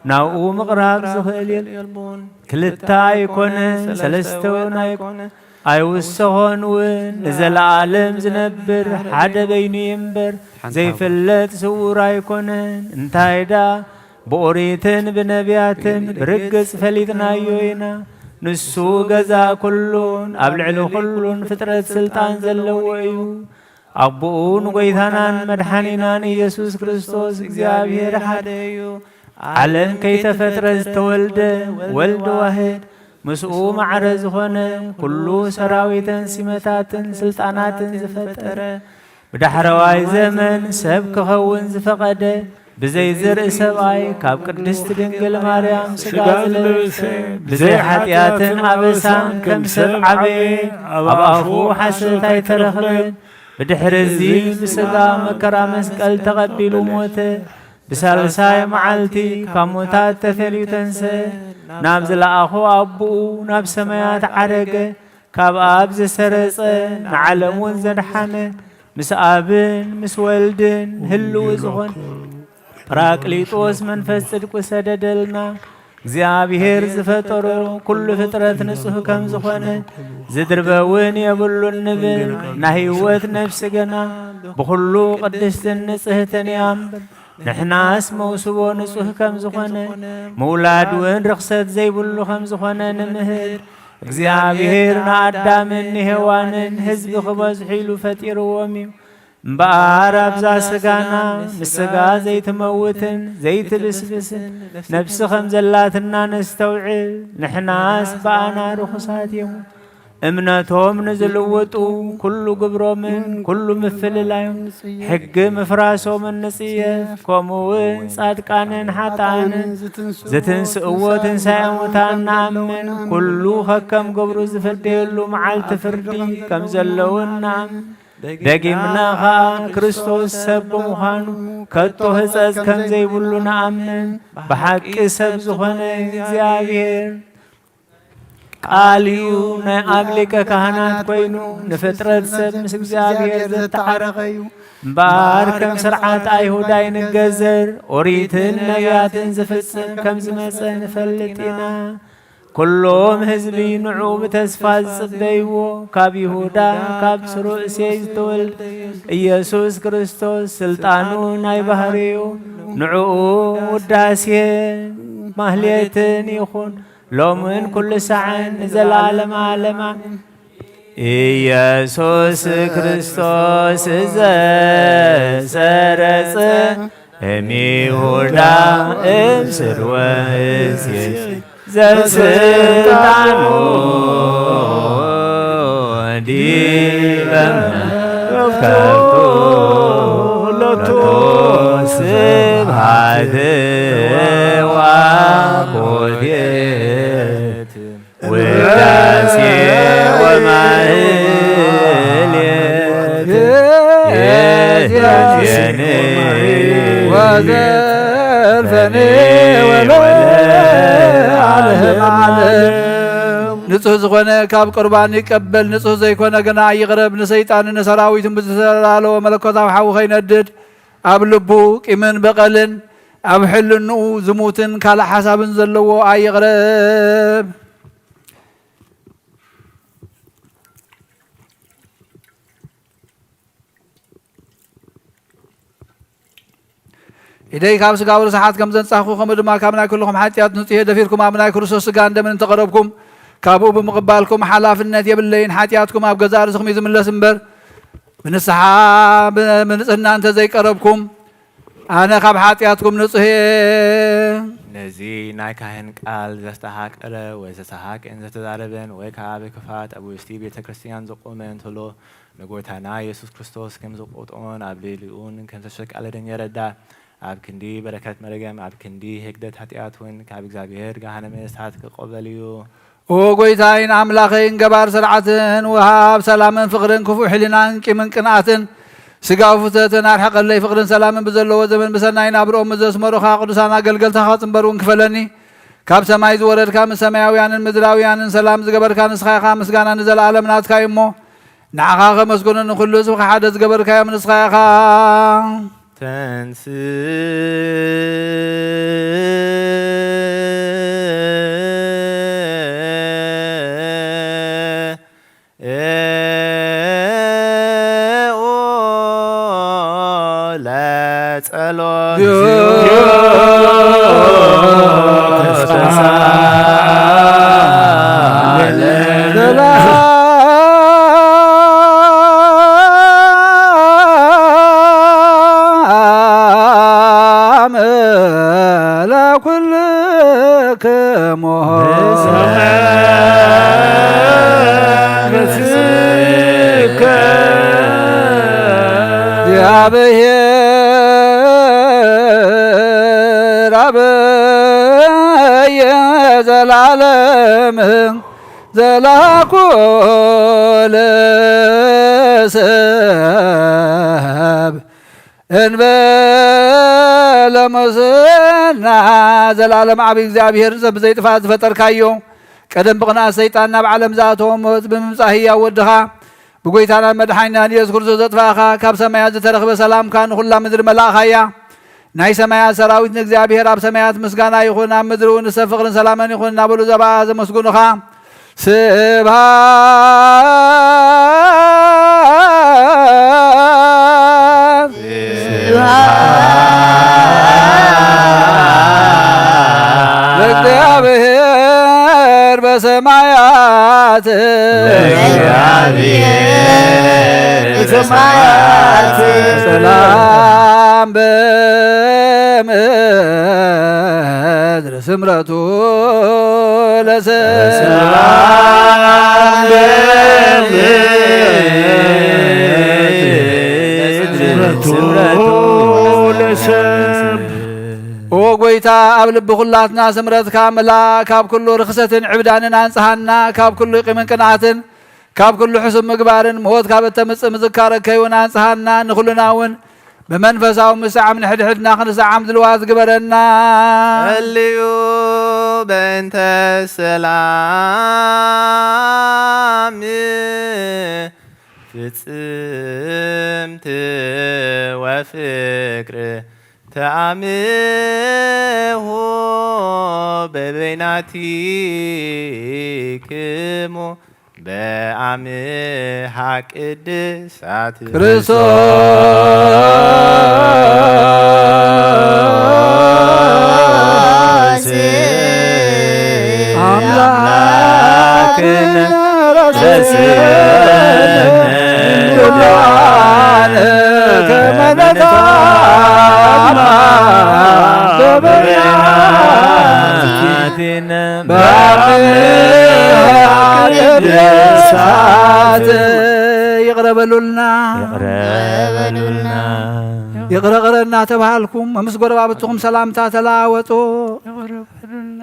ናብኡ ምቕራብ ዝኽእል የልቦን። ክልተ ኣይኮነን፣ ሰለስተ እውን ኣይኮነን፣ ኣይውሰኾን እውን። ንዘለኣለም ዝነብር ሓደ በይኑ እዩ እምበር፣ ዘይፍለጥ ስውር ኣይኮነን። እንታይ ደኣ ብኦሪትን ብነቢያትን ብርግጽ ፈሊጥናዮ ኢና። ንሱ ገዛ ኩሉን ኣብ ልዕሊ ኩሉን ፍጥረት ስልጣን ዘለዎ እዩ። ኣቦኡ ንጎይታናን መድሓኒናን ኢየሱስ ክርስቶስ እግዚኣብሔር ሓደ እዩ። ዓለም ከይተፈጥረ ዝተወልደ ወልድ ዋህድ ምስኡ ማዕረ ዝኾነ ኩሉ ሰራዊትን ሲመታትን ስልጣናትን ዝፈጠረ ብዳሕረዋይ ዘመን ሰብ ክኸውን ዝፈቐደ ብዘይ ዘርኢ ሰብኣይ ካብ ቅድስት ድንግል ማርያም ስጋ ዝለበሰ ብዘይ ሓጢኣትን ኣበሳን ከም ሰብ ዓበየ። ኣብ ኣፉ ሓሰት ኣይተረኽበን። ብድሕሪ እዚ ብስጋ መከራ መስቀል ተቐቢሉ ሞተ። ብሳልሳይ መዓልቲ ካብ ሙታት ተፈልዩ ተንስአ። ናብ ዝለኣኾ ኣቦኡ ናብ ሰማያት ዓረገ። ካብ ኣብ ዝሰረጸ ንዓለም እውን ዘድሓነ ምስ ኣብን ምስ ወልድን ህልው ዝኾነ ጳራቅሊጦስ መንፈስ ጽድቂ ሰደደልና። እግዚኣብሔር ዝፈጠሮ ኩሉ ፍጥረት ንጹህ ከም ዝኾነ ዝድርበ እውን የብሉን ንብል። ናይ ህይወት ነፍሲ ግና ብኹሉ ቅድስትን ንጽህትን እያ እምበር። ንሕናስ መውስቦ ንጹህ ከም ዝኾነ ምውላድ እውን ርኽሰት ዘይብሉ ከም ዝኾነ ንምህር። እግዚኣብሔር ንኣዳምን ንሄዋንን ህዝቢ ክበዝሑ ኢሉ ፈጢርዎም እዩ። እምበኣር ኣብዛ ስጋና ምስ ስጋ ዘይትመውትን ዘይትብስብስን ነፍሲ ከም ዘላትና ነስተውዕል። ንሕናስ ብኣና ርኹሳት እዮም። እምነቶም ንዝልውጡ ኩሉ ግብሮምን ኩሉ ምፍልላዮም ሕጊ ምፍራሶምን ንጽየፍ። ከምኡ እውን ጻድቃንን ሓጥኣንን ዘትንስእዎ ትንሳኤ ሙታን ንኣምን። ኩሉ ከከም ግብሩ ዝፍደየሉ መዓልቲ ፍርዲ ከም ዘለውን ንኣምን። ደጊምና ኸኣ ክርስቶስ ሰብ ብምዃኑ ከቶ ህጸጽ ከም ዘይብሉ ንኣምን። ብሓቂ ሰብ ዝኾነ እግዚኣብሔር ቃል እዩ። ናይ ኣብ ሊቀ ካህናት ኮይኑ ንፍጥረት ሰብ ምስ እግዚኣብሔር ዘተዓረቐ እዩ። እምበኣር ከም ስርዓት ኣይሁድ ኣይንገዘር፣ ኦሪትን ነቢያትን ዝፍጽም ከም ዝመጸ ንፈልጥ ኢና። ኩሎም ህዝቢ ንዑ ብተስፋ ዝጽበይዎ ካብ ይሁዳ ካብ ስሩ እሴይ ዝተወልደ ኢየሱስ ክርስቶስ ስልጣኑ ናይ ባህርዩ ንዕኡ ውዳሴ ማህሌትን ይኹን ሎምን ኩሉ ሳዕን ንዘለዓለመ ዓለማ። ኢየሱስ ክርስቶስ ዘሰረጸ እምይሁዳ እምስርወ እሴይ ዘስልጣኑ ዲበ መፍከርቱ ሎቱ ስብሐት ወአኮቴት ውዳሴ ወማህሌት የዜን ወዘልፈኔ ወለዓለመ ዓለም። ንጹህ ዝኾነ ካብ ቁርባን ይቀበል፣ ንጹህ ዘይኮነ ግና ይቕረብ። ንሰይጣንን ንሰራዊቱን ብዝተላለወ መለኮታዊ ሓዊ ከይነድድ፣ ኣብ ልቡ ቂምን በቐልን፣ ኣብ ሕልንኡ ዝሙትን ካልእ ሓሳብን ዘለዎ ኣይቕረብ። ኢደይ ካብ ስጋዊ ርስሓት ከም ዘንጻኹ፣ ከምኡ ድማ ካብ ናይ ኩልኹም ሓጢኣት ንጹህ እየ። ደፊርኩም ኣብ ናይ ክርስቶስ ስጋን ደምን እንተቐረብኩም፣ ካብኡ ብምቕባልኩም ሓላፍነት የብለይን። ሓጢኣትኩም ኣብ ገዛእ ርእስኹም እዩ ዝምለስ እምበር፣ ብንስሓ ብ-፣ ብንጽህና እንተ ዘይቀረብኩም፣ ኣነ ካብ ሓጢኣትኩም ንጹህ እየ። ነዚ ናይ ካህን ቃል ዘስተሃቀረ ወይ ዘስተሃቅን ዘተዛረበን ወይ ከኣ ብክፋት ኣብ ውሽጢ ቤተ ክርስቲያን ዝቆመ እንተሎ፣ ንጎይታና ኢየሱስ ክርስቶስ ከም ዝቆጥዖን ኣብ ልዕሊኡን ከም ዘሸቃለደን የረዳ። ኣብ ክንዲ በረከት መርገም፣ ኣብ ክንዲ ህግደት ሓጢኣት እውን ካብ እግዚኣብሔር ገሃነመ እሳት ክቆበል እዩ። ኦ ጎይታይን ኣምላኸይን፣ ገባር ስርዓትን ወሃብ ሰላምን ፍቕርን፣ ክፉእ ሕሊናን ቂምን ቅንኣትን ስጋዊ ፍትወትን ኣርሕቐለይ። ፍቕርን ሰላምን ብዘለዎ ዘመን ብሰናይ ናብርኦም ምስ ዘስመሩኻ ቅዱሳን ኣገልገልትኻ ክጽንበር እውን ክፈለኒ። ካብ ሰማይ ዝወረድካ፣ ምስ ሰማያውያንን ምድራውያንን ሰላም ዝገበርካ ንስኻ ኢኻ። ምስጋና ንዘለኣለም ናትካ እዩ እሞ፣ ንዓኻ ከመስግኑ ንኹሉ ህዝብኻ ሓደ ዝገበርካዮም ንስኻ ኢኻ። ተንስ ለጸሎት ሰላም ለኩልክሙ። እግዚአብሔር አበየ ዘላለም ዘላኩ ለሰብ እንበለ ሙስና። ዘላለም ዓቢ እግዚኣብሔር፣ ሰብ ብዘይጥፋት ዝፈጠርካዮ፣ ቀደም ብቕንኣት ሰይጣን ናብ ዓለም ዝኣተወ ሞት ብምምጻእ ህያው ወድኻ ብጎይታናን መድሓኒናን ኢየሱስ ክርስቶስ ዘጥፋእኻ፣ ካብ ሰማያት ዝተረኽበ ሰላምካ ንኹላ ምድሪ መላእኻያ። ናይ ሰማያት ሰራዊት ንእግዚኣብሔር ኣብ ሰማያት ምስጋና ይኹን፣ ኣብ ምድሪ እውን ንሰብ ፍቕርን ሰላምን ይኹን እናበሉ ዘባ ዘመስግኑኻ። ስብሐት ለእግዚአብሔር በሰማያት። ለእግዚአብሔር በሰማያት። ሰላም በምድር ስምረቱ ለሰብ። ሰላም በምድር ስምረቱ ለሰብ። ኦ ጎይታ፣ ኣብ ልቢ ኩላትና ስምረትካ ምላእ፣ ካብ ኩሉ ርኽሰትን ዕብዳንን ኣንጽሃና፣ ካብ ኩሉ ቂምን ቅንኣትን፣ ካብ ኩሉ ሕሱም ምግባርን ሞት ካብ እተምጽእ ምዝካረከይ እውን ኣንጽሃና፣ ንኹልና እውን ብመንፈሳዊ ምስዓም ንሕድሕድና ክንስዓም ድልዋት ግበረና። ጸልዩ በእንተ ሰላም ፍጽምት ወፍቅር ተአምሆ በበይናቲክሙ በአምሃ ቅድሳት ክርስቶስ አምላክነ። ስእለነ ኩላነ ከመ ነታማ በበይናቲነ በአምልኮ ቅድሳት። ይቕረ በሉልና። ይቕረ በሉልና። ይቕረ ይቕረ እናተባሃልኩም ምስ ጎረባብትኹም ሰላምታ ተለዋወጡ። ይቕረ በሉልና።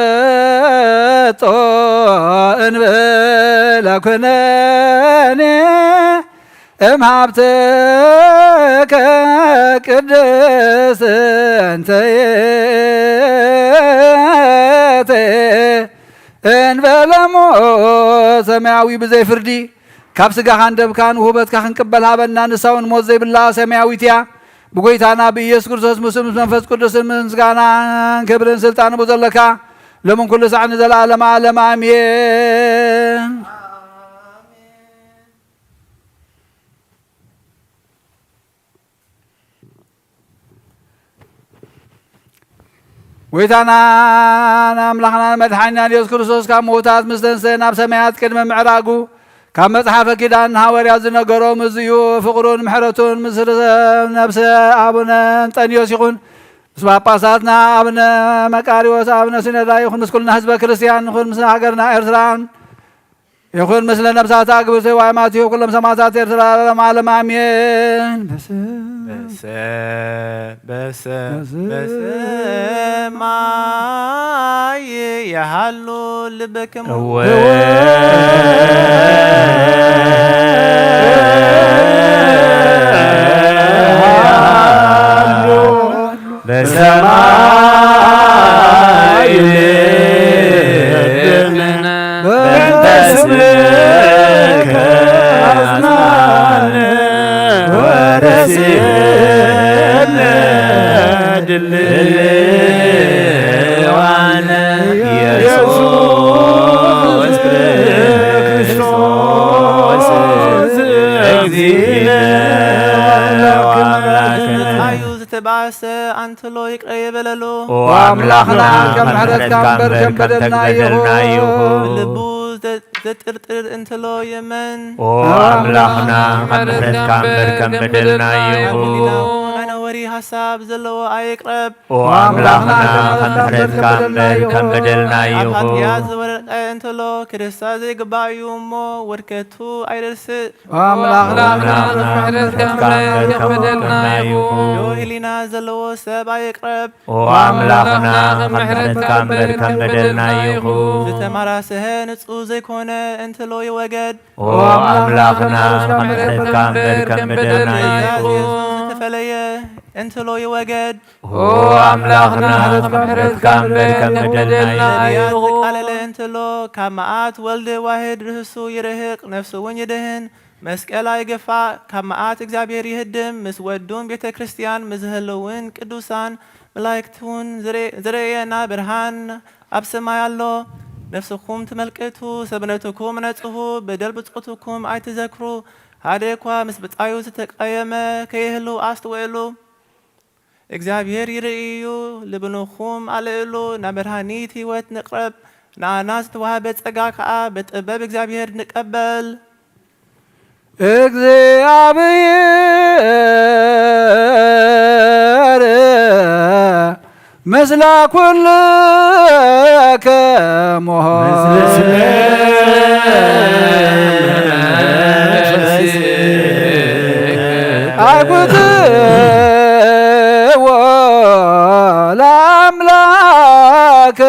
ወንትመጦ እንበለ ኩነኔ እምሃብተ ከቅድስ እንተ የተ እንበለሞ ሰማያዊ ብዘይ ፍርዲ ካብ ስጋኻን ደምካን ውህበትካ ክንቅበል ሃበና። ንሳ እውን ሞት ዘይብላ ሰማያዊት እያ። ብጎይታና ብኢየሱስ ክርስቶስ ምስ ምስ መንፈስ ቅዱስን ምስጋናን ክብርን ስልጣን ብዘለካ ሎምን ኩሉ ሳዕ ንዘለኣለም ዓለም ኣሜን። ጎይታናን ኣምላኽናን መድሓኒናን የሱስ ክርስቶስ ካብ ምዉታት ምስ ተንስአ ናብ ሰማያት ቅድሚ ምዕራጉ ካብ መጽሓፈ ኪዳን ንሃዋርያት ዝነገሮም እዚ እዩ። ፍቕሩን ምሕረቱን ምስ ርእሰ ነብሰ ኣቡነ እንጠንዮስ ይኹን። ምስ ጳጳሳትና ኣቡነ መቃርዮስ ኣቡነ ሲኖዳ ይኹን። ምስ ኩልና ህዝበ ክርስትያን ይኹን። ምስ ሃገርና ኤርትራን ይኹን። ምስለ ነብሳት ኣግብርተ ዋይማት ይኹን። ኩሎም ሰማዕታት ኤርትራ ለዓለም ዓለም ኣሜን። በሰ በሰ በሰ በሰማይ ይሃሉ ልብክሙ። እወ። በሰማይ ልብነ በእንተ ስምከ አጽናነ ወረስየነ ድልዋነ ኢየሱስ ክርስቶስ እግዚእነ ወአምላክነ። አዩ ዝተባእሰ ኣንትሎ ይቅረ ይበለሉ። ኦ ኣምላኽና፣ ካብ ምሕረትካ እምበር ከም በደልና ይኹን። ልቡ ዘ-፣ ዘጥርጥር እንትሎ የመን። ኦ ኣምላኽና፣ ካብ ምሕረትካ እምበር ከም በደልና ይኹን። ሕሊናኡ ነነወሪ ሓሳብ ዘለዎ ኣይቅረብ። ኦ ኣምላኽና፣ ካብ ምሕረትካ እምበር ከም በደልና ኣብ ይኹን። ሓጢኣት ዝወደቀ እንተሎ ክርስታ ዘይግባእ እዩ እሞ ወድቀቱ ኣይደርስእ። ኦ ኣምላኽና፣ ኣምላኽና፣ ካብ ምሕረትካ እምበር ከም በደልና ይኹን። ዶ ህሊና ዘለዎ ሰብ ኣይቅረብ። ኦ ኣምላኽና፣ ካብ ምሕረትካ እምበር ከም በደልና ይኹን። ዝተማራስሀ ንጹህ ዘይኮነ እንተሎ ይወገድ። ኦ ኣምላኽና፣ ካብ ምሕረትካ እምበር ከም በደልና ይኹን። ዝተፈለየ እንተሎ ይወገድ። ኦ ኣምላኽና፣ ካብ ምሕረትካ እምበር ከም በደልና ይኹን። ዘቃለለ እንተሎ ካብ መዓት ወልድ ዋህድ ርህሱ ይርህቕ፣ ነፍሱ እውን ይድህን። መስቀል ኣይግፋዕ፣ ካብ መዓት እግዚኣብሔር ይህድም። ምስ ወዱን ቤተ ክርስቲያን፣ ምስ ዝህልውን ቅዱሳን መላእክቱን ዝረ-፣ ዝረእየና ብርሃን ኣብ ሰማይ ኣሎ። ነፍስኹም ትመልቅቱ፣ ሰብነትኩም ነጽሁ፣ በደል ብጾትኩም ኣይትዘክሩ። ሓደ እኳ ምስ ብጻዩ ዝተቀየመ ከይህሉ ኣስትውዕሉ። እግዚኣብሔር ይርኢ እዩ። ልብንኹም ኣልዕሉ፣ ናብ መድሃኒት ህይወት ንቕረብ። ንኣና ዝተዋህበ ጸጋ ከኣ ብጥበብ እግዚኣብሔር ንቀበል። እግዚኣብሔር ምስለ ኩልክሙ። ምስለ መንፈስከ። አጉትዎ ለአምላክ።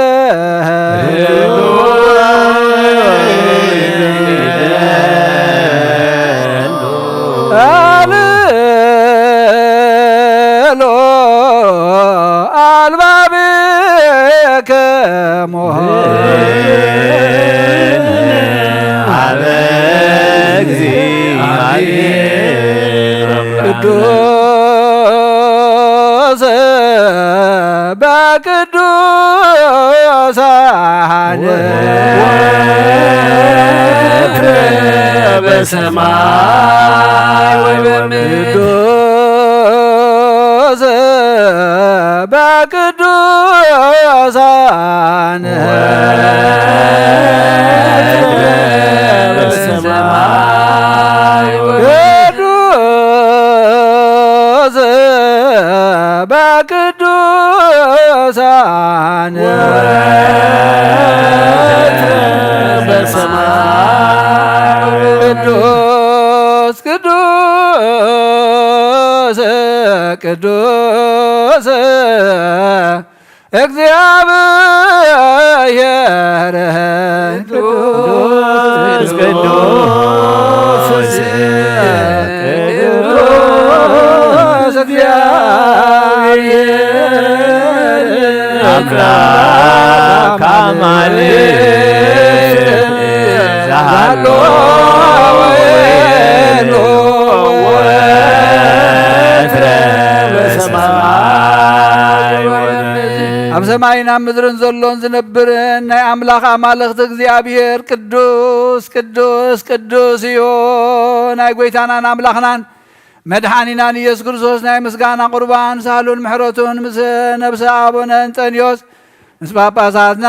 አልሎ አልባብ ቅዱሳን ወትረ በሰማይ ወበምድር። ቅዱስ በቅዱሳን ወትረ በሰማይ ወበምድር። ቅዱስ በቅዱሳን ወትረ በሰማይ ቅዱስ ቅዱስ ቅዱስ እግዚአብሔር ቅዱስ ቅዱስ ቅዱስ እግዚአብሔር አምላክ አማልክት ዛሎ ወሎ ወትረ በሰማይ ወበምድር። ኣብ ሰማይን ኣብ ምድርን ዘሎን ዝነብርን ናይ ኣምላኽ ኣማልኽቲ እግዚኣብሔር ቅዱስ ቅዱስ ቅዱስ እዩ። ናይ ጐይታናን ኣምላኽናን መድሓኒናን ኢየሱስ ክርስቶስ ናይ ምስጋና ቁርባን ሳህሉን ምሕረቱን ምስ ነብሰ ኣቡነ እንጠንዮስ ምስ ጳጳሳትና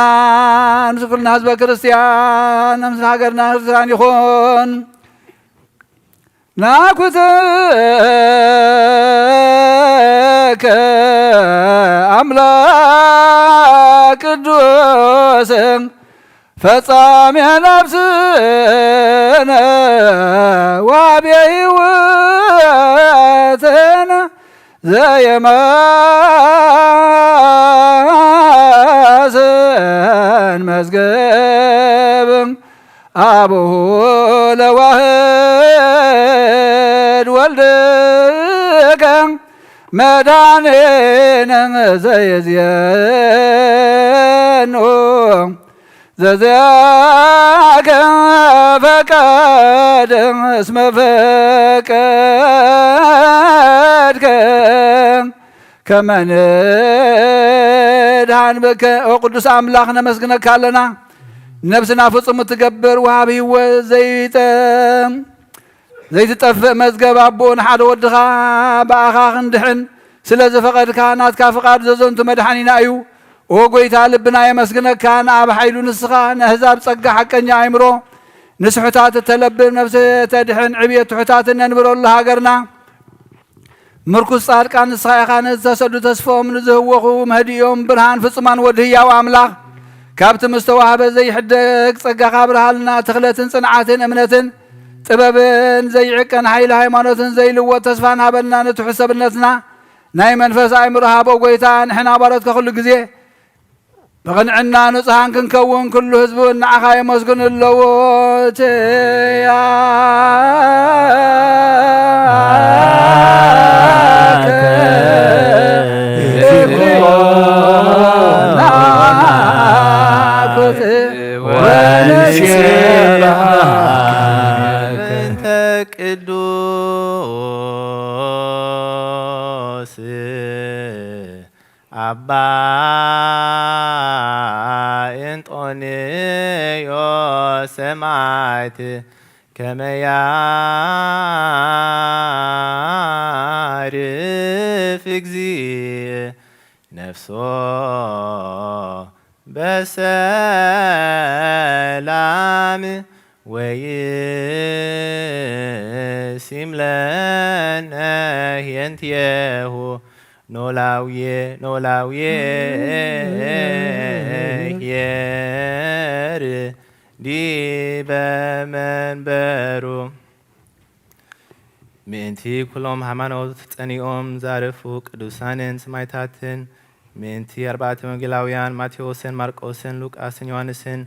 ምስ ኩልና ህዝበ ክርስቲያን ምስ ሃገርና ክርስቲያን ይኹን። ናኩትከ ኣምላክ ቅዱስ ፈጻሜ ነፍስነ ወሃቤ ሕይወትነ ዘየማስን መዝገብ አቡሁ ለዋህድ ወልድከ መድኃኒነ ዘየዝየኑ ዘዚአከ ፈቃድ እስመ ፈቀድከ ከመ ንድኃን ብከ። ኦ ቅዱስ ኣምላኽ ነመስግነካ ኣለና። ነፍስና ፍጹም እትገብር ወሃብ ህይወት ዘይጠ ዘይትጠፍእ መዝገብ ኣቦኡ ንሓደ ወድኻ ብኣኻ ክንድሕን ስለ ዝፈቐድካ ናትካ ፍቓድ ዘዘንቱ መድሓኒና እዩ። ኦ ጐይታ ልብና የመስግነካን ኣብ ሓይሉ ንስኻ ነህዛብ ጸጋ ሓቀኛ ኣእምሮ ንስሑታት እተለብም ነፍሲ ተድሕን ዕብየት ትሑታትን ነንብረሉ ሃገርና ምርኩስ ጻድቃን ንስኻ ኢኻ። ነዝተሰዱ ተስፎም ንዝህወኹ መህድዮም ብርሃን ፍጹማን ወዲ ህያው ኣምላኽ ካብቲ ምስተዋህበ ዘይሕደግ ጸጋኻ ኣብርሃልና። ትኽለትን ጽንዓትን እምነትን ጥበብን ዘይዕቀን ሓይሊ ሃይማኖትን ዘይልወጥ ተስፋን ሃበና። ንትሑት ሰብነትና ናይ መንፈስ ኣእምሮ ሃቦ ጐይታ ንሕና ባሮትካ ኩሉ ግዜ ብቕንዕና ንጹሃን ክንከውን ኩሉ ህዝቢ እውን ንዓኻ የመስግኑ ኣለዎ። ትያከ ናኩት ወንሴባከ ቅዱስ አባ እንጦንዮስ ሰማዕት ከመ ያርፍ እግዚእ ነፍሶ በሰላም ወይሲም ለነ ኄንትየሁ ኖላውየ ኖላውየ ኄር ዲበ መንበሩ። ምእንቲ ኩሎም ሃይማኖት ጸኒኦም ዛረፉ ቅዱሳንን ሰማዕታትን፣ ምእንቲ ኣርባዕተ ወንጌላውያን ማቴዎስን ማርቆስን ሉቃስን ዮሃንስን፣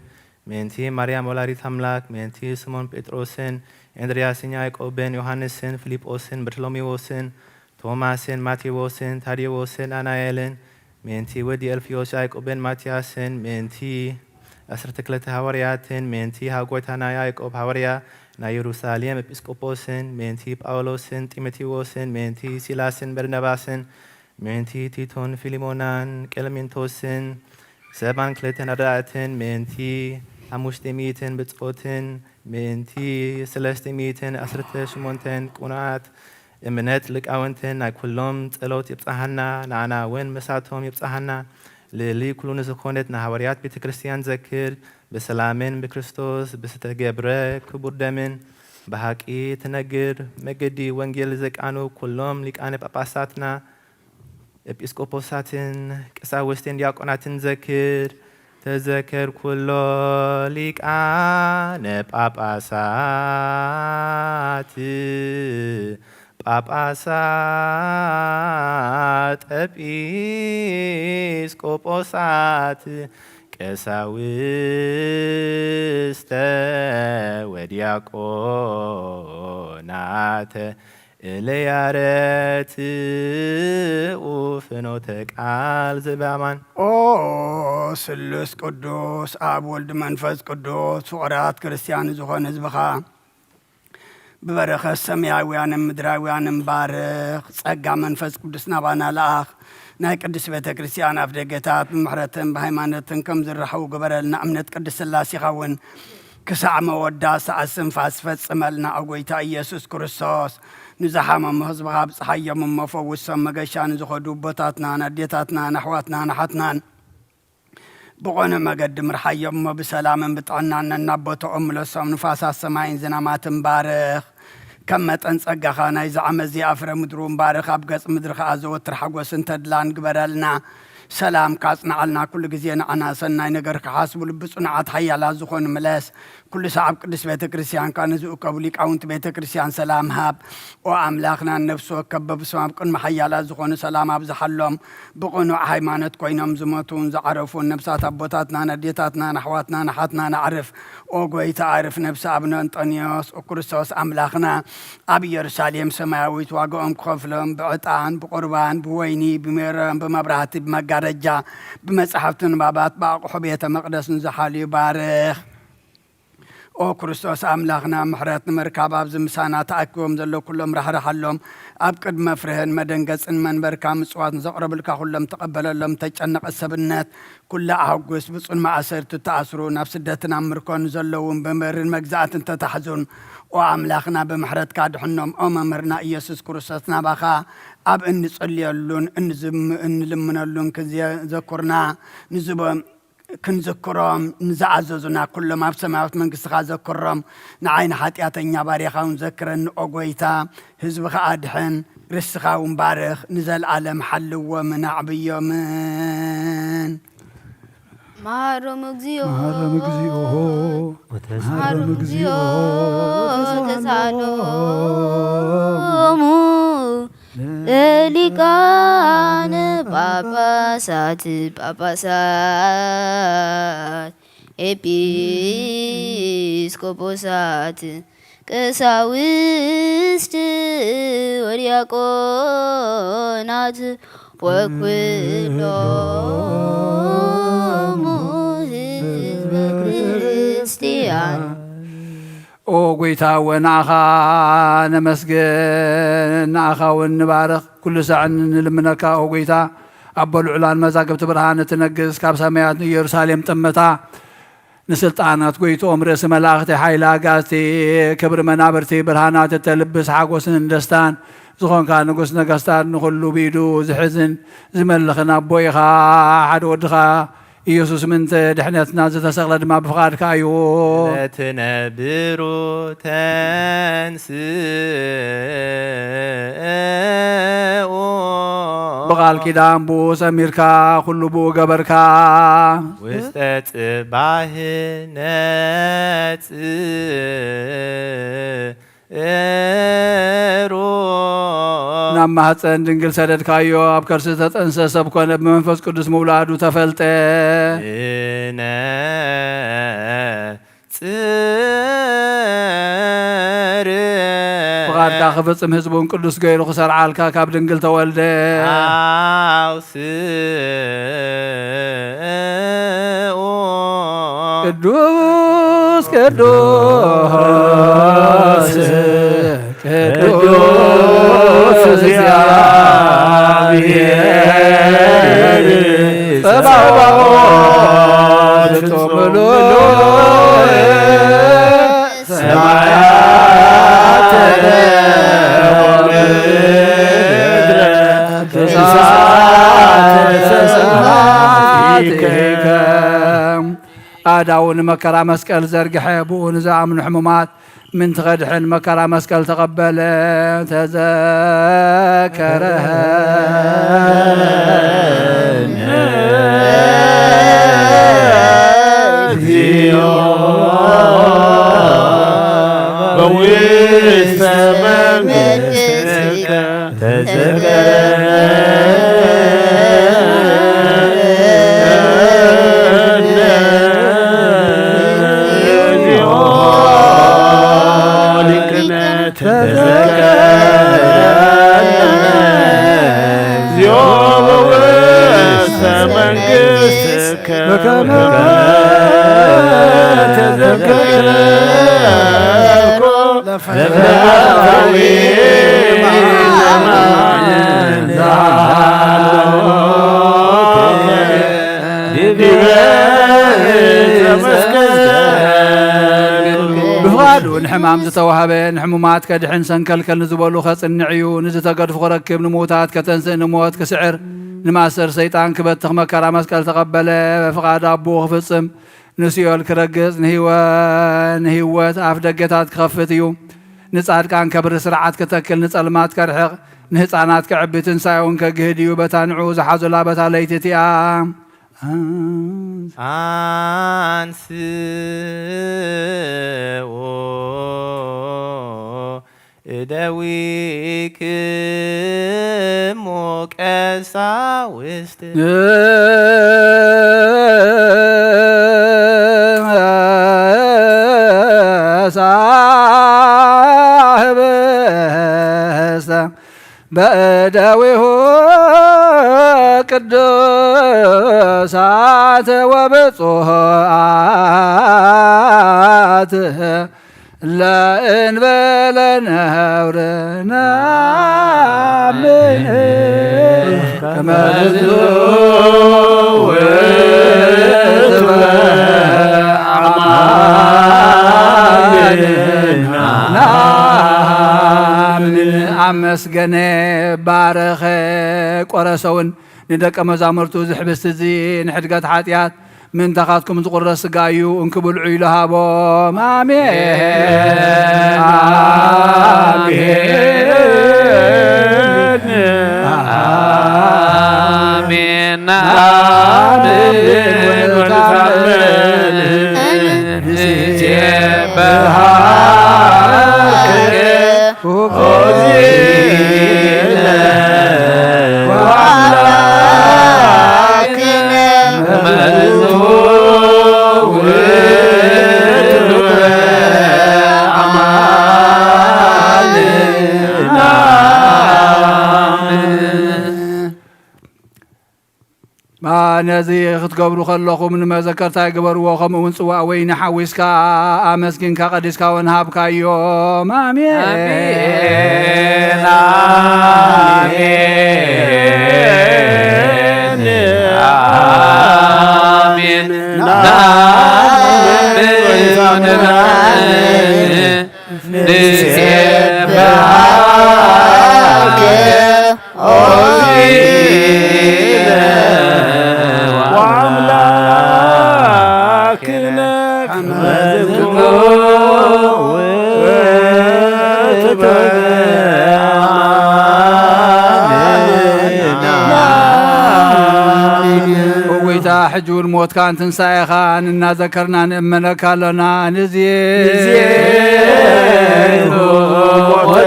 ምእንቲ ማርያም ወላዲት ኣምላክ፣ ምእንቲ ስሞን ጴጥሮስን እንድርያስን ያዕቆብን ዮሃንስን ፊልጶስን በርተሎሜዎስን ቶማስን ማቴዎስን ታዴዎስን ናትናኤልን፣ ምእንቲ ወዲ ኣልፍዮስ ያዕቆብን ማትያስን፣ ምእንቲ ዐሰርተ ክልተ ሃዋርያትን፣ ምእንቲ ሃው ጐይታና ያዕቆብ ሃዋርያ ናይ የሩሳሌም ኤጲስቆጶስን፣ ምእንቲ ጳውሎስን ጢሞቴዎስን፣ ምእንቲ ሲላስን በርናባስን፣ ምእንቲ ቲቶን ፊልሞናን ቀለሜንቶስን ሰባን ክልተን ኣረዳእትን፣ ምእንቲ ሓሙሽተ ሚእትን ብጾትን፣ ምእንቲ ሰለስተ ሚእትን ዓሰርተ ሸሞንተን ቅኑዓት እምነት ሊቃውንትን ናይ ኩሎም ጸሎት የብጽሓና፣ ንዓና እውን ምሳቶም የብጽሓና። ልዕሊ ኩሉ ንዝኾነት ንሃዋርያት ቤተ ክርስቲያን ዘክር፣ ብሰላምን ብክርስቶስ ብዝተገብረ ክቡር ደምን ብሓቂ ትነግር መገዲ ወንጌል ዘቃኑ ኩሎም ሊቃነ ጳጳሳትና፣ ኤጲስቆጶሳትን ቀሳውስትን ዲያቆናትን ዘክር። ተዘከር ኩሎ ሊቃነ ጳጳሳት፣ ጳጳሳት፣ ኤጲስቆጶሳት፣ ቀሳውስተ ወዲያቆናተ እለ ያረትኡ ፍኖተ ቃል ዘበኣማን። ኦ ስሉስ ቅዱስ ኣብ ወልድ መንፈስ ቅዱስ ፍቑራት ክርስቲያን ዝኾነ ህዝብኻ ብበረኸት ሰማያውያንን ምድራውያንን ባርኽ። ጸጋ መንፈስ ቅዱስ ናባና ለኣኽ። ናይ ቅድስት ቤተ ክርስቲያን ኣፍ ደገታት ብምሕረትን ብሃይማኖትን ከም ዝረሕቡ ግበረልና። እምነት ቅድስት ሥላሴኻ እውን ክሳዕ መወዳእታ እስትንፋስ ፈጽመልና። ኦ ጐይታ ኢየሱስ ክርስቶስ፣ ንዝሓመሙ ህዝብኻ ኣብጽሓዮም እሞ ፈውሶም። መገሻ ንዝኸዱ ኣቦታትናን ኣዴታትናን ኣሕዋትናን ኣሓትናን ብቐኑዕ መገዲ ምርሓዮም እሞ ብሰላምን ብጥዕናን ነናብ ቦታኦም ምለሶም። ንፋሳት ሰማይን ዝናማትን ባርኽ። ከም መጠን ጸጋኻ ናይዚ ዓመት እዚኣ ፍረ ምድሪ እውን ባርኽ። ኣብ ገጽ ምድሪ ኸኣ ዘወትር ሓጎስን ተድላን ግበረልና። ሰላምካ ኣጽንዓልና። ኩሉ ግዜ ንዓና ሰናይ ነገር ክሓስቡ ልቢ ጽኑዓት ሓያላት ዝኾኑ ምለስ። ኩሉ ሰዓብ ቅድስት ቤተ ክርስቲያንካ ንዝእከቡ ሊቃውንቲ ቤተ ክርስቲያን ሰላም ሃብ። ኦ ኣምላኽና፣ ነፍሲ ወከፍ በብስም ኣብ ቅድሚ ሓያላት ዝኾኑ ሰላም ኣብዝሓሎም። ብቕኑዕ ሃይማኖት ኮይኖም ዝሞቱን ዝዓረፉን ነብሳት ኣቦታትናን ኣዴታትናን ኣሕዋትናን ኣሓትናን ኣዕርፍ። ኦ ጐይታ፣ ኣዕርፍ ነብሲ ኣቡነ እንጠንዮስ፣ ኦ ክርስቶስ ኣምላኽና፣ ኣብ ኢየሩሳሌም ሰማያዊት ዋጋኦም ክኸፍሎም ብዕጣን፣ ብቑርባን፣ ብወይኒ፣ ብሜሮን፣ ብመብራህቲ፣ ብመጋረጃ፣ ብመጻሕፍቲ ንባባት፣ ብኣቑሑ ቤተ መቕደስ ንዝሓልዩ ባርኽ። ኦ ክርስቶስ ኣምላኽና፣ ምሕረት ንምርካብ ኣብዚ ምሳና ተኣኪቦም ዘለዉ ኩሎም ራሕርሓሎም። ኣብ ቅድሚ መፍርህን መደንገጽን መንበርካ ምጽዋት ንዘቕረቡልካ ኩሎም ተቐበለሎም። ተጨነቐ ሰብነት ኩላ ኣሐጉስ። ብጹን ማእሰርቲ ተኣስሩ፣ ናብ ስደትን ኣብ ምርኮን ዘለዉን ብመሪር መግዛእትን ተታሕዙን። ኦ ኣምላኽና፣ ብምሕረትካ ድሕኖም። ኦ መምህርና ኢየሱስ ክርስቶስ፣ ናባኻ ኣብ እንጽልየሉን እንዝም-፣ እንልምነሉን ክዜ ዘኩርና። ንዝቦ-፣ ክንዝክሮም ንዝኣዘዙና ኩሎም ኣብ ሰማያዊት መንግስትኻ ዘክሮም። ንዓይ ንሓጢኣተኛ ባርያኻ እውን ዘክረኒ ኦ ጐይታ። ህዝብኻ ኣድሕን፣ ርስኻ እውን ባርኽ፣ ንዘለኣለም ሓልዎምን ኣዕብዮምን። መሃሮም እግዚኦ፣ መሃሮም እግዚኦ፣ መሃሮም እግዚኦ፣ ተሳሃሎሙ። ተሳሃሎሙ። ለሊቃነ ጳጳሳት፣ ጳጳሳት፣ ኤጲስቆጶሳት፣ ቀሳውስት ወዲያቆናት ወኩሎሙ ህዝበ ክርስቲያን። ኦ ጐይታ፣ ወ ንኣኻ ነመስግን፣ ንኣኻ እውን ንባርኽ። ኩሉ ሳዕ ንልምነካ፣ ኦ ጐይታ፣ ኣቦ ልዑላን መዛግብቲ ብርሃን እትነግስ፣ ካብ ሰማያት ንኢየሩሳሌም ጠመታ፣ ንስልጣናት ጐይትኦም፣ ርእሲ መላእኽቲ፣ ሓይሊ ኣጋዝቲ፣ ክብሪ መናብርቲ፣ ብርሃናት እተልብስ፣ ሓጎስን ደስታን ዝኾንካ ንጉስ ነገስታት፣ ንኹሉ ብኢዱ ዝሕዝን ዝመልኽን ኣቦ ኢኻ። ሓደ ወድኻ ኢየሱስ ምእንቲ ድሕነትና ዝተሰቕለ ድማ ብፍቓድካ እዩ። ለትነብሩ ተንስኡ። ብቓል ኪዳን ብኡ ሰሚርካ፣ ኩሉ ብኡ ገበርካ። ውስጠ ጽባህ ነጽ እሩ። ናብ ማህፀን ድንግል ሰደድካዮ፣ ኣብ ከርሲ ተጠንሰ፣ ሰብ ኮነ፣ ብመንፈስ ቅዱስ ምውላዱ ተፈልጠ። ብነ ጽር። ፍቓድካ ክፍጽም ህዝቡን ቅዱስ ገይሩ ክሰርዓልካ ካብ ድንግል ተወልደ። ኣውስኡ። ቅዱስ ቅዱስ ቅዱስ እግዚአብሔር ጸባኦት ፍጹም ምሉእ ሰማያተ ወምድረ ተሳተ ስብሐቲከ። ኣእዳዉ ንመከራ መስቀል ዘርግሐ፣ ብኡ ንዝኣምኑ ሕሙማት ምእንቲ ኸድሕን መከራ መስቀል ተቐበለ። ተዘከረኒ እግዚኦ በውስተ መንግሥትከ። ብፍቓዱ ንሕማም ዝተዋህበ፣ ንሕሙማት ከድሕን፣ ሰንከልከል ንዝበሉ ከጽንዕ እዩ። ንዝተገድፉ ክረክብ፣ ንምዉታት ከተንስእ፣ ንሞት ክስዕር፣ ንማእሰር ሰይጣን ክበትኽ መከራ መስቀል ተቐበለ። ብፍቓድ ኣቦኡ ክፍጽም፣ ንሲኦል ክረግጽ፣ ንህይወ-፣ ንህይወት ኣፍ ደገታት ክኸፍት እዩ። ንጻድቃን ከብሪ፣ ስርዓት ክተክል፣ ንጸልማት ከርሕቕ፣ ንህጻናት ከዕቢ፣ ትንሳኤውን ከግህድ እዩ። በታ ንዕኡ ዝሓዙላ በታ ለይቲ እቲኣ። ኣንስኡ እደዊክሙ ቀሳውስት። ሳህብስተ በእደዊሁ ቅዱሳት ወብፁዓት ለእንበለ ነውር ናምን ከመ ዝንቱ ውእቱ አማን ናምን። ኣመስገነ፣ ባረኸ፣ ቆረሰውን ንደቀ መዛሙርቱ፣ እዚ ሕብስቲ እዚ ንሕድገት ሓጢኣት ምእንታኻትኩም ዝቑረስ ስጋ እዩ፣ እንኪ ብልዑ ኢሉ ሃቦም። ኣሜን። ኣሜን። ኣሜን። ኣሜን። ወንታመን ንሴብሐከ ኦዚነ ወአምላክነ መዝሙር አማን። ነዚ ክትገብሩ ከለኹም ንመዘከርታይ ግበርዎ፣ ከምኡ እውን ጽዋእ ወይኒ ሓዊስካ ኣመስጊንካ ቀዲስካ እውን ሃብካዮም። ኣሜን። ኣሜን። ኣሜን። ኣሜን። ንሴብሐከ ኦዚነ ወአምላክነ መዝሙር እወይታ ሕጂ እውን ሞትካን ትንሳኤኻን እናዘከርና ንእመነካ ኣሎና። ንዜ ንዜ ሞተ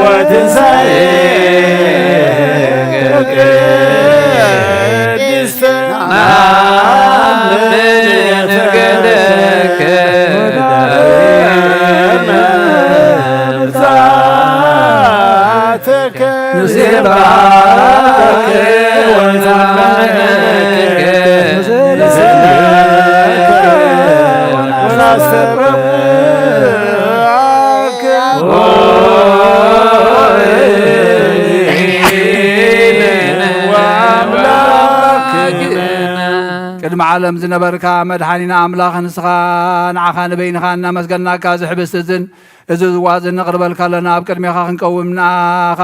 ወትንሳኤ ቅድስተ ናምን ገደከ ንሴባከ ወንታመነከ ንስለከ ወናስ ቅድሚ ዓለም ዝነበርካ መድሓኒና ኣምላኽ፣ ንስኻ ንዓኻ ንበይንኻ እናመስገናካ፣ እዚ ሕብስቲ እዝን እዚ ዝዋእ እዝን ነቕርበልካ ኣለና። ኣብ ቅድሜኻ ክንቀውም ንኣኻ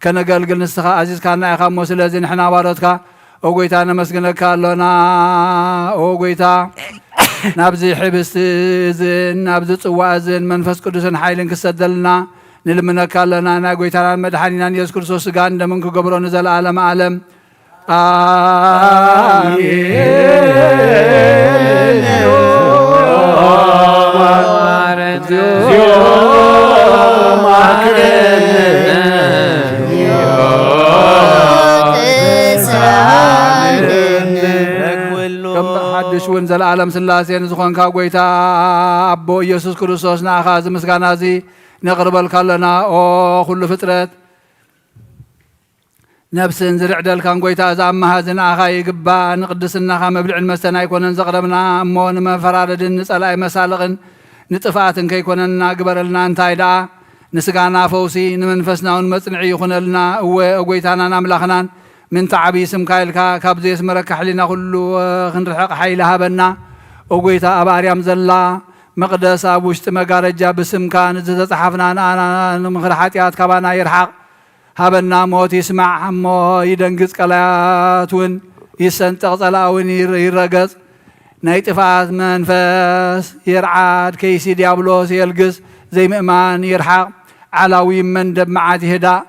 ከነገልግል ንስኻ ኣዚዝካና ኢኻ እሞ፣ ስለዚ ንሕና ባሮትካ ኦ ጎይታ ነመስግነካ ኣሎና። ኦ ጎይታ፣ ናብዚ ሕብስቲ እዝን ናብዚ ጽዋእ እዝን መንፈስ ቅዱስን ሓይልን ክሰደልና ንልምነካ ኣለና። ናይ ጎይታናን መድሓኒናን የሱስ ክርስቶስ ስጋን ደምን ክገብሮ ንዘለኣለመ ዓለም ኣሜን። ከም ሓድሽ እውን ዘለኣለም ስላሴ ንዝኾንካ ጎይታ ኣቦ ኢየሱስ ክርስቶስ፣ ንኣኻ እዚ ምስጋና እዚ ነቕርበልካ ኣለና። ኦ ኩሉ ፍጥረት፣ ነብስን ዝርዕደልካን ጎይታ፣ እዚ ኣማሃዚ ንኣኻ ይግባእ። ንቅድስናኻ መብልዕን መስተን ኣይኮነን ዘቕረብና እሞ፣ ንመፈራረድን ንጸላኢ መሳልቕን ንጥፍኣትን ከይኮነና ግበረልና። እንታይ ደኣ ንስጋና ፈውሲ፣ ንመንፈስና እውን መጽንዒ ይኹነልና። እወ፣ ኦ ጎይታናን ኣምላኽናን፣ ምንታ ዓብዪ ስምካ ኢልካ ካብ ዘየስመረካ ሕሊና ኩሉ ክንርሕቕ ሓይሊ ሃበና። ኦ ጎይታ፣ ኣብ ኣርያም ዘላ መቕደስ፣ ኣብ ውሽጢ መጋረጃ ብስምካ ንዝተጻሓፍና ንኣና ንምኽሪ ሓጢኣት ካባና ይርሓቕ። ሃበና። ሞት ይስማዕ እሞ ይደንግጽ፣ ቀላያት እውን ይሰንጠቕ፣ ጸላኢ እውን ይር-፣ ይረገጽ። ናይ ጥፍኣት መንፈስ ይርዓድ፣ ከይሲ ዲያብሎስ የልግስ፣ ዘይምእማን ይርሓቕ፣ ዓላዊ መንደብ መዓት ይህዳእ።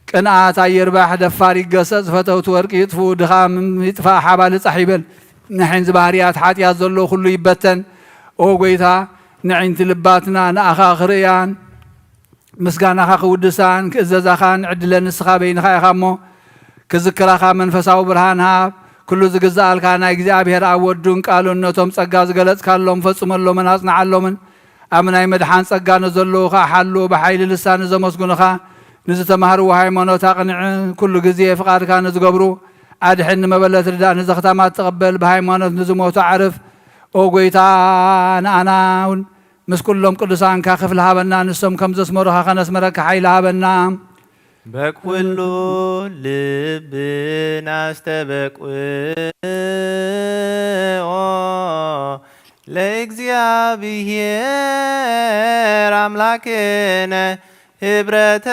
ቅንኣት ኣይርባሕ፣ ደፋር ይገሰጽ፣ ፈተውቲ ወርቂ ይጥፍኡ፣ ድኻም ይጥፋእ፣ ሓባሊ ጻሕ ይበል። ንሕን ዝባህርያት ሓጢኣት ዘሎ ኩሉ ይበተን። ኦ ጎይታ፣ ንዕንቲ ልባትና ንኣኻ ክርእያን ምስጋናኻ ክውድሳን ክእዘዛኻን ዕድለ ንስኻ በይንኻ ኢኻ እሞ፣ ክዝክራኻ መንፈሳዊ ብርሃን ሃብ። ኩሉ ዝግዝኣልካ ናይ እግዚኣብሔር ኣብ ወዱን ቃሉን ነቶም ጸጋ ዝገለጽካሎም ፈጽመሎምን ኣጽንዓሎምን። ኣብ ናይ ምድሓን ጸጋ ንዘለዉ ኸኣ ሓሉ። ብሓይሊ ልሳን ንዘመስግኑኻ፣ ንዝተማህርዎ ሃይማኖት ኣቕንዕ። ኩሉ ግዜ ፍቓድካ ንዝገብሩ ኣድሕን፣ ንመበለት ርዳእ፣ ንዘኽታማት ተቐበል፣ ብሃይማኖት ንዝሞቱ ኣዕርፍ። ኦ ጐይታ፣ ንኣና እውን ምስ ኩሎም ቅዱሳንካ ክፍሊ ሃበና፣ ንሶም ከም ዘስመሩኻ ከነስመረካ ሓይሊ ሃበና። በኩሉ ልብና ኣስተበቅዖ ለእግዚኣብሔር ኣምላክነ ህብረተ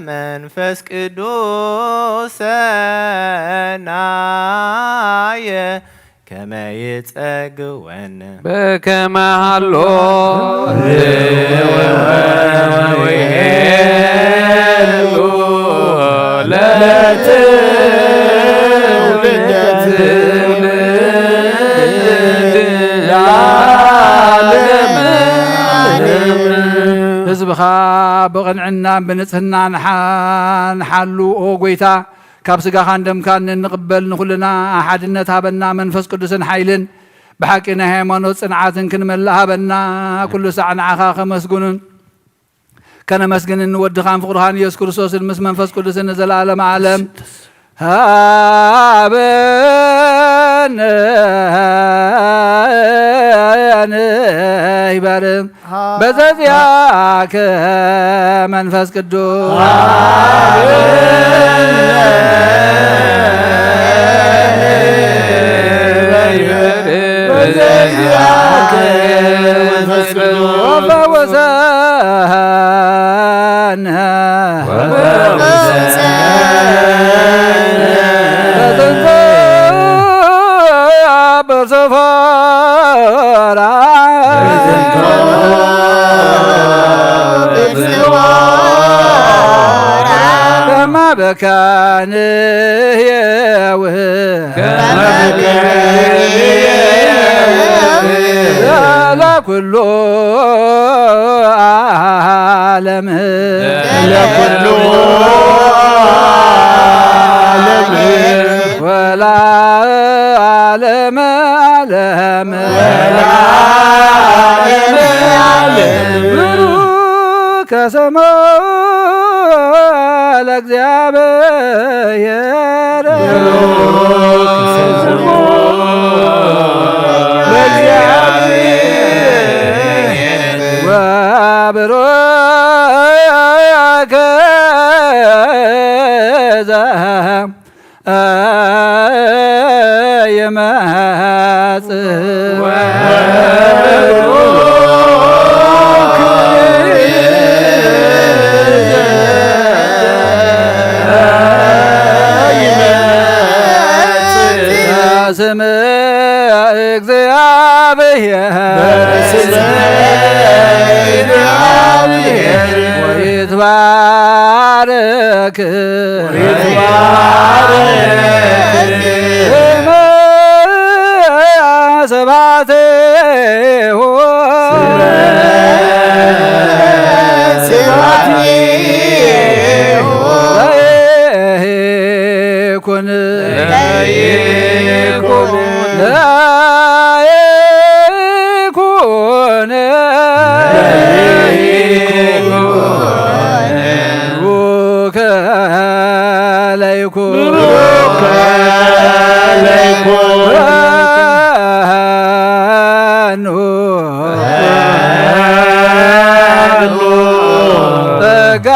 መንፈስ ቅዱስ ሰናየ ከመ ይጸግወነ በከመ ሃሎ ወይሄሉ ለትውልድ ለዓለመ ዓለም። ህዝብኻ ብቕንዕናን ብንጽህናን ሓ-፣ ንሓሉ። ኦ ጐይታ፣ ካብ ስጋኻን ደምካን እንቕበል ንኹልና ሓድነት ሃበና፣ መንፈስ ቅዱስን ሓይልን ብሓቂ ናይ ሃይማኖት ጽንዓትን ክንመልእ ሃበና። ኩሉ ሳዕ ንዓኻ ከመስግኑን ከነመስግንን ንወድኻን ፍቕርኻን ኢየሱስ ክርስቶስን ምስ መንፈስ ቅዱስን ንዘለዓለመ ዓለም ሃበነ ይበርም። በዘዚኣከ መንፈስ ቅዱስ ወፈወሰነ በጥንተ በርሰፋራ ከመ በካንየው ለኩሉ ዓለም ለኩሉ ዓለም ወለዓለመ ዓለም ወለዓለመ ዓለም ብሩክ ከሰማ ለእግዚኣብሔር ብሩክ ስሙ ለእግዚኣብሔር ብሩክ ይመጽእ ስም እግዚአብሔር በስመ እግዚአብሔር ወይትባረክ ወይትባረክ ስመ ስብሐቴሁ ስብሐቴሁ ይኩን ለይኩን ለይኩን ለይኩን ቡሩከ ለይኩን ቡሩከ ለይኩን ጸጋ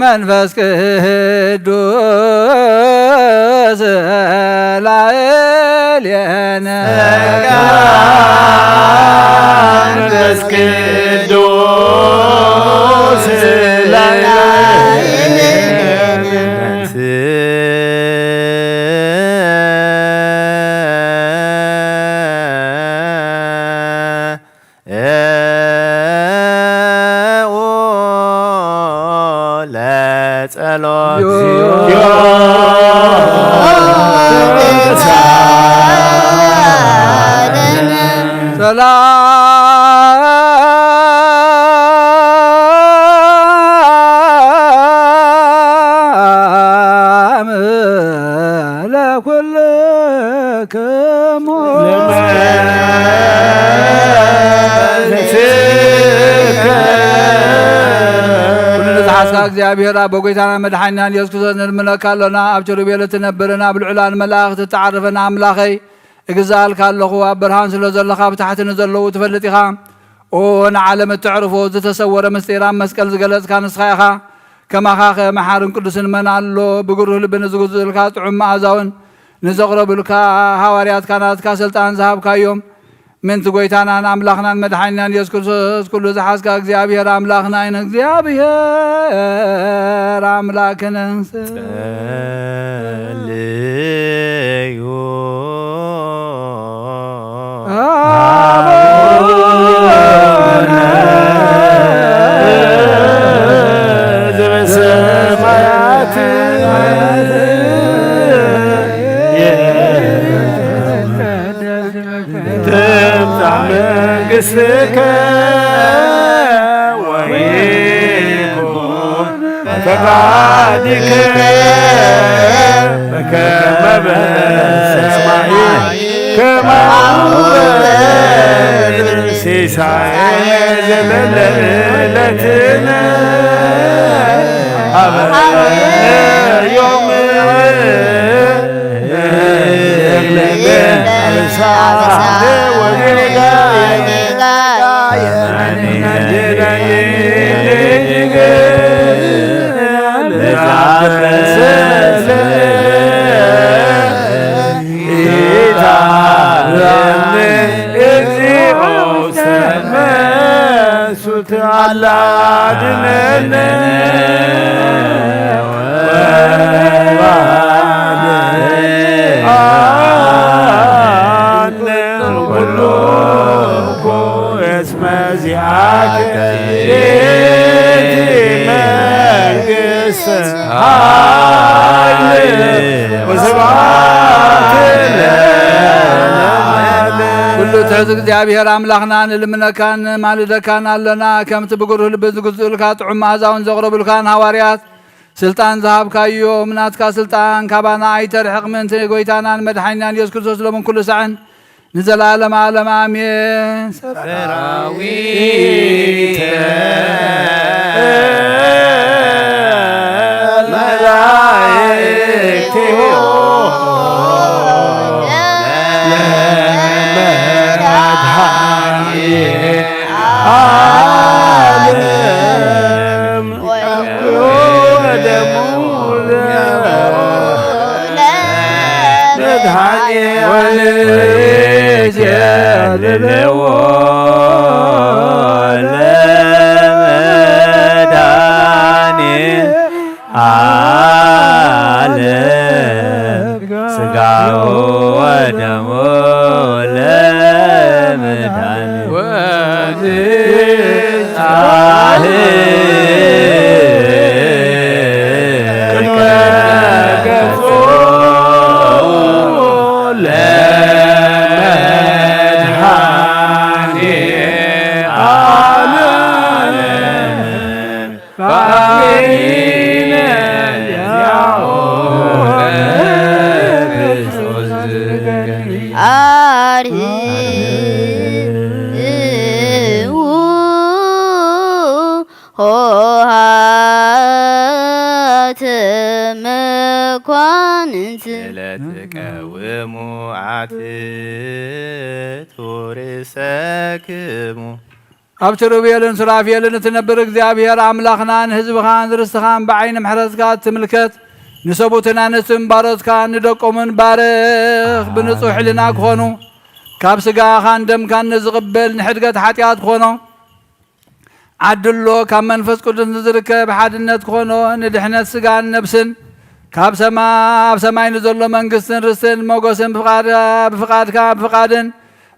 መንፈስ ቅዱስ ላዕሌነ። ጸጋ መንፈስ ቅዱስ ላዕሌነ። ለጸሎት ሰላም ለኩልክሙ። ኩሉ ዝሓዝካ እግዚኣብሔር ኣቦ ጎይታና መድሓኒናን የሱስ ክርስቶስ ንልምነካ ኣሎና። ኣብ ቸሩቤል እትነብርን ኣብ ልዑላን መላእኽቲ እትዓርፍን ኣምላኸይ፣ እግዛልካ ኣለኹ። ኣብ ብርሃን ስለ ዘለኻ ብታሕቲ ንዘለዉ ትፈልጥ ኢኻ። ኦ ንዓለም እተዕርፎ ዝተሰወረ ምስጢር ኣብ መስቀል ዝገለጽካ ንስኻ ኢኻ። ከማኻ ከ መሓርን ቅዱስን መን ኣሎ? ብግሩህ ልቢ ንዝግዝኡልካ ጥዑም መኣዛውን ንዘቕረቡልካ ሃዋርያትካ ናትካ ስልጣን ዝሃብካዮም ምንቲ ጎይታናን ኣምላኽናን መድሓኒናን የሱስ ክርስቶስ ኩሉ ዝሓዝካ እግዚኣብሔር ኣምላኽና ኣይነ እግዚኣብሔር ኣምላክነ ጸልዩ ትምጻእ መንግስትከ ወይኩን ፈቃድከ በከመ በሰማይ ከማሁ በምድር። ሲሳየነ ዘለለዕለትነ ሀበነ ዮም። ኩሉ ትሕት እግዚኣብሔር ኣምላኽና ንልምነካን ንማልደካን ኣሎና። ከምቲ ብግሩህ ልቢ ዝግዝኡልካ ጥዑም መኣዛውን ዘቕረቡልካን ሃዋርያት ስልጣን ዝሃብካዮም፣ ናትካ ስልጣን ካባና ኣይተርሕቕ ምእንቲ ጎይታናን መድሓኒናን የሱስ ክርስቶስ ሎምን ኩሉ ሳዕን ንዘለዓለመ ዓለም ኣሜን። ሰራዊተ መላእክቲሁ ለመድኃኒነ ቅድመ ገጹ ለመድኃኔ ዓለም። ኣብ ኪሩቤልን ሱራፌልን እትነብር እግዚኣብሔር ኣምላኽና፣ ንህዝብኻን ርስትኻን ብዓይኒ ምሕረትካ እትምልከት፣ ንሰቡትን ኣንስትን ባሮትካ ንደቆምን ባርኽ። ብንጹሕ ሕልና ክኾኑ፣ ካብ ስጋኻን ደምካን ንዝቕበል ንሕድገት ሓጢኣት ክኾኖ፣ ዓድሎ ካብ መንፈስ ቅዱስ ንዝርከብ ሓድነት ክኾኖ፣ ንድሕነት ስጋን ነብስን፣ ካብ ሰማ-፣ ኣብ ሰማይ ንዘሎ መንግስትን ርስትን ሞገስን ብፍቓድ-፣ ብፍቓድካ፣ ብፍቓድን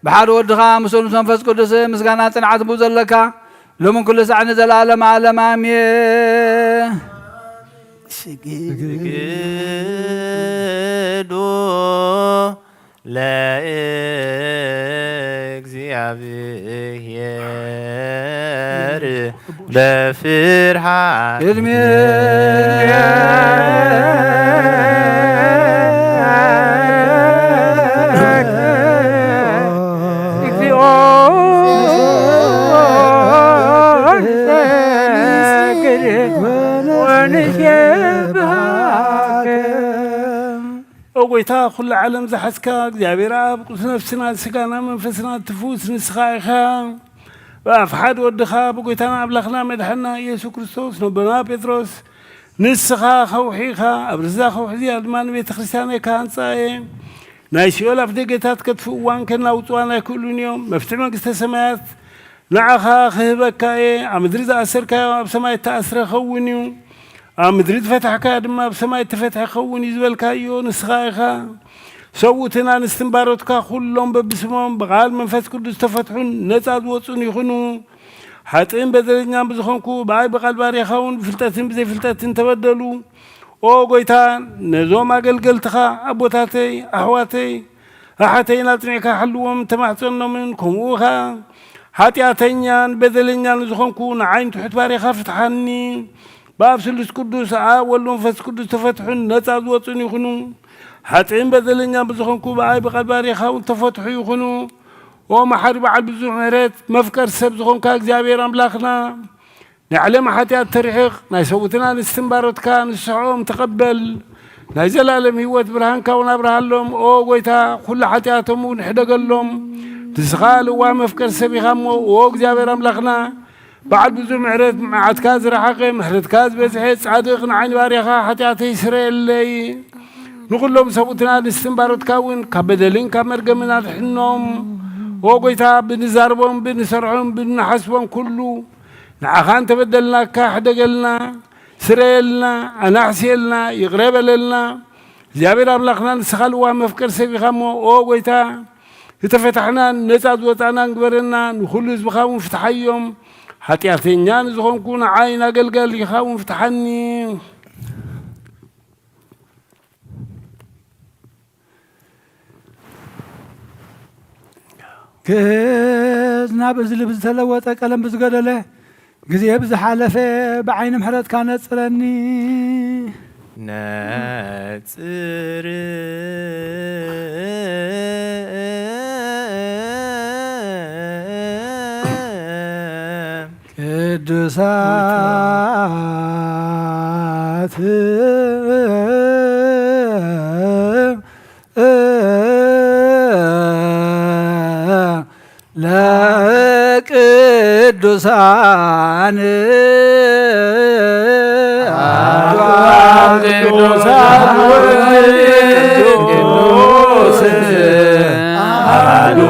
ብሓደ ወድኻ ምስኡ ምስ መንፈስ ቅዱስ ምስጋና ጽንዓት ብኡ ዘለካ ሎምን ኩሉ ሳዕ ንዘለዓለም ዓለም ኣሜን። ስግዱ ለእግዚኣብሔር በፍርሃት። ኦ ጎይታ፣ ኩሉ ዓለም ዝሓዝካ እግዚኣብሔር ኣብ ቅዱስ ነፍስና፣ ስጋና፣ መንፈስና ትፍውስ ንስኻ ኢኻ። ብኣፍ ሓደ ወድኻ ብጎይታና ኣምላኽና መድሓና ኢየሱስ ክርስቶስ ነቦና ጴጥሮስ፣ ንስኻ ከውሒ ኢኻ፣ ኣብ ርእሲ እዛ ከውሒ እዚኣ ድማ ንቤተ ክርስቲያነይ ክሃንጻ እየ። ናይ ሲኦል ኣፍ ደገታት ከጥፍእዋ እንከላ ውጽዋን ኣይክእሉን እዮም። መፍትሒ መንግስተ ሰማያት ንዓኻ ክህበካ እየ። ኣብ ምድሪ ዝኣሰርካዮ ኣብ ሰማይ እተኣስረ ክኸውን እዩ። ኣብ ምድሪ ዝፈታሕካዮ ድማ ኣብ ሰማይ እተፈትሐ ክኸውን እዩ ዝበልካዮ ንስኻ ኢኻ። ሰብኡትን ኣንስትን ባሮትካ ኩሎም በብስሞም ብቓል መንፈስ ቅዱስ ዝተፈትሑን ነጻ ዝወጹን ይኹኑ። ሓጥእን በደለኛን ብዝኾንኩ ብኣይ ብቓል ባርያኻ እውን ብፍልጠትን ብዘይፍልጠትን ተበደሉ። ኦ ጎይታ፣ ነዞም ኣገልገልትኻ ኣቦታተይ፣ ኣሕዋተይ፣ ኣሓተይን ኣጽኒዕካ ሓልዎም ተማሕጸኖምን፣ ከምኡ ኸኣ ሓጢኣተኛን በደለኛን ዝኾንኩ ንዓይ ንትሑት ባርያኻ ፍትሓኒ። ብኣብ ስሉስ ቅዱስ፣ ኣብ ወልድ መንፈስ ቅዱስ ተፈትሑን ነጻ ዝወጹን ይኹኑ። ሓጥእን በደለኛን ብዝኾንኩ ብኣይ ብቓል ባርያኻ እውን ተፈትሑ ይኹኑ። ኦ መሓሪ በዓል ብዙሕ ምሕረት፣ መፍቀር ሰብ ዝኾንካ እግዚኣብሔር ኣምላኽና፣ ናይ ዓለም ሓጢኣት ተርሕቕ፣ ናይ ሰብኡትን ኣንስትን ባሮትካ ንስሕኦም ተቐበል። ናይ ዘላለም ህይወት ብርሃንካ እውን ኣብርሃሎም። ኦ ጎይታ፣ ኩሉ ሓጢኣቶም እውን ሕደገሎም። ንስኻ ልዋህ መፍቀር ሰብ ኢኻ እሞ፣ ኦ እግዚኣብሔር ኣምላኽና፣ በዓል ብዙሕ ምሕረት፣ መዓትካ ዝረሓቐ፣ ምሕረትካ ዝበዝሐ፣ ጻድቕ፣ ንዓይ ንባርያኻ ሓጢኣተይ ስረየለይ። ንኹሎም ሰብኡትን ኣንስትን ባሮትካ እውን ካብ በደልን ካብ መርገምን ኣድሕኖም። ኦ ጎይታ፣ ብንዛረቦም፣ ብንሰርሖም፣ ብንሓስቦም ኩሉ ንዓኻ እንተበደልናካ ሕደገልና፣ ስረየልና፣ ኣናሕስየልና፣ ይቕረ በለልና። እግዚኣብሔር ኣምላኽና ንስኻ ልዋህ መፍቀር ሰብ ኢኻ እሞ፣ ኦ ጎይታ፣ ዝተፈታሕናን ነጻ ዝወጻእናን ግበረና፣ ንኹሉ ህዝብኻ እውን ፍትሓዮም። ሓጢኣተኛ ንዝኾንኩ ንዓይ ንኣገልጋሊኻ እውን ፍትሓኒ። ግእዝ ናብ እዝሊ ብዝተለወጠ ቀለም ብዝገደለ ግዜ ብዝሓለፈ ብዓይኒ ምሕረትካ ነጽረኒ። ነጽር ቅዱሳት ለቅዱሳን አሐዱ አብ ቅዱሳን ወወልድ ቅዱስ አሐዱ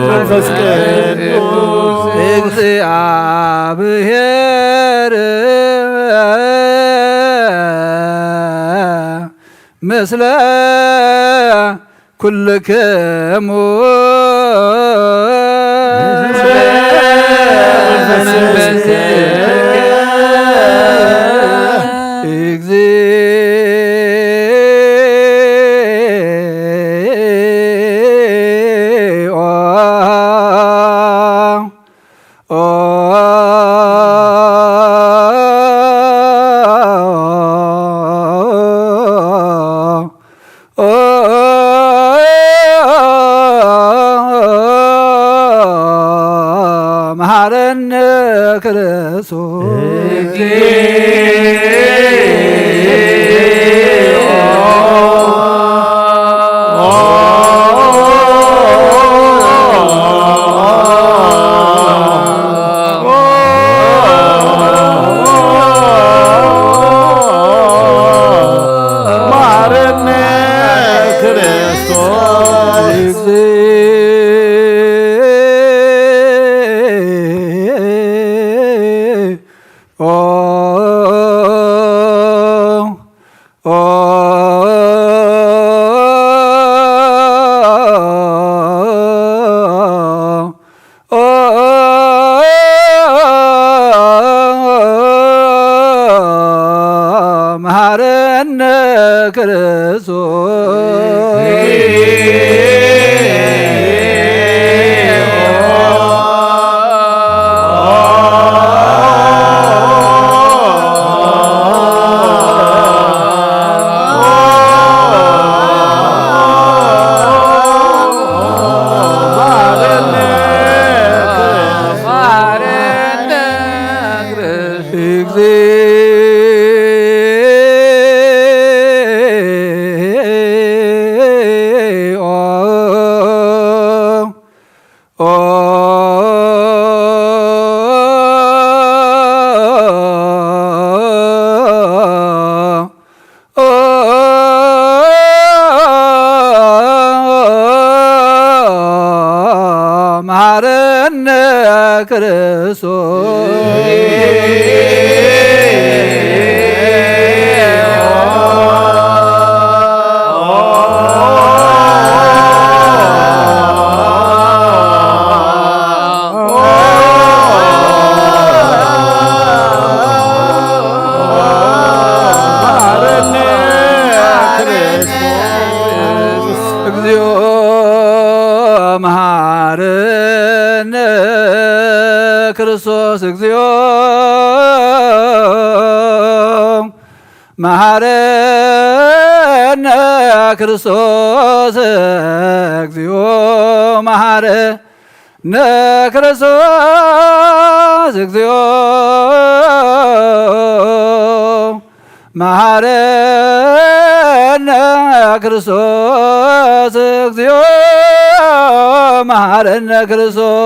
መንፈስ ቅዱስ እግዚአብሔር ምስለ ኩልክሙ። ክርስቶስ ማረነ ክርስቶስ መሃረነ ክርስቶስ መሃረነ ክርስቶስ እግዚኦ መሃረነ ክርስቶስ እግዚኦ መሃረነ ክርስቶስ እግዚኦ መሃረ ነክርስቶስ እግዚኦ መሃረነ ክርስቶስ እግዚኦ መሃረነ ክርስቶስ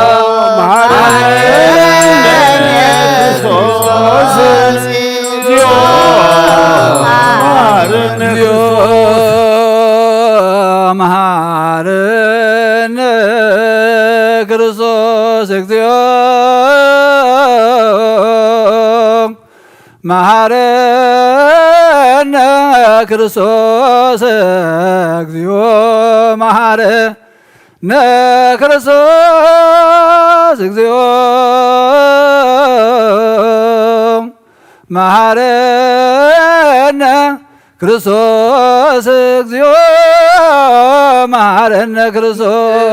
መሃረነ ክርስቶስ እግዚኦ መሃረነ ክርስቶስ እግዚኦ መሃረነ ክርስቶስ እግዚኦ መሃረነ ክርስቶስ እግዚኦ መሃረነ ክርስቶስ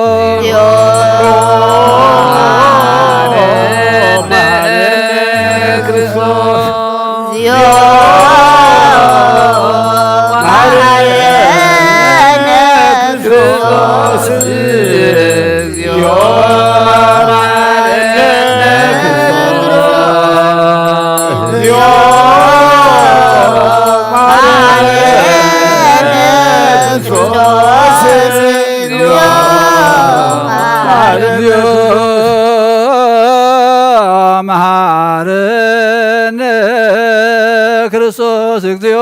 መሃረነ ክርስቶስ እግዚኦ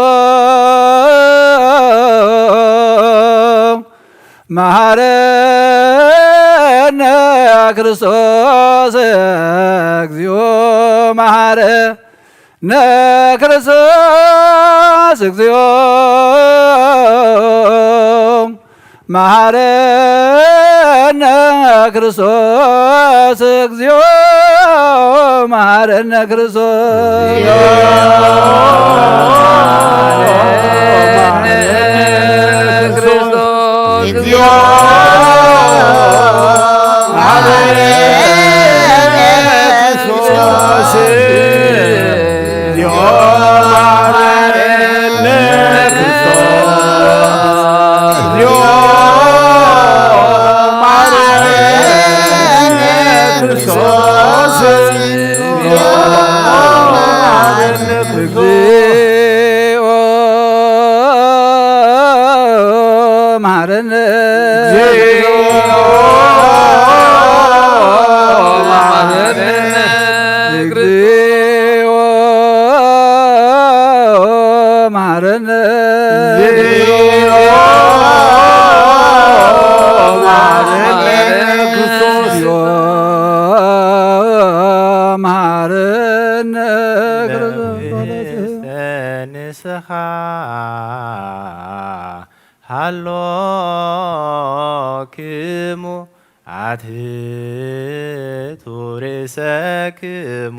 መሃረነ ክርስቶስ እግዚኦ መሃረነ ክርስቶስ እግዚኦ መሐረነ ክርስቶስ እግዚኦ፣ መሐረነ ክርስቶስ። እግዚኦ መሐረነ። እግዚኦ መሐረነ። እግዚኦ መሐረነ። እግዚኦ መሐረነ። ክርስቶስ። እግዚኦ መሐረነ። ንስኻ ሃሎክሙ ኣትሕቱ ርእሰክሙ።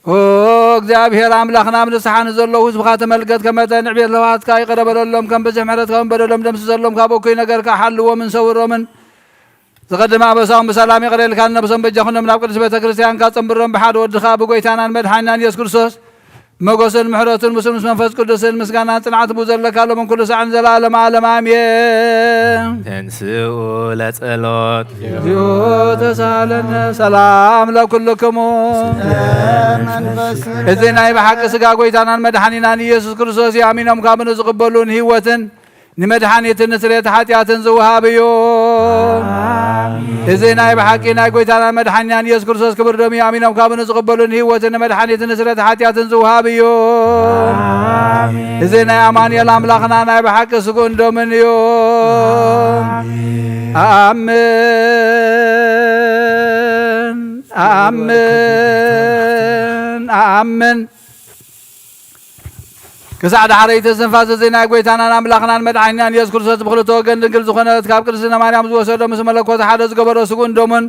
ኦ እግዚኣብሔር ኣምላኽና፣ ኣብ ንስሓ ንዘለዉ ህዝብኻ ተመልከት፣ ከመ ተንዕ ቤት ለዋሃትካ ይቕረ በለሎም፣ ከም ብዝሒ ምሕረትካ እውን በደሎም ደምስሰሎም፣ ካብ እኩይ ነገርካ ሓልዎምን ሰውሮምን። ዝቐድም ኣበሳኦም ብሰላም ይቕረ ኢልካ ንነብሶም በጃ ኩኖም፣ ናብ ቅድስት ቤተ ክርስቲያንካ ጸንብሮም፣ ብሓደ ወድኻ ብጎይታናን መድሓኒናን ኢየሱስ ክርስቶስ ሞገስን ምሕረቱን ምስኡ ምስ መንፈስ ቅዱስን ምስጋናን ጽንዓት ብኡ ዘለካ ሎምን ኩሉ ሳዕን ዘላለመ ዓለም ኣሜን። ተንስኡ ለጸሎት። እግዚኦ ተሳለነ። ሰላም ለኩልክሙ። እዚ ናይ ብሓቂ ስጋ ጎይታናን መድሓኒናን ኢየሱስ ክርስቶስ እዩ። ኣሚኖም ካብ ንዝቕበሉ ንህይወትን ንመድሓኒትን ንስርየት ሓጢኣትን ዝወሃብ እዩ። እዚ ናይ ብሓቂ ናይ ጎይታና መድሓኒናን ኢየሱስ ክርስቶስ ክቡር ደም እዩ። ኣሚኖም ካብ ንዝቕበሉ ንህይወትን ንመድሓኒትን ንስርየት ሓጢኣትን ዝወሃብ እዩ። እዚ ናይ ኣማኑኤል ኣምላኽና ናይ ብሓቂ ስግኡን ደምን እዩ። ኣምን፣ ኣምን፣ ኣምን። ክሳዕ ዳሕረይቲ እስትንፋስ እዚ ናይ ጎይታናን ኣምላኽናን መድሓኒናን ኢየሱስ ክርስቶስ ብኽልተ ወገን ድንግል ዝኾነት ካብ ቅድስቲ ማርያም ዝወሰዶ ምስ መለኮት ሓደ ዝገበሮ ስግኡን ደሙን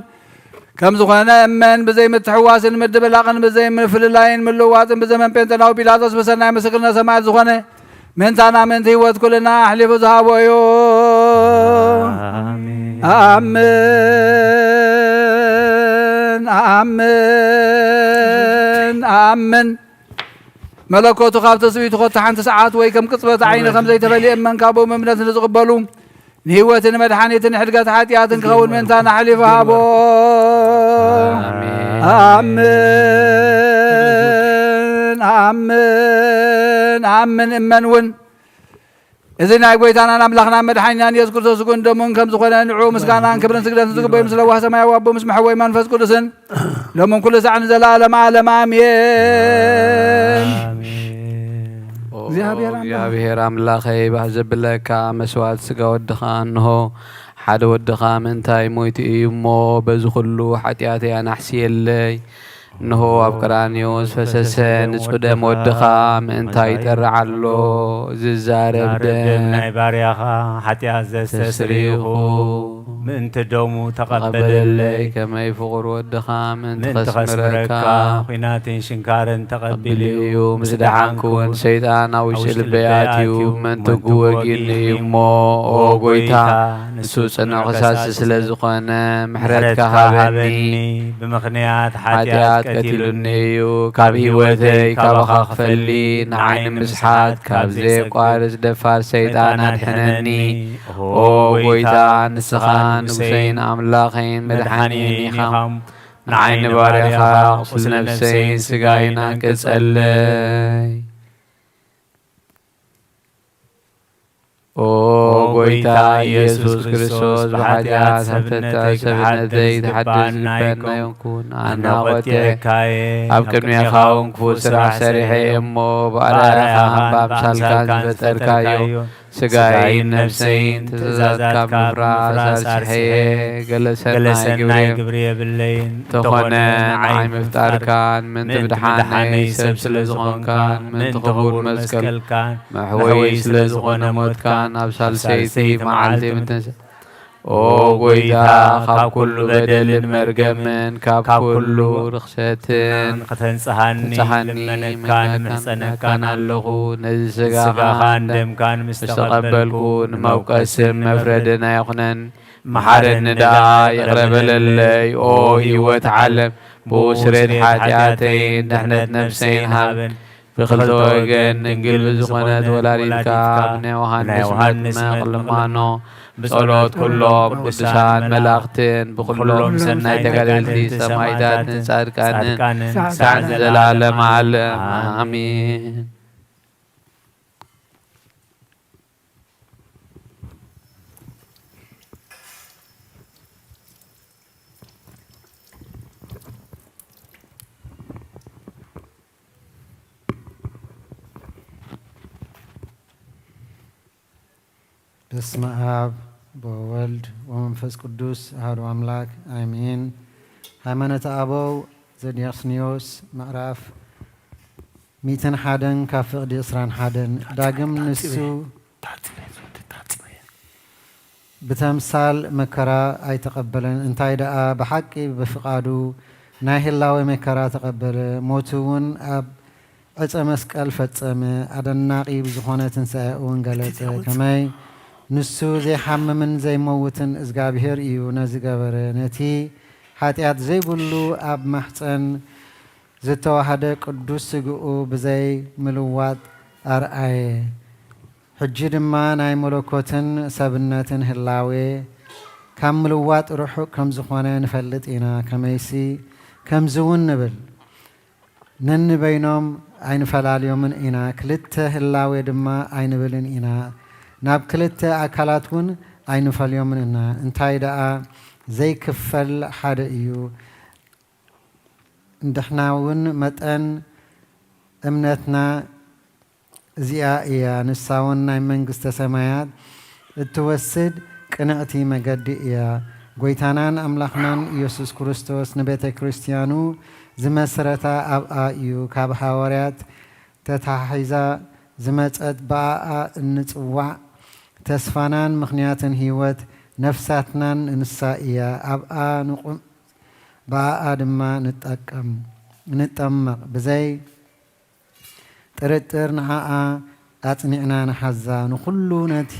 ከም ዝኾነ እመን። ብዘይ ምትሕዋስን ምድብላቕን ብዘይ ምፍልላይን ምልውዋጥን ብዘመን ጴንጠናዊ ጲላጦስ ብሰናይ ምስክርነት ሰማዕት ዝኾነ ምእንታና ምእንቲ ህይወት ኩልና ኣሕሊፉ ዝሃቦ እዩ። ኣሜን። ኣምን፣ ኣምን፣ ኣምን። መለኮቱ ካብ ትስብእቱ ኮታ ሓንቲ ሰዓት ወይ ከም ቅጽበት ዓይኒ ከም ዘይተፈልየ እመን። ካብኡ እምነት ንዝቕበሉ ንህይወትን መድሓኒትን ሕድገት ሓጢኣትን ክኸውን ምእንታና ኣሕሊፉ ሃቦ። ኣሜን። ኣምን፣ ኣምን፣ ኣምን። እመን እውን እዚ ናይ ጎይታናን ኣምላኽናን መድሓኒናን ኢየሱስ ክርስቶስ ስግኡን ደሙን ከም ዝኾነ ንዕኡ ምስጋናን ክብርን ስግደትን ዝግበዩ ምስ ለዋህ ሰማያዊ ኣቦ ምስ መሐወይ መንፈስ ቅዱስን ሎምን ኩሉ ሳዕ ንዘለኣለም ዓለም ኣሜን። ኦ እግዚኣብሔር ኣምላኽ። እግዚኣብሔር ኣምላኸይ፣ ባህ ዘብለካ መስዋዕት ስጋ ወድኻ እንሆ፣ ሓደ ወድኻ ምእንታይ ሞይቱ እዩ እሞ፣ በዚ ኩሉ ሓጢኣተይ ኣናሕስየለይ። እንሆ ኣብ ቀራንዮ ዝፈሰሰ ንጹህ ደም ወድኻ ምእንታይ ይጠርዕ ኣሎ። ዝዛረብ ደም ናይ ባርያኻ ሓጢኣት ዘስተስርይኹ፣ ምእንቲ ደሙ ተቐበለለይ። ተቐበለለይ። ከመይ ፍቑር ወድኻ ምእንቲ ምእንቲ ከስምረካ ከስምረካ፣ ኲናትን ሽንካርን ተቐቢሉ ተቐቢሉ እዩ። እዩ። ምስ ምስ ደሓንኩ እውን ደሓንኩ ሰይጣን ኣብ ውሽጢ ልበይ ኣትዩ፣ መንትጉ ወጊእኒ እዩ እሞ፣ ኦ ጎይታ፣ ንሱ ጽኑዕ ከሳሲ ስለ ዝኾነ፣ ምሕረትካ ሃበኒ። ብምኽንያት ሓጢኣት ሓጢኣት ቀቲሉኒ ቀቲሉኒ እዩ። ካብ ህይወተይ ካባኻ ክፈሊ፣ ንዓይ ንምስሓት ካብ ዘየቋርጽ ደፋር ሰይጣን ኣድሕነኒ። ኦ ጎይታ፣ ንስኻ ንጉሰይን ኣምላኸይን መድሓኒየይን ኢኻ። ንዓይ ንባርያኻ ቁስሊ ነፍሰይን ስጋይን ኣንቅጸለይ። ኦ ጎይታ ኢየሱስ ክርስቶስ፣ ብሓጢኣት ሰብነተይ ሰብነተይ ክትሓድስ ክትሓድስ ዝግባና ዝግባና ኣይኮንኩን። ኣይኮንኩን። ኣነ ኣነ ቆጢዐካየ። ቆጢዐካየ። ኣብ ኣብ ቅድሜኻ ቅድሜኻ እውን ክፉእ እውን ክፉእ ስራሕ ስራሕ ሰሪሐ ሰሪሐ እየ እሞ፣ እሞ፣ ብኣርኣያኻ ብኣርኣያኻ ብኣምሳልካን ብኣምሳልካን ዝፈጠርካዮ ዝፈጠርካዮ ስጋይን ስጋይን ነፍሰይን ነፍሰይን ትእዛዛትካ ትእዛዛትካ ብምፍራስ ብምፍራስ ኣርሲሐ። ኣርሲሐ። ገለ ገለ ሰናይ ሰናይ ግብሪ ግብሪ የብለይን። እንተኾነ፣ እንተኾነ፣ ንዓይ ንዓይ ምፍጣርካን ምፍጣርካን ምእንቲ ምእንቲ ምድሓነይ ምድሓነይ ሰብ ሰብ ስለ ስለ ዝኾንካን ዝኾንካን ምእንቲ ምእንቲ ክቡር ክቡር መስቀል መስቀልካን መሕወይ መሕወይ ስለ ስለ ዝኾነ ዝኾነ ሞትካን ሞትካን ኣብ ኣብ ሳልሰይቲ ሳልሰይቲ መዓልቲ መዓልቲ ምትንሳ-፣ ኦ ኦ ጎይታ፣ ጎይታ፣ ካብ ካብ ኩሉ ኩሉ በደልን በደልን መርገምን፣ ካብ ካብ ኩሉ ኩሉ ርኽሰትን ርኽሰትን ከተንጽሃኒ ተንጽሃኒ ልመነካን ልመነካን ምሕጸነካን ምሕጸነካን ኣለኹ። ኣለኹ። ነዚ ነዚ ስጋኻን ስጋኻን ደምካን ደምካን ምስ ምስ ተቐበልኩ፣ ተቐበልኩ፣ ንመውቀስን ንመውቀስን መፍረድን ኣይኹነን። መሓረኒ ደኣ ይቕረ በለለይ፣ ኦ ህይወት ዓለም፣ ብኡ ስሬት ሓጢኣተይን ድሕነት ነፍሰይን ሃበን። ብኽልተ ወገን ድንግል ብዝኾነት ወላዲትካ፣ ብናይ ዮሃንስ መጥምቕ ልማኖ፣ ብጸሎት ኩሎም ቅዱሳን መላእኽትን፣ ብኹሎም ሰናይ ተጋደልቲ ሰማዕታትን ጻድቃንን፣ ሳዕ ዘለዓለመ ዓለም። ኣሜን። በስመ አብ ወወልድ ወመንፈስ ቅዱስ አሐዱ አምላክ አሜን። ሃይማኖተ አበው ዘዲዮስኒዮስ ምዕራፍ ሚእትን ሓደን ካብ ፍቕዲ ዕስራን ሓደን። ዳግም ንሱ ብተምሳል መከራ ኣይተቐበለን፣ እንታይ ደኣ ብሓቂ ብፍቓዱ ናይ ህላዌ መከራ ተቐበለ፣ ሞቱ እውን ኣብ ዕጸ መስቀል ፈጸመ። ኣደናቒ ብዝኾነ ትንሳኤኡ እውን ገለጸ። ከመይ ንሱ ዘይሓምምን ዘይመውትን እዝጋብሄር እዩ ነዚ ገበረ። ነቲ ሓጢኣት ዘይብሉ ኣብ ማሕጸን ዝተዋህደ ቅዱስ ስግኡ ብዘይ ምልዋጥ ኣርኣየ። ሕጂ ድማ ናይ መለኮትን ሰብነትን ህላዌ ካብ ምልዋጥ ርሑቕ ከም ዝኾነ ንፈልጥ ኢና። ከመይሲ ከምዚ እውን ንብል፣ ነንበይኖም ኣይንፈላልዮምን ኢና፣ ክልተ ህላዌ ድማ ኣይንብልን ኢና፣ ናብ ክልተ ኣካላት እውን ኣይንፈልዮምን ኢና። እንታይ ደኣ ዘይክፈል ሓደ እዩ። እንድሕና እውን መጠን እምነትና እዚኣ እያ፣ ንሳ እውን ናይ መንግስተ ሰማያት እትወስድ ቅንዕቲ መገዲ እያ። ጎይታናን ኣምላኽናን ኢየሱስ ክርስቶስ ንቤተ ክርስቲያኑ ዝመስረታ ኣብኣ እዩ። ካብ ሃዋርያት ተታሒዛ ዝመጸት ብኣኣ እንጽዋዕ ተስፋናን ምኽንያትን ህይወት ነፍሳትናን ንሳ እያ። ኣብኣ ንቑም፣ ብኣኣ ድማ ንጠቀም፣ ንጠመቕ። ብዘይ ጥርጥር ንዓኣ ኣጽኒዕና ንሓዛ። ንኹሉ ነቲ፣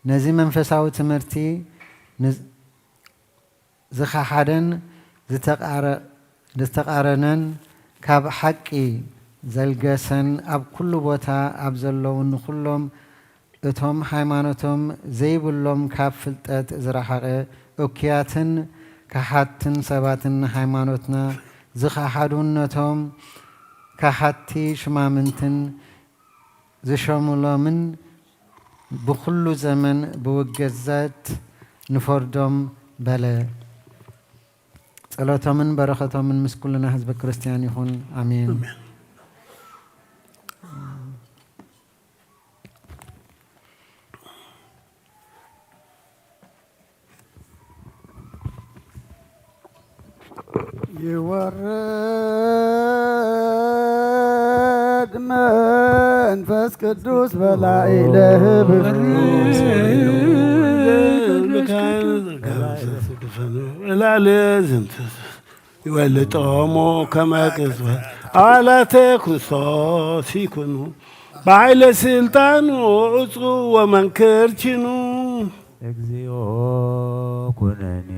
ነዚ መንፈሳዊ ትምህርቲ ን-፣ ዝኸሓደን ዝተቓረ-፣ ዝተቓረነን ካብ ሓቂ ዘልገሰን ኣብ ኩሉ ቦታ ኣብ ዘለዉ ንኹሎም እቶም ሃይማኖቶም ዘይብሎም ካብ ፍልጠት ዝረሓቐ እኩያትን ከሓድትን ሰባትን ንሃይማኖትና ዝኸሓዱን ነቶም ከሓድቲ ሽማምንትን ዝሸሙሎምን ብኹሉ ዘመን ብውግዘት ንፈርዶም በለ። ጸሎቶምን በረኸቶምን ምስ ኩልና ህዝበ ክርስቲያን ይኹን። ኣሜን። ኣሜን። ይወርድ መንፈስ ቅዱስ በላዕለ ህብሩ። ይወልጦሙ ከመ ቅጽበት አባላተ ክርስቶስ ይኩኑ በኃይለ ስልጣኑ ዕጹ ወመንክር ችኑ። እግዚኦ ኩነኔ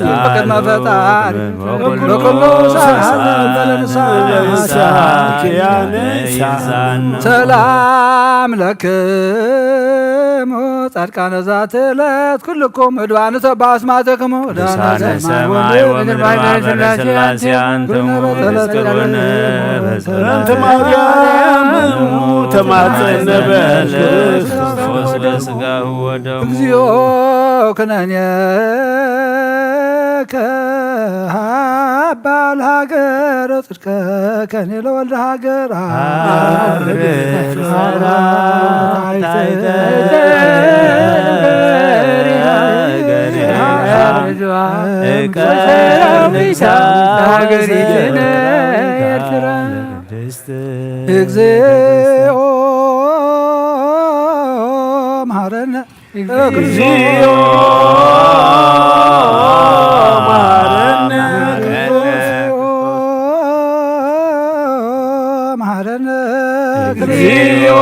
በቅድመ ፈጣሪ በኩሉ ሰዓት ሰላም ለክ ጻድቃነ ዛቲ ዕለት ኩልኩም እድባኑ ተባስማተክሙ ልሳነ ሰማይ ወምድር ማህደረ ሥላሴ አንትሙ። በእንተ ማርያም ተማጸነ በክርስቶስ በስጋሁ ወደሙ። እግዚኦ ክነኔ ከሃባ ለሃገር ጽድቀ ከኔ ለወልደ ሃገር አርብ ሐራ ታይተ እቀ ሰራዊታ ሀገሪነ ኤርትራ። እግዚኦ መሐረነ እግዚኦ መሐረነ። መሐረነ። እግዚኦ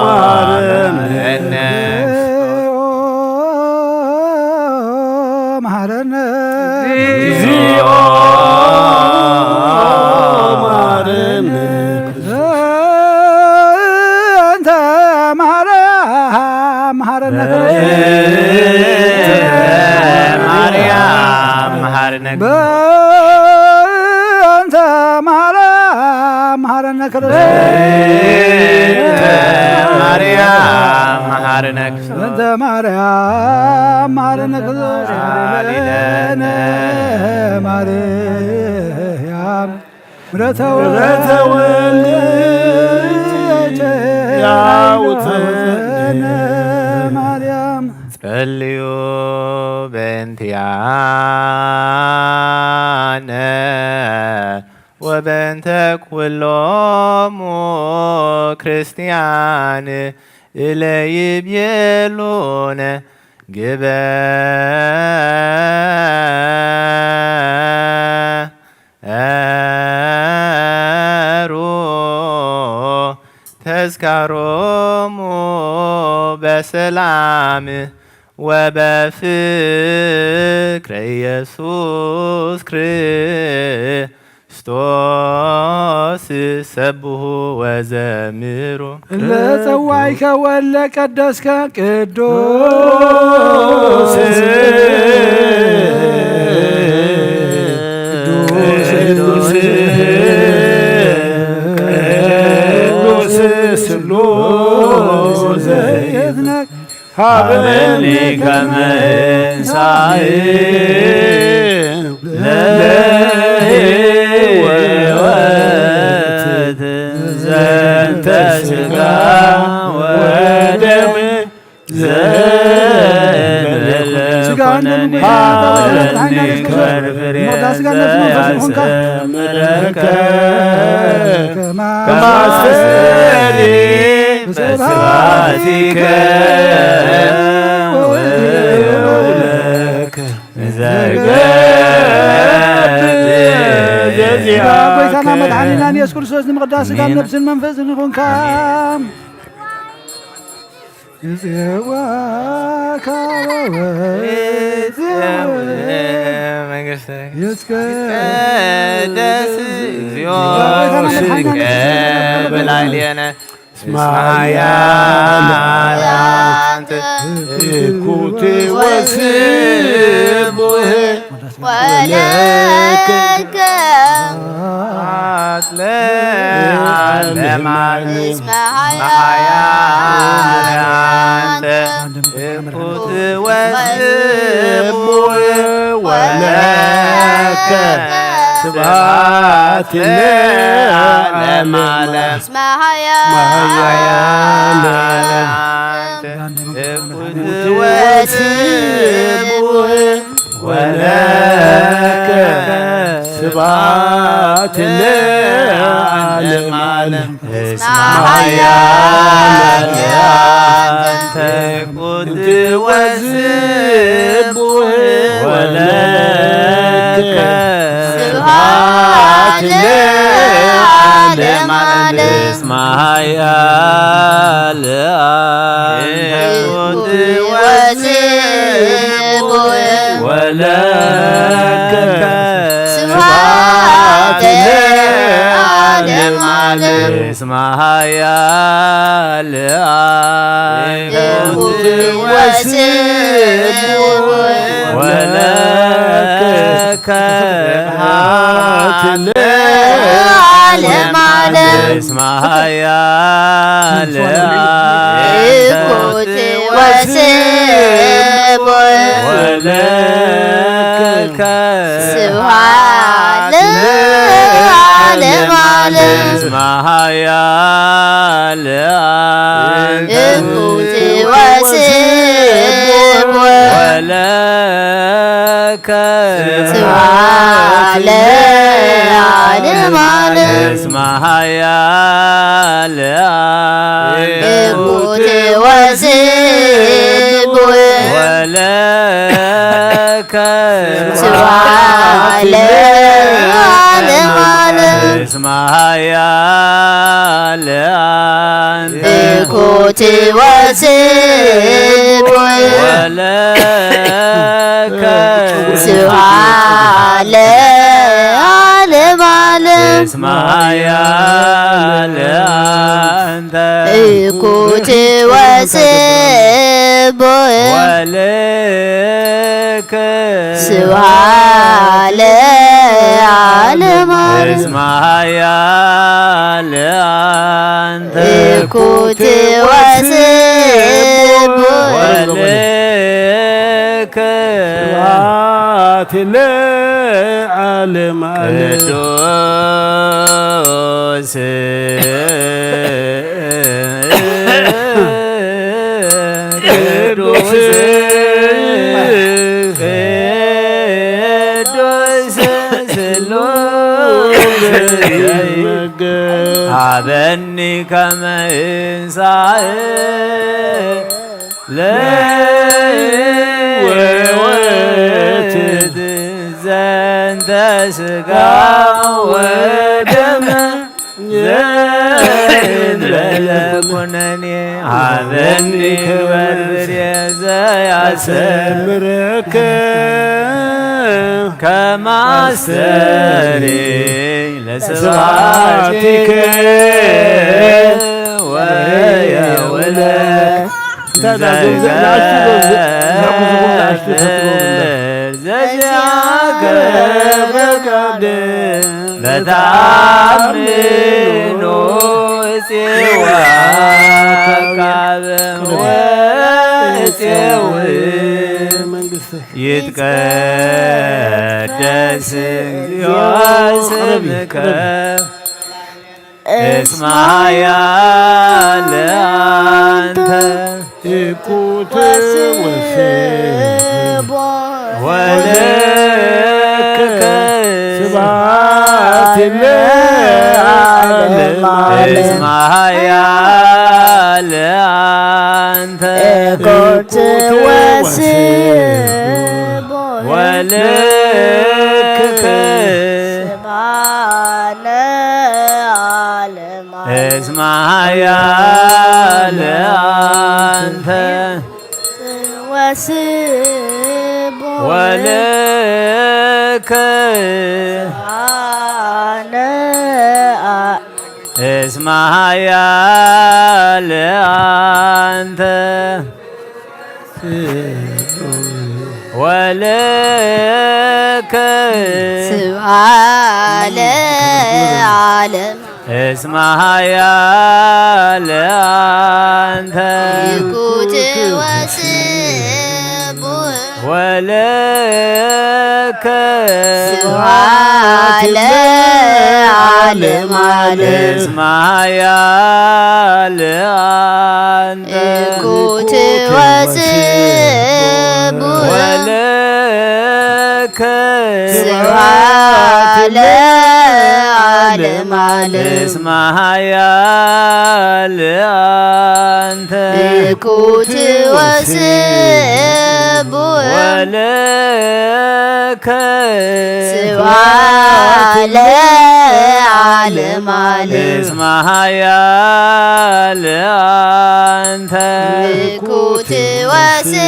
መሐረነ። መሐረነ። እግዚኦ መሐረነ። በእንተ ማርያም መሐረነ። ማርያም መሐረነ። በእንተ ማርያም መሐረነ። ማርያም መሐረነ። በእንተ ማርያም መሐረነ። ማርያም ምሕረተ ወልድ ያውፀነ ማርያም። ጸልዩ በእንቲአነ ወበእንተ ኩሎሙ ክርስቲያን እለ ይቤሉነ ግበ ሩ ተዝካሮሙ በሰላም ወበፍቅረ ኢየሱስ ክርስቶስ ሰብሑ ወዘምሩ። ለጸዋይከ ወለ ቀደስከ ቅዱስ ቅዱስ ቅዱስ ስሉስ ዘይትነክ ሀበኒ ከመ እንሳኤ ለህይወት ዘንተ ስጋ ወደም ስጋ ወደሙ ጌታ መድኃኒነ ኢየሱስ ክርስቶስ፣ መርዳ ስጋ ነፍስ መንፈስ ይኹንካ። ከማስተሪ በስብሐቲከ ወለከ ዘገብር ጌታና መድኃኒና ኢየሱስ ክርስቶስ ንምቕዳስ ስጋን ነፍስን መንፈስን ይኹንካ። ይጽዋካ መንግስተ ይትቀደስ እግዚኦ ስምከ በላዕሌነ እስመ ኃያል አንተ እኩት ወስቡህ ወለከ ለዓለመ ዓለም። እስመ ኃያል አንተ እኩት ወስቡህ ወለከ ስብሐት ለዓለመ ዓለም። እስመ ኃያል አንተ እኩት ወስቡህ ወለከ ስብሐት ለዓለመ ዓለም። እስመ ኃያል አንተ እኩት ወስቡህ ወለከ ስብሐት ለዓለመ ዓለም። እስመ ኃያል አንተ እኩት ወስቡህ ወለከ ስብሐት ለዓለመ ዓለም። እስመ ኃያል አንቲ ወስቡሕ ወለከ ለዓለመ ዓለም። እስመ ኃያል እኩት ወስቡሕ ወለከ ስብሐት ለዓለመ ዓለም። እስመ ኃያል እኩት ወስቡሕ ወለከ ስብሐት ለዓለመ ዓለም። እስመ ኃያል እኩት ወስቡሕ ወለከ ስብሐት ለዓለመ ዓለም። እስመ ኃያል አንቲ እኩት ወስቡሕ ወለከ ስብሐት ለዓለመ ዓለም። እስመ ኃያል አንቲ እኩት ወስቡሕ ወለከ ስብሐት ለዓለመ ዓለም። እስመ ኃያል አንቲ እኩት ወስቡሕ ወለከ ስብሐት ለዓለመ ዓለም። ቅዱስ ቅዱስ ቅዱስ ስሉስ ሀበኒ ከመ እንሳእ ለሕይወት ዘንተ ስጋ ወደም ዘእንበለ ኩነኔ ሀበኒ ክበር ብሬ ዘያሰምረከ ከማስተሪ ለስብሐቲከ ወየውለ ዘዚአከ ፈቃድ በተአምኖ እፄወ አቃብ ወእፄው መንግስት ይትቀደስ እግዚኦ ስምከ እስመ ኃያል አንተ እኩት ወስቡሕ ወለከ ስብሐት ለዓለመ እስመ ኃያል አንተ እኩት ወስቡሕ ወለከ ስብሐት ለዓለመ እስመ ኃያል አንተ ወስቡሕ ወለከ አነ እስመ ኃያል አንተ ወለከ ስብሐት ለዓለም እስመ ኃያል አንተ እኩት ወስቡሕ ወለከ ስብሐት ለዓለመ ዓለም እስመ ኃያል አንተ እኩት ወስቡሕ ወለከ ስብሐት ለዓለመ ዓለም እስመ ኃያል አንተ እኩት ወስቡሕ ወለከ ስብሐት ለዓለመ ዓለም እስመ ኃያል አንተ እኩት ወስቡሕ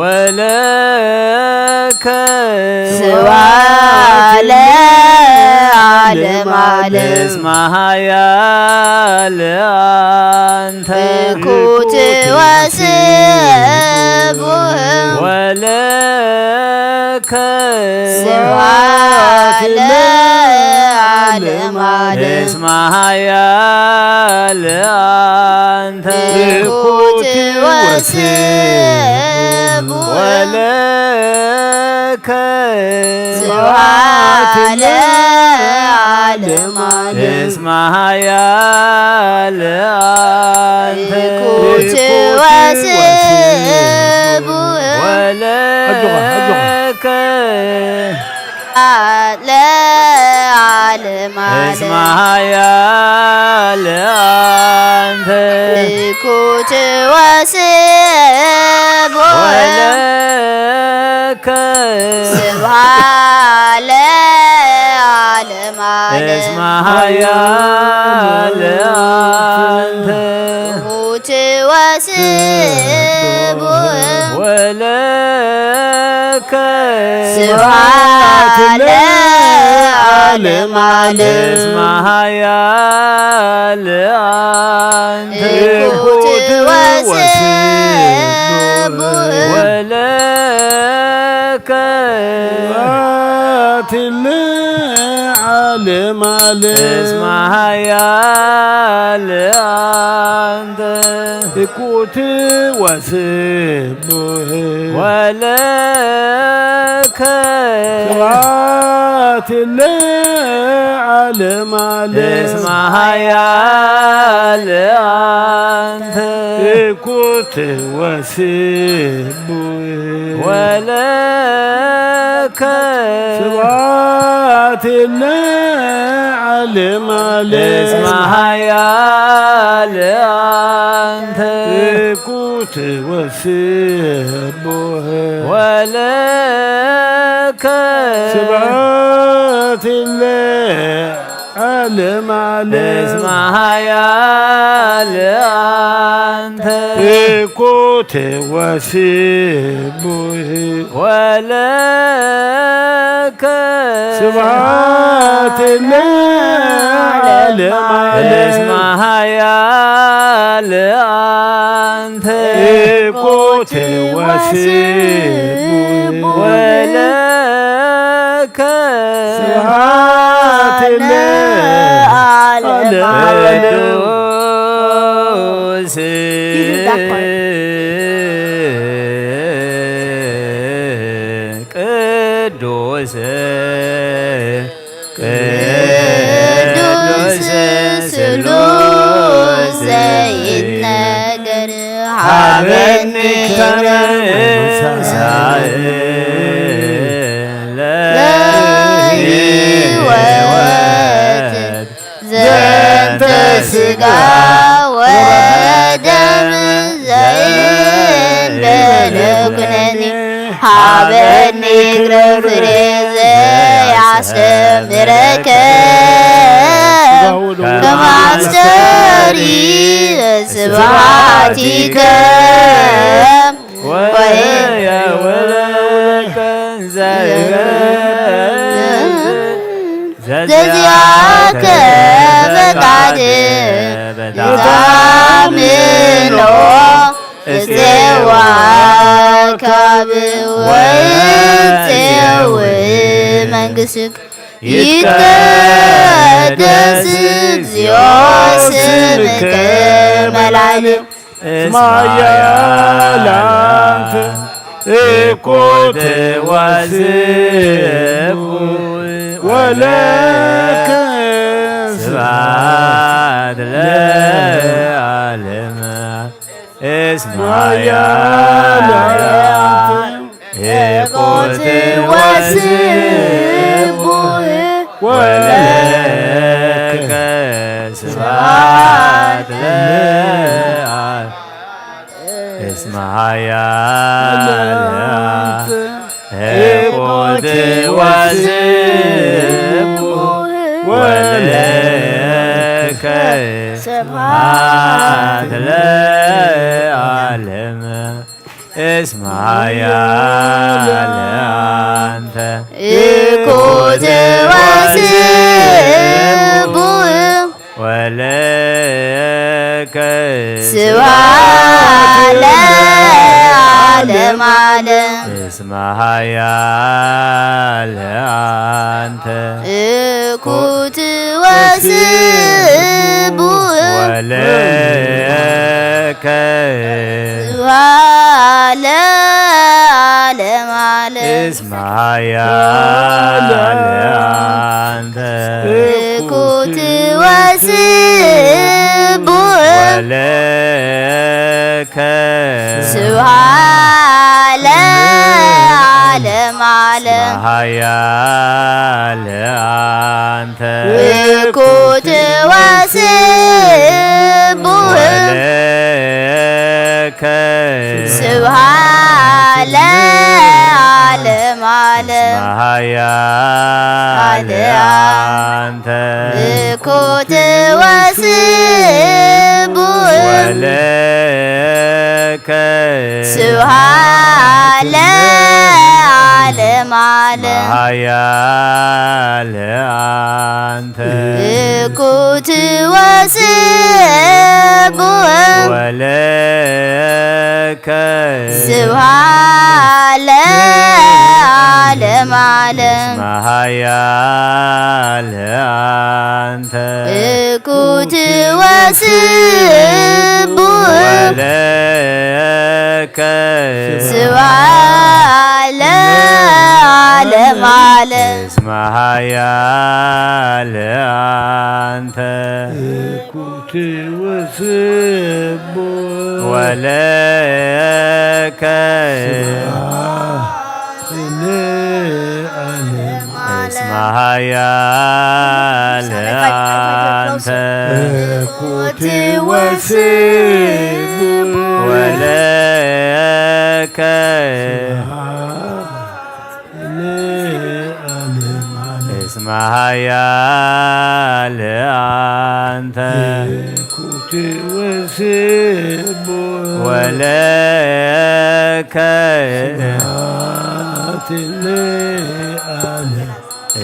ወለከ ስብሐት ለዓለመ ለዓለመ ዓለም። እስመ ኃያል አንተ እኩት ወስቡሕ ወለከ ስብሐት ለዓለመ ዓለም። እስመ ኃያል አንተ እኩት ወስቡሕ ወለከ ስብሐት ለዓለመ ዓለም። እስመ ኃያል አንተ እኩት ወስቡሕ ወለከ ለዓለመ ዓለም። እስመ ኃያል አንተ እኩት ወስቡሕ ወለከ ስብሐት ለዓለመ ዓለም። እስመ ኃያል አንተ እኩት ወስቡሕ ወለከ ስብሐት ለዓለመ ዓለም። እስመ ኃያል አንተ እኩት ወስቡሕ ወለከ ስብሐት ለዓለመ ዓለም። እስመ ኃያል አንተ እኩት ወስቡሕ ወለከ ስብሐት ለዓለመ ዓለም። እስመ ኃያል አንተ እኩት ወስቡሕ ወለከ ስብሐት ለዓለመ ዓለም። እስመ ኃያል አንተ እኩት ወስቡሕ ወለከ ስብሐት ለዓለመ ዓለም። እስመ ኃያል አንተ እኩት ወስቡሕ ወለከ ስብሐት ለዓለመ ዓለም። እስመ ኃያል አንተ እኩት ወስቡሕ ወለከ ስብሐት ለዓለመ ዓለም። ቅዱስ ቅዱስ ቅዱስ ስሉስ ዘይነገር ሀበኒ ከመ እንሳእ ለሕይወት ዘንተ ስጋ ወደም ዘእንበለ ኩነኔ ሀበኒ እግረ ፍሬ ዘያስተምረከ ከማስተሪ ስብሐቲከ ወየ ወለከ ዘእንበለ ዘዚአከ ፈቃድ የታምኖ እፄዋ ካብ ወእፄው መንግሥትከ ይትቀደስ እግዚኦ ስምከ መላሌ እስመ ኃያል አንተ እኩት ወስቡሕ ወለከ ስብሐት ለዓለመ እስመ ኃያል አንተ እኩት ወስቡሕ ወለከ ስብሐት ለዓለመ እስመ ኃያል አንተ እኩት ወስቡሕ ወለከ ስብሐት ለዓለመ እስመ ኃያል አንተ እኩት ወስቡሕ ወለከ ስብሐት ለዓለመ ዓለም። እስመ ኃያል አንተ እኩት ወስቡሕ ወለከ ስብሐት ለዓለመ ዓለም። እስመ ኃያል አንተ እኩት ወስቡሕ ወለከ ስብሐት ለዓለመ ዓለም። ኃያል አንተ እኩት ወስቡሕ ወለከ ስብሐት ለዓለመ ዓለም። ኃያል አንተ እኩት ወስቡሕ ወለከ ስብሐት ለዓለመ ዓለም። ኃያል አንተ እኩት ወስቡሕ ወለከ ስብሐት ለዓለመ ዓለም። ኃያል አንተ እኩት ወስቡሕ ወለከ ስብሐት ለዓለመ ዓለም። እስመ ኃያል አንተ እኩት ወስቡሕ ወለከ ስብሐት ለዓለመ ዓለም። እስመ ኃያል አንተ እኩት ወስቡሕ ወለከ ስብሐት ለዓለመ ዓለም። እስመ ኃያል አንተ እኩት ወስቡሕ ወለከ ስብሐት ለዓለም።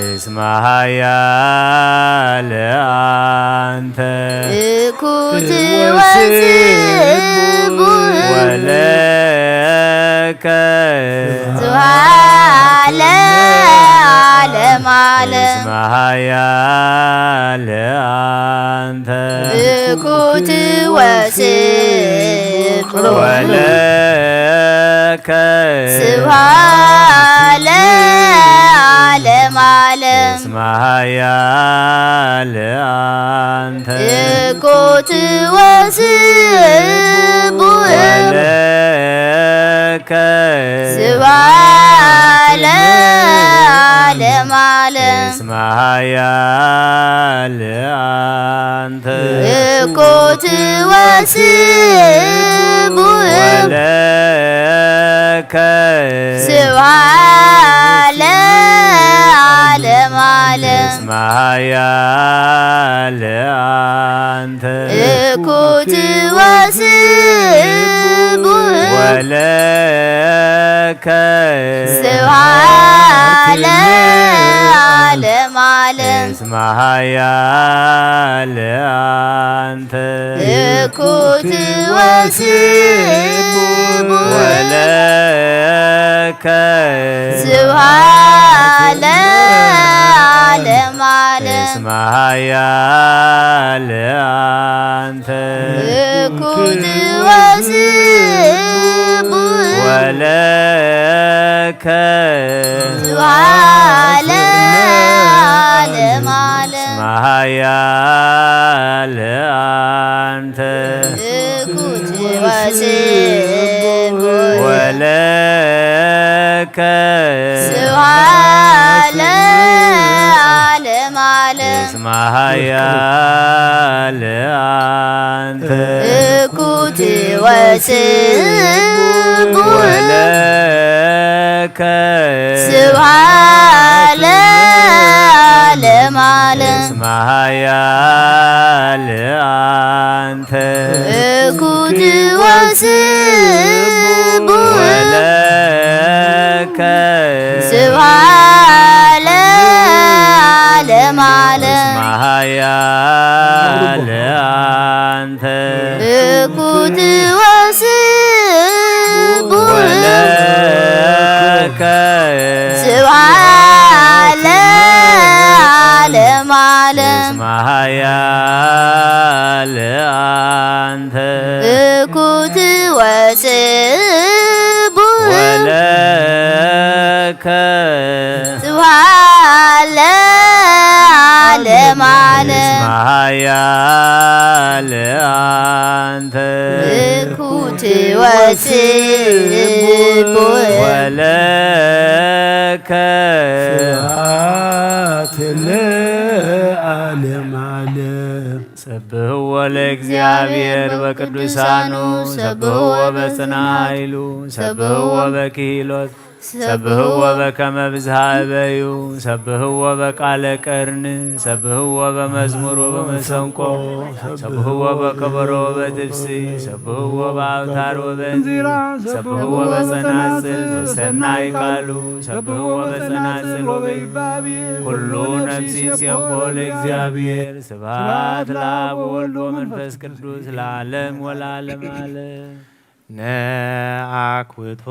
እስመ ኃያል አንተ እኩት ወስቡሕ ወለከ ስብሐት ለዓለመ ዓለም። እስመ ኃያል አንተ እኩት ወስቡሕ ወለከ ስብሐት ለዓለመ ዓለም። እስመ ኃያል አንተ እኩት ወስቡሕ ወለከ ስብሐት ለዓለመ ዓለም። እስመ ኃያል አንተ እኩት ወስቡሕ ወለከ ስብሐት ለዓለመ ዓለም። እስመ ኃያል አንተ እኩት ወስቡሕ ወለከ ስብሐት ለዓለመ ዓለም። እስመ ኃያል አንተ እኩት ወስቡሕ ወለከ ስብሐት ለዓለመ ዓለም። እስመ ኃያል አንተ እኩት ወስቡሕ ወለከ ስብሐት ለዓለመ ዓለም። እስመ ኃያል አንተ እኩት ወስቡሕ ወለከ ስብሐት ለዓለመ ዓለም። እስመ ኃያል አንተ እኩት ወስቡሕ ወለከ ስብሐት ለዓለመ ዓለም። እስመ ኃያል አንተ እኩት ወስቡሕ ወለከ ስብሐት ለዓለመ ዓለም። እስመ ኃያል አንተ እኩት ወስቡሕ ወለከ ስብሐት ለዓለመ ዓለም። እስመ ኃያል አንተ እኩት ወስቡሕ ወለከ ስብሐት ለዓለመ ዓለም። እስመ ኃያል አንተ እኩት ወስቡሕ ወለከ ስብሐት ለዓለመ ዓለም። ሰብሕዎ ለእግዚአብሔር በቅዱሳኑ፣ ሰብሕዎ በጽንዓ ኃይሉ፣ ሰብሕዎ በክህሎት፣ ሰብሕዎ በከመ ብዝሃ እበዩ፣ ሰብሕዎ በቃለ ቀርን፣ ሰብሕዎ በመዝሙር ወበመሰንቆ፣ ሰብሕዎ በከበሮ ወበትፍሲ፣ ሰብሕዎ በአውታር ወበእንዚራ፣ ሰብሕዎ በጸናጽል ዘሰናይ ቃሉ፣ ሰብሕዎ በጸናጽል ወበይባቤ፣ ኩሉ ነፍሲ ሴብሖ ለእግዚአብሔር። ስብሐት ለአብ ወወልድ ወመንፈስ ቅዱስ ለዓለም ወለዓለመ ዓለም። ነአኩቶ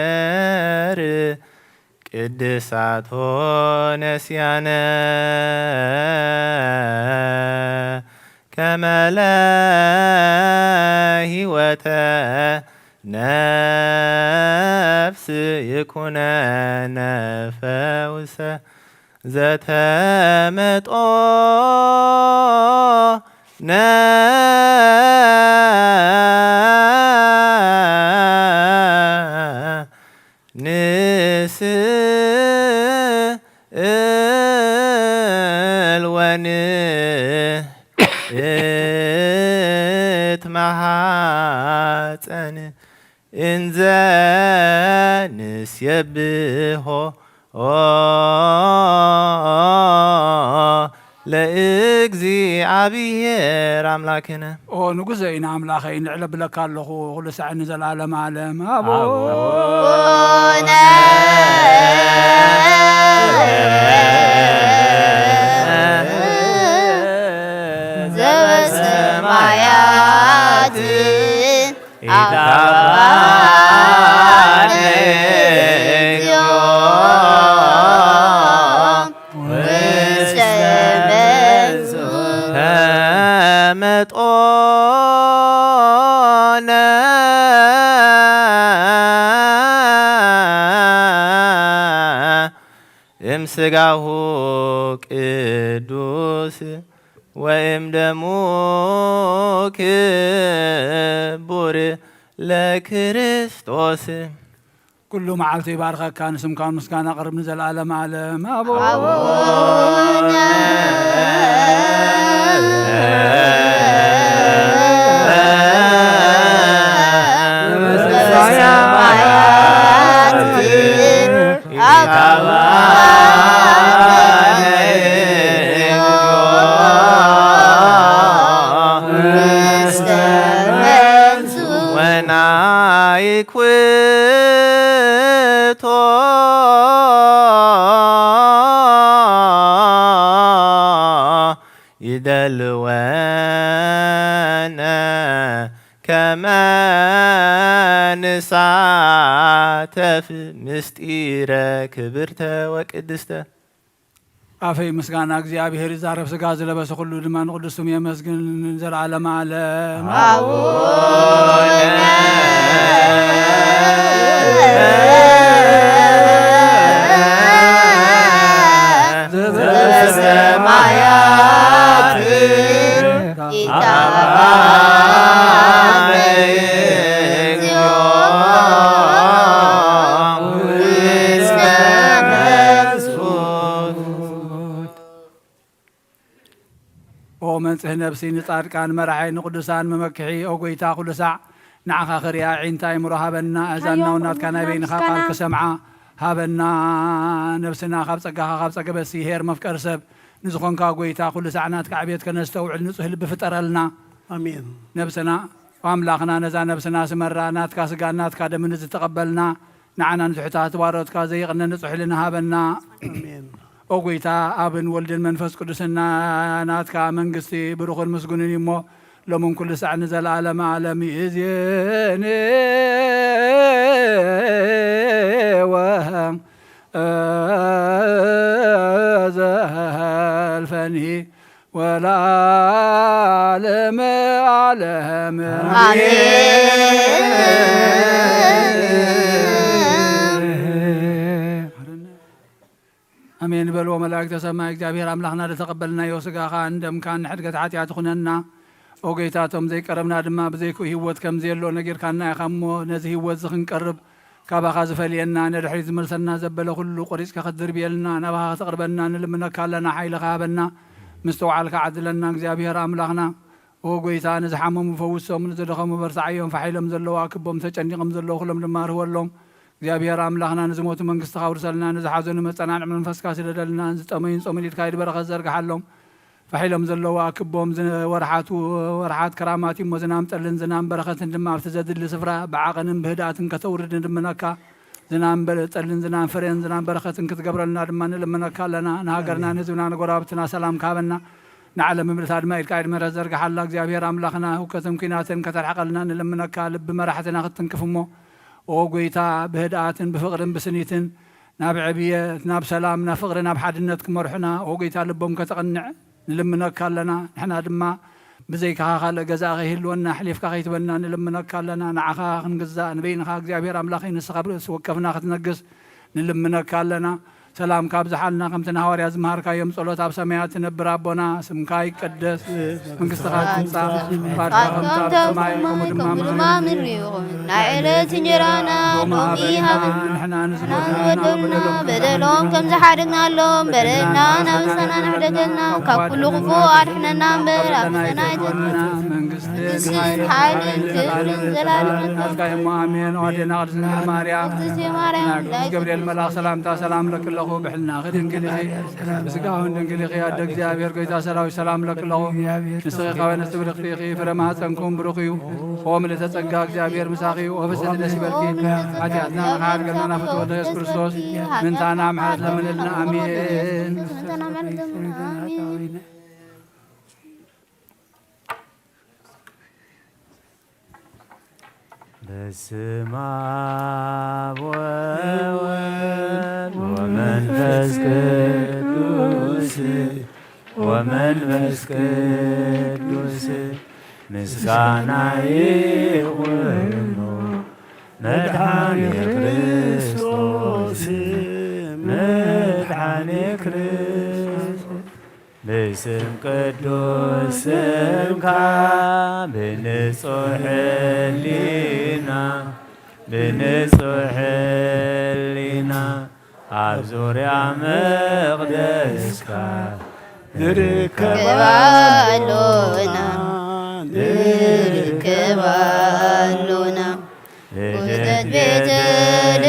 ለእግዚአብሔር ቅድሳቶ ነስያነ ከመ ለህይወተ ነፍስ ይኩነነ ፈውሰ ዘተመጦነ ንስእል ወንትመሃፀን እንዘ ንሴብሖ ለእግዚአብሔር ኣምላክነ። ኦ ንጉሰይ ንኣምላኸይ ንዕለብለካ ኣለኹ፣ ኩሉ ሳዕ ንዘለዓለም ዓለም። ኣቡነ ዘበሰማያት ኢታብአነ እግዚኦ ውስተ መንሱት ተመጦነ እምስጋሁ ቅዱስ ወእምደሙ ክቡር ለክርስቶስ። ኩሉ መዓልቲ ይባርከካ፣ ንስምካ ምስጋና ቅርብ ንዘለዓለም ዓለም። ኣቡነ ሰማያት ኢታብአነ እግዚኦ ውስተ መንሱት ወናይኩቶ ይደልወነ ከመ ንሳተፍ ምስጢረ ክብርተ ወቅድስተ። ኣፈይ ምስጋና እግዚኣብሔር ይዛረብ፣ ስጋ ዝለበሰ ኩሉ ድማ ንቅዱስ ስሙ የመስግን ንዘለዓለመ ዓለም። ኣቡነ ዘበሰማያት ኢታብአነ እግዚኦ ውስተ መንሱት። ኦ ንጽህ ነፍሲ ንጻድቃን መራሒ ንቅዱሳን መመክሒ ኦ ጎይታ ኩሉ ሳዕ ንዓኻ ክሪኣ ዒንታ ይምሮ ሃበና። ኣእዛንና ሓዮም እውን ናትካ ናይ በይንኻ ቃል ምስጋና። ክሰምዓ ሃበና። ነብስና ካብ ጸጋኻ ካብ ጸገበሲ ሄር መፍቀር ሰብ ንዝኾንካ ጎይታ ኩሉ ሳዕ ናትካ ዕቤት ከነስተውዕል ንጹህ ልቢ ፍጠረልና። ኣሜን። ነብስና ኣምላኽና ነዛ ነብስና ስመራ ናትካ ስጋን ናትካ ደምን ዝተቐበልና ንዓና ንትሑታት ባሮትካ ዘይቕነ ንጹሕ ህልና ሃበና። ኣሜን። ኦ ጎይታ ኣብን ወልድን መንፈስ ቅዱስና ናትካ መንግስቲ ብሩኽን ምስጉንን እዩ እሞ ሎምን ኩሉ ሳዕ ንዘለዓለመ ዓለም ይእዜኒ ወዘልፈኒ ወለዓለመ ዓለም። ኣሜን። ኣሜን በልዎ መላእክተ ሰማይ። እግዚኣብሔር ኣምላኽና ለተቐበልናዮ ስጋኻን ደምካን ንሕድገት ሓጢኣት ይኹነና። ኦ ጎይታ፣ እቶም ዘይቀረብና ድማ ብዘይክኡ ህይወት ከም ዘየሎ ነጊርካና ኢኻ እሞ፣ ነዚ ህይወት እዚ ክንቀርብ ካባኻ ዝፈልየና፣ ንድሕሪት ዝመልሰና ዘበለ ኩሉ ቆሪጽካ ክትድርብየልና፣ ናባኻ ከተቕርበና ንልምነካ ኣለና። ሓይልኻ ሃበና፣ ምስትውዓልካ ዓድለና እግዚኣብሔር ኣምላኽና። ኦ ጎይታ፣ ንዝሓመሙ ፈውሶም፣ ንዝደኸሙ በርትዓዮም፣ ፋሕ ኢሎም ዘለዉ ኣክቦም፣ ተጨኒቖም ዘለዉ ኩሎም ድማ ርህወሎም። እግዚኣብሔር ኣምላኽና፣ ንዝሞቱ መንግስትኻ ኣውርሰልና፣ ንዝሓዘኑ መጸናንዒ መንፈስካ ስደደልና፣ ንዝጠመዩ ንጾምን ኢድካ ኢድ በረኸት ዘርግሓሎም። ፋሕ ኢሎም ዘለዉ ኣክቦም፣ ዝ-፣ ወርሓቱ ወርሓት ከራማት እሞ፣ ዝናም ጠልን ዝናም በረኸትን ድማ ኣብቲ ዘድሊ ስፍራ ብዓቐንን ብህድኣትን ከተውርድ ንልምነካ። ዝናም በ-፣ ጠልን ዝናም ፍሬን ዝናም በረኸትን ክትገብረልና ድማ ንልምነካ ኣለና። ንሃገርና፣ ኣሜን። ንህዝብና፣ ንጎረባብትና ሰላም ካበና። ንዓለም ምልእታ ድማ ኢድካ ኢድ ምሕረት ዘርግሓላ። እግዚኣብሔር ኣምላኽና፣ ህውከትን ኲናትን ከተርሕቐልና ንልምነካ። ልቢ መራሕትና ክትትንክፍ እሞ፣ ኦ ጎይታ፣ ብህድኣትን ብፍቕርን ብስኒትን ናብ ዕብየት፣ ናብ ሰላም፣ ናብ ፍቕሪ፣ ናብ ሓድነት ክመርሑና፣ ኦ ጎይታ፣ ልቦም ከተቕንዕ ንልምነካ ኣለና። ንሕና ድማ ብዘይካኻ ካልእ ገዛኢ ከይህልወና፣ ኣሕሊፍካ ከይትበና ንልምነካ ኣለና። ንዓኻ ክንግዛእ፣ ንበይንኻ እግዚኣብሔር ኣምላኸይ፣ ንስኻ ብርእሲ ወከፍና ክትነግስ ንልምነካ ኣለና። ሰላም ካብዝሓልና፣ ከምቲ ንሃዋርያ ዝመሃርካዮም ጸሎት፣ ኣብ ሰማያት ትነብር ኣቦና፣ ስምካ ይቀደስ፣ መንግስትኻ ትምጻእ፣ ፍቓድካ ከምቲ ኣብ ሰማይ ከምኡ ድማ ምድሪ ይኹን። ናይ ዕለት እንጀራና ሎሚ ሃበና። ንሕና ንዝበደሉና በደሎም ከም ዝሓደግናሎም በደልና ናብ ንሕና ንሕደገልና፣ ካብ ኩሉ ክፉእ ኣድሕነና እምበር፣ ኣብ ፈተና ኣይተእትወና። መንግስትን መንግስትን ሓይልን ክብርን ዘላለምን ናትካ እሞ፣ ኣሜን። ኦ ኣዴና ቅድስት ድንግል ማርያም፣ ቅድስት ማርያም፣ ናይ ቅዱስ ገብርኤል መልኣኽ ሰላምታ ሰላም ለኪ ኣለኹ፣ ብሕልናኺ ድንግል ኢኺ፣ ብስጋኺ እውን ድንግል ኢኺ። ኣደ እግዚኣብሔር፣ ጎይታ ሰራዊት፣ ሰላም ለኪ ኣለኹ። ንስኺ ካብ ኣንስቲ ብርኽቲ ኢኺ፣ ፍረ ማህፀንኩም ብሩኽ እዩ። ኦ ምልእተ ጸጋ፣ እግዚኣብሔር ምሳኺ እዩ። ኦ ፍስሕቲ ደስ ይበልኪ፣ ሓጢኣትና ንኽሓድገልና ፍትወ ኢየሱስ ክርስቶስ ምንታና ምሕረት ለምንልና። ኣሜን። በስመ አብ ወወልድ ወመንፈስ ቅዱስ፣ ወመንፈስ ቅዱስ ምስጋና ይኹኖ መድኃኔ ክርስቶስ፣ መድኃኔ ክርስቶስ። ብስም ቅዱስ ስምካ ብንጹሕ ሕሊና፣ ብንጹሕ ሕሊና ኣብ ዙርያ መቕደስካ ንርከብ ኣሎና፣ ንርከብ ኣሎና። ልደት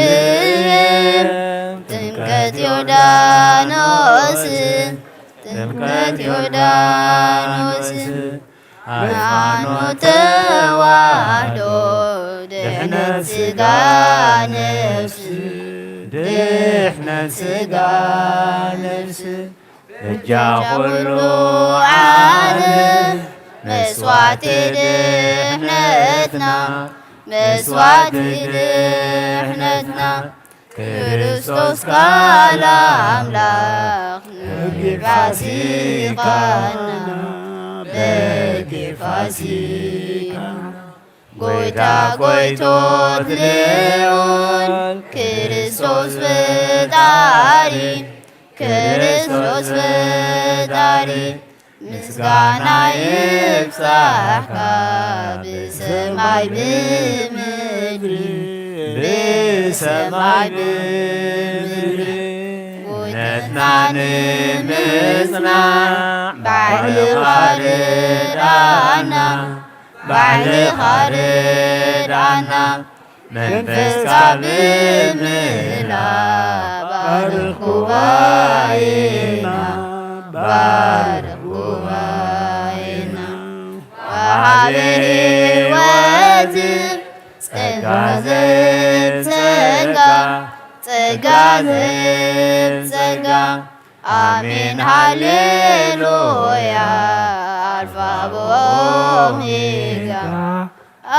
ቤተልሔም፣ ጥምቀት ዮርዳኖስ፣ ጥምቀት ዮርዳኖስ፣ ሃይማኖት ተዋህዶ፣ ድሕነት ስጋ ነፍስ፣ ድሕነት ስጋ ነፍስ፣ እጃ ኩሉ ዓለም መስዋዕቲ ድሕነትና፣ መስዋዕቲ ድሕነትና፣ ክርስቶስ ቃል ኣምላኽ በጊዕ ፋሲካና፣ በጊዕ ፋሲካና፣ ጎይታ ጎይቶት ልዑል ክርስቶስ ፈጣሪ፣ ክርስቶስ ፈጣሪ፣ ምስጋና ይብጻሕካ ብሰማይ ብምድሪ፣ ብሰማይ ብምድሪ። ንሕና ንምጽናዕ ባዕልኻ ርድኣና፣ ባዕልኻ ርድኣና። መንፈስካ ብምህላ ባርኽ ጉባኤና፣ ባርኽ ጉባኤና። ወሃቢ ሕይወት ጸጋ ዘህብ ጸጋ፣ ጸጋ ዘህብ ጸጋ። ኣሜን ሃሌሉያ። ኣልፋ ኦሜጋ፣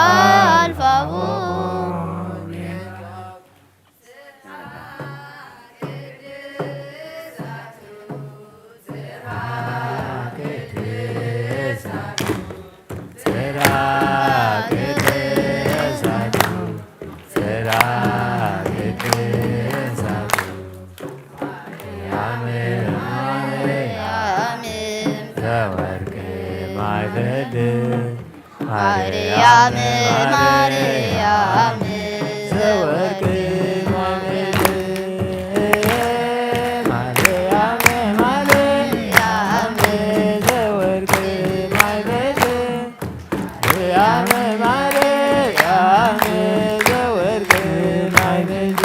ኣልፋ ኦሜጋ። ዘወርቅ ማይበድ ማርያም፣ ማርያም፣ ዘወርቅ ማይበድ ማርያም፣ ማርያም፣ ዘወርቅ ማይበድ ማርያም፣ ማርያም፣ ዘወርቅ ማይበድ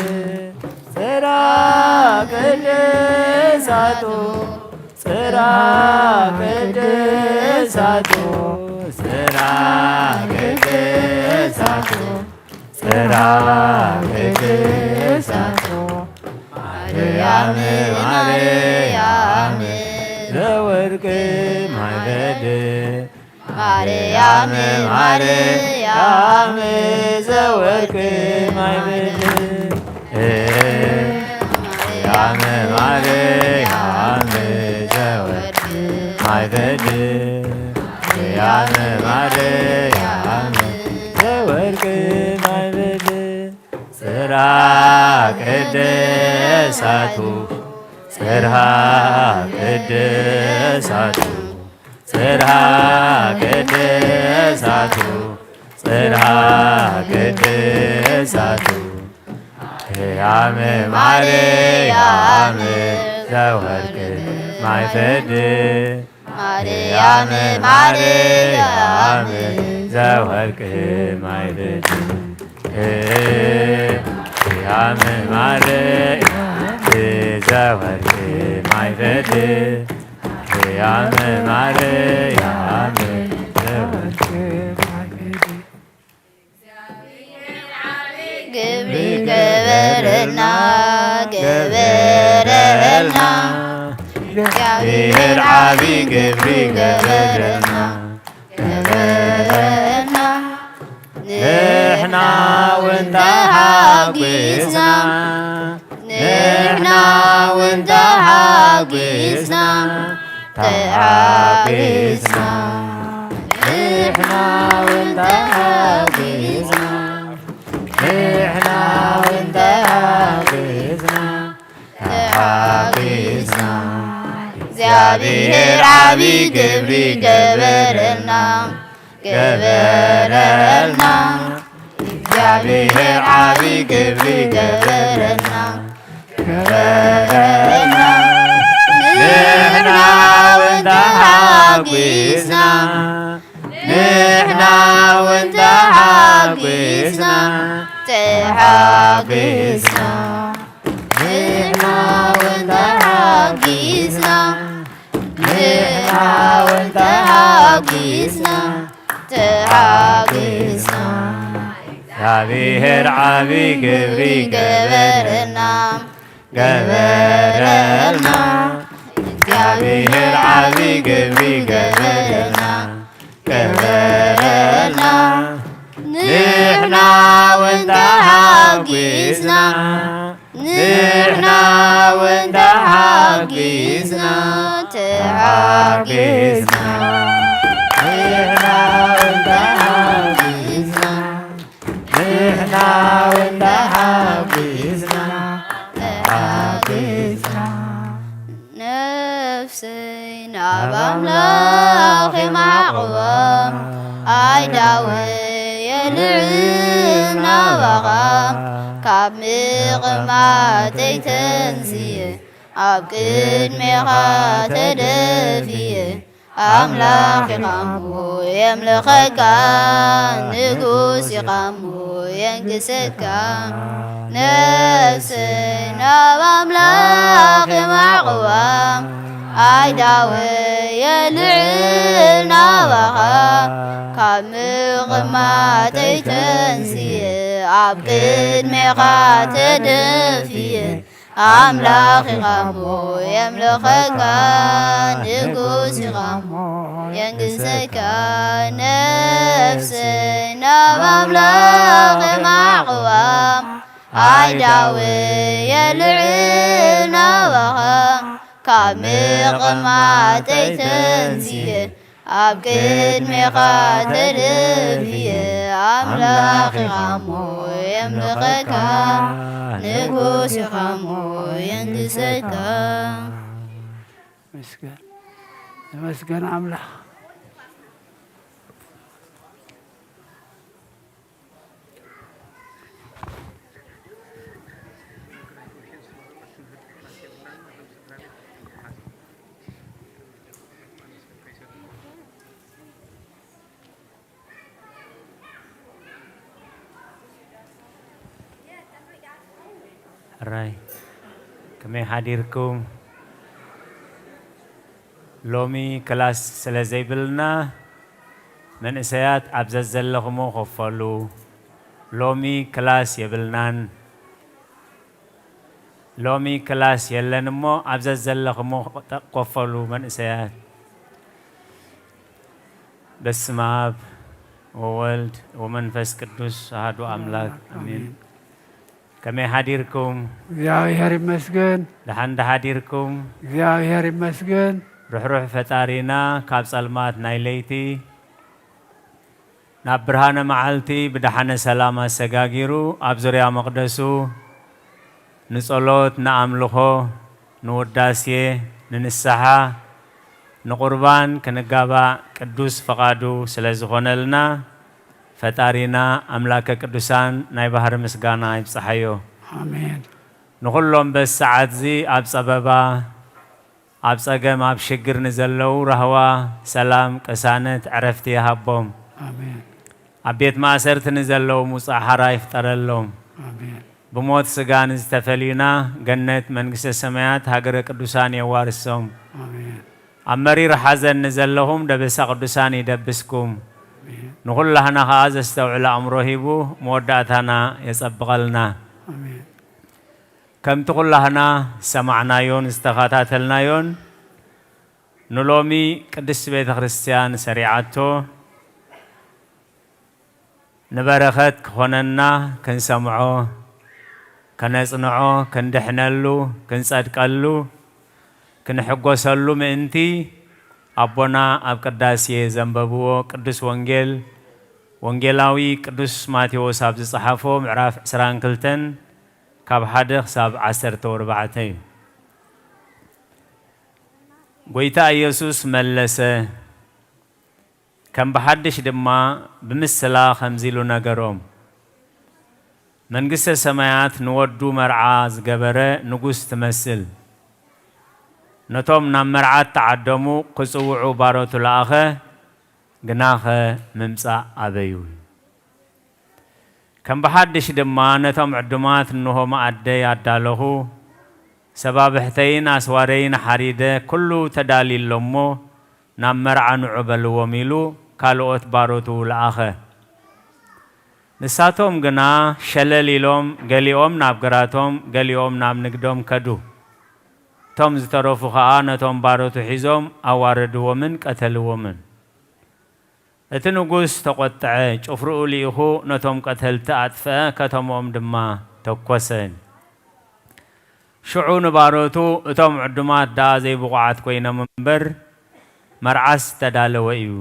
ጽራ ቅድሳቱ፣ ጽራ ቅድሳቱ፣ ጽራ ቅድሳቱ፣ ጽራ ቅድሳቱ። ማርያም፣ ማርያም፣ ዘወርቅ ማይበድ ማርያም፣ ማርያም፣ ዘወርቅ ማይበድ ማርያም፣ ማርያም፣ ዘወርቅ ማይበድ ማርያም፣ ማርያም፣ ዘወርቅ ማይበድ ጽራ ቅድሳቱ፣ ጽራ ቅድሳቱ፣ ጽራ ቅድሳቱ፣ ጽራ ቅድሳቱ። ማርያም፣ ማርያም፣ ዘወርቅ ማይፈድ ማርያም፣ ማርያም፣ ዘወርቅ ማይበድ ማርያም፣ ማርያም፣ ዘወርቅ ማይበድ ማርያም፣ ማርያም፣ ዘወርቅ ማይበድ ግብሪ ገበረልና፣ ገበረልና። እግዚኣብሔር ዓቢ ግብሪ ገበረልና፣ ገበረልና። ንሕና እውን ተሓጒስና፣ ንሕና እውን ተሓጒስና፣ ተሓጒስና። ንሕና እውን ተሓጒስና፣ ንሕና እውን ተሓጒስና፣ ተሓጒስና። እግዚኣብሔር ዓቢ ግብሪ ገበረልና፣ ገበረልና። እግዚኣብሔር ዓቢ ግብሪ ገበረልና፣ ገበረልና። ንሕና እውን ተሓጒስና፣ ንሕና እውን ተሓጒስና፣ ተሓጒስና። ንሕና እውን ተሓጒስና፣ ንሕና እውን ተሓጒስና፣ ተሓጒስና። እግዚኣብሔር ዓቢ ግብሪ ገበረልና፣ ገበረልና። እግዚኣብሔር ዓቢ ግብሪ ገበረልና፣ ገበረልና። ንሕና እውን ተሓጒስና፣ ንሕና እውን ተሓጒስና፣ ተሓጒስና። ንሕና እውን ተሓጒስና፣ ንሕና እውን ተሓጒስና፣ ተሓጒስና። ነፍሰይ ናብ ኣምላኽ የማዕቕባ፣ ኣእዳወይ የልዕል ናባኻ። ካብ ምቕማጠይ ተንስየ፣ ኣብ ቅድሜኻ ተደፍየ፣ ኣምላኽ ኢኻ እሞ የምልኸካ፣ ንጉስ ኢኻ እሞ የንግሰካ። ነፍሰይ ናብ ኣምላኽ የማዕቕዋ፣ ኣይዳወየ ልዕል ናባኻ። ካብ ምቕማጠይ ተንስየ፣ ኣብ ቅድሜኻ ተደፍየ፣ ኣምላኽ ኢኻ እሞ የምልኸካ፣ ንጉስ ኢኻ እሞ የንግሰካ። ነፍሰይ ናብ ኣምላኽ የማዕቕዋ፣ ኣይዳወየ ልዕል ናባኻ። ካብ ምቕማጠይ ተንስየ፣ ኣብ ቅድሜኻ ተደፍየ፣ ኣምላኽ ኢኻ እሞ የምልኸካ፣ ንጉስ ኢኻ እሞ የንግሰካ። መስገን፣ ተመስገን ኣምላኽ። ሕራይ፣ ከመይ ሓዲርኩም? ሎሚ ክላስ ስለ ዘይብልና፣ መንእሰያት ኣብ ዘዘለኹሞ ኮፍ በሉ። ሎሚ ክላስ የብልናን። ሎሚ ክላስ የለን እሞ፣ ኣብ ዘዘለኹሞ ኮፍ በሉ መንእሰያት። በስመ ኣብ ወወልድ ወመንፈስ ቅዱስ ኣሐዱ ኣምላክ ኣሜን። ከመይ ሓዲርኩም? እግዚኣብሔር ይመስገን። ደሓን ዶ ሓዲርኩም? እግዚኣብሔር ይመስገን። ርሕሩሕ ፈጣሪና ካብ ጸልማት ናይ ለይቲ ናብ ብርሃነ መዓልቲ ብደሓነ ሰላም ኣሰጋጊሩ ኣብ ዙርያ መቕደሱ ንጸሎት፣ ንኣምልኾ፣ ንውዳሴ፣ ንንስሓ፣ ንቑርባን ክንጋባእ ቅዱስ ፈቓዱ ስለ ዝኾነልና፣ ፈጣሪና ኣምላከ ቅዱሳን ናይ ባህሪ ምስጋና ይብጽሓዮ። ኣሜን። ንኹሎም በዚ ሰዓትዚ ኣብ ጸበባ፣ ኣብ ጸገም፣ ኣብ ሽግር ንዘለዉ ራህዋ፣ ሰላም፣ ቅሳነት፣ ዕረፍቲ ይሃቦም። ኣሜን። ኣብ ቤት ማእሰርቲ ንዘለዉ ምውጻእ ሓራ ይፍጠረሎም። ኣሜን። ብሞት ስጋ ንዝተፈልዩና ገነት መንግስተ ሰማያት ሃገረ ቅዱሳን የዋርሶም። ኣሜን። ኣብ መሪር ሓዘን ንዘለኹም ደበሳ ቅዱሳን ይደብስኩም። ኣሜን። ንኹላህና ኸኣ ዘስተውዕል ኣእምሮ ሂቡ መወዳእታና የጸብቐልና። ኣሜን። ከምቲ ኩላህና ዝሰማዕናዮን ዝተኸታተልናዮን ንሎሚ ቅድስቲ ቤተ ክርስቲያን ሰሪዓቶ ንበረኸት ክኾነና ክንሰምዖ፣ ከነጽንዖ፣ ክንድሕነሉ፣ ክንጸድቀሉ፣ ክንሕጎሰሉ ምእንቲ ኣቦና ኣብ ቅዳሴ ዘንበብዎ ቅዱስ ወንጌል ወንጌላዊ ቅዱስ ማቴዎስ ኣብ ዝጸሓፎ ምዕራፍ ዕስራን ክልተን ካብ ሓደ ክሳብ ዓሰርተ ወርባዕተ እዩ። ጐይታ ኢየሱስ መለሰ፣ ከም ብሓድሽ ድማ ብምስላ ከምዚ ኢሉ ነገሮም፣ መንግስተ ሰማያት ንወዱ መርዓ ዝገበረ ንጉስ ትመስል። ነቶም ናብ መርዓ እተዓደሙ ክጽውዑ ባሮቱ ለኣኸ፣ ግናኸ ምምጻእ ኣበዩ። ከም ብሓድሽ ድማ ነቶም ዕዱማት እንሆ መኣደይ ኣዳለኹ፣ ሰባብሕተይን ኣስዋረይን ሓሪደ፣ ኩሉ ተዳልዩ ኣሎ እሞ ናብ መርዓ ንዑ በልዎም ኢሉ ካልኦት ባሮቱ ለኣኸ። ንሳቶም ግና ሸለል ኢሎም፣ ገሊኦም ናብ ግራቶም፣ ገሊኦም ናብ ንግዶም ከዱ። እቶም ዝተረፉ ኸኣ ነቶም ባሮቱ ሒዞም ኣዋረድዎምን ቀተልዎምን። እቲ ንጉስ ተቖጥዐ፣ ጭፍርኡ ልኢኹ ነቶም ቀተልቲ ኣጥፍአ፣ ከተምኦም ድማ ተኮሰ። ሽዑ ንባሮቱ፣ እቶም ዕዱማት ደኣ ዘይብቑዓት ኮይኖም እምበር፣ መርዓስ ዝተዳለወ እዩ።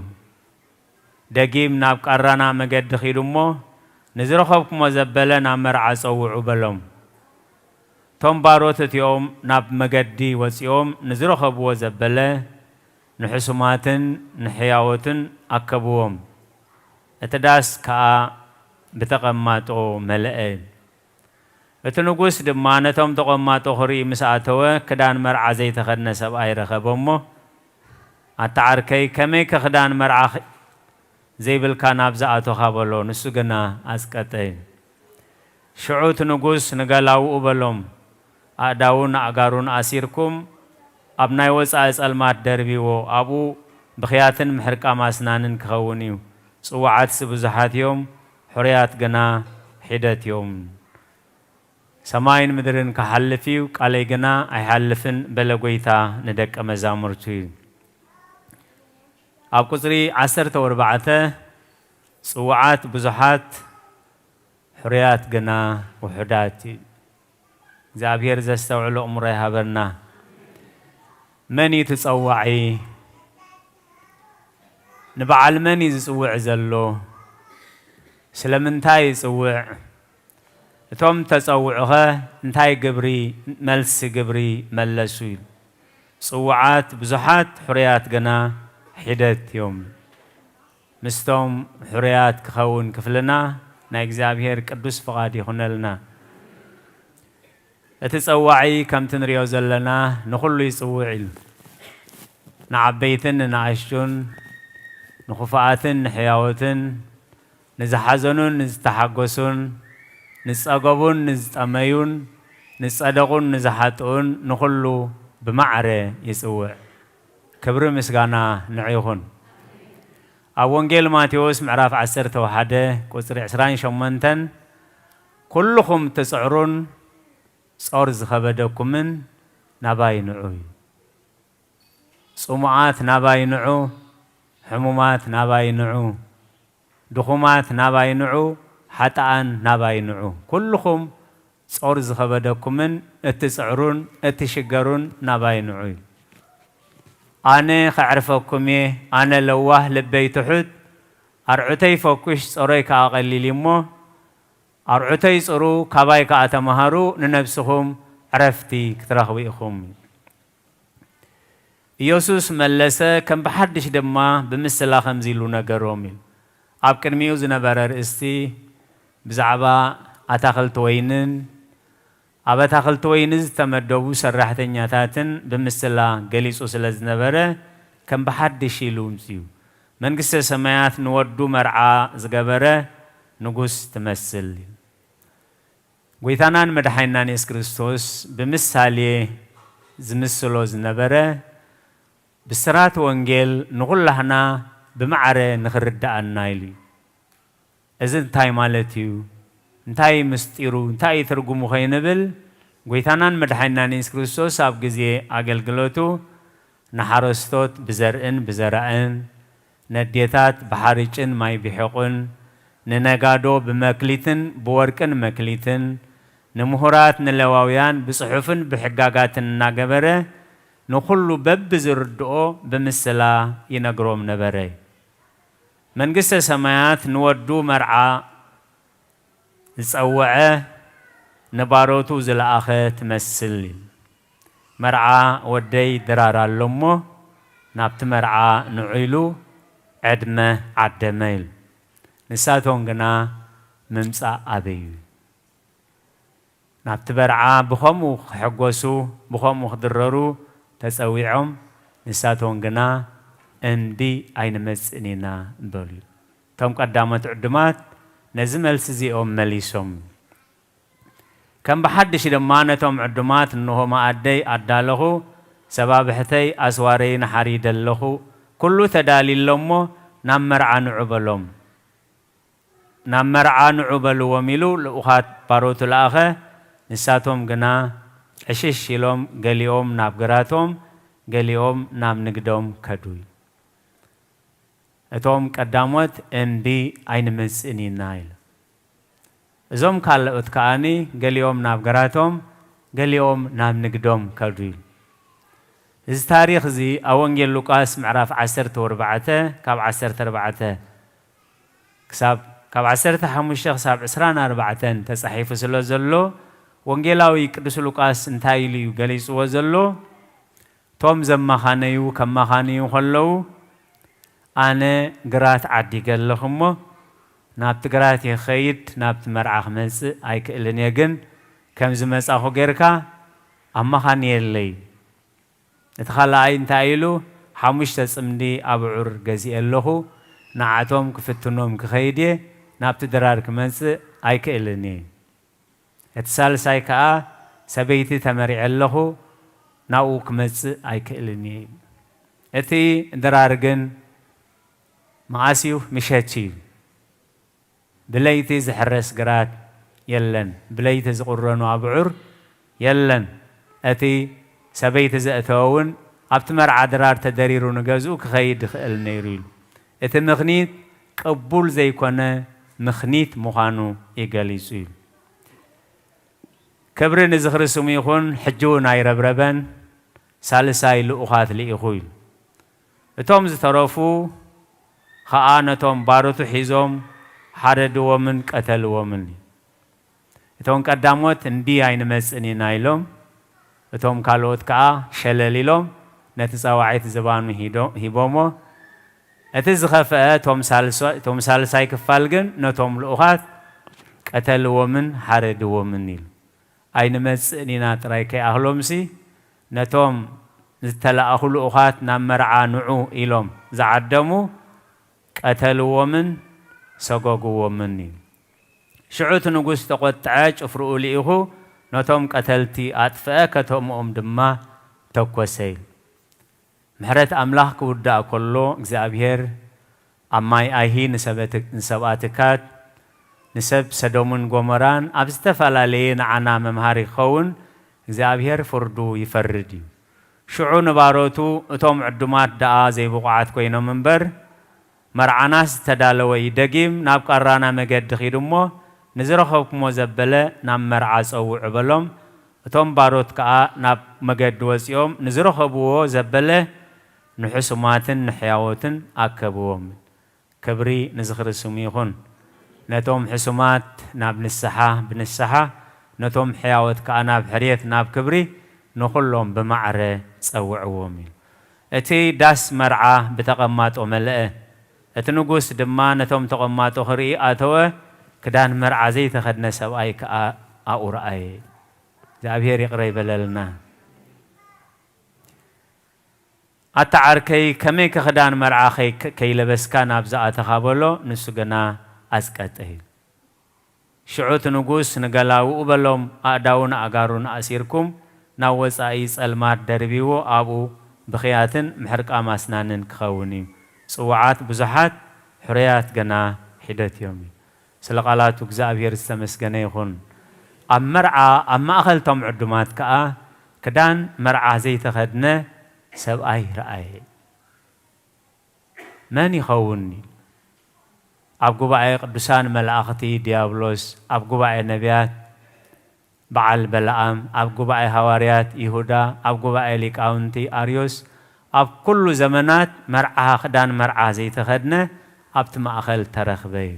ደጊም ናብ ቃራና መገዲ ኺዱ እሞ፣ ንዝረኸብኩሞ ዘበለ ናብ መርዓ ጸውዑ በሎም። እቶም ባሮት እቲኦም ናብ መገዲ ወጺኦም ንዝረኸብዎ ዘበለ ንሕሱማትን ንሕያዎትን ኣከብዎም። እቲ ዳስ ከኣ ብተቐማጦ መለአ። እቲ ንጉስ ድማ ነቶም ተቖማጦ ክርኢ ምስ ኣተወ፣ ክዳን መርዓ ዘይተኸድነ ሰብኣይ ረኸበ እሞ፣ ኣታ ዓርከይ፣ ከመይከ ክዳን መርዓ ዘይብልካ ናብዚ ኣቶኻ? በሎ። ንሱ ግና ኣጽቀጠ። ሽዑ እቲ ንጉስ ንገላውኡ በሎም፣ ኣእዳዉን ኣእጋሩን ኣሲርኩም ኣብ ናይ ወጻኢ ጸልማት ደርብይዎ፣ ኣብኡ ብኽያትን ምሕርቃም ኣስናንን ክኸውን እዩ። ጽዋዓትሲ ብዙሓት እዮም፣ ሕሩያት ግና ሒደት እዮም። ሰማይን ምድርን ክሓልፍ እዩ፣ ቃለይ ግና ኣይሓልፍን በለ ጐይታ ንደቀ መዛሙርቱ። ኣብ ቁጽሪ ዓሰርተ ኣርባዕተ፣ ጽውዓት ብዙሓት፣ ሕሩያት ግና ውሑዳት እዩ። እግዚኣብሔር ዘስተውዕሎ እምሮ ይሃበና። መን እዩ እቲ ጸዋዒ? ንበዓል መን እዩ ዝጽውዕ ዘሎ? ስለምንታይ ይጽውዕ? እቶም ተጸውዑኸ እንታይ ግብሪ፣ መልሲ ግብሪ መለሱ? ጽውዓት ብዙሓት፣ ሕሩያት ግና ሒደት እዮም። ምስቶም ሕሩያት ክኸውን ክፍልና ናይ እግዚኣብሔር ቅዱስ ፍቓድ ይኹነልና። እቲ ጸዋዒ ከምቲ ንሪኦ ዘለና ንኹሉ ይጽውዕ እዩ። ንዓበይትን ንንኣሽቱን፣ ንኽፉኣትን ንሕያዎትን፣ ንዝሓዘኑን ንዝተሓጎሱን፣ ንጸገቡን ንዝጠመዩን፣ ንጸደቑን ንዝሓጥኡን ንኹሉ ብማዕረ ይጽውዕ። ክብሪ ምስጋና ንዑ ይኹን። ኣብ ወንጌል ማቴዎስ ምዕራፍ ዓሰርተ ሓደ ቁጽሪ ዕስራን ሸሞንተን፣ "ኩልኹም ትጽዕሩን ጾር ዝኸበደኩምን ናባይ ንዑ" እዩ። ጽሙኣት ናባይ ንዑ፣ ሕሙማት ናባይ ንዑ፣ ድኹማት ናባይ ንዑ፣ ሓጥኣን ናባይ ንዑ። ኩልኹም ጾር ዝኸበደኩምን እትጽዕሩን እትሽገሩን ናባይ ንዑ እዩ። ኣነ ኸዕርፈኩም እየ፣ ኣነ ለዋህ ልበይ ትሑት፣ ኣርዑተይ ፈኩሽ ጾረይ ከኣ ቀሊል እዩ እሞ፣ ኣርዑተይ ጽሩ፣ ካባይ ከኣ ተመሃሩ፣ ንነብስኹም ዕረፍቲ ክትረኽቡ ኢኹም። ኢየሱስ መለሰ፣ ከም ብሓድሽ ድማ ብምስላ ከምዚ ኢሉ ነገሮም እዩ። ኣብ ቅድሚኡ ዝነበረ ርእስቲ ብዛዕባ ኣታኽልቲ ወይንን ኣብ ኣታኽልቲ ወይኒ ዝተመደቡ ሰራሕተኛታትን ብምስላ ገሊጹ ስለ ዝነበረ፣ ከም ብሓድሽ ኢሉ ምጽኡ። መንግስተ ሰማያት ንወዱ መርዓ ዝገበረ ንጉስ ትመስል። ጐይታናን መድሓኒናን የሱስ ክርስቶስ ብምሳሌ ዝምስሎ ዝነበረ፣ ብስራት ወንጌል ንኹላህና ብማዕረ ንኽርድኣና ኢሉ እዩ። እዚ እንታይ ማለት እዩ? እንታይ ምስጢሩ? እንታይ እዩ ትርጉሙ ከይንብል፣ ጐይታናን መድሓኒናን የሱስ ክርስቶስ ኣብ ግዜ ኣገልግሎቱ ንሓረስቶት ብዘርእን ብዘራእን፣ ነዴታት ብሓርጭን ማይ ብሒቑን፣ ንነጋዶ ብመክሊትን ብወርቅን መክሊትን፣ ንምሁራት ንሌዋውያን ብጽሑፍን ብሕጋጋትን እናገበረ፣ ንኹሉ በብዝርድኦ ብምስላ ይነግሮም ነበረ። መንግስተ ሰማያት ንወዱ መርዓ ዝጸውዐ ንባሮቱ ዝለኣኸ ትመስል። መርዓ ወደይ ድራር ኣሎ እሞ ናብቲ መርዓ ንዑ ኢሉ ዕድመ ዓደመ ኢሉ። ንሳቶም ግና ምምጻእ ኣበዩ። ናብቲ መርዓ ብኸምኡ ክሕጎሱ፣ ብኸምኡ ክድረሩ ተጸዊዖም፣ ንሳቶም ግና እምቢ ኣይንመጽእን ኢና በሉ። እቶም ቀዳሞት ዕዱማት ነዚ መልሲ እዚኦም መሊሶም። ከም ብሓድሽ ድማ ነቶም ዕዱማት እንሆ መኣደይ ኣዳለኹ፣ ሰባብሕተይ ኣስዋረይን ሓሪደ ኣለኹ፣ ኩሉ ተዳልዩ ኣሎ እሞ ናብ መርዓ ንዑ በሎም። ናብ መርዓ ንዑ በልዎም ኢሉ ልኡኻት ባሮቱ ለኣኸ። ንሳቶም ግና ዕሽሽ ኢሎም ገሊኦም ናብ ግራቶም ገሊኦም ናብ ንግዶም ከዱ። እቶም ቀዳሞት እምቢ ኣይንመጽእን ኢና ኢሉ። እዞም ካልኦት ከኣኒ ገሊኦም ናብ ግራቶም ገሊኦም ናብ ንግዶም ከዱ ኢሉ። እዚ ታሪኽ እዚ ኣብ ወንጌል ሉቃስ ምዕራፍ ዓሰርተ ኣርባዕተ ካብ ዓሰርተ ኣርባዕተ ክሳብ ካብ ዓሰርተ ሓሙሽተ ክሳብ ዕስራን ኣርባዕተን ተጻሒፉ ስለ ዘሎ ወንጌላዊ ቅዱስ ሉቃስ እንታይ ኢሉ እዩ ገሊጽዎ ዘሎ? እቶም ዘማኻነዩ ከማኻንዩ ከለዉ ኣነ ግራት ዓዲገ ኣለኹ እሞ ናብቲ ግራት ይኸይድ ናብቲ መርዓ ክመጽእ ኣይክእልን እየ፣ ግን ከም ዝመጻኹ ጌርካ ኣማኻንየለይ። እቲ ካልኣይ እንታይ ኢሉ? ሓሙሽተ ጽምዲ ኣብዑር ገዚኤ ኣለኹ፣ ንዓቶም ክፍትኖም ክኸይድ እየ፣ ናብቲ ድራር ክመጽእ ኣይክእልን እየ። እቲ ሳልሳይ ከኣ፣ ሰበይቲ ተመሪዐ ኣለኹ፣ ናብኡ ክመጽእ ኣይክእልን እየ። እቲ ድራር ግን መዓስ እዩ? ምሸት እዩ። ብለይቲ ዝሕረስ ግራት የለን፣ ብለይቲ ዝቑረኑ ኣብዑር የለን። እቲ ሰበይቲ ዘእተወ እውን ኣብቲ መርዓ ድራር ተደሪሩ ንገዝኡ ክኸይድ ይኽእል ነይሩ ኢሉ። እቲ ምኽኒት ቅቡል ዘይኮነ ምኽኒት ምዃኑ እዩ ገሊጹ ኢሉ። ክብሪ ንዝኽሪ ስሙ ይኹን። ሕጂ እውን ኣይረብረበን፣ ሳልሳይ ልኡኻት ልኢኹ ኢሉ። እቶም ዝተረፉ ኸኣ ነቶም ባሮቱ ሒዞም ሓረድዎምን ቀተልዎምን። እቶም ቀዳሞት እንዲ ኣይንመጽእን ኢና ኢሎም፣ እቶም ካልኦት ከኣ ሸለል ኢሎም ነቲ ጸዋዒት ዝባኑ ሂዶ-፣ ሂቦሞ። እቲ ዝኸፍአ እቶም ሳልሶ-፣ እቶም ሳልሳይ ክፋል ግን ነቶም ልኡኻት ቀተልዎምን ሓረድዎምን ኢሉ። ኣይንመጽእን ኢና ጥራይ ከይኣኽሎምሲ፣ ነቶም ዝተላእኹ ልኡኻት ናብ መርዓ ንዑ ኢሎም ዝዓደሙ ቀተልዎምን ሰጎግዎምን እዩ። ሽዑ እቲ ንጉስ ተቖጥዐ፣ ጭፍርኡ ልኢኹ ነቶም ቀተልቲ ኣጥፍአ፣ ከተምኦም ድማ ተኮሰ ኢሉ። ምሕረት ኣምላኽ ክውዳእ ከሎ፣ እግዚኣብሔር ኣብ ማይ ኣይሂ ንሰበት-፣ ንሰብኣትካት፣ ንሰብ ሰዶምን ጎሞራን ኣብ ዝተፈላለየ ንዓና መምሃሪ ክኸውን እግዚኣብሔር ፍርዱ ይፈርድ እዩ። ሽዑ ንባሮቱ፣ እቶም ዕዱማት ደኣ ዘይብቑዓት ኮይኖም እምበር፣ መርዓናስ ዝተዳለወ እዩ። ደጊም ናብ ቃራና መገዲ ኺዱ እሞ፣ ንዝረኸብኩሞ ዘበለ ናብ መርዓ ጸውዑ በሎም። እቶም ባሮት ከኣ ናብ መገዲ ወጺኦም፣ ንዝረኸብዎ ዘበለ ንሕሱማትን ንሕያዎትን ኣከብዎም። ክብሪ ንዝኽሪ ስሙ ይኹን። ነቶም ሕሱማት ናብ ንስሓ፣ ብንስሓ፣ ነቶም ሕያዎት ከኣ ናብ ሕርየት፣ ናብ ክብሪ፣ ንኹሎም ብማዕረ ጸውዕዎም ኢሉ። እቲ ዳስ መርዓ ብተቐማጦ መልአ። እቲ ንጉስ ድማ ነቶም ተቐማጦ ክርኢ ኣተወ፣ ክዳን መርዓ ዘይተኸድነ ሰብኣይ ከኣ ኣብኡ ረኣየ። እግዚኣብሔር ይቕረ ይበለልና። ኣታ ዓርከይ፣ ከመይከ ክዳን መርዓ ከይ-፣ ከይለበስካ ናብዚ ኣተኻ? በሎ። ንሱ ግና ኣጽቀጠ ኢሉ። ሽዑ እቲ ንጉስ ንገላውኡ በሎም፣ ኣእዳውን ኣእጋሩን ኣእሲርኩም ናብ ወጻኢ ጸልማት ደርብይዎ፣ ኣብኡ ብኽያትን ምሕርቃም ኣስናንን ክኸውን እዩ። ጽዉዓት ብዙሓት፣ ሕሩያት ግና ሒደት እዮም። ስለ ቃላቱ እግዚኣብሔር ዝተመስገነ ይኹን። ኣብ መርዓ፣ ኣብ ማእኸል እቶም ዕዱማት ከኣ ክዳን መርዓ ዘይተኸድነ ሰብኣይ ረኣየ። መን ይኸውን? ኣብ ጉባኤ ቅዱሳን መላእኽቲ ዲያብሎስ፣ ኣብ ጉባኤ ነቢያት በዓል በለዓም፣ ኣብ ጉባኤ ሃዋርያት ይሁዳ፣ ኣብ ጉባኤ ሊቃውንቲ ኣርዮስ፣ ኣብ ኩሉ ዘመናት መርዓ ክዳን መርዓ ዘይተኸድነ ኣብቲ ማእኸል ተረኽበ እዩ።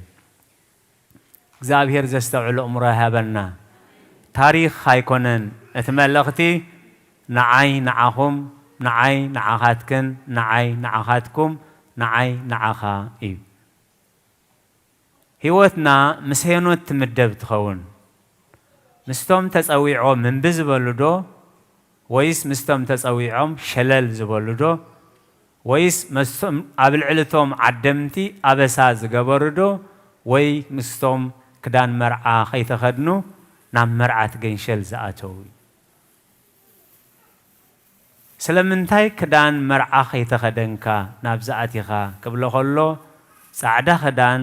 እግዚኣብሔር ዘስተውዕል ኣእምሮ ይሃበና። ታሪኽ ኣይኮነን እቲ መልእኽቲ፣ ንዓይ ንዓኹም፣ ንዓይ ንዓኻትክን፣ ንዓይ ንዓኻትኩም፣ ንዓይ ንዓኻ እዩ። ህይወትና ምስ ሄኖት ትምደብ ትኸውን። ምስቶም ተጸዊዖም እምቢ ዝበሉ ዶ? ወይስ ምስቶም ተጸዊዖም ሸለል ዝበሉ ዶ? ወይስ ምስቶም ኣብ ልዕሊ እቶም ዓደምቲ ኣበሳ ዝገበሩ ዶ? ወይ ምስቶም ክዳን መርዓ ከይተኸድኑ ናብ መርዓ ትገንሸል ዝኣተዉ? ስለምንታይ ክዳን መርዓ ከይተኸደንካ ናብዚ ኣቲኻ ክብሎ ከሎ፣ ጻዕዳ ክዳን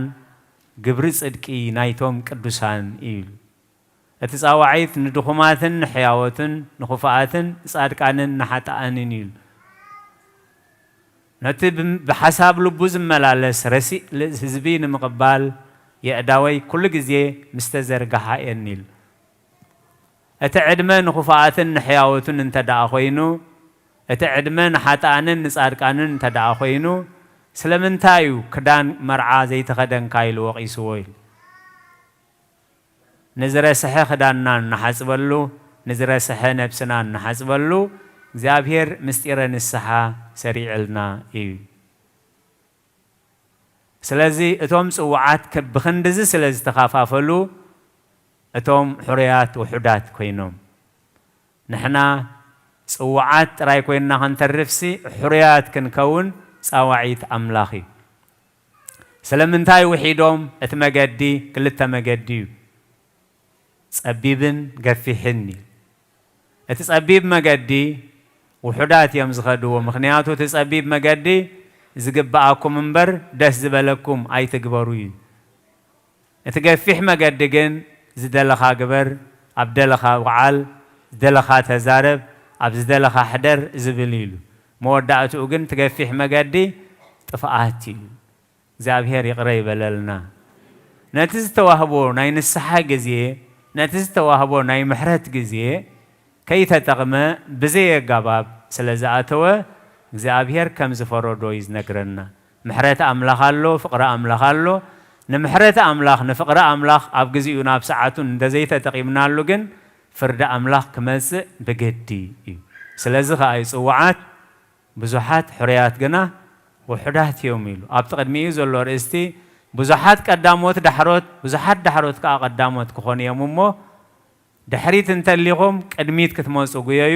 ግብሪ ጽድቂ ናይቶም ቅዱሳን እዩ። እቲ ጻዋዒት ንድኹማትን ንሕያዎትን፣ ንኹፋኣትን ንጻድቃንን ንሓጥኣንን እዩ። ነቲ ብ-፣ ብሓሳብ ልቡ ዝመላለስ ረሲእ ል-፣ ህዝቢ ንምቕባል የእዳወይ ኩሉ ግዜ ምስ ተዘርግሓ እየን ኢሉ። እቲ ዕድመ ንኹፋኣትን ንሕያዎትን እንተ ደኣ ኾይኑ፣ እቲ ዕድመ ንሓጥኣንን ንጻድቃንን እንተ ደኣ ኾይኑ፣ ስለምንታይ እዩ ክዳን መርዓ ዘይተኸደንካ ኢሉ ወቒስዎ ኢሉ። ንዝረስሐ ክዳንና እንሓጽበሉ፣ ንዝረስሐ ነብስና እንሓጽበሉ፣ እግዚኣብሔር ምስጢረ ንስሓ ሰሪዕልና እዩ። ስለዚ እቶም ጽዉዓት ከ-፣ ብኽንድዚ ስለ ዝተኸፋፈሉ፣ እቶም ሕሩያት ውሑዳት ኮይኖም፣ ንሕና ጽውዓት ጥራይ ኮይንና ክንተርፍሲ፣ ሕሩያት ክንከውን ጻዋዒት ኣምላኽ እዩ። ስለምንታይ ውሒዶም? እቲ መገዲ ክልተ መገዲ እዩ፣ ጸቢብን ገፊሕን እዩ። እቲ ጸቢብ መገዲ ውሑዳት እዮም ዝኸድዎ፣ ምኽንያቱ እቲ ጸቢብ መገዲ ዝግብኣኩም እምበር ደስ ዝበለኩም ኣይትግበሩ እዩ። እቲ ገፊሕ መገዲ ግን ዝደለኻ ግበር፣ ኣብ ደለኻ ውዓል፣ ዝደለኻ ተዛረብ፣ ኣብ ዝደለኻ ሕደር ዝብል እዩ ኢሉ። መወዳእትኡ ግን እቲ ገፊሕ መገዲ ጥፍኣት እዩ። እግዚኣብሔር ይቕረ ይበለልና። ነቲ ዝተዋህቦ ናይ ንስሓ ግዜ፣ ነቲ ዝተዋህቦ ናይ ምሕረት ግዜ ከይተጠቕመ ብዘይ ኣጋባብ ስለ ዝኣተወ እግዚኣብሔር ከም ዝፈረዶ እዩ ዝነግረና። ምሕረት ኣምላኽ ኣሎ፣ ፍቕሪ ኣምላኽ ኣሎ። ንምሕረት ኣምላኽ፣ ንፍቕሪ ኣምላኽ ኣብ ግዚኡ ናብ ሰዓቱ እንተዘይተጠቒምናሉ ግን ፍርዲ ኣምላኽ ክመጽእ ብግዲ እዩ። ስለዚ ኸኣ እዩ ጽውዓት ብዙሓት ሕሩያት ግና ውሑዳት እዮም ኢሉ። ኣብቲ ቅድሚኡ ዘሎ ኣርእስቲ ብዙሓት ቀዳሞት ዳሕሮት፣ ብዙሓት ዳሕሮት ከኣ ቀዳሞት ክኾኑ እዮም እሞ ድሕሪት እንተሊኹም ቅድሚት ክትመጹ ጉየዩ፣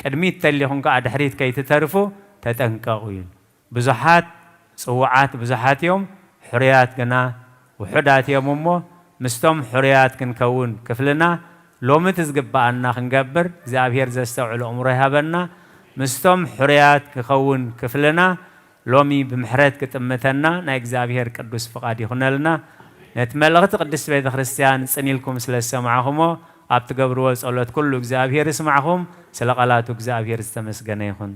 ቅድሚት ተሊኹም ከኣ ድሕሪት ከይትተርፉ ተጠንቀቑ ኢሉ። ብዙሓት ጽውዓት ብዙሓት እዮም፣ ሕሩያት ግና ውሑዳት እዮም እሞ ምስቶም ሕሩያት ክንከውን ክፍልና ሎሚ እቲ ዝግብኣና ክንገብር እግዚኣብሔር ዘስተውዕል ኣእምሮ ይሃበና። ምስቶም ሕሩያት ክኸውን ክፍልና ሎሚ ብምሕረት ክጥምተና ናይ እግዚኣብሔር ቅዱስ ፍቓድ ይኹነልና። ነቲ መልእኽቲ ቅድስት ቤተ ክርስቲያን ጽን ኢልኩም ስለ ዝሰማዕኹሞ ኣብ ትገብርዎ ጸሎት ኩሉ እግዚኣብሔር ይስማዕኹም። ስለ ቃላቱ እግዚኣብሔር ዝተመስገነ ይኹን።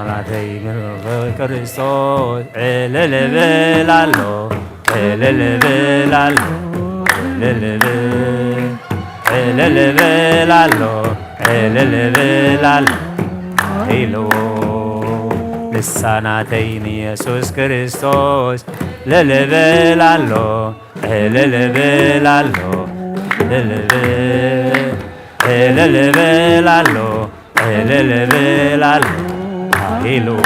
ናተይ መንፈስ ክርስቶስ ዕልል እብል ኣሎ፣ ዕልል እብል ኣሎ፣ ዕልል እብል፣ ዕልል እብል ኣሎ፣ ዕልል እብል ኣሎ ኢልዎ። ልሳናተይ ንየሱስ ክርስቶስ ዕልል እብል ኣሎ፣ ዕልል እብል ኣሎ፣ ዕልል እብል፣ ዕልል እብል ኣሎ፣ ዕልል እብል ኣሎ ኢልዎ።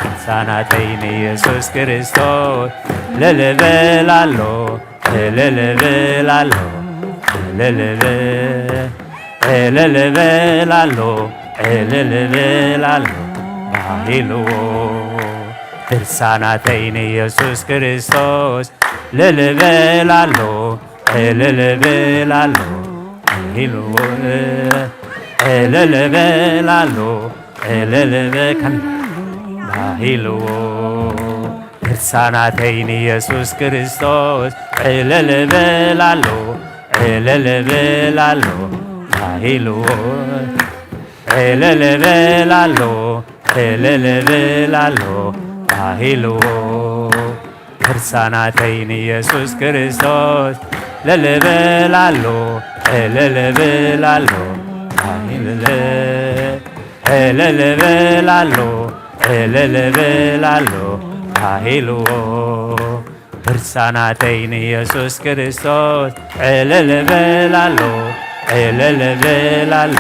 ልሳናተይ ንየሱስ ክርስቶስ ዕልል እብል ኣሎ፣ ዕልል እብል ኣሎ፣ ዕልል እብል፣ ዕልል እብል ኣሎ፣ ዕልል እብል ኣሎ ኢልዎ። ድርሳናተይ ንየሱስ ክርስቶስ ዕልል እብል ኣሎ፣ ዕልል እብል ኣሎ ኢልዎ። ዕልል እብል ኣሎ፣ ዕልል እብል ከም ኢልዎ። ድርሳናተይ ንየሱስ ክርስቶስ ዕልል እብል ኣሎ፣ ዕልል እብል ኣሎ ኢልዎ። ዕልል እብል ኣሎ፣ ዕልል እብል ኣሎ ኢልዎ። ድርሳናተይ ንየሱስ ክርስቶስ ዕልል እብል ኣሎ፣ ዕልል እብል ኣሎ ኢልዎ። ዕልል እብል ኣሎ፣ ዕልል እብል ኣሎ ኢልዎ። ድርሳናተይ ንየሱስ ክርስቶስ ዕልል እብል ኣሎ፣ ዕልል እብል ኣሎ፣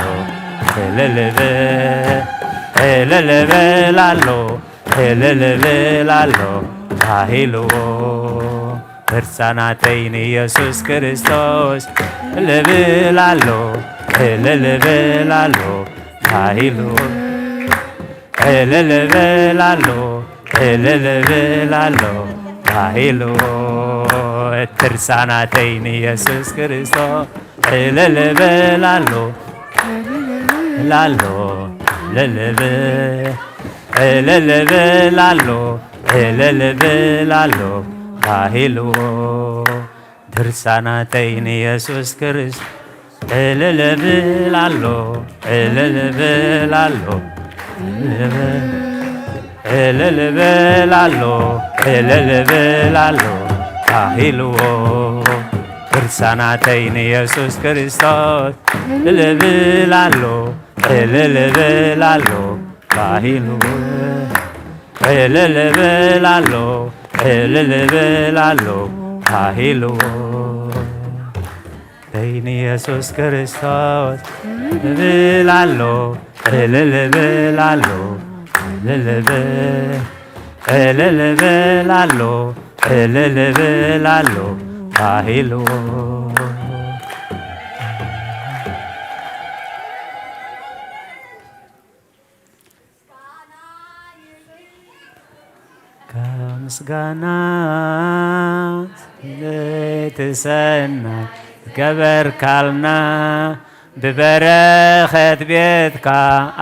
ዕልል እብል፣ ዕልል እብል ኣሎ፣ ዕልል እብል ኣሎ ኢልዎ። ድርሳናተይ ንየሱስ ክርስቶስ እልል እብል ኣሎ፣ እልል እብል ኣሎ፣ ሃይሉ እልል እብል ኣሎ፣ እልል እብል ኣሎ፣ ሃይሉ ድርሳናተይ ንየሱስ ክርስቶስ እልል እብል ኣሎ፣ እብል ኣሎ፣ እልል እብል፣ እልል እብል ኣሎ፣ እልል እብል ኣሎ፣ ሃይሉ ድርሳናተይ ንየሱስ ክርስቶስ እልል እብል ኣሎ፣ እልል እብል ኣሎ፣ እልል እብል፣ እልል እብል ኣሎ፣ እልል እብል ኣሎ፣ ሃይልዎ ድርሳናተይ ንየሱስ ክርስቶስ እልል እብል ኣሎ፣ እልል እብል ኣሎ፣ ሃይልዎ እልል እብል ኣሎ፣ እልል እብል ኣሎ፣ ሃይልዎ በይን ኢየሱስ ክርስቶስ እልል እብል ኣሎ፣ እልል እብል ኣሎ፣ እልል እብል፣ እልል እብል ኣሎ፣ እልል እብል ኣሎ፣ ሃይልዎ ካብ ምስጋና ለይቲ ሰናይ ዝገበርካልና፣ ብበረኸት ቤትካ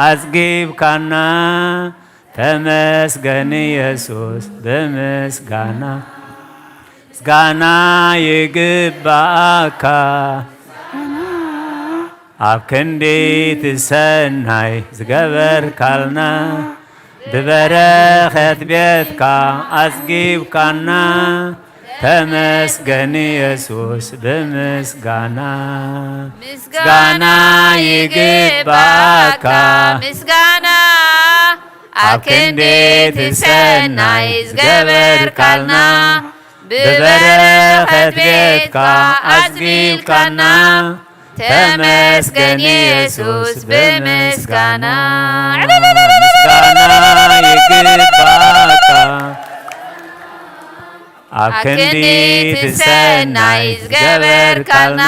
ኣጽጊብካና፣ ተመስገን የሱስ ብምስጋና። ምስጋና ይግባኣካ። ኣብ ክንዲ እቲ ሰናይ ዝገበርካልና፣ ብበረኸት ቤትካ ኣጽጊብካና፣ ተመስገን የሱስ ብምስጋና። ምስጋና ይግባኣካ። ምስጋና ኣብ ክንዲ እቲ ሰናይ ዝገበርካልና፣ ብበረኸት ቤትካ ኣጽጊብካና፣ ተመስገን የሱስ ብምስጋና። ምስጋና ይግባካ። ኣብ ክንዲ እቲ ሰናይ ዝገበርካልና፣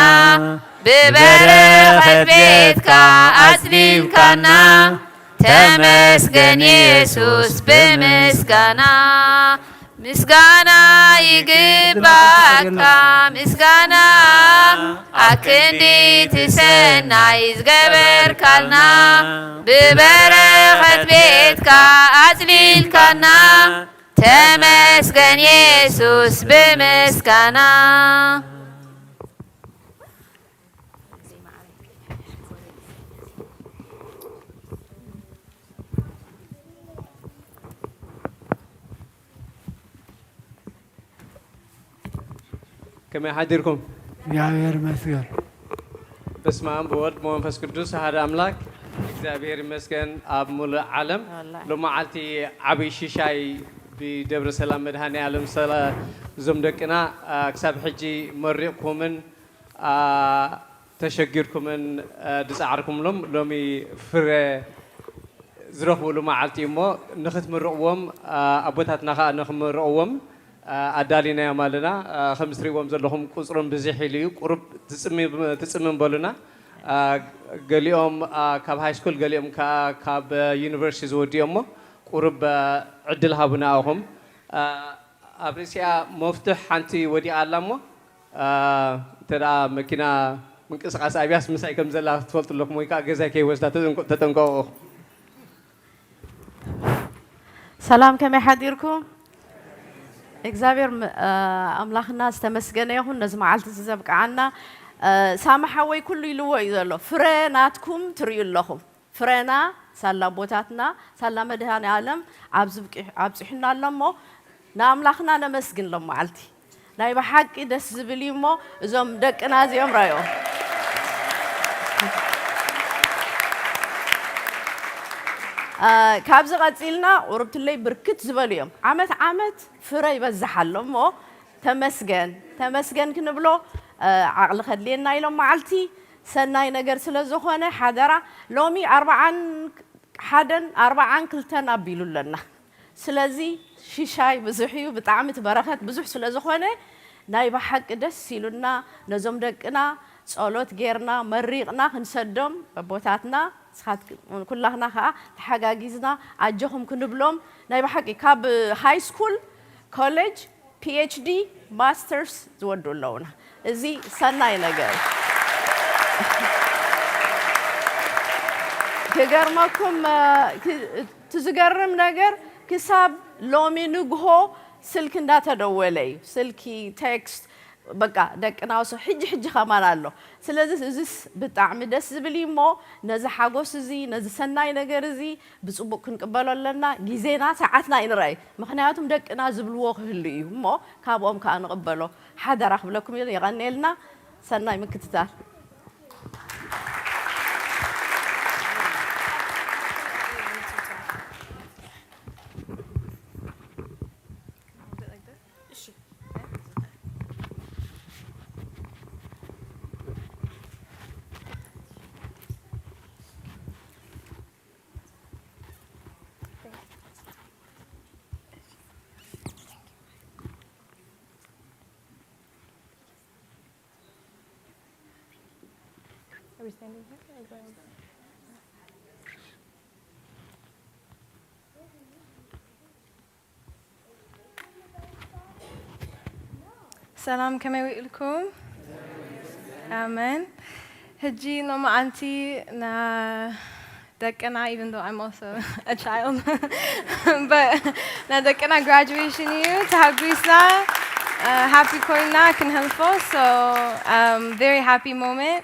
ብበረኸት ቤትካ ኣጽሊልካና፣ ተመስገን የሱስ ብምስጋና። ምስጋና ይግባካ ምስጋና፣ ኣብ ክንዲ እቲ ሰናይ ዝገበርካልና፣ ብበረኸት ቤትካ ኣጽሊልካና፣ ተመስገን የሱስ ብምስጋና። ከመይ ሓዲርኩም? እግዚኣብሔር ይመስገን። በስመ ኣብ ወወልድ ወመንፈስ ቅዱስ ኣሐደ ኣምላክ። እግዚኣብሔር ይመስገን ኣብ ሙሉእ ዓለም። ወላሂ። ሎማዓልቲ ዓብይ ሽሻይ ብደብረ ሰላም መድኃኔ ዓለም ሰላ-፣ እዞም ደቅና፣ አ፣ ክሳብ ሕጂ መሪቕኩምን፣ አ፣ ተሸጊርኩምን፣ አ፣ ዝጸዓርኩምሎም ሎሚ ፍረ ዝረኽብሉ መዓልቲ እዩ እሞ ንኽትምርቕዎም፣ አ፣ ኣቦታትና ኸኣ ንኽምርቕዎም፣ አ፣ ኣዳሊናዮም ኣለና። አ፣ ከም እትርእይዎም ዘለኹም ቁጽሮም ብዝሕ ኢሉ እዩ። ቁሩብ ትጽምም፣ ትጽምም በሉና። አ፣ ገሊኦም፣ አ፣ ካብ ሃይስኩል፣ ገሊኦም ከኣ ካብ ዩኒቨርሲቲ ዝወድኡ እሞ ቁሩብ፣ አ፣ ዕድል ሃቡና ኢኹም። አ፣ ኣብ ርእሲኣ መፍቱሕ ሓንቲ ወዲቓ ኣላ እሞ፣ አ፣ እንተ ደኣ መኪና ምንቅስቓስ ኣብያስ ምሳይ ከም ዘላ ትፈልጡ ኣለኩም፣ ወይ ከኣ ገዛይ ከይወስዳ ተጠንቀ-፣ ተጠንቀቑ። ሰላም፣ ከመይ ሓዲርኩም? እግዚኣብሔር ም-፣ አ፣ ኣምላኽና ዝተመስገነ ይኹን፣ ነዚ መዓልቲ እዚ ዘብቅዓና። አ፣ ሳሚ ሓወይ ኩሉ ኢልዎ እዩ ዘሎ፣ ፍረ ናትኩም ትርእዩ ኣለኹም። ፍረና ሳላ ኣቦታትና፣ ሳላ መድኃኔ ዓለም ኣብዚ ብቂ-፣ ኣብጺሑና ኣሎ እሞ፣ ንኣምላኽና ነመስግን ሎም መዓልቲ። ናይ ብሓቂ ደስ ዝብል እዩ እሞ፣ እዞም ደቅና እዚኦም ራእዮም። አ፣ ካብዚ ቀጺልና ቁርብትለይ ብርክት ዝበሉ እዮም። ዓመት ዓመት ፍረ ይበዝሕ ኣሎ እሞ፣ ተመስገን፣ ተመስገን ክንብሎ፣ አ፣ ዓቕሊ ከድልየና ኢሎም መዓልቲ ሰናይ ነገር ስለ ዝኾነ፣ ሓደራ፣ ሎሚ ኣርብዓን ሓደን ኣርብዓን ክልተን ኣቢሉ ኣለና። ስለዚ ሽሻይ ብዙሕ እዩ፣ ብጣዕሚ እቲ በረኸት ብዙሕ ስለ ዝኾነ፣ ናይ ብሓቂ ደስ ኢሉና፣ ነዞም ደቅና ጸሎት ጌርና መሪቕና ክንሰዶም፣ ኣቦታትና ንስኻትክ-፣ ኩላህና ከኣ ተሓጋጊዝና ኣጆኹም ክንብሎም፣ ናይ ብሓቂ ካብ ሃይ ስኩል፣ ኮሌጅ፣ ፒ ኤች ዲ፣ ማስተርስ ዝወዱ ኣለዉና። እዚ ሰናይ ነገር። ክገርመኩም፣ እ፣ ክ-፣ እቲ ዝገርም ነገር ክሳብ ሎሚ ንግሆ ስልኪ እንዳተደወለ እዩ። ስልኪ፣ ቴክስት፣ በቃ ደቅና ወስ-፣ ሕጂ ሕጂ ከማን ኣሎ። ስለዚ እዚስ ብጣዕሚ ደስ ዝብል እዩ እሞ ነዚ ሓጎስ እዚ፣ ነዚ ሰናይ ነገር እዚ ብጽቡቕ ክንቅበሎ ኣለና። ግዜና ሰዓትና ኣይንርኣይ። ምኽንያቱም ደቅና ዝብልዎ ክህሉ እዩ እሞ ካብኦም ከኣ ንቕበሎ። ሓደራ ክብለኩም እየ። የቐንየልና። ሰናይ ምክትታል። Are we standing here or going? ሰላም፣ ከመይ ውዒልኩም? ኣሜን። ሕጂ ሎማዓንቲ ና-፣ ደቅና፣ even though I'm also a child, but ና ደቅና ግራጁዌሽን እዩ፣ ተሃጒስና፣ uh, ሃፒ ኮይና ክንሕልፎ። So, um, very happy moment,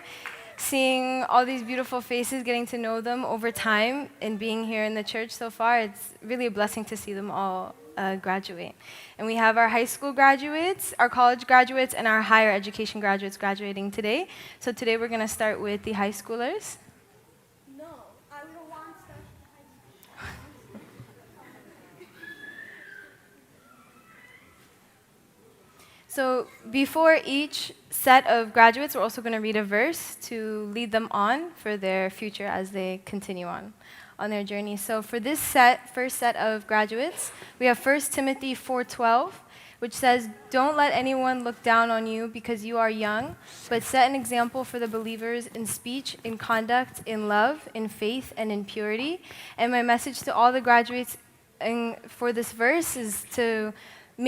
seeing all these beautiful faces, getting to know them over time, and being here in the church so far. It's really a blessing to see them all, uh, graduate. And we have our high school graduates, our college graduates, and our higher education graduates graduating today. So today we're gonna start with the high schoolers. No, I don't want special high school. So before each set of graduates, we're also gonna read a verse to lead them on for their future as they continue on, on their journey. So for this set, first set of graduates, we have First Timothy four twelve, which says, "Don't let anyone look down on you because you are young, but set an example for the believers in speech, in conduct, in love, in faith, and in purity." And my message to all the graduates and for this verse is to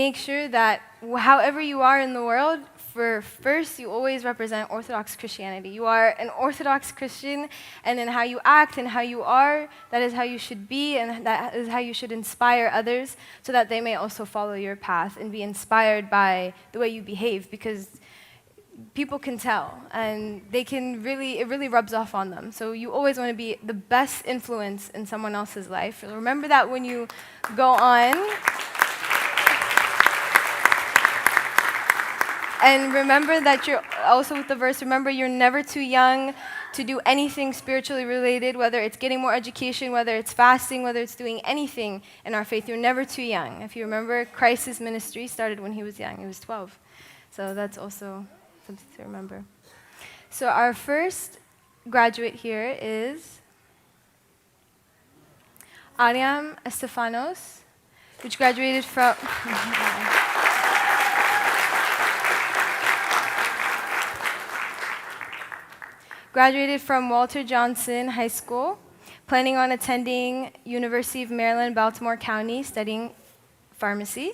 make sure that wh-, however you are in the world, for first, you always represent Orthodox Christianity. You are an Orthodox Christian, and in how you act and how you are, that is how you should be, and that is how you should inspire others so that they may also follow your path and be inspired by the way you behave, because people can tell, and they can really, it really rubs off on them. So you always wanna be the best influence in someone else's life. Remember that when you go on. And remember that you're, also with the verse, remember you're never too young to do anything spiritually related, whether it's getting more education, whether it's fasting, whether it's doing anything in our faith. You're never too young. If you remember, Christ's ministry started when he was young. He was twelve. So that's also something to remember. So our first graduate here is Ariam Estefanos, which graduated from graduated from Walter Johnson High School, planning on attending University of Maryland, Baltimore County, studying pharmacy.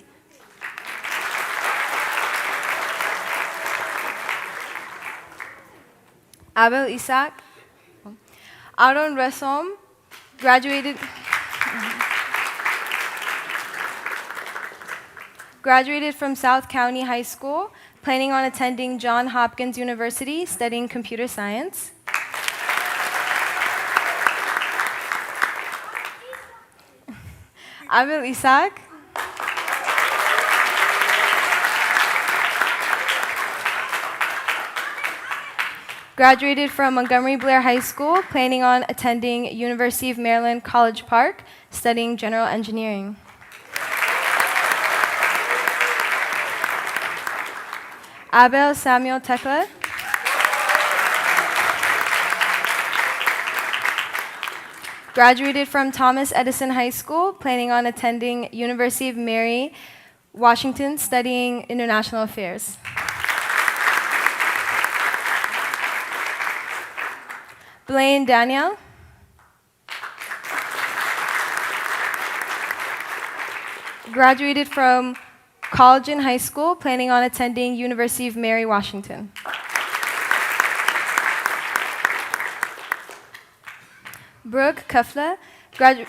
Abel Isaac, Aaron Resom, graduated, graduated from South County High School, planning on attending John Hopkins University, studying computer science. Abel Isaac. Graduated from Montgomery Blair High School, planning on attending University of Maryland College Park, studying general engineering. Abel Samuel Tekla. Graduated from Thomas Edison High School, planning on attending University of Mary, Washington, studying international affairs. Blaine Daniel. Graduated from college and high school, planning on attending University of Mary Washington. Brooke Kufla, gradu-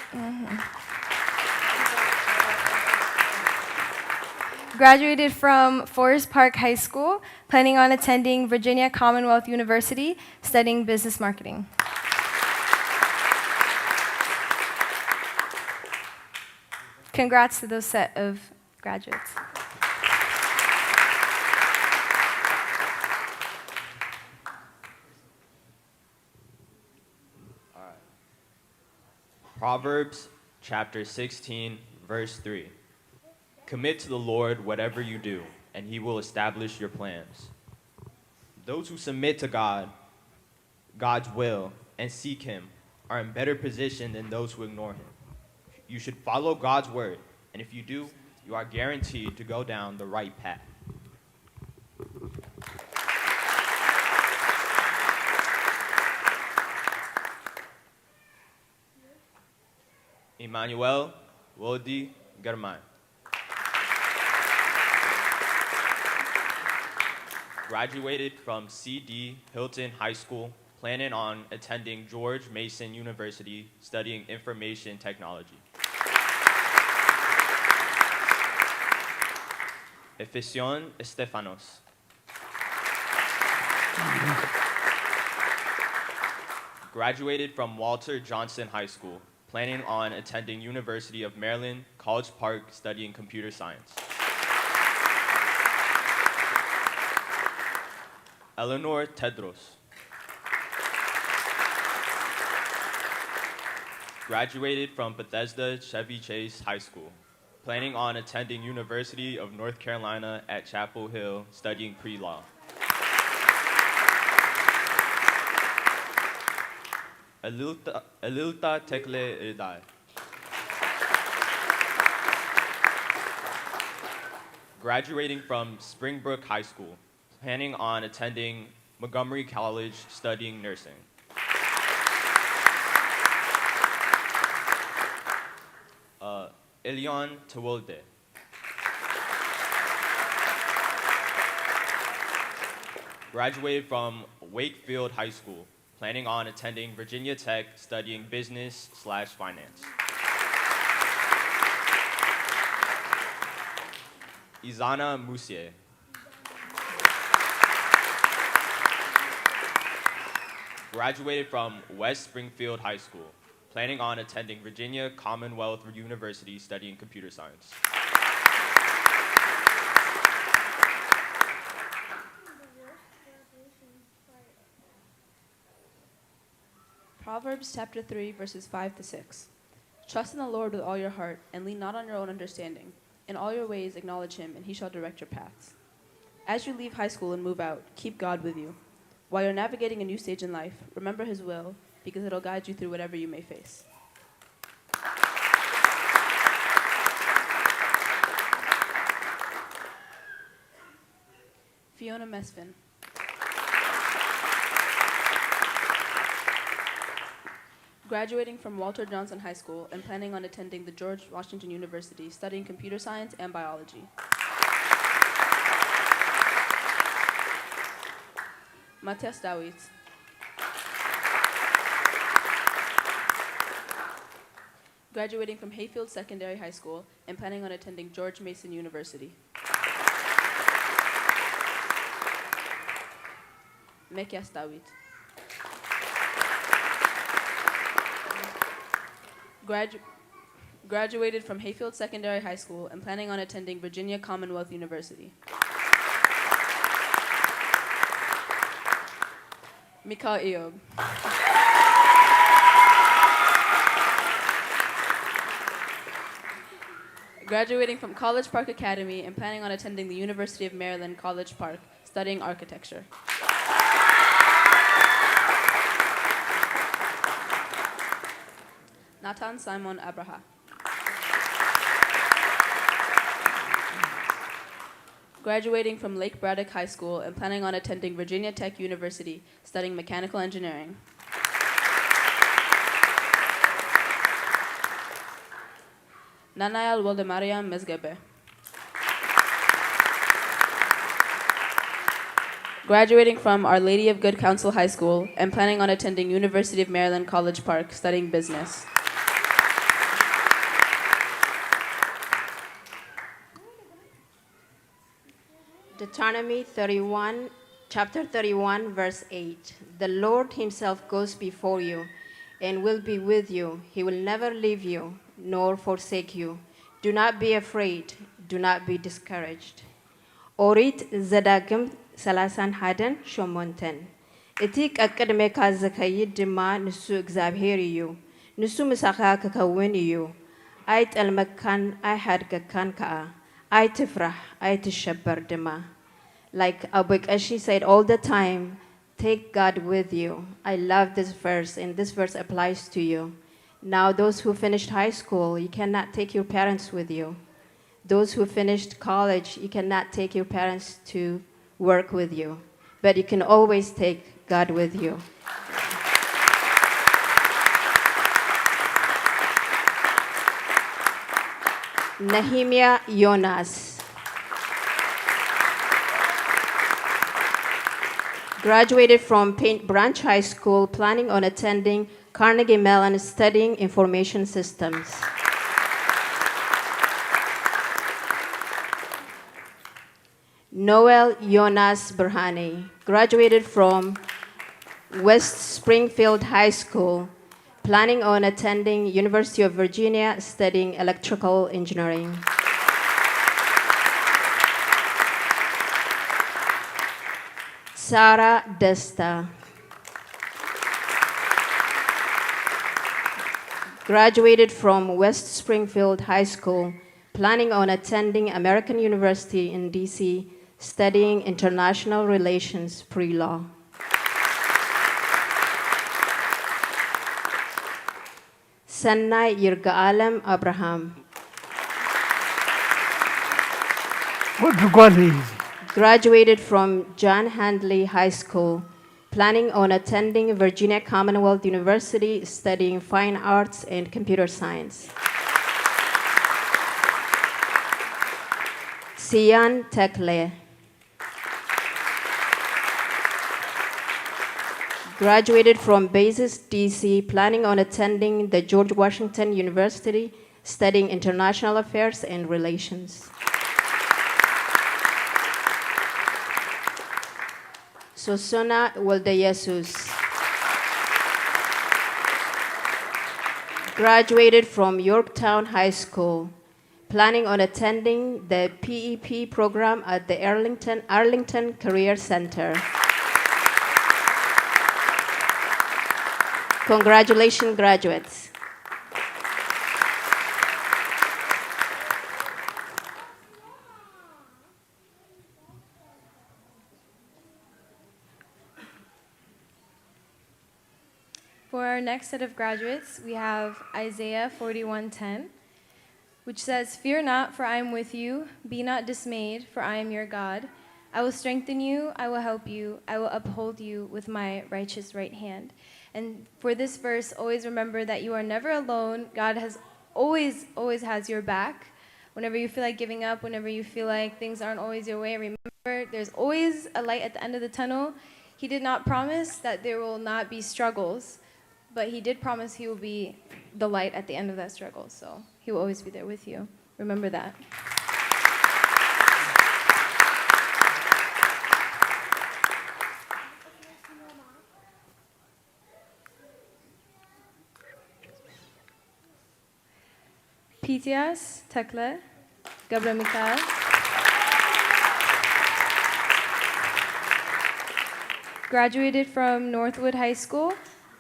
graduated from Forest Park High School, planning on attending Virginia Commonwealth University, studying business marketing. Congrats to those set of graduates. Proverbs chapter sixteen, verse three. Commit to the Lord whatever you do, and he will establish your plans. Those who submit to God, God's will, and seek him are in better position than those who ignore him. You should follow God's word, and if you do, you are guaranteed to go down the right path. Emmanuel Wildy German. Graduated from C D Hilton High School, planning on attending George Mason University, studying information technology. Efesion Stephanos. Graduated from Walter Johnson High School, planning on attending University of Maryland, College Park, studying computer science. Eleanor Tedros. Graduated from Bethesda Chevy Chase High School, planning on attending University of North Carolina at Chapel Hill, studying pre-law. Elilta, Elilta Tekle Ridai. Graduating from Springbrook High School, planning on attending Montgomery College, studying nursing. Uh, Elion Tewolde. Graduated from Wakefield High School, planning on attending Virginia Tech, studying business slash finance. Izana Musie. Graduated from West Springfield High School, planning on attending Virginia Commonwealth University, studying computer science. Proverbs chapter three, verses five to six. Trust in the Lord with all your heart and lean not on your own understanding. In all your ways, acknowledge him, and he shall direct your paths. As you leave high school and move out, keep God with you. While you're navigating a new stage in life, remember his will because it'll guide you through whatever you may face. Fiona Mesfin. Graduating from Walter Johnson High School and planning on attending the George Washington University, studying computer science and biology. Matthias Dawit. Graduating from Hayfield Secondary High School and planning on attending George Mason University. Mekias Dawit. Gradu- graduated from Hayfield Secondary High School and planning on attending Virginia Commonwealth University. Mikael Eob. Graduating from College Park Academy and planning on attending the University of Maryland College Park, studying architecture. Nathan Simon Abraha. Graduating from Lake Braddock High School and planning on attending Virginia Tech University, studying mechanical engineering. Nanayal Waldemariam Mezgebe. Graduating from Our Lady of Good Counsel High School and planning on attending University of Maryland College Park, studying business. Deuteronomy thirty-one, chapter thirty-one, verse eight. The Lord Himself goes before you and will be with you. He will never leave you nor forsake you. Do not be afraid. Do not be discouraged. ኦሪት ዘዳግም ሰላሳን ሓደን ሸሞንተን። እቲ ቀቅድሜካ ዝኸይድ ድማ ንሱ እግዚኣብሄር እዩ። ንሱ ምሳኻ ክከውን እዩ። ኣይጠልመካን ኣይሓድገካን ከኣ። ኣይትፍራሕ፣ ኣይትሸበር ድማ። Like Abu Kashi said all the time, take God with you. I love this verse, and this verse applies to you. Now, those who finished high school, you cannot take your parents with you. Those who finished college, you cannot take your parents to work with you, but you can always take God with you. Nehemiah Jonas. Graduated from Paint Branch High School, planning on attending Carnegie Mellon, studying information systems. Noel Jonas Berhane, graduated from West Springfield High School, planning on attending University of Virginia, studying electrical engineering. Sarah Desta, graduated from West Springfield High School, planning on attending American University in D C, studying international relations pre-law. Senai Yirgaalem Abraham, ወዲ ጓል እዩ። Graduated from John Handley High School, planning on attending Virginia Commonwealth University, studying fine arts and computer science. Sian Tekle, graduated from Basis D C, planning on attending the George Washington University, studying international affairs and relations. Sosona Waldeyesus, graduated from Yorktown High School, planning on attending the P E P program at the Arlington, Arlington Career Center. Congratulations, graduates. For our next set of graduates, we have Isaiah forty-one ten, which says, "Fear not, for I am with you. Be not dismayed, for I am your God. I will strengthen you, I will help you, I will uphold you with my righteous right hand." And for this verse, always remember that you are never alone. God has always, always has your back. Whenever you feel like giving up, whenever you feel like things aren't always your way, remember there's always a light at the end of the tunnel. He did not promise that there will not be struggles, but He did promise He will be the light at the end of that struggle. So He will always be there with you. Remember that. Pitias Tekle ገብረ ሚካኤል, graduated from Northwood High School,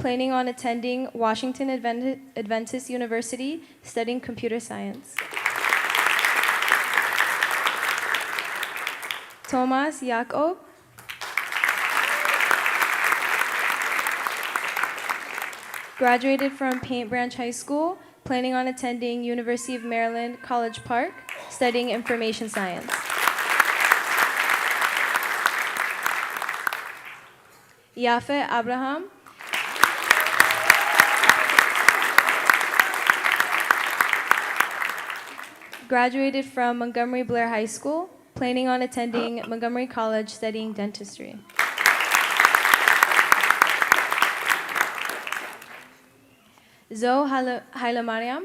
planning on attending Washington Advent- Adventist University, studying computer science. Thomas Jakob, graduated from Paint Branch High School, planning on attending University of Maryland College Park, studying information science. Yafe Abraham, Graduated from Montgomery Blair High School, planning on attending Montgomery College studying dentistry. Zoe Haile- Hailemariam.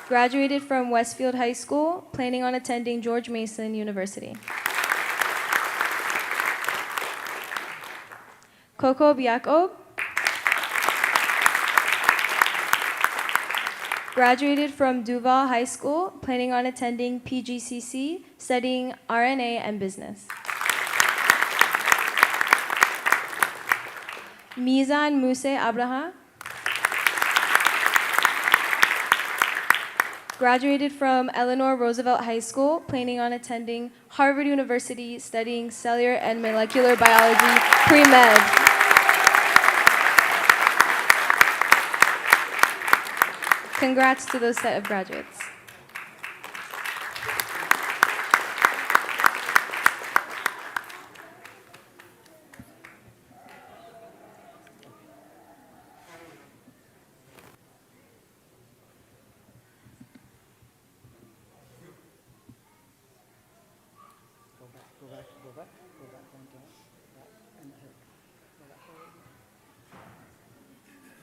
Graduated from Westfield High School, planning on attending George Mason University. Kokob Yacob. Graduated from Duval High School, planning on attending P G C C, studying R N A and business. Mizan Muse Abraham. Graduated from Eleanor Roosevelt High School, planning on attending Harvard University, studying cellular and molecular biology pre-med. Congrats to those set of graduates.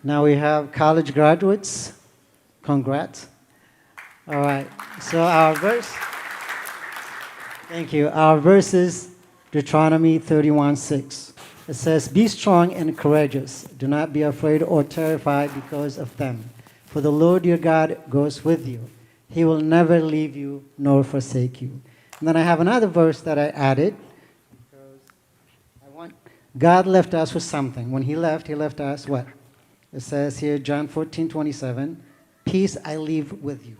Now we have college graduates. Congrats. All right. So our verse. Thank you. Our verse is Deuteronomy thirty-one six. It says, "Be strong and courageous. Do not be afraid or terrified because of them. For the Lord your God goes with you. He will never leave you nor forsake you." And then I have another verse that I added. I want, God left us with something. When he left, he left us what? It says here, John fourteen twenty-seven, "Peace I leave with you.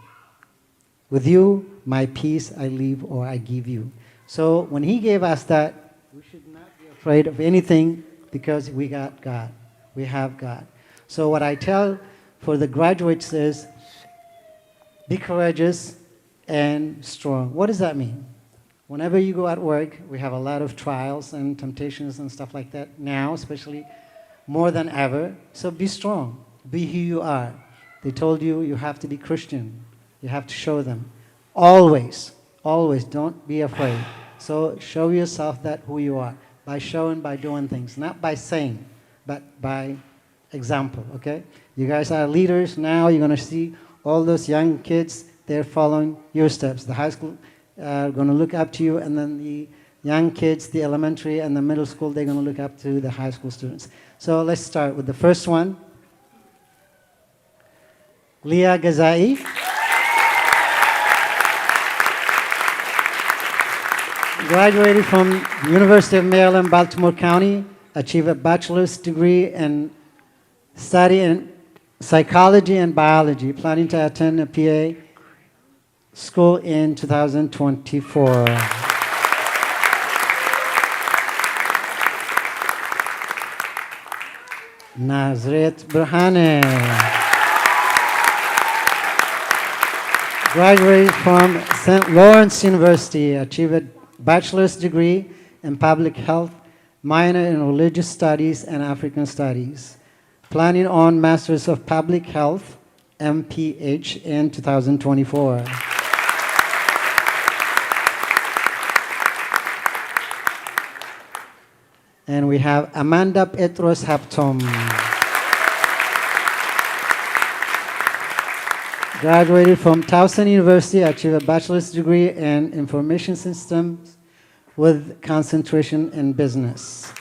With you, my peace I leave or I give you." So when he gave us that, we should not be afraid of anything because we got God. We have God. So what I tell for the graduates is, be courageous and strong. What does that mean? Whenever you go at work, we have a lot of trials and temptations and stuff like that now, especially more than ever. So be strong. Be who you are. They told you you have to be Christian. You have to show them. Always, always don't be afraid. So show yourself that who you are by showing, by doing things, not by saying, but by example, okay? You guys are leaders now. You're going to see all those young kids, they're following your steps. The high school are going to look up to you, and then the young kids, the elementary and the middle school, they're going to look up to the high school students. So let's start with the first one, Leah Gazai. Graduated from University of Maryland, Baltimore County, achieved a bachelor's degree in study in psychology and biology, planning to attend a P A school in two thousand twenty-four. Nazret Brahane. Graduated from Saint Lawrence University, achieved bachelor's degree in public health, minor in religious studies and African studies. Planning on Masters of Public Health, M P H, in two thousand twenty-four. And we have Amanda Petros Haptom. Graduated from Towson University, achieved a bachelor's degree in information systems with concentration in business.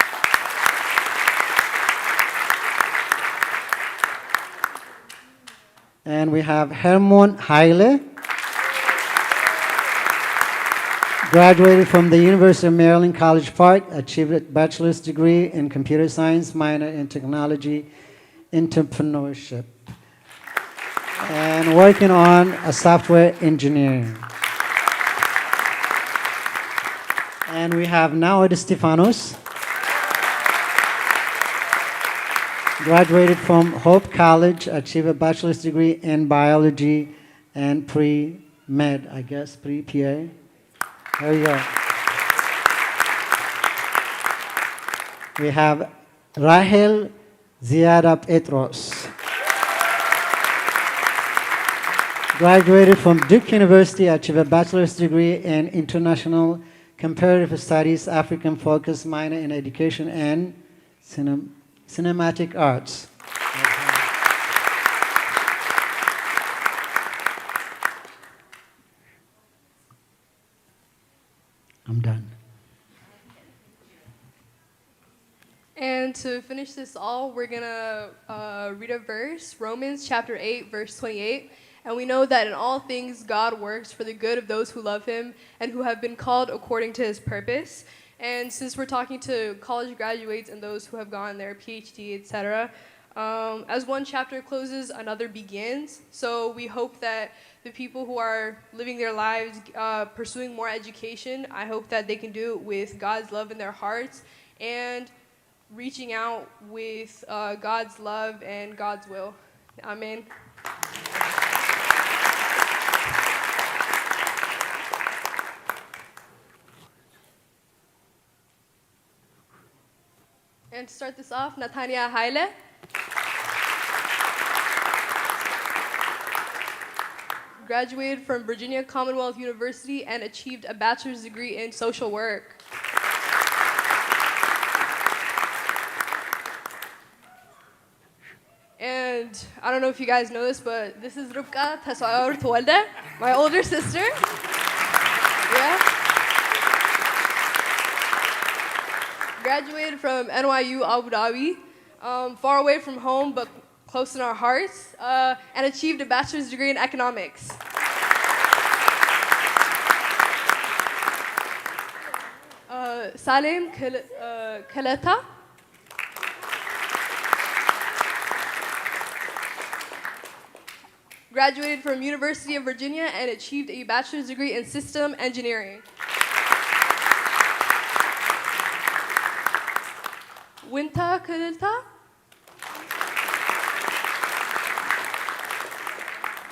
And we have Hermon Haile, graduated from the University of Maryland College Park, achieved a bachelor's degree in computer science, minor in technology entrepreneurship, and working on a software engineering. And we have Naud Stefanos, graduated from Hope College, achieved a bachelor's degree in biology and pre-med, I guess, pre-P-A. There you go. We have Rahel Ziada Petros, Graduated from Duke University, achieved a bachelor's degree in international comparative studies, African focus, minor in education and cinem- cinematic arts. I'm done. And to finish this all, we're going to uh, read a verse, Romans chapter eight, verse twenty-eight. And we know that in all things, God works for the good of those who love him and who have been called according to his purpose. And since we're talking to college graduates and those who have gotten their PhD, et cetera, um, as one chapter closes, another begins. So we hope that the people who are living their lives, uh, pursuing more education, I hope that they can do it with God's love in their hearts and reaching out with uh, God's love and God's will. Amen. And to start this off, Natania Haile. Graduated from Virginia Commonwealth University and achieved a bachelor's degree in social work. And I don't know if you guys know this, but this is Rivka Tesfayor Tewelde, my older sister. Yeah. Graduated from N Y U Abu Dhabi, um, far away from home, but close in our hearts, uh, and achieved a bachelor's degree in economics. Uh, Salim Kal- uh, Kaleta. Graduated from University of Virginia and achieved a bachelor's degree in system engineering. Winta Kaleta.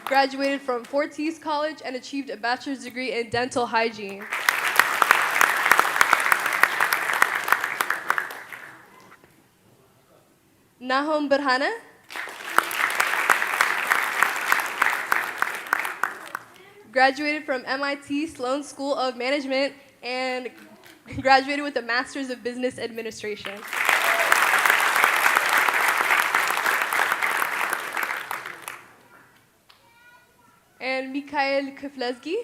Graduated from Fortis College and achieved a bachelor's degree in dental hygiene. Nahom Berhane. Graduated from M I T Sloan School of Management and graduated with a Master's of Business Administration. And Mikhail Kiflezgi.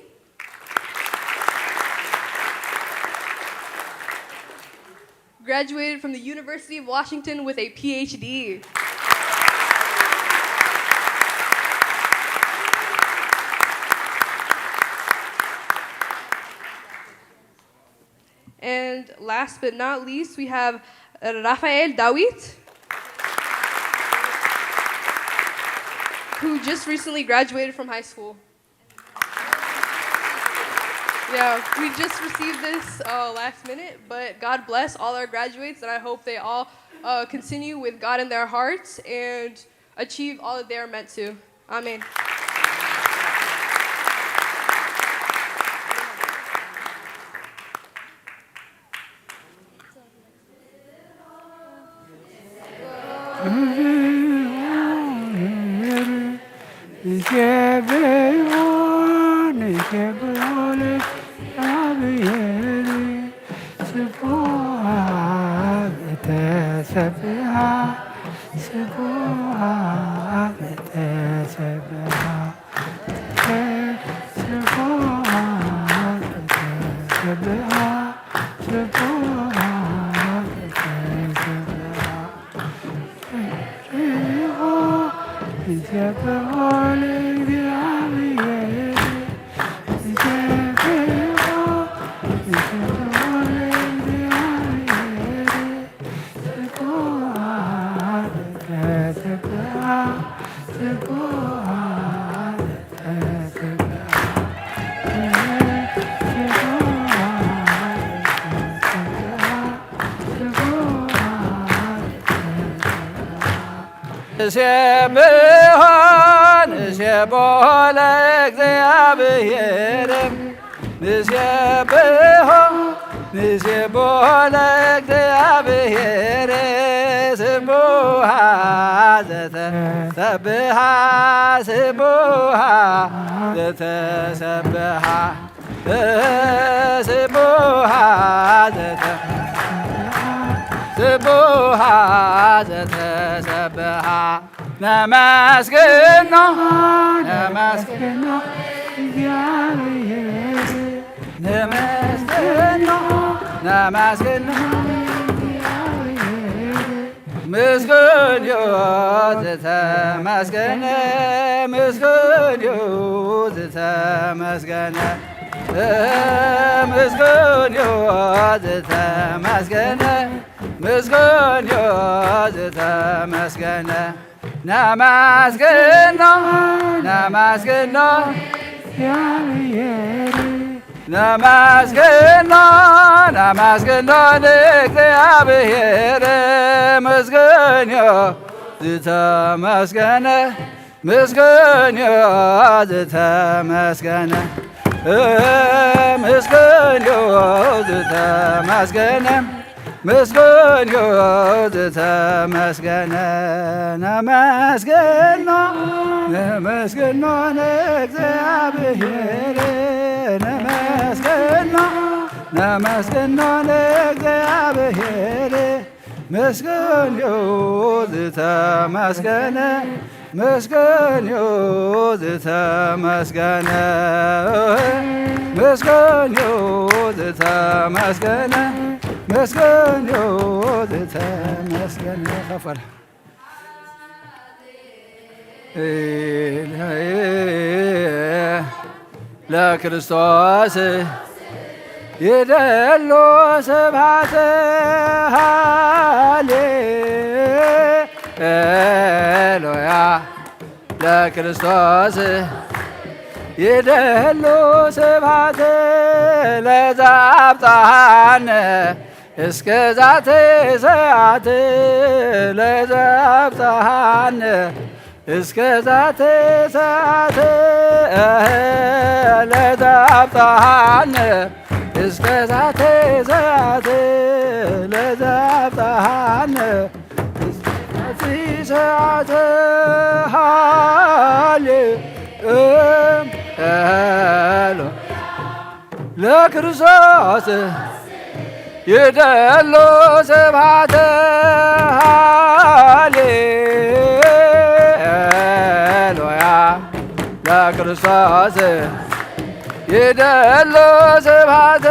Graduated from the University of Washington with a P H D. And last but not least, we have Rafael Dawit, who just recently graduated from high school. Yeah, we just received this uh, last minute, but God bless all our graduates, and I hope they all uh, continue with God in their hearts and achieve all that they are meant to. Amen. ንሴብሖ ንሴብሖ ለእግዚኣብሔር ስብሖ ተሰብሐ ስብሖ ተሰብሐ ስብሖ ተሰብሐ ስብሖ ተሰብሐ ንሴብሖ ንሴብሖ ለእግዚኣብሔር ንሴብሖ ንሴብሖ ለእግዚኣብሔር ስቡሃ ዘተሰብሃ፣ ስቡሃ ዘተሰብሃ፣ ስቡሃ ዘተ-፣ ስቡሃ ዘተሰብሃ። ነመስግኖ፣ ነመስግኖ፣ ነመስግኖ፣ ነመስግኖ። ምስጉን እዩ ዝተመስገነ፣ ምስጉን እዩ ዝተመስገነ፣ ምስጉን እዩ ዝተመስገነ፣ ምስጉን እዩ ዝተመስገነ። ነመስግኖ፣ ነመስግኖ፣ ነመስግኖ፣ ነመስግኖ ንእግዚኣብሔር። ምስጉን እዩ ዝተመስገነ፣ ምስጉን እዩ ዝተመስገነ፣ ምስጉን እዩ ዝተመስገነ። ምስጉን እዩ ዝተመስገነ። ነመስግኖ፣ ነመስግኖ ንእግዚኣብሔር። ነመስግኖ፣ ነመስግኖ ንእግዚኣብሔር። ምስጉን እዩ ዝተመስገነ፣ ምስጉን እዩ ዝተመስገነ፣ ምስጉን እዩ ዝተመስገነ፣ ምስጉን እዩ ዝተመስገነ። ከፍ በል። ለክርስቶስ ይደሎ ስብሐት ሃሌሉያ። ለክርስቶስ ይደሎ ስብሐት ለዘአብጽሐነ እስከ ዛቲ ሰዓት ለዘአብጽሐነ እስከ ዛቲ ሰዓት ለዘአብጽሐነ እስከ ዛቲ ሰዓት ለዘአብጽሐነ እስከ ዛቲ ሰዓት ሃሌ እም ሃሌ ለክርስቶስ ይደሎ ስብሐት ሃሌሉያ ለክርስቶስ ይደሎ ስብሐት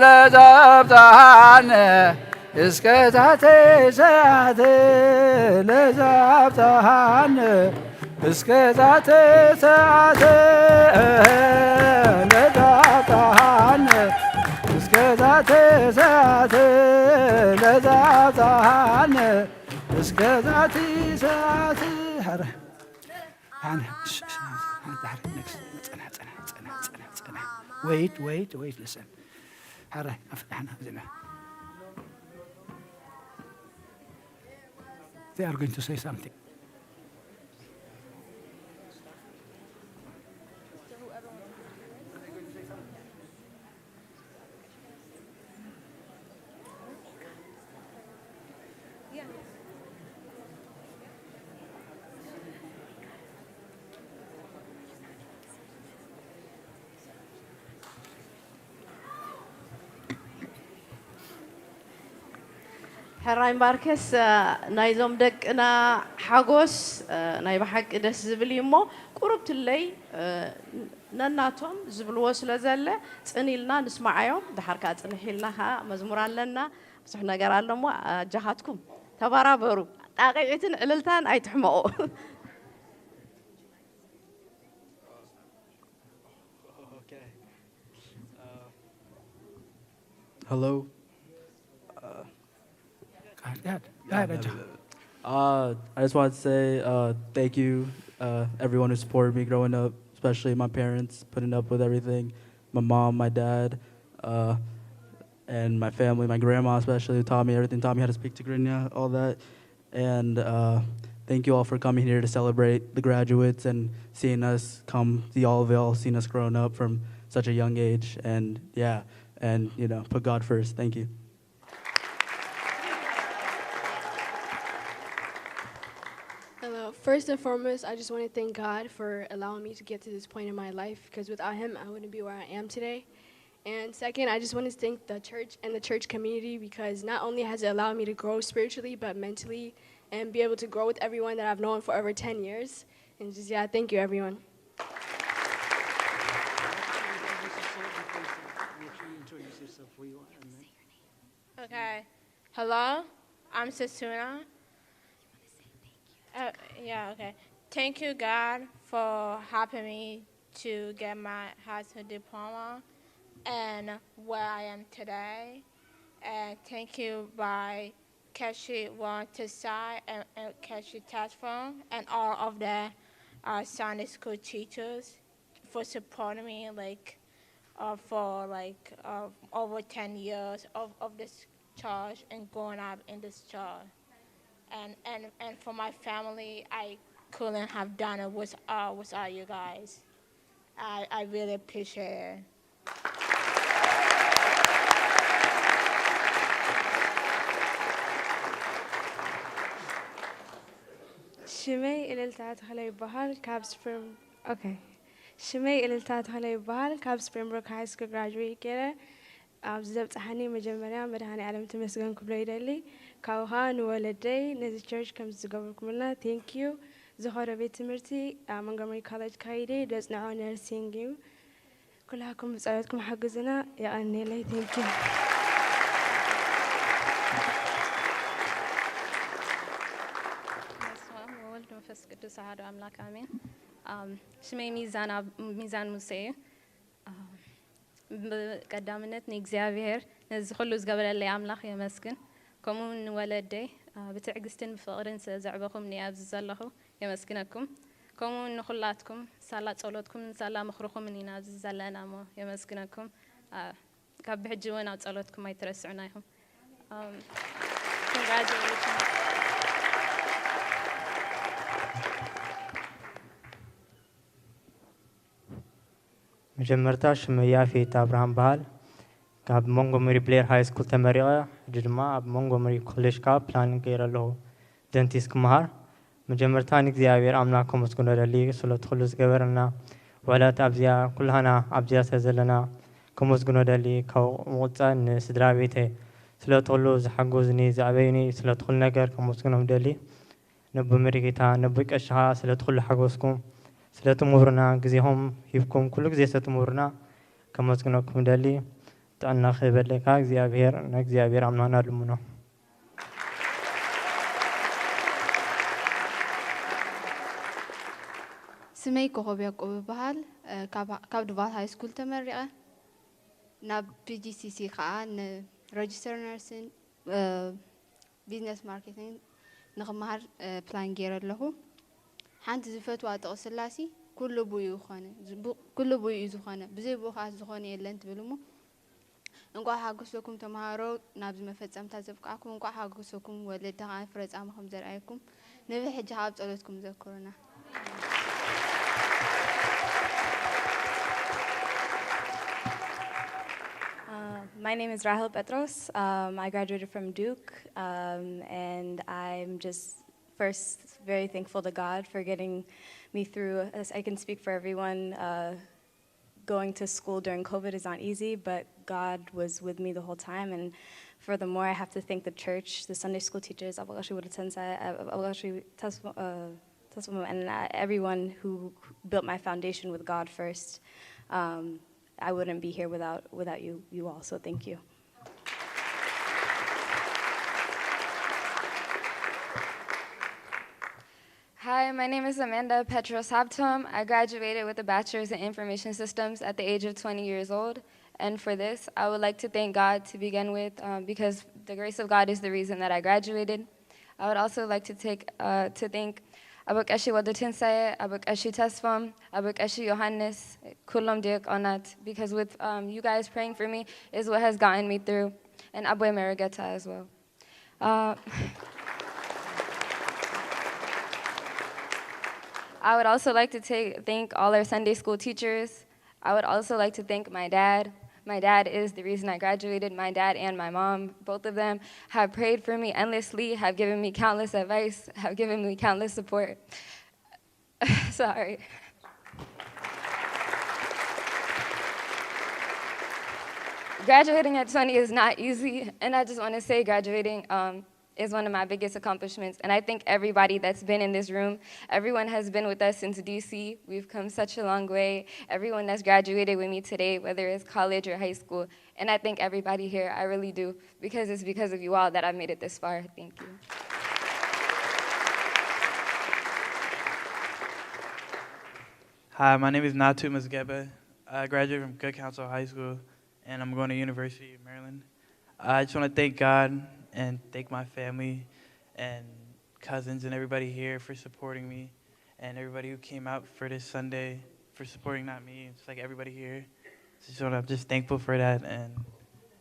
ለዘብጽሐነ እስከ ዛቲ ሰዓት ለዘብጽሐነ እስከ ዛቲ ሰዓት ለዘብጽሐነ እስከ ዛቲ ሰዓት ለዘብጽሐነ እስከ ዛቲ ሰዓት። ሐረ፣ ሐረ፣ ሽ-፣ ሽ-፣ ሐረ፣ ሐረ፣ next። ጽናሕ፣ ጽናሕ፣ ጽናሕ፣ ጽናሕ፣ ጽናሕ። Wait, wait, wait, listen። ሐረ፣ ኣፍታሕና ዜና። They are going to say something. ሕራይ ማርከስ፣ ናይዞም ደቅና ሓጎስ ናይ ብሓቂ ደስ ዝብል እዩ እሞ፣ ቁሩብ ትለይ ነናቶም ዝብልዎ ስለ ዘለ ጽን ኢልና ንስማዓዮም። ድሓር ከኣ ጽንሕ ኢልና ከኣ መዝሙር ኣለና፣ ብዙሕ ነገር ኣሎ እሞ ኣጃኻትኩም ተባራበሩ። ጣቕዒትን ዕልልታን ኣይትሕመቑ። Okay. Uh, hello. Uh, Go ahead, go ahead, go ahead, Aja. Uh, I just wanted to say uh, thank you, uh, everyone who supported me growing up, especially my parents, putting up with everything, my mom, my dad, uh, and my family, my grandma especially, who taught me everything, taught me how to speak Tigrinya, all that. And uh, thank you all for coming here to celebrate the graduates and seeing us come, the all of y'all, seeing us growing up from such a young age. And yeah, and you know, put God first. Thank you. Hello. First and foremost, I just want to thank God for allowing me to get to this point in my life, because without Him, I wouldn't be where I am today. And second, I just want to thank the church and the church community, because not only has it allowed me to grow spiritually, but mentally, and be able to grow with everyone that I've known for over ten years. And just, yeah, thank you, everyone. Okay. Hello, I'm Sasuna. Uh, yeah, okay. Thank you, God, for helping me to get my high school diploma and where I am today. And thank you by Keshi Wantasai and, and Keshi Tasfong and all of the uh, Sunday school teachers for supporting me, like, uh, for like uh, over ten years of, of this church and growing up in this church. And, and, and for my family, I couldn't have done it with, uh, without you guys. I, I really appreciate it. ሽመይ እልልታ ተኽለ ይበሃል። ካብ ስፕሪም ኦኬ። ሽመይ እልልታ ተኽለ ይበሃል። ካብ ስፕሪንብሮክ ሃይ ስኩል ግራጅዌት ገይረ ኣብዚ ዘብፅሓኒ መጀመርያ መድሃኔ ዓለም ተመስገን ክብሎ ይደሊ። ካብኡ ከዓ ንወለደይ ነዚ ቸርች ከምዚ ዝገብርኩምልና ቴንክ ዩ። ዝኸዶ ቤት ትምህርቲ ኣብ ሞንጎመሪ ኮሌጅ ካይደ ደፅንዖ ነርሲንግ እዩ። ኩላኩም ብፀሎትኩም ሓግዙና። የቐንየለይ። ቴንክ ዩ። በስመ አብ ወወልድ መንፈስ ቅዱስ አሐዱ አምላክ አሜን። ኣም፣ ሽመይ ሚዛን ኣብ-፣ ሚዛን ሙሴ እዩ። ኣም፣ ብቀዳምነት ንእግዚኣብሔር ነዚ ኩሉ ዝገበረለይ ኣምላኽ የመስግን። ከምኡ እውን ንወለደይ፣ ኣ፣ ብትዕግስትን ብፍቕርን ስለ ዘዕበኹምኒ ኣብዚ ዘለኹ የመስግነኩም። ከምኡ እውን ንኹላትኩም ሳላ ጸሎትኩምን ሳላ ምኽርኹምን ኢና ኣብዚ ዘለና እሞ የመስግነኩም። ኣ፣ ካብ ብሕጂ እውን ኣብ ጸሎትኩም ኣይትረስዑና ኢኹም። ኣም፣ congratulations። መጀመርታ ሽመይ ያፌት ኣብርሃም በሃል። ካብ ሞንጎመሪ ብሌር ሃይ ስኩል ተመሪቐ፣ ሕጂ ድማ ኣብ ሞንጎመሪ ኮሌጅ ከዓ ፕላን ገይረ ኣለኹ ደንቲስት ክመሃር። መጀመርታ ንእግዚኣብሔር ኣምላኽ ከመስግኖ ደሊ፣ ስለቲ ኩሉ ዝገበረልና ውዕለት ኣብዚኣ ኩላህና ኣብዚኣ ስለ ዘለና ከመስግኖ ደሊ። ካብኡ ብምቕጻል ንስድራ ቤተይ ስለቲ ኩሉ ዝሓገዙኒ፣ ዘዕበዩኒ፣ ስለቲ ኩሉ ነገር ከመስግኖም ደሊ። ነቦ መሪጌታ፣ ነቦ ቀሺ ከዓ ስለቲ ኩሉ ሓጎስኩም፣ ስለቲ ምሁርና ግዜኹም ሂብኩም ኩሉ ግዜ ስለቲ ምሁርና ከመስግነኩም ደሊ። ጥዕና ክህበለካ እግዚኣብሔር፣ ንእግዚኣብሔር ኣምላኽና ልምኖ። ስመይ ኮኾብ ያዕቆብ ይበሃል። እ፣ ካብ፣ ካብ ድባት ሃይ ስኩል ተመሪቐ ናብ ፒ ጂ ሲ ሲ ከዓ ን ረጅስተር ነርሲን፣ እ፣ ቢዝነስ ማርኬቲንግ ንኽመሃር፣ እ፣ ፕላን ገይረ ኣለኹ። ሓንቲ ዝፈትዋ ጥቕሲ ስላሲ፣ "ኩሉ ብኡ እዩ ዝኾነ፣ ዝ-፣ ብ-፣ ኩሉ ብኡ እዩ ዝኾነ፣ ብዘይ ብኡ ከዓ ዝኾነ የለን" ትብል እሞ፣ እንቋዕ ሓጎሰኩም ተምሃሮ፣ ናብዚ መፈጸምታ ዘብቃዕኩም፣ እንቋዕ ሓጎሰኩም ወለዲ ከዓ ፍረ ጻማኹም ዘርኣየኩም። ንብሕጂ ከዓ ኣብ ጸሎትኩም ዘክሩና። Uh, my name is Rahel Petros. Um, I graduated from Duke, um, and I'm just first very thankful to God for getting me through. As I can speak for everyone. Uh, going to school during COVID is not easy, but God was with me the whole time. And furthermore, I have to thank the church, the Sunday school teachers, Abaga Shi Wurtensai, uh, Abaga Shi Tasmo, uh, Tasmo, and uh, everyone who built my foundation with God first. Um, I wouldn't be here without, without you, you all, so thank you. Hi, my name is Amanda Petros Habtom. I graduated with a bachelor's in information systems at the age of twenty years old. And for this, I would like to thank God to begin with, um, because the grace of God is the reason that I graduated. I would also like to take, uh, to thank Abu Qashi Wadu Tinsaye, Abu Qashi Tasfam, Abu Qashi Yohannes, Kulom Diak Onat, because with, um, you guys praying for me is what has gotten me through, and Abu Merigeta as well. Uh, I would also like to take, thank all our Sunday school teachers. I would also like to thank my dad, My dad is the reason I graduated. My dad and my mom, both of them, have prayed for me endlessly, have given me countless advice, have given me countless support. Sorry. Graduating at twenty is not easy, and I just want to say graduating um, is one of my biggest accomplishments. And I think everybody that's been in this room, everyone has been with us since D C. We've come such a long way. Everyone that's graduated with me today, whether it's college or high school, and I thank everybody here. I really do, because it's because of you all that I've made it this far. Thank you. Hi, my name is Natu Mazgeba. I graduated from Cook Council High School, and I'm going to University of Maryland. I just want to thank God and thank my family and cousins and everybody here for supporting me, and everybody who came out for this Sunday for supporting, not me, it's like everybody here. So just want to, I'm just thankful for that, and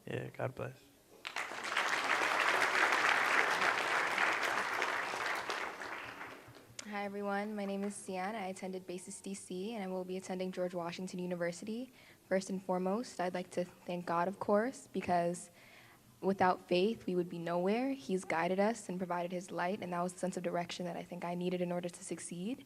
yeah, God bless. Hi everyone, my name is Sian. I attended Basis D C and I will be attending George Washington University. First and foremost, I'd like to thank God, of course, because without faith, we would be nowhere. He's guided us and provided His light, and that was the sense of direction that I think I needed in order to succeed.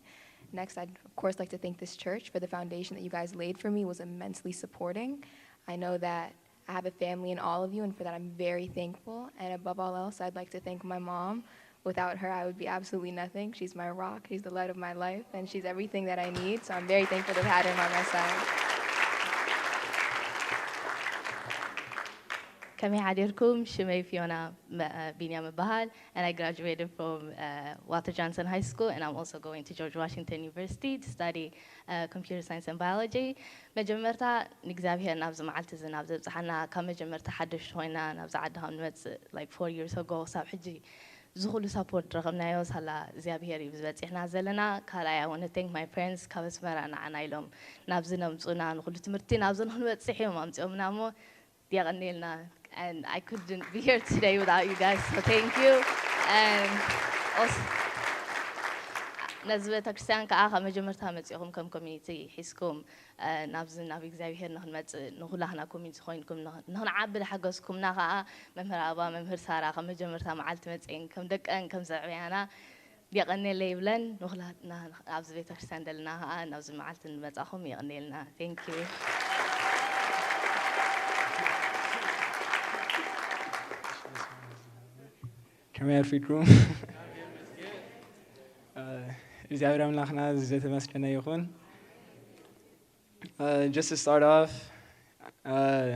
Next, I'd of course like to thank this church for the foundation that you guys laid for me. It was immensely supporting. I know that I have a family in all of you, and for that, I'm very thankful. And above all else, I'd like to thank my mom. Without her, I would be absolutely nothing. She's my rock, she's the light of my life, and she's everything that I need. So I'm very thankful to have had her by my side. ከመይ ሓዲርኩም? ሽመይ ፊዮና መ- ቢንያም እበሃል, and I graduated from uh, Walter Johnson High School, and I'm also going to George Washington University to study uh, computer science and biology. መጀመርታ ንእግዚኣብሔር ናብዚ መዓልቲ እዚ ናብ ዘብፅሓና፣ ካብ መጀመርታ ሓደሽቲ ኮይና ናብዚ ዓዲ ካብ ንመፅእ like four years ago ክሳብ ሕጂ እዚ ኩሉ support ረኸብናዮ ሳላ እግዚኣብሔር እዩ ዝበፂሕና ዘለና። ካልኣይ I want to thank my parents ካብ ኣስመራ ንዓና ኢሎም ናብዚ ነምፁና፣ ንኩሉ ትምህርቲ ናብዚ ንክንበፅሕ እዮም ኣምፂኦምና እሞ የቐንየልና። And I couldn't be here today without you guys, so thank you. And also ነዚ ቤተክርስትያን ከዓ ካብ መጀመርታ መፂኹም ከም community ሒዝኩም ናብዚ ናብ እግዚኣብሄር ንክንመፅእ ንኩላህና ኮሚኒቲ ኮይንኩም ንክንዓቢ ዝሓገዝኩምና ከዓ መምህር ኣበባ፣ መምህር ሳራ ካብ መጀመርታ መዓልቲ መፅኤን ከም ደቀን ከም ዘዕበያና የቐንየለይ ይብለን። ንኩላትና ኣብዚ ቤተክርስትያን ዘለና ከዓ ናብዚ መዓልቲ ንመፃኹም የቐንየልና። Thank you. ከመይ ኣርፊድኩም? እግዚኣብሔር ኣምላኽና ዝተመስገነ ይኹን። Uh, just to start off, uh,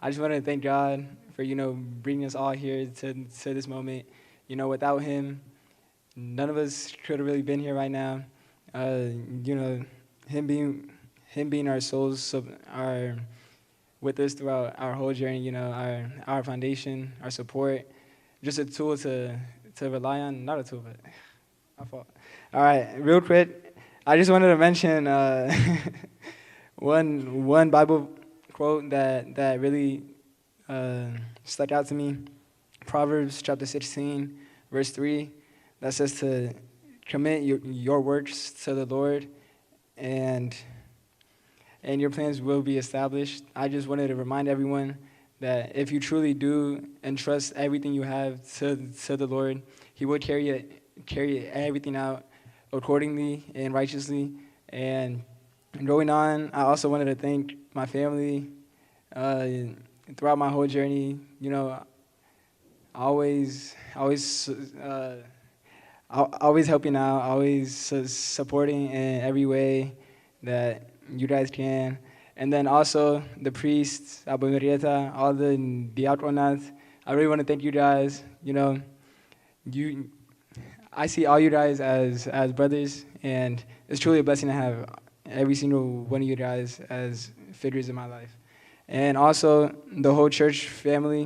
I just want to thank God for, you know, bringing us all here to, to this moment. You know, without Him, none of us could have really been here right now. Uh, you know, Him being Him being our souls, so our with us throughout our whole journey. You know, our our foundation, our support, just a tool to to rely on. Not a tool, but my fault. All right, real quick, I just wanted to mention uh, one one Bible quote that that really uh, stuck out to me. Proverbs chapter sixteen, verse three, that says to commit your, your works to the Lord, and and your plans will be established. I just wanted to remind everyone that if you truly do entrust everything you have to to the Lord, He will carry it, carry everything out accordingly and righteously. And going on, I also wanted to thank my family. Uh, throughout my whole journey, you know, always, always, uh, al- always helping out, always su- supporting in every way that you guys can. And then also the priests, Abu Marieta, all the diaconat. I really want to thank you guys. You know, you, I see all you guys as as brothers, and it's truly a blessing to have every single one of you guys as figures in my life. And also the whole church family.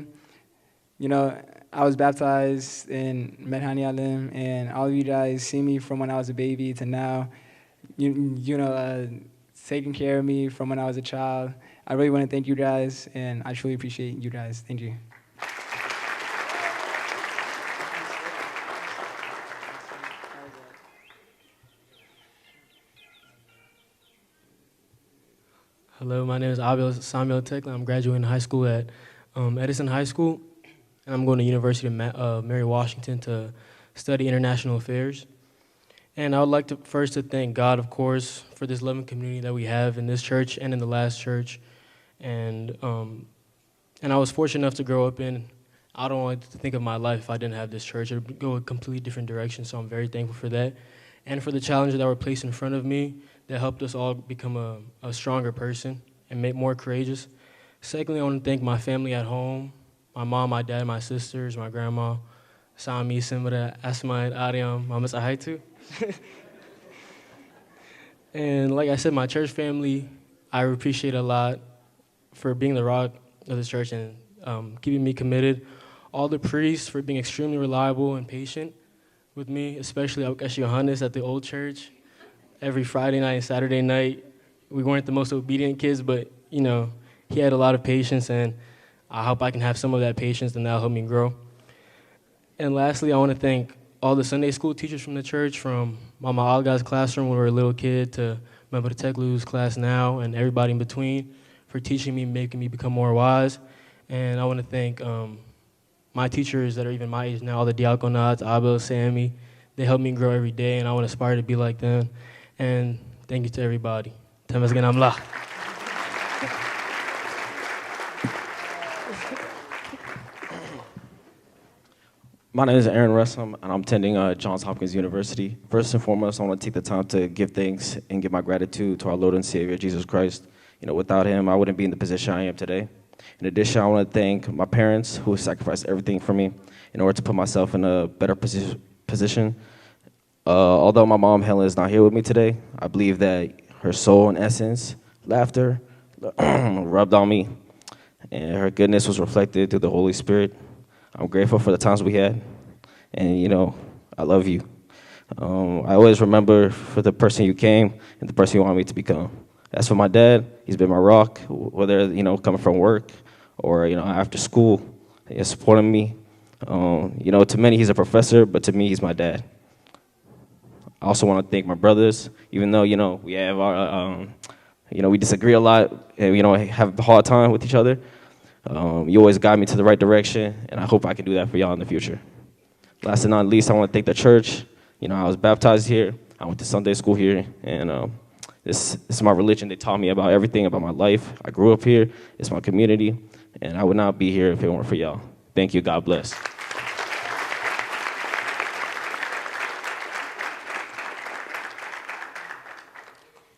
You know, I was baptized in Medhani Alim, and all of you guys see me from when I was a baby to now. You you know, uh, taking care of me from when I was a child. I really want to thank you guys, and I truly appreciate you guys. Thank you. Hello, my name is Abel Samuel Tekla. I'm graduating high school at um, Edison High School, and I'm going to University of Ma- uh, Mary Washington to study international affairs. And I would like to first to thank God, of course, for this loving community that we have in this church and in the last church. And um, and I was fortunate enough to grow up in. I don't want to think of my life if I didn't have this church. It would go a completely different direction. So I'm very thankful for that, and for the challenges that were placed in front of me that helped us all become a, a stronger person and make more courageous. Secondly, I want to thank my family at home, my mom, my dad, my sisters, my grandma, Sami, Simra, Asma, and Ariam, Mama Sahaitu. And like I said, my church family, I appreciate a lot for being the rock of this church and um, keeping me committed. All the priests for being extremely reliable and patient with me, especially Aukash Johannes at the old church. Every Friday night and Saturday night, we weren't the most obedient kids, but you know, he had a lot of patience, and I hope I can have some of that patience, and that'll help me grow. And lastly, I want to thank all the Sunday school teachers from the church, from Mama Alga's classroom when we were a little kid to Mama Teklu's class now, and everybody in between for teaching me, making me become more wise. And I want to thank um, my teachers that are even my age now, all the diaconats, Abel, Sammy. They help me grow every day, and I want to aspire to be like them. And thank you to everybody. Temas Ganamla. My name is Aaron Russum, and I'm attending uh, Johns Hopkins University. First and foremost, I want to take the time to give thanks and give my gratitude to our Lord and Savior Jesus Christ. You know, without Him, I wouldn't be in the position I am today. In addition, I want to thank my parents who sacrificed everything for me in order to put myself in a better position. Uh, although my mom Helen is not here with me today, I believe that her soul and essence, laughter, rubbed on me, and her goodness was reflected through the Holy Spirit. I'm grateful for the times we had, and you know, I love you. Um, I always remember for the person you came and the person you want me to become. As for my dad, he's been my rock, whether you know coming from work or you know after school, he's supporting me. Um, you know, to many he's a professor, but to me he's my dad. I also want to thank my brothers, even though you know we have our, um, you know, we disagree a lot and you know have a hard time with each other. Um, you always guide me to the right direction, and I hope I can do that for y'all in the future. Last and not least, I want to thank the church. You know, I was baptized here. I went to Sunday school here, and um, this, this is my religion. They taught me about everything about my life. I grew up here. It's my community, and I would not be here if it weren't for y'all. Thank you. God bless.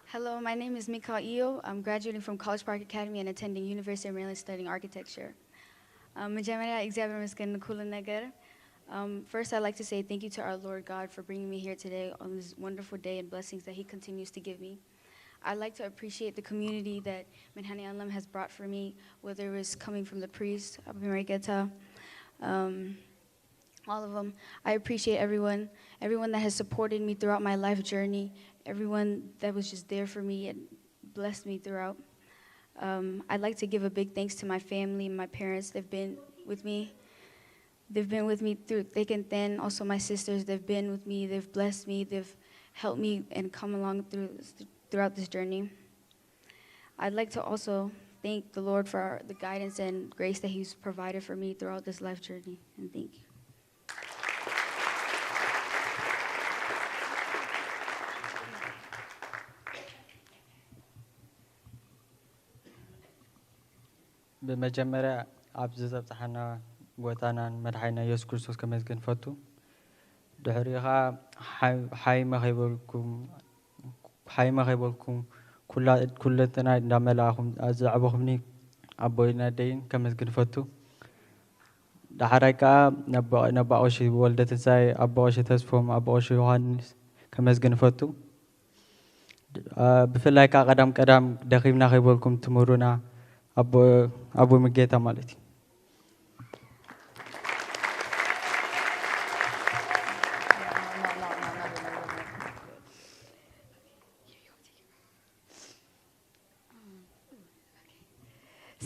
Hello, my name is Mika Iyo. I'm graduating from College Park Academy and attending University of Maryland studying architecture. Um, መጀመሪያ እግዚኣብሔር ይመስገን ንኩሉ ነገር. Um, first, I'd like to say thank you to our Lord God for bringing me here today on this wonderful day and blessings that He continues to give me. I'd like to appreciate the community that Menhani Anlam has brought for me, whether it was coming from the priest, Abu Marigeta, um, all of them. I appreciate everyone, everyone that has supported me throughout my life journey, everyone that was just there for me and blessed me throughout. Um, I'd like to give a big thanks to my family, my parents. They've been with me. They've been with me through thick and thin. Also, my sisters, they've been with me. They've blessed me. They've helped me and come along through throughout this journey. I'd like to also thank the Lord for the guidance and grace that He's provided for me throughout this life journey. And thank you. ብመጀመርያ ኣብዚ ዘብፅሓና ጎይታናን መድሓኒና የሱስ ክርስቶስ ከመስግን ፈቱ። ድሕሪኡ ኸዓ ሓይ- ሓይመ ከይበልኩም ሓይመ ከይበልኩም ኩላ- ኩለንተናይ እንዳመላእኹም ዘዕበኹምኒ ኣቦይን ኣደይን ከመስግን ፈቱ። ዳሕራይ ከዓ ነቦ- ነቦ ቀሺ ወልደ ትንሳኤ፣ ኣቦ ቀሺ ተስፎም፣ ኣቦ ቀሺ ዮሃንስ ከመስግን ፈቱ። ብፍላይ ከዓ ቀዳም ቀዳም ደኺምና ከይበልኩም ትምህሩና ኣቦ ሙጌታ ማለት እዩ።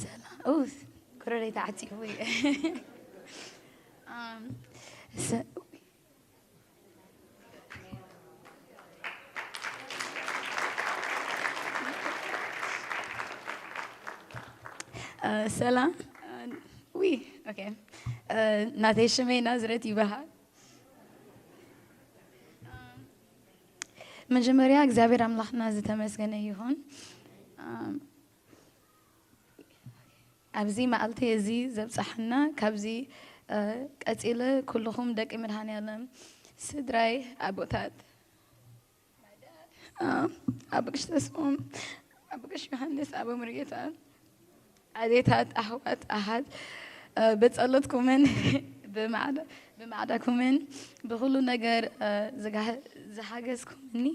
ሰላም። ኡፍ፣ ጎረረይ ተዓፂቡ እዩ። ኣም፣ ሰ- ሰላም። ዊ፣ ኦኬ። ናተይ ሽመይ ናዝረት ይበሃል። መጀመርያ እግዚኣብሔር ኣምላኽና ዝተመስገነ ይኹን። ኣብዚ መዓልቲ እዚ ዘብጻሕና፣ ካብዚ ቀጺለ ኩልኹም ደቂ መድኃኔዓለም፣ ስድራይ፣ ኣቦታት፣ ኣቦ ቀሺ ተስፎም፣ ኣቦ ቀሺ ዮሃንስ፣ ኣቦ ሙሉጌታ፣ ኣዴታት፣ ኣሕዋት፣ ኣሓት፣ ብጸሎትኩምን ብማዕዳኩምን ብኹሉ ነገር ዝሓገዝኩምኒ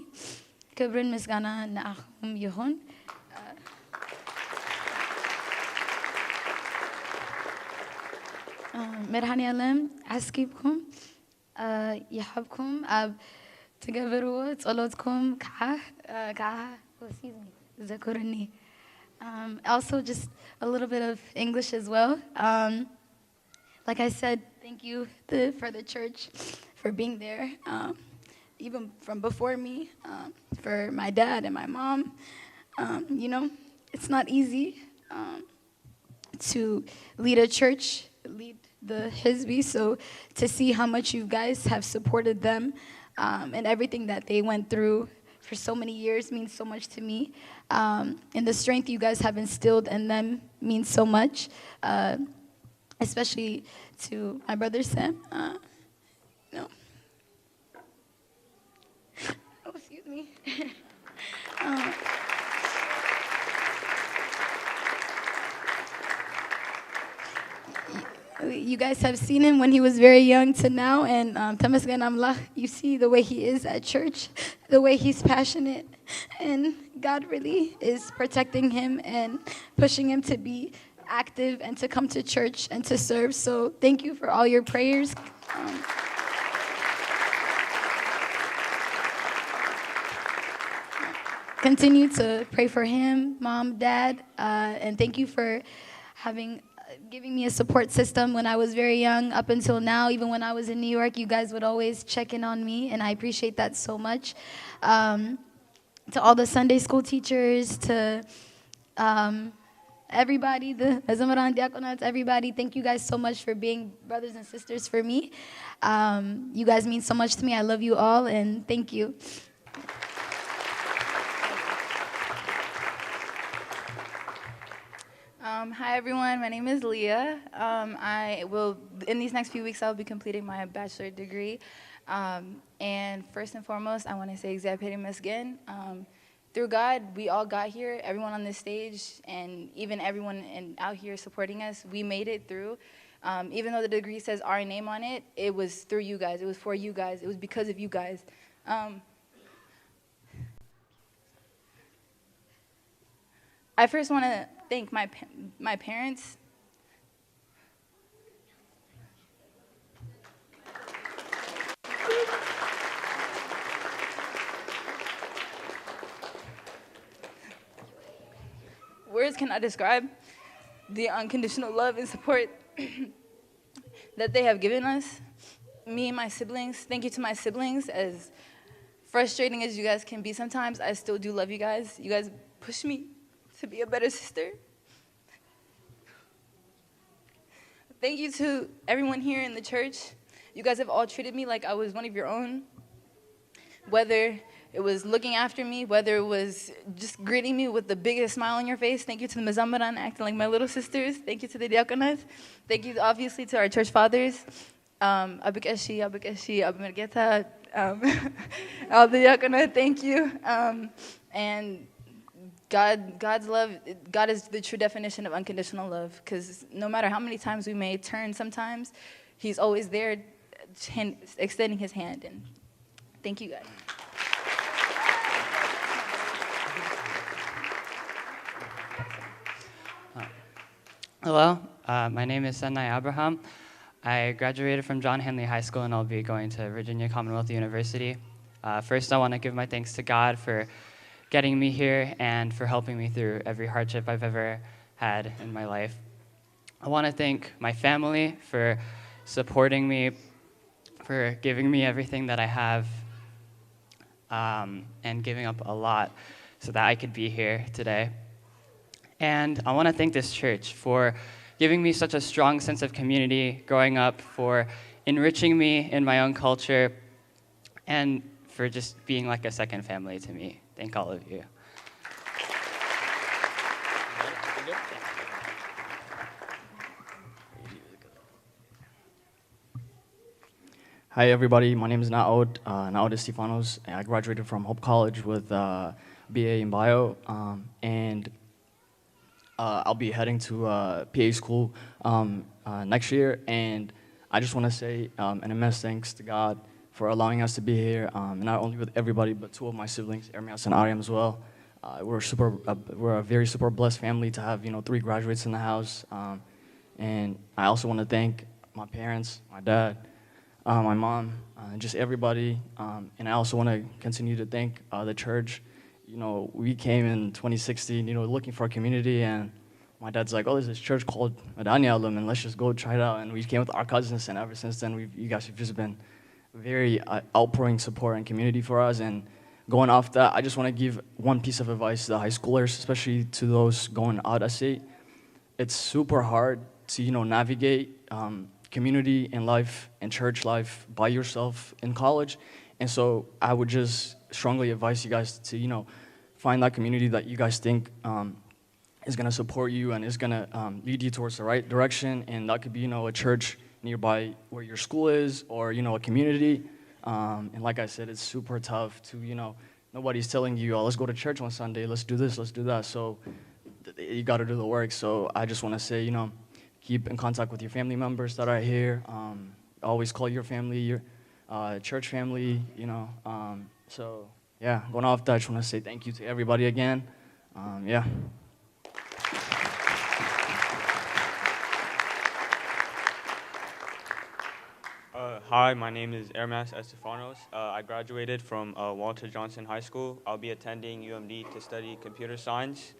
ክብርን ምስጋና ንኣኹም ይኹን። መድኃኔዓለም ዓስኪብኩም ይሓብኩም ኣብ ትገብርዎ ጸሎትኩም ከዓ ከዓ ዘኩርኒ። Um, also, just a little bit of English as well. Um, like I said, thank you the, for the church for being there, um, even from before me, um, for my dad and my mom. Um, you know, it's not easy. Um, to lead a church, lead the Hizbi. So to see how much you guys have supported them um, and everything that they went through for so many years means so much to me. Um, and the strength you guys have instilled in them means so much, uh, especially to my brother Sam. Uh, no. Oh, excuse me. Um, y- you guys have seen him when he was very young to now, and um, Tamasgan Amlah, you see the way he is at church, the way he's passionate, and God really is protecting him and pushing him to be active and to come to church and to serve. So thank you for all your prayers. Um, continue to pray for him, mom, dad, uh, and thank you for having uh, giving me a support system when I was very young up until now. Even when I was in New York, you guys would always check in on me, and I appreciate that so much. Um, to all the Sunday school teachers, to um, everybody, the መዘምራን፣ ዲያቆናት, everybody, thank you guys so much for being brothers and sisters for me. Um, you guys mean so much to me. I love you all, and thank you. Um, hi everyone, my name is Leah. Um, I will, in these next few weeks, I'll be completing my bachelor degree. Um, and first and foremost, I want to say እግዚአብሔር ይመስገን. Um, through God, we all got here. Everyone on this stage, and even everyone in, out here supporting us, we made it through. Um, even though the degree says our name on it, it was through you guys. It was for you guys. It was because of you guys. Um, I first want to thank my pa- my parents. Words cannot describe the unconditional love and support that they have given us. Me and my siblings, thank you to my siblings. As frustrating as you guys can be sometimes, I still do love you guys. You guys push me to be a better sister. Thank you to everyone here in the church. You guys have all treated me like I was one of your own. Whether it was looking after me, whether it was just greeting me with the biggest smile on your face. Thank you to the Mazamaran acting like my little sisters. Thank you to the Diakonas. Thank you, obviously, to our church fathers. Um, Abikeshi, Abikeshi, Abimergeta, um, Elder Yakuna, thank you. Um, and God, God's love, God is the true definition of unconditional love. Because no matter how many times we may turn, sometimes He's always there, hand, extending His hand. And thank you, guys. Hello, uh, my name is Senai Abraham. I graduated from John Henley High School and I'll be going to Virginia Commonwealth University. Uh, first, I want to give my thanks to God for getting me here and for helping me through every hardship I've ever had in my life. I want to thank my family for supporting me, for giving me everything that I have, um, and giving up a lot so that I could be here today. And I want to thank this church for giving me such a strong sense of community growing up, for enriching me in my own culture, and for just being like a second family to me. Thank all of you. Hi, everybody. My name is Naod, uh, Naod Estefanos. I graduated from Hope College with uh, B A in Bio, um, and uh, I'll be heading to uh, P A school um, uh, next year. And I just want to say um, an immense thanks to God for allowing us to be here, um, not only with everybody, but two of my siblings, Ermias and Ariam, as well. Uh, we're super, uh, we're a very super blessed family to have, you know, three graduates in the house. Um, and I also want to thank my parents, my dad, uh, my mom, uh, and just everybody. Um, and I also want to continue to thank uh, the church. You know, we came in twenty sixteen, you know, looking for a community, and my dad's like, "Oh, there's this church called Medani Alum, and let's just go try it out." And we came with our cousins, and ever since then, we've you guys have just been very uh, outpouring support and community for us. And going off that, I just want to give one piece of advice to the high schoolers, especially to those going out of state. It's super hard to you know navigate um, community and life and church life by yourself in college. And so I would just strongly advise you guys to you know find that community that you guys think um, is going to support you and is going to um, lead you towards the right direction. And that could be you know a church nearby where your school is, or you know a community. Um, and like I said, it's super tough to you know nobody's telling you, "Oh, let's go to church on Sunday, let's do this, let's do that." So th- you got to do the work. So I just want to say, you know, keep in contact with your family members that are here. Um, always call your family, your uh, church family, you know. Um, so yeah, going off that, I just want to say thank you to everybody again. Um, yeah. Uh, hi, my name is Ermas Estefanos. Uh, I graduated from uh, Walter Johnson High School. I'll be attending U M D to study computer science.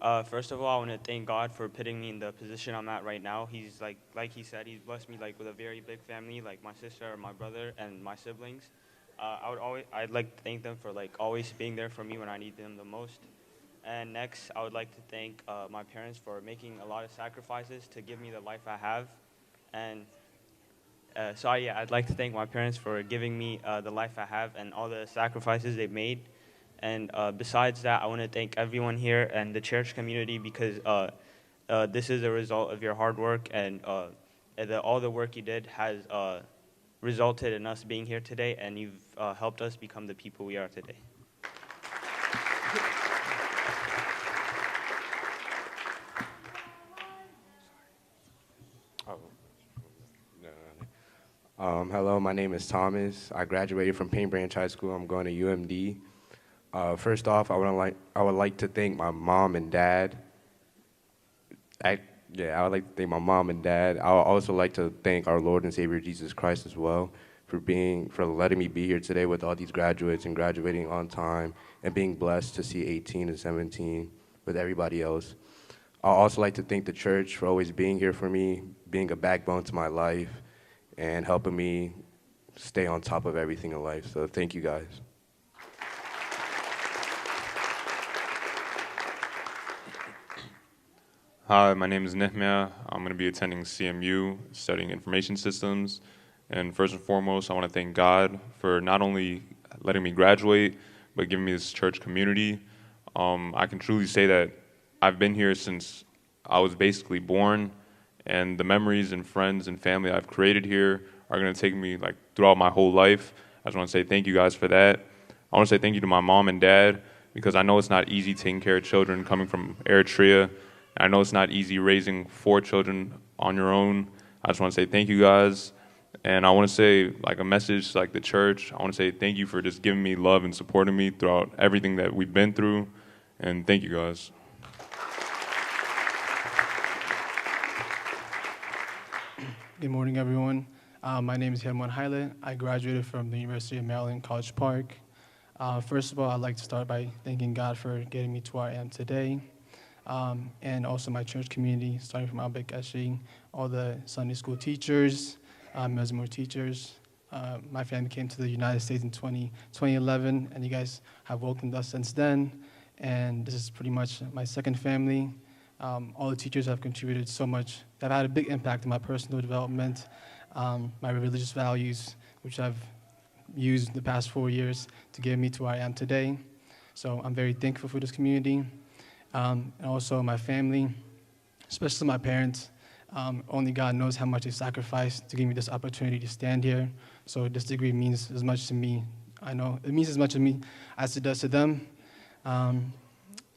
Uh, first of all, I want to thank God for putting me in the position I'm at right now. He's like, like he said, he's blessed me like with a very big family, like my sister, my brother, and my siblings. Uh, I would always, I'd like to thank them for like always being there for me when I need them the most. And next, I would like to thank uh, my parents for making a lot of sacrifices to give me the life I have. And uh, so, yeah, I'd like to thank my parents for giving me uh, the life I have and all the sacrifices they made. And uh, besides that, I want to thank everyone here and the church community because uh, uh, this is a result of your hard work and uh, the, all the work you did has uh, resulted in us being here today, and you've uh, helped us become the people we are today. Oh. No, no, no. Um, hello, my name is Thomas. I graduated from Paint Branch High School. I'm going to U M D. Uh, first off, I would like I would like to thank my mom and dad. I, yeah, I would like to thank my mom and dad. I would also like to thank our Lord and Savior Jesus Christ as well for being for letting me be here today with all these graduates and graduating on time and being blessed to see eighteen and seventeen with everybody else. I also like to thank the church for always being here for me, being a backbone to my life, and helping me stay on top of everything in life. So thank you guys. Hi, my name is Nehmia. I'm going to be attending C M U, studying information systems. And first and foremost, I want to thank God for not only letting me graduate, but giving me this church community. Um, I can truly say that I've been here since I was basically born, and the memories and friends and family I've created here are going to take me like throughout my whole life. I just want to say thank you guys for that. I want to say thank you to my mom and dad because I know it's not easy taking care of children coming from Eritrea. I know it's not easy raising four children on your own. I just want to say thank you guys. And I want to say like a message to like the church. I want to say thank you for just giving me love and supporting me throughout everything that we've been through. And thank you guys. Good morning, everyone. Uh, my name is Herman Haile. I graduated from the University of Maryland College Park. Uh, first of all, I'd like to start by thanking God for getting me to where I am today. Um, and also my church community, starting from Abek Eshi, all the Sunday school teachers, uh, Mezmor teachers. Uh, my family came to the United States in twenty, twenty eleven, and you guys have welcomed us since then. and this is pretty much my second family. Um, all the teachers have contributed so much. They've had a big impact on my personal development, um, my religious values, which I've used the past four years to get me to where I am today. So I'm very thankful for this community, um, and also my family, especially my parents. Um, only God knows how much they sacrificed to give me this opportunity to stand here. So this degree means as much to me. I know it means as much to me as it does to them. Um,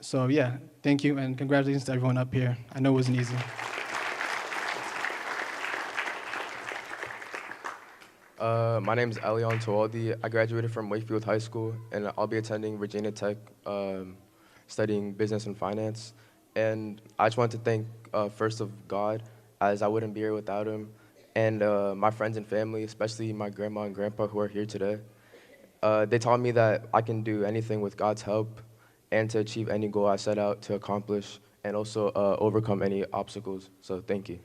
so yeah, thank you and congratulations to everyone up here. I know it wasn't easy. Uh, my name is Elion Tawaldi. I graduated from Wakefield High School, and I'll be attending Virginia Tech, um, studying business and finance. And I just want to thank, uh, first of God, as I wouldn't be here without him, and uh, my friends and family, especially my grandma and grandpa who are here today. Uh, they taught me that I can do anything with God's help, and to achieve any goal I set out to accomplish, and also uh, overcome any obstacles. So thank you.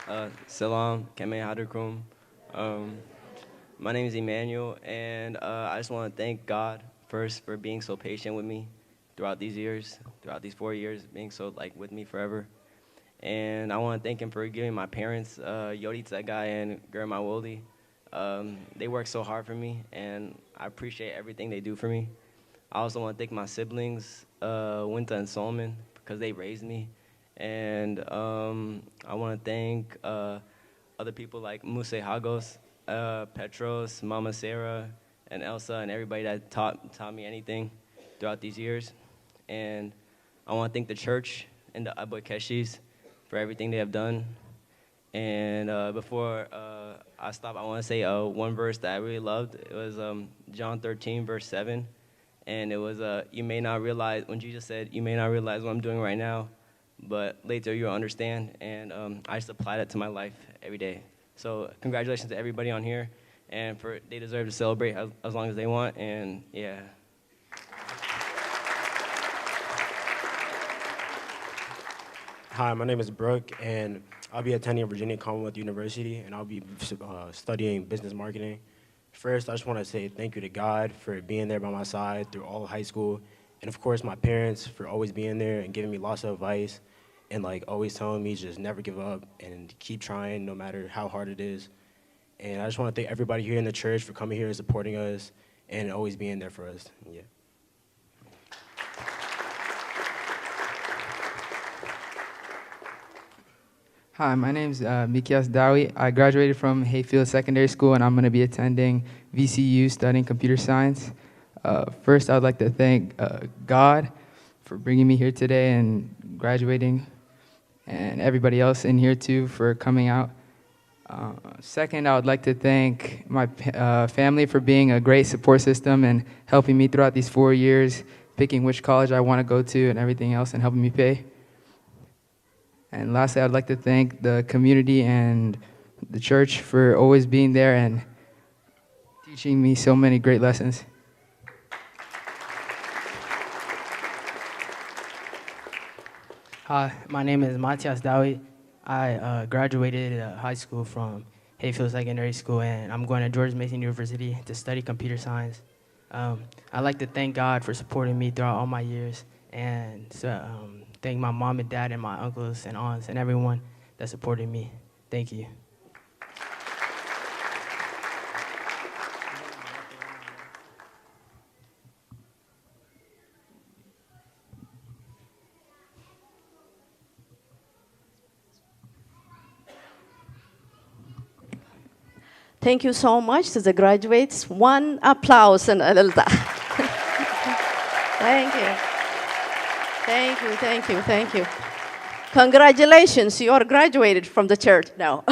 Uh, Salam, Keme Hadrakum. Um, my name is Emmanuel, and uh, I just want to thank God first for being so patient with me throughout these years, throughout these four years, being so like with me forever. And I want to thank him for giving my parents, uh, Yodi Tsegai and Grandma Woli. Um, they work so hard for me, and I appreciate everything they do for me. I also want to thank my siblings, uh, Winter and Solomon, because they raised me. And um, I want to thank uh, other people like Muse Hagos, uh, Petros, Mama Sarah, and Elsa, and everybody that taught, taught me anything throughout these years. And I want to thank the church and the Abwakeshis for everything they have done. And uh, before uh, I stop, I want to say uh, one verse that I really loved. It was um, John thirteen, verse seven. And it was, uh, you may not realize, when Jesus said, "You may not realize what I'm doing right now, but later you'll understand." And um, I just apply that to my life every day. So congratulations to everybody on here. And for they deserve to celebrate as, as long as they want. And yeah. Hi, my name is Brooke, and I'll be attending Virginia Commonwealth University, and I'll be uh, studying business marketing. First, I just want to say thank you to God for being there by my side through all of high school, and of course, my parents for always being there and giving me lots of advice, and like always telling me just never give up and keep trying no matter how hard it is. And I just want to thank everybody here in the church for coming here and supporting us and always being there for us. Yeah. Hi, my name is uh, Mikias Dawi. I graduated from Hayfield Secondary School, and I'm going to be attending V C U studying computer science. Uh, first, I'd like to thank uh, God for bringing me here today and graduating, and everybody else in here too for coming out. Uh, second, I would like to thank my uh, family for being a great support system and helping me throughout these four years, picking which college I want to go to and everything else, and helping me pay. And lastly, I'd like to thank the community and the church for always being there and teaching me so many great lessons. Hi, my name is Matias Dawi. I uh, graduated uh, high school from Hayfield Secondary School, and I'm going to George Mason University to study computer science. Um, I'd like to thank God for supporting me throughout all my years, and so, um, thank my mom and dad and my uncles and aunts and everyone that supported me. Thank you. Thank you so much to the graduates. One applause and እልልታ. Thank you. Thank you, thank you, thank you. Congratulations, you are graduated from the church now.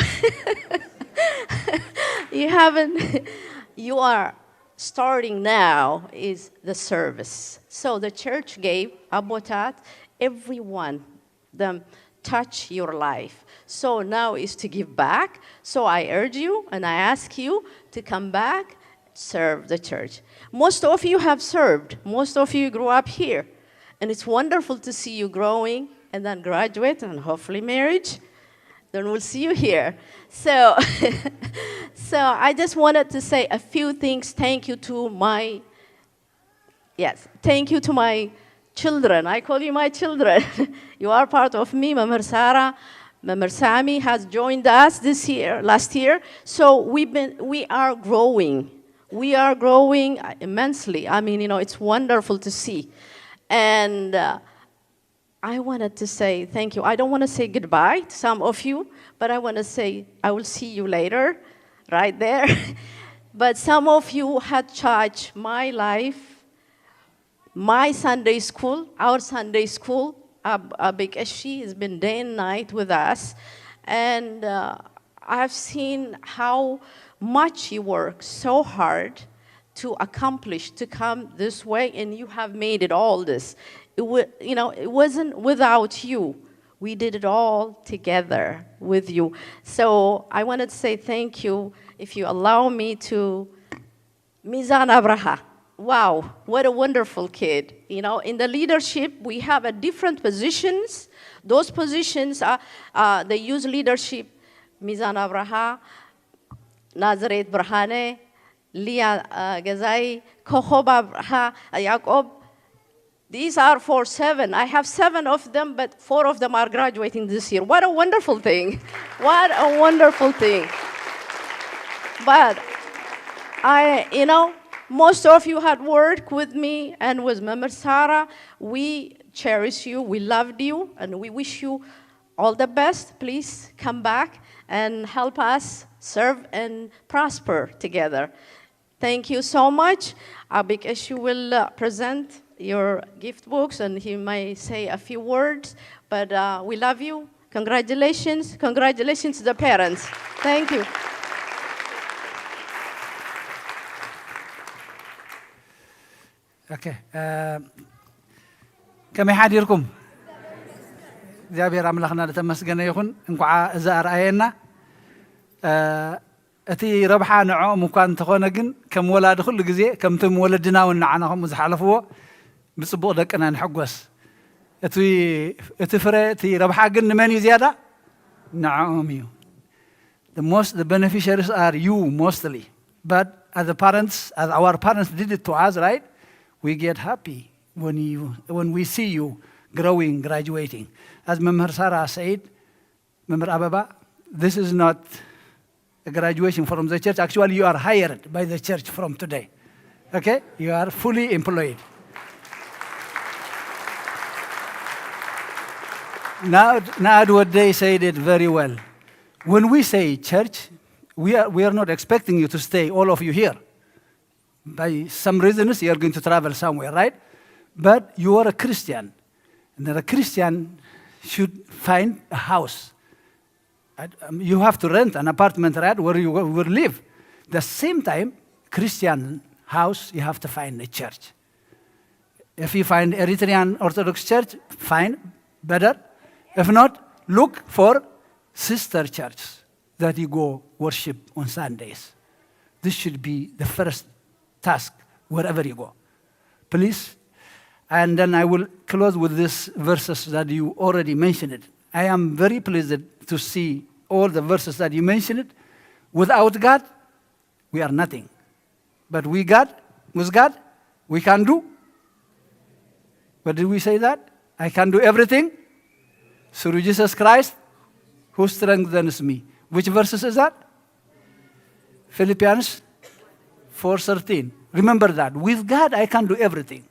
You haven't, you are starting now is the service. So the church gave ኣቦታት, everyone them touch your life. So now is to give back. So I urge you and I ask you to come back, serve the church. Most of you have served. Most of you grew up here. And it's wonderful to see you growing and then graduate and hopefully marriage. Then we'll see you here. So, So I just wanted to say a few things. Thank you to my, yes, thank you to my children. I call you my children. You are part of me. Mamar Sarah, Mamar Sami has joined us this year, last year. So we've been, we are growing. We are growing, uh, immensely. I mean, you know, it's wonderful to see. And uh, I wanted to say thank you. I don't want to say goodbye to some of you, but I want to say I will see you later, right there. But some of you had touched my life, my Sunday school, our Sunday school. Ab- Abik Eshi has been day and night with us. And uh, I've seen how much you work so hard to accomplish, to come this way, and you have made it all this. It wa- you know, it wasn't without you. We did it all together with you. So I wanted to say thank you. If you allow me to, Mizan Abraha. Wow, what a wonderful kid. You know, in the leadership, we have a different positions. Those positions are uh, the youth leadership, Mizan Abraha, Nazareth Brahane, Lia uh, Gazai, Kohoba Abraha, Jacob. These are for seven. I have seven of them, but four of them are graduating this year. What a wonderful thing. What a wonderful thing. But I, you know, most of you had worked with me and with Mamar Sarah. We cherish you, we loved you, and we wish you all the best. Please come back and help us serve and prosper together. Thank you so much. Abik Eshi will uh, present your gift books and he may say a few words, but uh, we love you. Congratulations. Congratulations to the parents. Thank you. Okay. ከመይ ሓዲርኩም? እግዚኣብሔር ኣምላኽና ዝተመስገነ ይኹን። እንኳዓ እዚ ኣርኣየና። እቲ ረብሓ ንዕኦም እኳ እንተኾነ ግን ከም ወላዲ ኩሉ ግዜ ከምቶም ወለድና እውን ንዓና ከምኡ ዝሓለፍዎ ብፅቡቕ ደቅና ንሕጎስ። እቲ ፍረ እቲ ረብሓ ግን ንመን እዩ ዝያዳ? ንዕኦም እዩ። The most the beneficiaries are you mostly. But as the parents, as our parents did it to us, right? We get happy when you when we see you growing, graduating. As Memher Sarah said, Memher Ababa, this is not a graduation from the church. Actually, you are hired by the church from today. Okay? You are fully employed. Now, Naad Wadday said it very well. When we say church, we are, we are not expecting you to stay, all of you here. By some reasons, you are going to travel somewhere, right? But you are a Christian. And then a Christian should find a house. You have to rent an apartment, right, where you will live. The same time, Christian house, you have to find a church. If you find Eritrean Orthodox Church, fine, better. If not, look for sister churches that you go worship on Sundays. This should be the first task wherever you go. Please. And then I will close with these verses that you already mentioned. I am very pleased to see all the verses that you mentioned. Without God, we are nothing. But we God, with God, we can do. What did we say that? I can do everything through Jesus Christ who strengthens me. Which verses is that? Philippians four thirteen. Remember that. With God, I can do everything.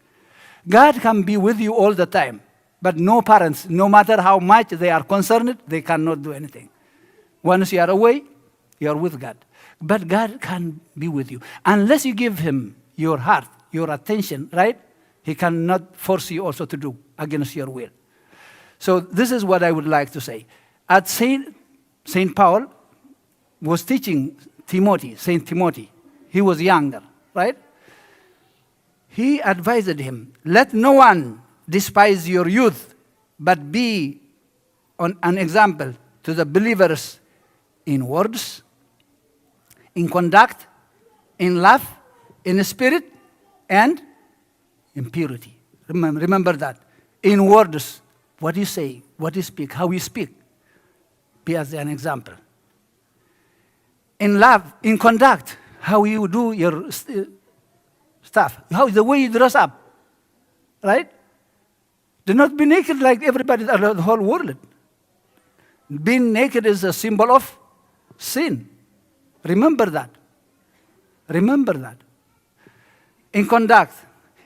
God can be with you all the time. But no parents, no matter how much they are concerned, they cannot do anything. Once you are away, you are with God. But God can be with you. Unless you give him your heart, your attention, right? He cannot force you also to do against your will. So this is what I would like to say. At Saint, Saint Paul was teaching Timothy, Saint Timothy. He was younger, right? He advised him, let no one despise your youth, but be on an example to the believers in words, in conduct, in love, in spirit, and in purity. Remember, remember that. In words, what you say, what you speak, how you speak, be as an example. in love, in conduct, how you do your st- stuff, how the way you dress up, right? Do not be naked like everybody, the whole world. Being naked is a symbol of sin. Remember that. Remember that. In conduct,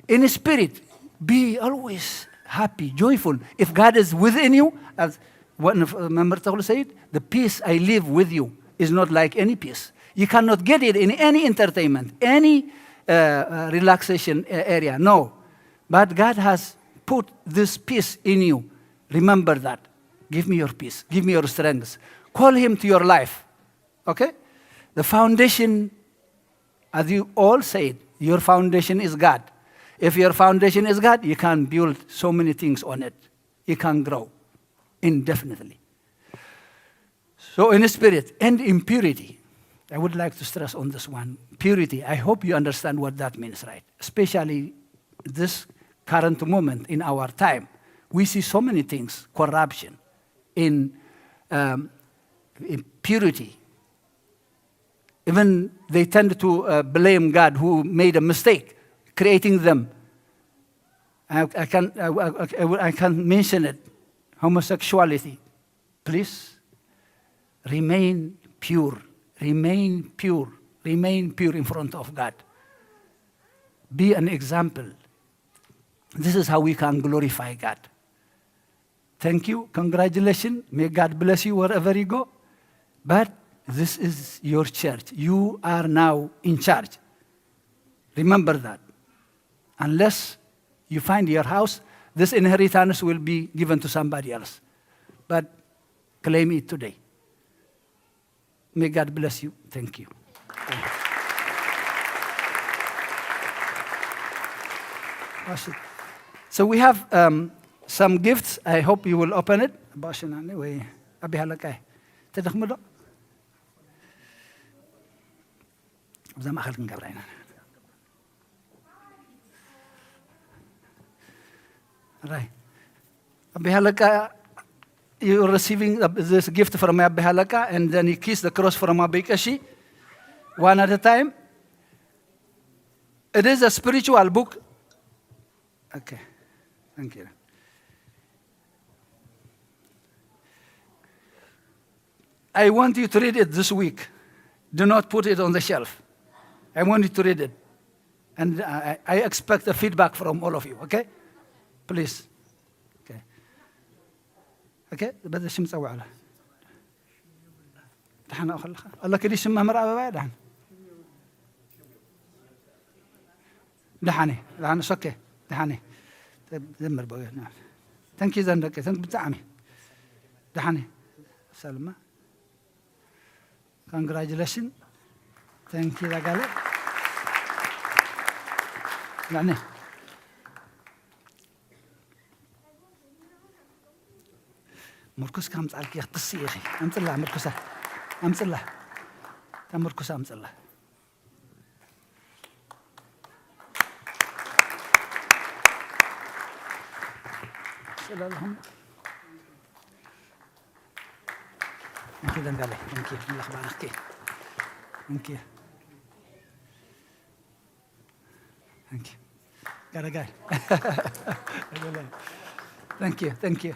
in spirit, be always happy, joyful. If God is within you, as one of uh, Member Toklu said, the peace I live with you is not like any peace. You cannot get it in any entertainment, any uh, uh, relaxation uh, area. No. But God has put this peace in you. Remember that. Give me your peace. Give me your strength. Call Him to your life. Okay? The foundation, as you all said, your foundation is God. If your foundation is God, you can build so many things on it. You can grow indefinitely. So, in spirit and in purity, I would like to stress on this one. Purity, I hope you understand what that means, right? Especially this current moment in our time. We see so many things, corruption, in, um, in purity. Even they tend to uh, blame God who made a mistake creating them. I, I, can, I, I, I, I can mention it, homosexuality. Please remain pure, remain pure, remain pure in front of God. Be an example. This is how we can glorify God. Thank you. Congratulations. May God bless you wherever you go. But this is your church. You are now in charge. Remember that. Unless you find your house, this inheritance will be given to somebody else. But claim it today. May God bless you. Thank you. That's it. So we have um, some gifts. I hope you will open it. ባሽናኒ ወይ ኣቢ ሃለቃይ ተደኽሙ ዶ? ኣብዛ ማእኸል ክንገብራ ኢና። Right. ኣቢ ሃለቃ, you're receiving this gift from ኣቢ ሃለቃ, and then he kissed the cross from ኣቢ ቀሺ, one at a time. It is a spiritual book. Okay. Thank you. I want you to read it this week. Do not put it on the shelf. I want you to read it. And I, I expect a feedback from all of you, okay? Please. Okay. Okay? በዚ ሽም ጸውዕላ። ደሓን ከለኻ። ኣላ ክዲ ሽም መምህር ኣበባ ደሓን። ደሓን፣ ደሓን፣ ሶኬ፣ ደሓን። ዘምር በ-፣ ተንኪ ዘን ደቂ፣ ተንኪ ብጣዕሚ። ደሓን። ሰልማ። Congratulations. Thank you, Dagale. يعني. مركز كام تعال كي يختص يا أخي. أمس الله مركزة. أمس الله. تمركز أمس الله. سلام. Thank you, Dangale. Thank you. الله يبارك فيك. Thank you. Thank you. Gotta go. Thank you. Thank you.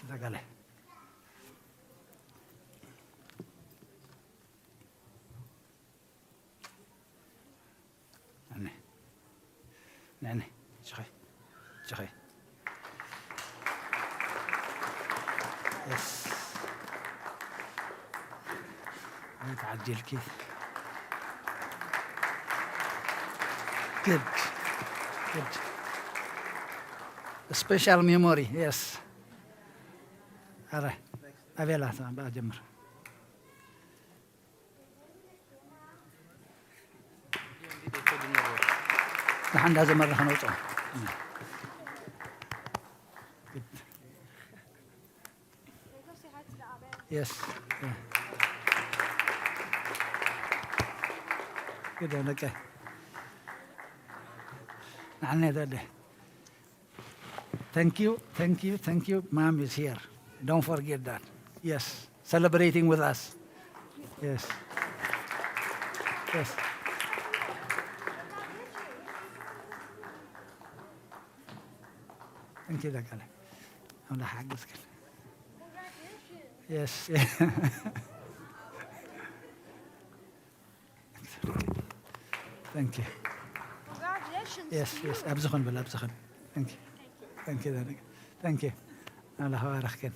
Gotta go. نعني. نعني. شخي. شخي. يس. تعجل كيف. Good. Good. Special memory, yes. أرى. أبي لا، بجمر. ንሓ እንዳዘመረ ከነውፅኦ። Yes. Good, okay. ንዓና ተደ Thank you, thank you, thank you. Mom is here. Don't forget that. Yes, celebrating with us. Yes. Yes. Thank you, Dakale. I'm the hardest kid. Yes. Thank you. Congratulations. Yes, yes. ኣብዚ ኹን በል፣ ኣብዚ ኹን። Thank you. Thank you, Danica. Thank you. ኣምላኽ ይባርኽክን።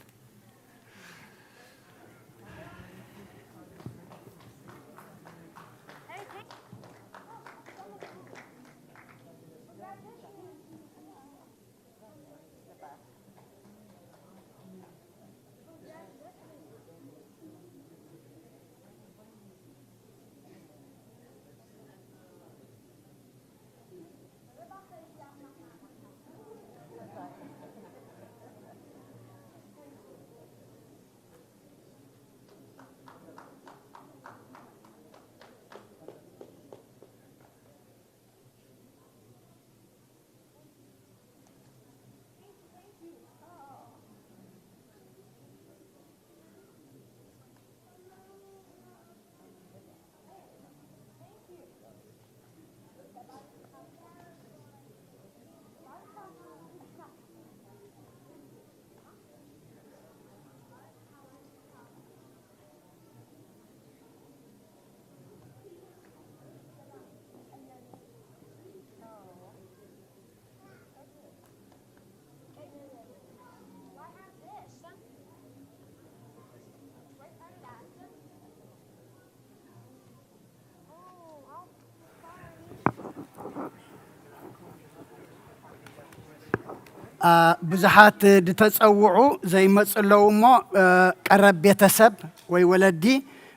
አ፣ ብዙሓት ዝተጸውዑ ዘይመጹ ኣለዉ እሞ፣ እ፣ ቀረብ ቤተሰብ ወይ ወለዲ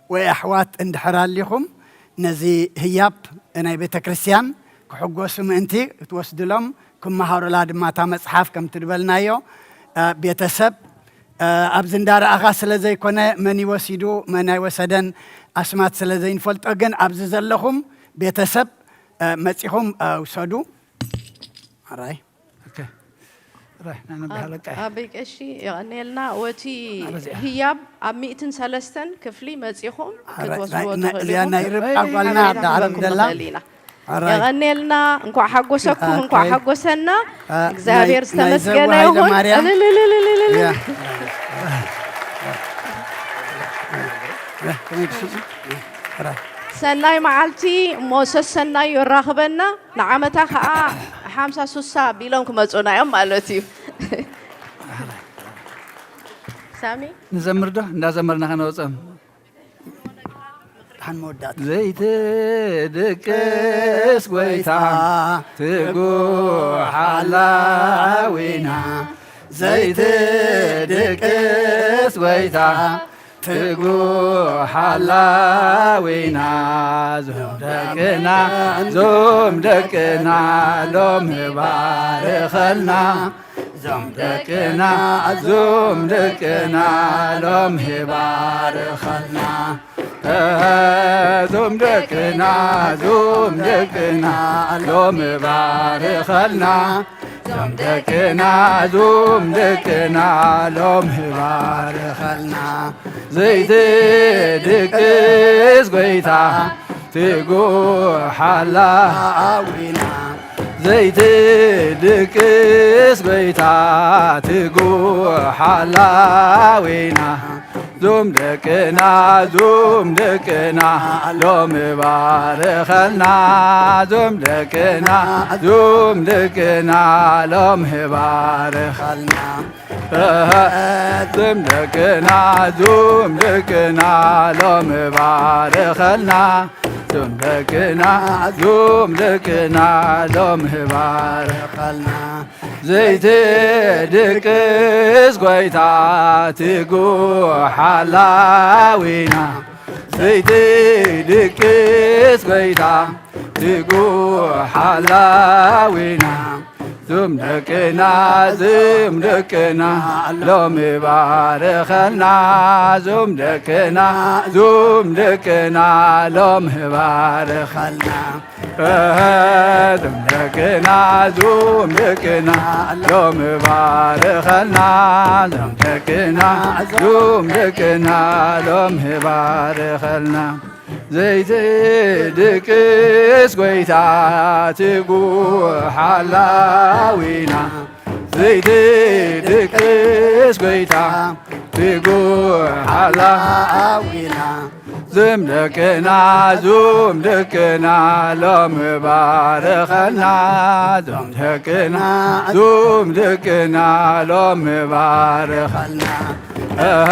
ወይ ኣሕዋት እንድሕር ኣሊኹም፣ ነዚ ህያብ ናይ ቤተ ክርስቲያን ክሕጎሱ ምእንቲ ክትወስድሎም፣ ክመሃሩላ ድማ እታ መጽሓፍ ከምቲ ዝበልናዮ፣ እ፣ ቤተሰብ፣ እ፣ ኣብዚ እንዳረኣኻ ስለ ዘይኮነ፣ መን ይወሲዱ መን ኣይወሰደን ኣስማት ስለ ዘይንፈልጦ፣ ግን ኣብዚ ዘለኹም ቤተሰብ፣ እ፣ መጺኹም፣ እ፣ ውሰዱ። ኣራይ። ኦኬ። ራይ፣ ናነብሃለቃ። ኣበይ ቀሺ የቐንየልና። ወቲ ኣበዚኣ። ህያብ ኣብ ሚእትን ሰለስተን ክፍሊ መጺኹም ኣራይ፣ ክትወስድዎ ናይ፣ ናይ፣ ትኽእሉ እዚኣ ኢኹም። ናይ ርብቃ ጓልና ኣበይ ዳዕረም ክንረኽበኩም ደላ። ንኽእል ኢና። ኣራይ። የቐንየልና። እንኳዕ ሓጎሰኩም፣ ኦኬ። እንኳዕ ሓጎሰና። አ፣ እግዚኣብሔር ናይ፣ ናይ ዝተመስገነ ዘወሃይ ይኹን። ለማርያም። እልልልልልልል። ያ። ያ፣ ከመይ ትስምዑ? ኣራይ። ሰናይ መዓልቲ እሞ ሰሰናዩ የራኽበና። ንዓመታ ኸዓ ሓምሳ ሱሳ ቢሎም ክመጹና እዮም ማለት እዩ። ሳሚ? ንዘምር ዶ? እንዳዘመርና ከነወፅኦም። ደሓን መወዳእታ። ዘይትድቅስ ጎይታ ትጉሕ ሓላዊና፣ ዘይትድቅስ ጎይታ ትጉሕ ሓላዊና፣ ዞም ደቅና፣ ዞም ደቅና ሎሚ ባርኸልና። ዞም ደቅና፣ ዞም ደቅና ሎሚ ባርኸልና። ዞም ደቅና፣ ዞም ደቅና ሎሚ ባርኸልና። ዞም ደቅና፣ ዞም ደቅና ሎሚ ባርኸልና። ዘይትድቅስ ጎይታ ትጉሕ ሓላዊና። ዘይትድቅስ ጎይታ ትጉሕ ሓላዊና። ዞም ደቅና፣ ዞም ደቅና ሎሚ ባርኸልና። ዞም ደቅና፣ ዞም ደቅና ሎሚ ባርኸልና። ዞም ደቅና፣ ዞም ደቅና ሎሚ ባርኸልና። ዞም ደቅና፣ ዞም ደቅና ሎሚ ባርኸልና። ዘይትድቅስ ጎይታ ትጉሕ ሓላዊና። ዘይትድቅስ ጎይታ ትጉሕ ሓላዊና። ዙም ደቅና ዙም ደቅና ሎሚ ባርኸልና። ዙም ደቅና ዙም ደቅና ሎሚ ባርኸልና። ዙም ደቅና ዙም ደቅና ሎሚ ባርኸልና። ዙም ደቅና ዙም ደቅና ሎሚ ባርኸልና። ዘይትድቅስ ጎይታ ትጉህ ሓላዊና። ዘይትድቅስ ጎይታ ትጉህ ሓላዊና። ዝም ደቅና ዙም ደቅና ሎም ባርኸልና። ዞም ደቅና ዙም ደቅና ሎም ባርኸልና። እኸ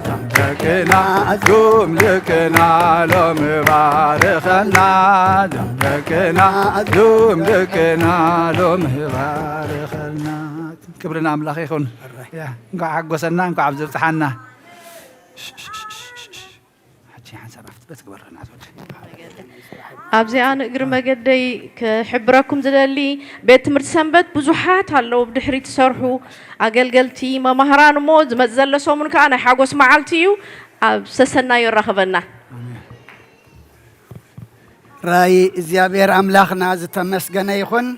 ዞም ደቅና ዙም ደቅና ሎም ባርኸልና። ዞም ደቅና ዙም ደቅና ሎም ባርኸልና። ክብሪ ንኣምላኽ ይኹን። ያ፣ እንኳዕ ሓጎሰና፣ እንኳዕ ኣብ ዘብጽሓና። ሕጂ ሓንሳብ ኣፍጥበት ግበረና ትወዲ። ኣብዚኣ ንእግሪ መገደይ ክሕብረኩም ዝደሊ፣ ቤት ትምህርቲ ሰንበት ብዙሓት ኣለዉ ብድሕሪት ዝሰርሑ ኣገልገልቲ፣ መማህራን እሞ ዝመጽእ ዘሎ ሰሙን ከኣ ናይ ሓጎስ መዓልቲ እዩ። ኣብ ሰሰናዩ የራኽበና። ራይ እግዚኣብሔር ኣምላኽና ዝተመስገነ ይኹን።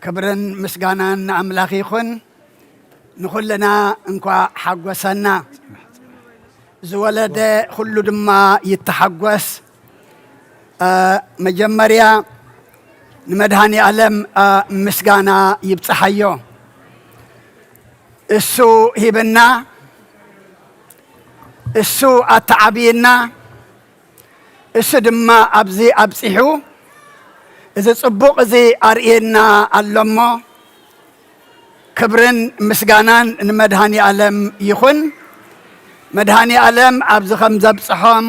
ክብርን ምስጋናን ንኣምላኽ ይኹን። ንኹልና እንኳዕ ሓጎሰና። ዝወለደ ኩሉ ድማ ይተሓጎስ። እ፣ መጀመርያ ንመድኃኔ ዓለም፣ እ፣ ምስጋና ይብጽሓዮ። እሱ ሂብና፣ እሱ ኣተዓብየና፣ እሱ ድማ ኣብዚ ኣብጺሑ እዚ ጽቡቕ እዚ ኣርእየና ኣሎ እሞ፣ ክብርን ምስጋናን ንመድኃኔ ዓለም ይኹን። መድኃኔ ዓለም ኣብዚ ከም ዘብጽሖም፣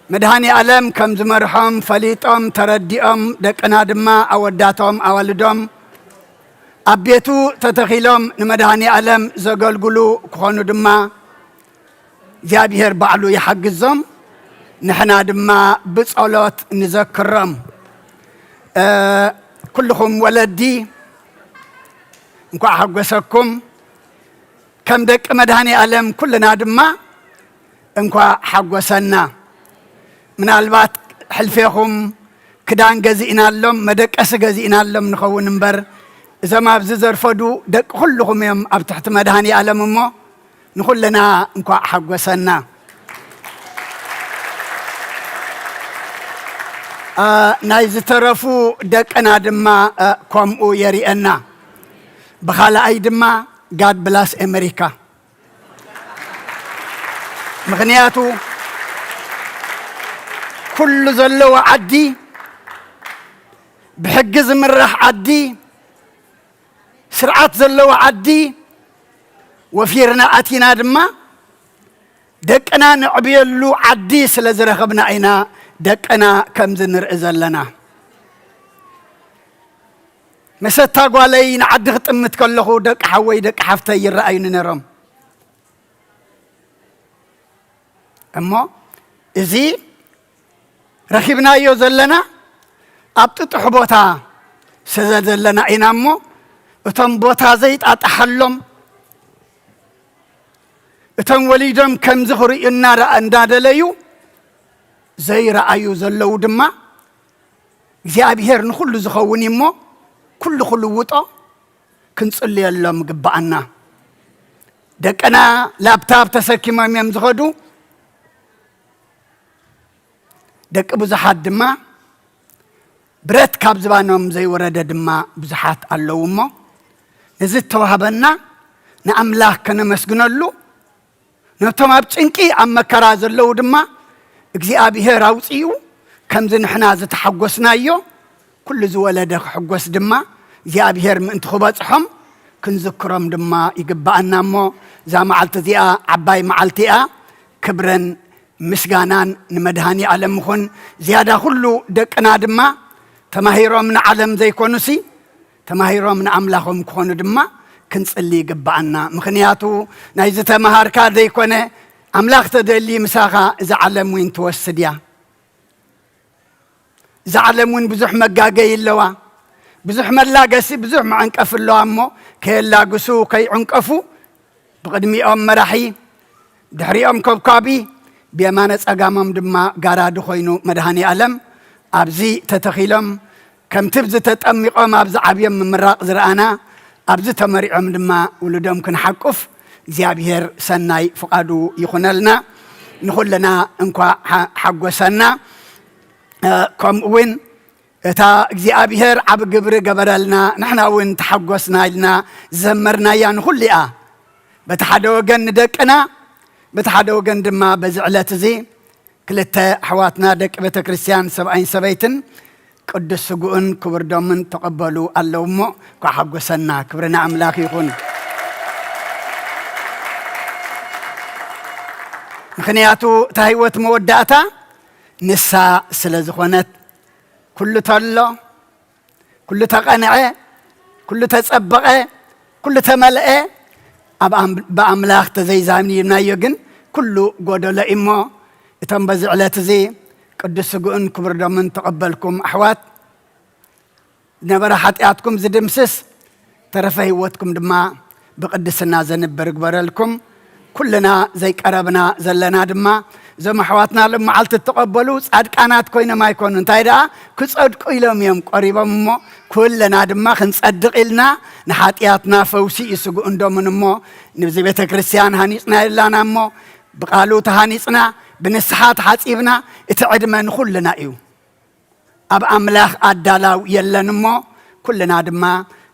መድኃኔ ዓለም ከም ዝመርሖም ፈሊጦም ተረዲኦም፣ ደቅና ድማ ኣወዳቶም ኣዋልዶም ኣብ ቤቱ ተተኺሎም ንመድኃኔ ዓለም ዘገልግሉ ክኾኑ ድማ እግዚኣብሔር ባዕሉ ይሓግዞም። ንሕና ድማ ብጸሎት ንዘክሮም። እ፣ ኩልኹም ወለዲ እንኳዕ ሓጎሰኩም። ከም ደቂ መድኃኔ ዓለም ኩልና ድማ እንኳዕ ሓጎሰና። ምናልባት ሕልፌኹም ክዳን ገዚእናሎም፣ መደቀሲ ገዚእናሎም ንኸውን እምበር፣ እዞም ኣብዚ ዘርፈዱ ደቂ ኩልኹም እዮም ኣብ ትሕቲ መድኃኔ ዓለም እሞ፣ ንኹልና እንኳዕ ሓጎሰና። እ፣ ናይ ዝተረፉ ደቅና ድማ፣ እ፣ ከምኡ የሪኤና። ብኻልኣይ ድማ God bless America። ምኽንያቱ ኩሉ ዘለዎ ዓዲ፣ ብሕጊ ዝምራሕ ዓዲ፣ ስርዓት ዘለዎ ዓዲ ወፊርና ኣቲና ድማ ደቅና ነዕብየሉ ዓዲ ስለ ዝረኸብና ኢና ደቅና ከምዚ ንርኢ ዘለና። መሰታ ጓለይ ንዓዲ ክጥምት ከለኹ ደቂ ሓወይ ደቂ ሓፍተይ ይረኣዩኒ ነይሮም። እሞ እዚ ረኺብናዮ ዘለና ኣብ ጥጡሕ ቦታ ስለ ዘለና ኢና እሞ፣ እቶም ቦታ ዘይጣጣሓሎም፣ እቶም ወሊዶም ከምዚ ክርእዩ እናረኣ-፣ እንዳደለዩ ዘይረኣዩ ዘለዉ ድማ እግዚኣብሔር ንኹሉ ዝኸውን እዩ እሞ፣ ኩሉ ክልውጦ ክንጽልየሎም ግብኣና። ደቅና ላፕታፕ ተሰኪሞም እዮም ዝኸዱ። ደቂ ብዙሓት ድማ ብረት ካብ ዝባኖም ዘይወረደ ድማ ብዙሓት ኣለዉ እሞ፣ ነዚ እተዋህበና ንኣምላኽ ከነመስግነሉ፣ ነቶም ኣብ ጭንቂ ኣብ መከራ ዘለዉ ድማ እግዚኣብሔር ኣውጺኡ፣ ከምዚ ንሕና ዝተሓጎስናዮ ኩሉ ዝወለደ ክሕጎስ ድማ እግዚኣብሔር ምእንቲ ክበጽሖም ክንዝክሮም ድማ ይግብኣና እሞ፣ እዛ መዓልቲ እዚኣ ዓባይ መዓልቲ እያ። ክብርን ምስጋናን ንመድኃኔ ዓለም ይኹን። ዝያዳ ኩሉ ደቅና ድማ ተማሂሮም ንዓለም ዘይኮኑሲ፣ ተማሂሮም ንኣምላኾም ክኾኑ ድማ ክንጽሊ ይግብኣና። ምኽንያቱ ናይ ዝተመሃርካ ዘይኮነ፣ ኣምላኽ ተደሊ ምሳኻ እዛ ዓለም እውን ትወስድ እያ። እዛ ዓለም እውን ብዙሕ መጋገዪ ኣለዋ። ብዙሕ መላገሲ፣ ብዙሕ መዐንቀፊ ኣለዋ እሞ፣ ከየላግሱ፣ ከይዕንቀፉ፣ ብቕድሚኦም መራሒ፣ ድሕሪኦም ኮብኳቢ፣ ብየማነ ጸጋሞም ድማ ጋራዲ ኮይኑ መድኃኔ ዓለም፣ ኣብዚ ተተኺሎም፣ ከምቲ ብዚ ተጠሚቖም ኣብዚ ዓብዮም ምምራቕ ዝረኣና፣ ኣብዚ ተመሪዖም ድማ ውሉዶም ክንሓቁፍ እግዚኣብሔር ሰናይ ፍቓዱ ይኹነልና። ንኹልና እንኳዕ ሓ-፣ ሓጎሰና። እ፣ ከምኡ እውን እታ እግዚኣብሔር ዓቢ ግብሪ ገበረልና፣ ንሕና እውን ተሓጎስና ኢልና ዝዘመርናያ ንኹሉ እያ። በቲ ሓደ ወገን ንደቅና፣ በቲ ሓደ ወገን ድማ በዚ ዕለት እዚ ክልተ ኣሕዋትና ደቂ ቤተ ክርስቲያን ሰብኣይን ሰበይትን ቅዱስ ስግኡን ክቡር ደሙን ተቐበሉ ኣለዉ እሞ፣ እንኳዕ ሓጎሰና። ክብሪ ንኣምላኽ ይኹን። ምኽንያቱ እታ ህይወት መወዳእታ ንሳ ስለ ዝኾነት፣ ኩሉ ተሎ፣ ኩሉ ተቐንዐ፣ ኩሉ ተጸበቐ፣ ኩሉ ተመልአ፣ ኣብ ኣም-፣ ብኣምላኽ ተዘይዛሚናዮ ግን ኩሉ ጎደሎ እዩ እሞ፣ እቶም በዚ ዕለት እዚ ቅዱስ ስግኡን ክቡር ደሙን ተቐበልኩም ኣሕዋት፣ ነበረ ሓጢኣትኩም ዝድምስስ፣ ተረፈ ህይወትኩም ድማ ብቕድስና ዘንብር ግበረልኩም። ኩልና ዘይቀረብና ዘለና ድማ፣ እዞም ኣሕዋትና ሎም መዓልቲ እተቐበሉ ጻድቃናት ኮይኖም ኣይኮኑ። እንታይ ደኣ፣ ክጸድቁ ኢሎም እዮም ቀሪቦም እሞ፣ ኩልና ድማ ክንጸድቕ ኢልና፣ ንሓጢኣትና ፈውሲ እዩ ስግኡን ደሙን እሞ፣ ንዚ ቤተ ክርስቲያን ሃኒጽና የላና እሞ፣ ብቓሉ ተሃኒጽና፣ ብንስሓ ተሓጺብና፣ እቲ ዕድመ ንኹልና እዩ። ኣብ ኣምላኽ ኣዳላው የለን እሞ፣ ኩልና ድማ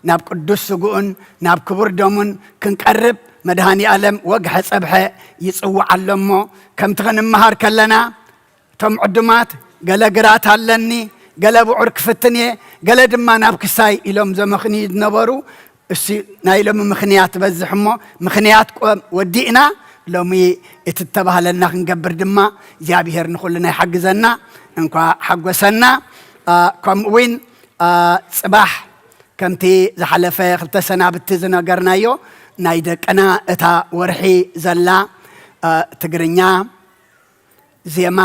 ናብ ቅዱስ ስግኡን ናብ ክቡር ደሙን ክንቀርብ መድኃኔ ዓለም ወግሐ ጸብሐ ይጽውዕ ኣሎ እሞ፣ ከምቲ ክንመሃር ከለና፣ እቶም ዕዱማት፣ ገለ ግራት ኣለኒ፣ ገለ ብዑር ክፍትን እየ፣ ገለ ድማ ናብ ክሳይ ኢሎም ዘመኽንዩ ዝነበሩ፣ እሱ ናይ ሎሚ ምኽንያት በዝሕ እሞ፣ ምኽንያት ቆም ወዲእና፣ ሎሚ እቲ እተባህለልና ክንገብር ድማ እግዚኣብሔር ንኹልና ይሓግዘና። እንኳ ሓጎሰና። አ፣ ከምኡ እውን፣ አ፣ ጽባሕ ከምቲ ዝሓለፈ ክልተ ሰናብቲ ዝነገርናዮ፣ ናይ ደቅና እታ ወርሒ ዘላ፣ አ፣ ትግርኛ፣ ዜማ፣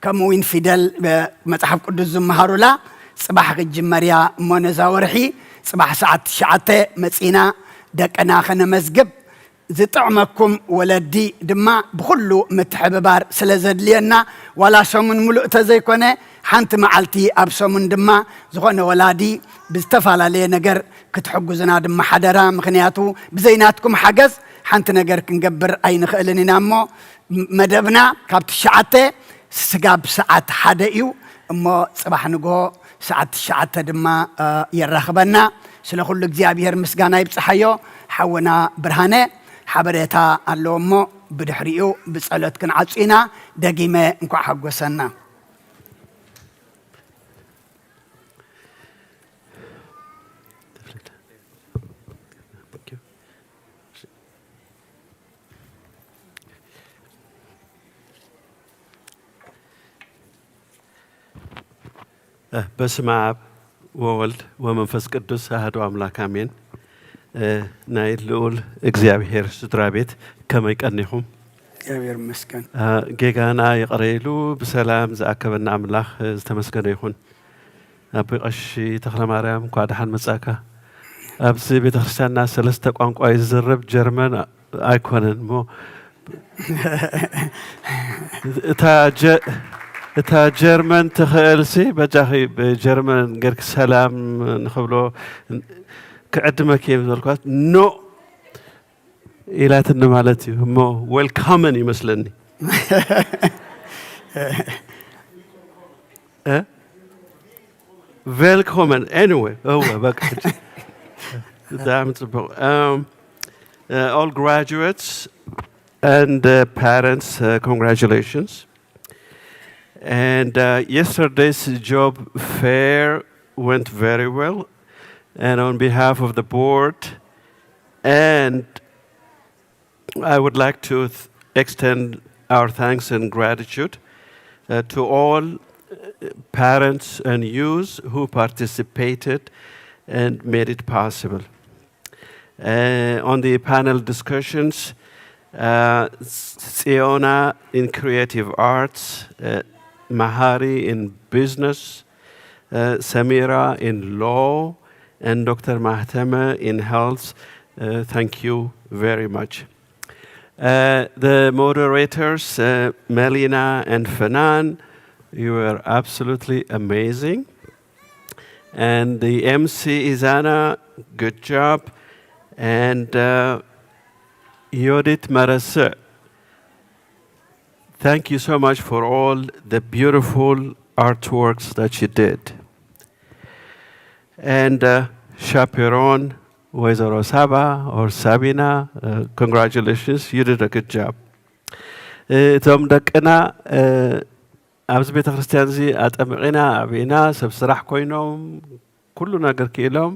ከምኡ እውን ፊደል፣ እ፣ መጽሓፍ ቅዱስ ዝመሃሩላ ጽባሕ ክትጅመር እያ እሞ፣ ነዛ ወርሒ ጽባሕ ሰዓት ትሽዓተ መጺና ደቅና ከነመዝግብ፣ ዝጥዕመኩም ወለዲ ድማ ብኹሉ ምትሕብባር ስለ ዘድልየና፣ ዋላ ሰሙን ምሉእ ተዘይኮነ፣ ሓንቲ መዓልቲ ኣብ ሰሙን ድማ ዝኾነ ወላዲ ብዝተፈላለየ ነገር ክትሕጉዝና ድማ ሓደራ። ምኽንያቱ ብዘይ ናትኩም ሓገዝ ሓንቲ ነገር ክንገብር ኣይንኽእልን ኢና እሞ፣ መደብና ካብ ትሽዓተ ስጋብ ሰዓት ሓደ እዩ እሞ፣ ጽባሕ ንግሆ ሰዓት ትሽዓተ ድማ፣ እ፣ የራኽበና። ስለ ኩሉ እግዚኣብሔር ምስጋና ይብጽሓዮ። ሓውና ብርሃነ ሓበሬታ ኣለዎ እሞ፣ ብድሕሪኡ ብጸሎት ክንዓጹ ኢና። ደጊመ እንኳዕ ሓጎሰና። በስመ አብ ወወልድ ወመንፈስ ቅዱስ አሐዱ አምላክ አሜን። እ፣ ናይ ልዑል እግዚኣብሔር ስድራ ቤት ከመይ ቀኒኹም? እግዚኣብሔር ይመስገን። እ፣ ጌጋና ይቕረ ኢሉ ብሰላም ዝኣከበና ኣምላኽ፣ እ፣ ዝተመስገነ ይኹን። ኣቦይ ቀሺ ተኽለ ማርያም፣ እንኳዕ ደሓን መጻእካ። ኣብዚ ቤተክርስትያንና ሰለስተ ቋንቋ እዩ ዝዝረብ፣ ጀርመን ኣይኮነን እሞ፣ እታ ጀ-፣ እታ ጀርመን ትኽእልሲ፣ በጃኺ ብጀርመን ጌርኪ ሰላም ንኽብሎ ክዕድመኪ እየ ዝበልኳት፣ ኖ ኢላትኒ ማለት እዩ። እሞ ዌልካመን ይመስለኒ። እ? ቬልኮመን። ኤኒወይ፣ እወ፣ በቃ፣ ሕጂ ብጣዕሚ ጽቡቕ። Um, uh, all graduates and, uh, parents, uh, congratulations. And, uh, yesterday's job fair went very well. And on behalf of the board and I would like to th-, extend our thanks and gratitude, uh, to all, uh, parents and youth who participated and made it possible. Uh, on the panel discussions, uh, S-, Siona in creative arts, uh, Mahari in business, uh, Samira in law, and Doctor Mahteme in health. Uh, thank you very much. Uh, the moderators, uh, Melina and Fanan, you were absolutely amazing. And the M C Izana, good job. And uh, Yodit Marasa, thank you so much for all the beautiful artworks that you did. And uh, Chaperon, Wezero Saba or Sabina, uh, congratulations, you did a good job. እቶም ደቅና ኣብዚ ቤተ ክርስቲያን እዚ ኣጠምቂና ኣዕቢና ሰብ ስራሕ ኮይኖም ኩሉ ነገር ክኢሎም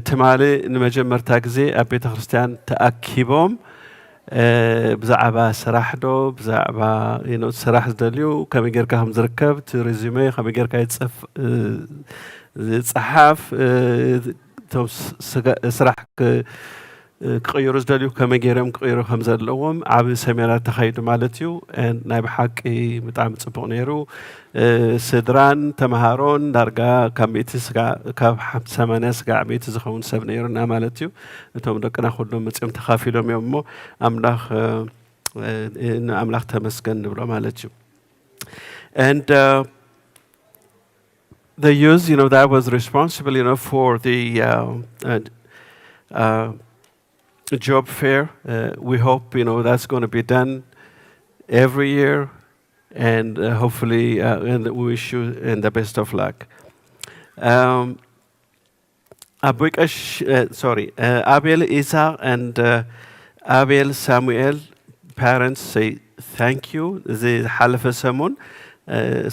ትማሊ ንመጀመርታ ግዜ ኣብ ቤተ ክርስቲያን ተኣኪቦም ብዛዕባ ስራሕ ዶ ብዛዕባ ስራሕ ዝደልዩ ከመይ ጌርካ ከም ዝርከብ እቲ ሪዚሜ ከመይ ጌርካ ይፅፍ ዝፀሓፍ እቶም ስራሕ ክቕይሩ ዝደልዩ ከመይ ገይሮም ክቕይሩ ከም ዘለዎም ዓብ ሰሚናር ተኻይዱ ማለት እዩ። ናይ ብሓቂ ብጣዕሚ ፅቡቕ ነይሩ። ስድራን ተምሃሮን ዳርጋ ካብ ሚእቲ ስጋዕ ካብ ሰማንያ ስጋዕ ሚእቲ ዝኸውን ሰብ ነይሩና ማለት እዩ። እቶም ደቅና ኩሎም መፅኦም ተኻፊሎም እዮም እሞ ኣምላኽ ንኣምላኽ ተመስገን ንብሎ ማለት እዩ። And uh, the youth, you know, that was responsible, you know, for the uh, uh, uh, job fair. Uh, we hope, you know, that's going to be done every year, and uh, hopefully, uh, and we wish you and the best of luck. Um, Abuikash, uh, sorry, uh, Abel Isaac and uh, Abel Samuel, parents say thank you. እዚ ዝሓለፈ ሰሙን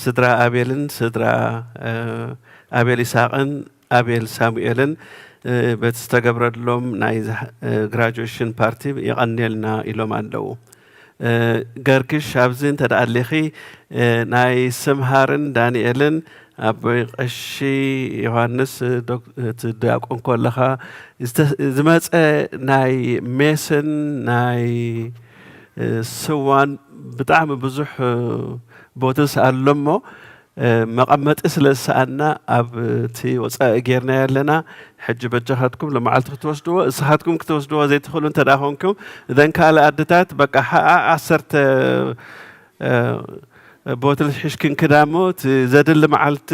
ስድራ ኣቤልን ስድራ ኣቤል ይስሃቅን ኣቤል ሳሙኤልን በቲ ዝተገብረሎም ናይ graduation party የቐንየልና ኢሎም ኣለዉ። ገርግሽ ኣብዚ እንተ ደኣ ኣሊኺ ናይ ስምሃርን ዳንኤልን ኣቦይ ቀሺ ዮሃንስ እቲ ዲያቆን ከለኻ ዝመፀ ናይ ሜስን ናይ ስዋን ብጣዕሚ ብዙሕ ቦትስ ኣሎ እሞ መቐመጢ ስለ ዝሰኣና ኣብ እቲ ወፃኢ ጌርናዮ ኣለና። ሕጂ በጃኻትኩም ሎመዓልቲ ክትወስድዎ፣ እስኻትኩም ክትወስድዎ ዘይትኽእሉ እንተ ደኣ ኮንኩም እዘን ካልእ ኣድታት በቃ ሓኣ ዓሰርተ ቦትል ሒሽክን ክዳ እሞ እቲ ዘድሊ መዓልቲ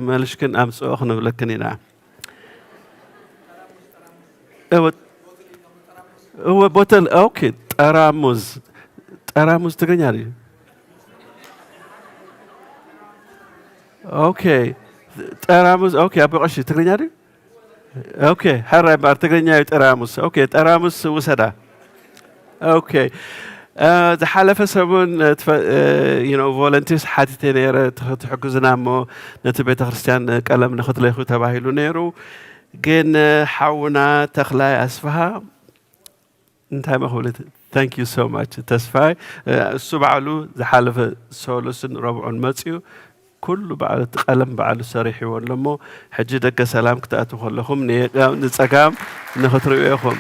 መልሽክን ኣምፅኦ ክንብለክን ኢና። እወ እወ ቦተል ኦኬ። ጠራሙዝ ጠራሙዝ ትግርኛ ድዩ? ኦኬ ጠራሙዝ ኦኬ። ኣቦ ቀሺ ትግርኛ ድዩ? ኦኬ ሕራይ እምበኣር ትግርኛ እዩ ጠራሙዝ። ኦኬ ጠራሙዝ ውሰዳ። ኦኬ ዝሓለፈ ሰሙን volunteers ሓቲተ ነይረ ትሕግዙና እሞ ነቲ ቤተ ክርስቲያን ቀለም ንኽትለይኹ ተባሂሉ ነይሩ። ግን ሓውና ተኽላይ ኣስፍሃ እንታይ መኽብለት thank you so much ተስፋይ እሱ ባዕሉ ዝሓለፈ ሰሉስን ረብዑን መፅዩ ኩሉ ባዕሉ እቲ ቀለም ባዕሉ ሰሪሕዎ ኣሎ እሞ ሕጂ ደገ ሰላም ክትኣትዉ ከለኹም ንጸጋም ንኽትርእዩ ኢኹም።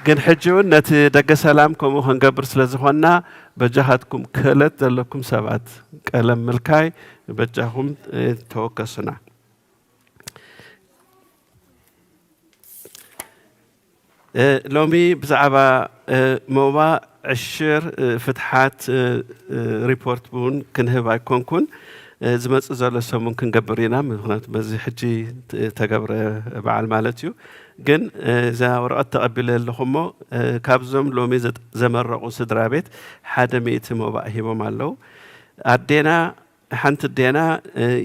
ግን ሕጂ እውን ነቲ ደገ ሰላም ከምኡ ክንገብር ስለ ዝኾንና በጃኻትኩም ክእለት ዘለኩም ሰባት ቀለም ምልካይ በጃኹም ተወከሱና። ሎሚ ብዛዕባ ሞባ ዕሽር ፍትሓት ሪፖርት እውን ክንህብ ኣይኮንኩን። ዝመፅእ ዘሎ ሰሙን ክንገብር ኢና። ምክንያቱ በዚ ሕጂ ተገብረ በዓል ማለት እዩ። ግን እዛ ወረቐት ተቐቢለ ኣለኹ እሞ ካብዞም ሎሚ ዘመረቑ ስድራ ቤት ሓደ ሚእቲ ሞባእ ሂቦም ኣለዉ። ኣዴና ሓንቲ ኣዴና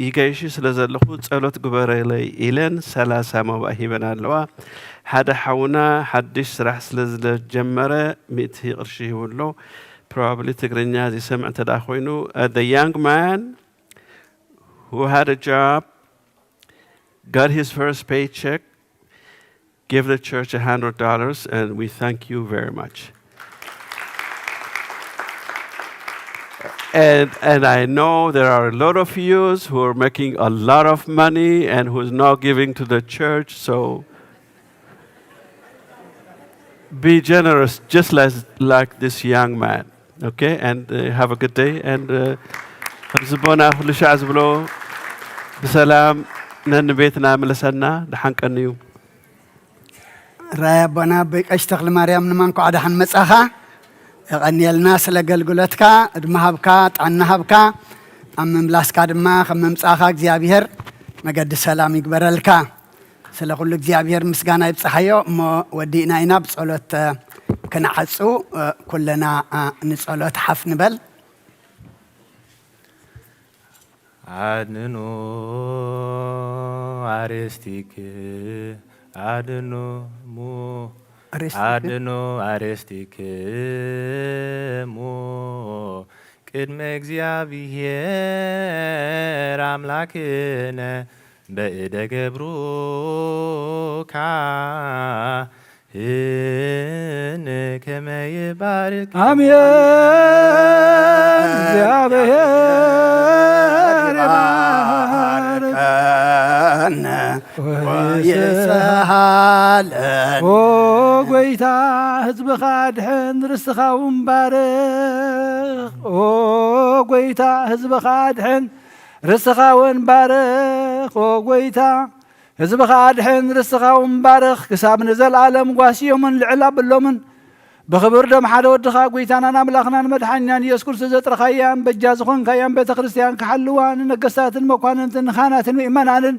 ይገይሽ ስለ ዘለኹ ጸሎት ግበረለይ ኢለን ሰላሳ ሞባእ ሂበን ኣለዋ። ሓደ ሓውና ሓድሽ ስራሕ ስለ ዝጀመረ ሚእቲ ቅርሺ ሂቡ ኣሎ። Probably ትግርኛ ዝሰምዕ እንተ ደኣ ኮይኑ the young man who had a job got his first paycheck give the church a hundred dollars and we thank you very much. And, and I know there are a lot of youths who are making a lot of money and who's not giving to the church, so be generous just like, like this young man. Okay, and uh, have a good day. And uh, ዝቦና ኩሉ ሻዕ ዝብሎ ብሰላም ነንቤትና ምለሰና። ደሓን ቀንዩ። ራይ ኣቦና ኣቦይ ቀሺ ተኽለ ማርያም ንማ እንኳዕ ደሓን መጻኻ። የቐንየልና ስለ ኣገልግሎትካ፣ ዕድመ ሃብካ፣ ጥዕና ሃብካ። ኣብ ምምላስካ ድማ ከም ምምጻእኻ እግዚኣብሔር መገዲ ሰላም ይግበረልካ። ስለ ኩሉ እግዚኣብሔር ምስጋና ይብጽሓዮ። እሞ ወዲእና ኢና ብጸሎት፣ እ፣ ክንዓጹ፣ እ፣ ኩለና፣ እ፣ ንጸሎት ሓፍ ንበል። ኣድንኖ ኣሬስቲክ፣ ኣድኖ ሙ-፣ ኣሬስቲክ። ኣድኖ ኣሬስቲክሙ ቅድመ እግዚኣብሔር ኣምላክነ በእደ ገብሩካ ህን ከመ ይባርክ። ኣሜን። እግዚአብሔር ይባርከነ ወይስሃለን። ኦ ጎይታ፣ ህዝብኻ ድሕን፣ ርስትኻ እውን ባርኽ። ኦ ጎይታ፣ ህዝብኻ ድሕን፣ ርስትኻ እውን ባርኽ። ኦ ጎይታ፣ ህዝብኻ ኣድሕን፣ ርስትኻ እውን ባርኽ፣ ክሳብ ንዘለኣለም ጓስዮምን ልዕል ኣብሎምን። ብኽብር ደም ሓደ ወድኻ፣ ጐይታናን ኣምላኽናን መድሓኒናን ኢየሱስ ክርስቶስ ዘጥረኻያን በጃ ዝኾንካያን ቤተ ክርስቲያን ክሓልዋ፣ ንነገስታትን መኳንንትን ንኻህናትን ምእመናንን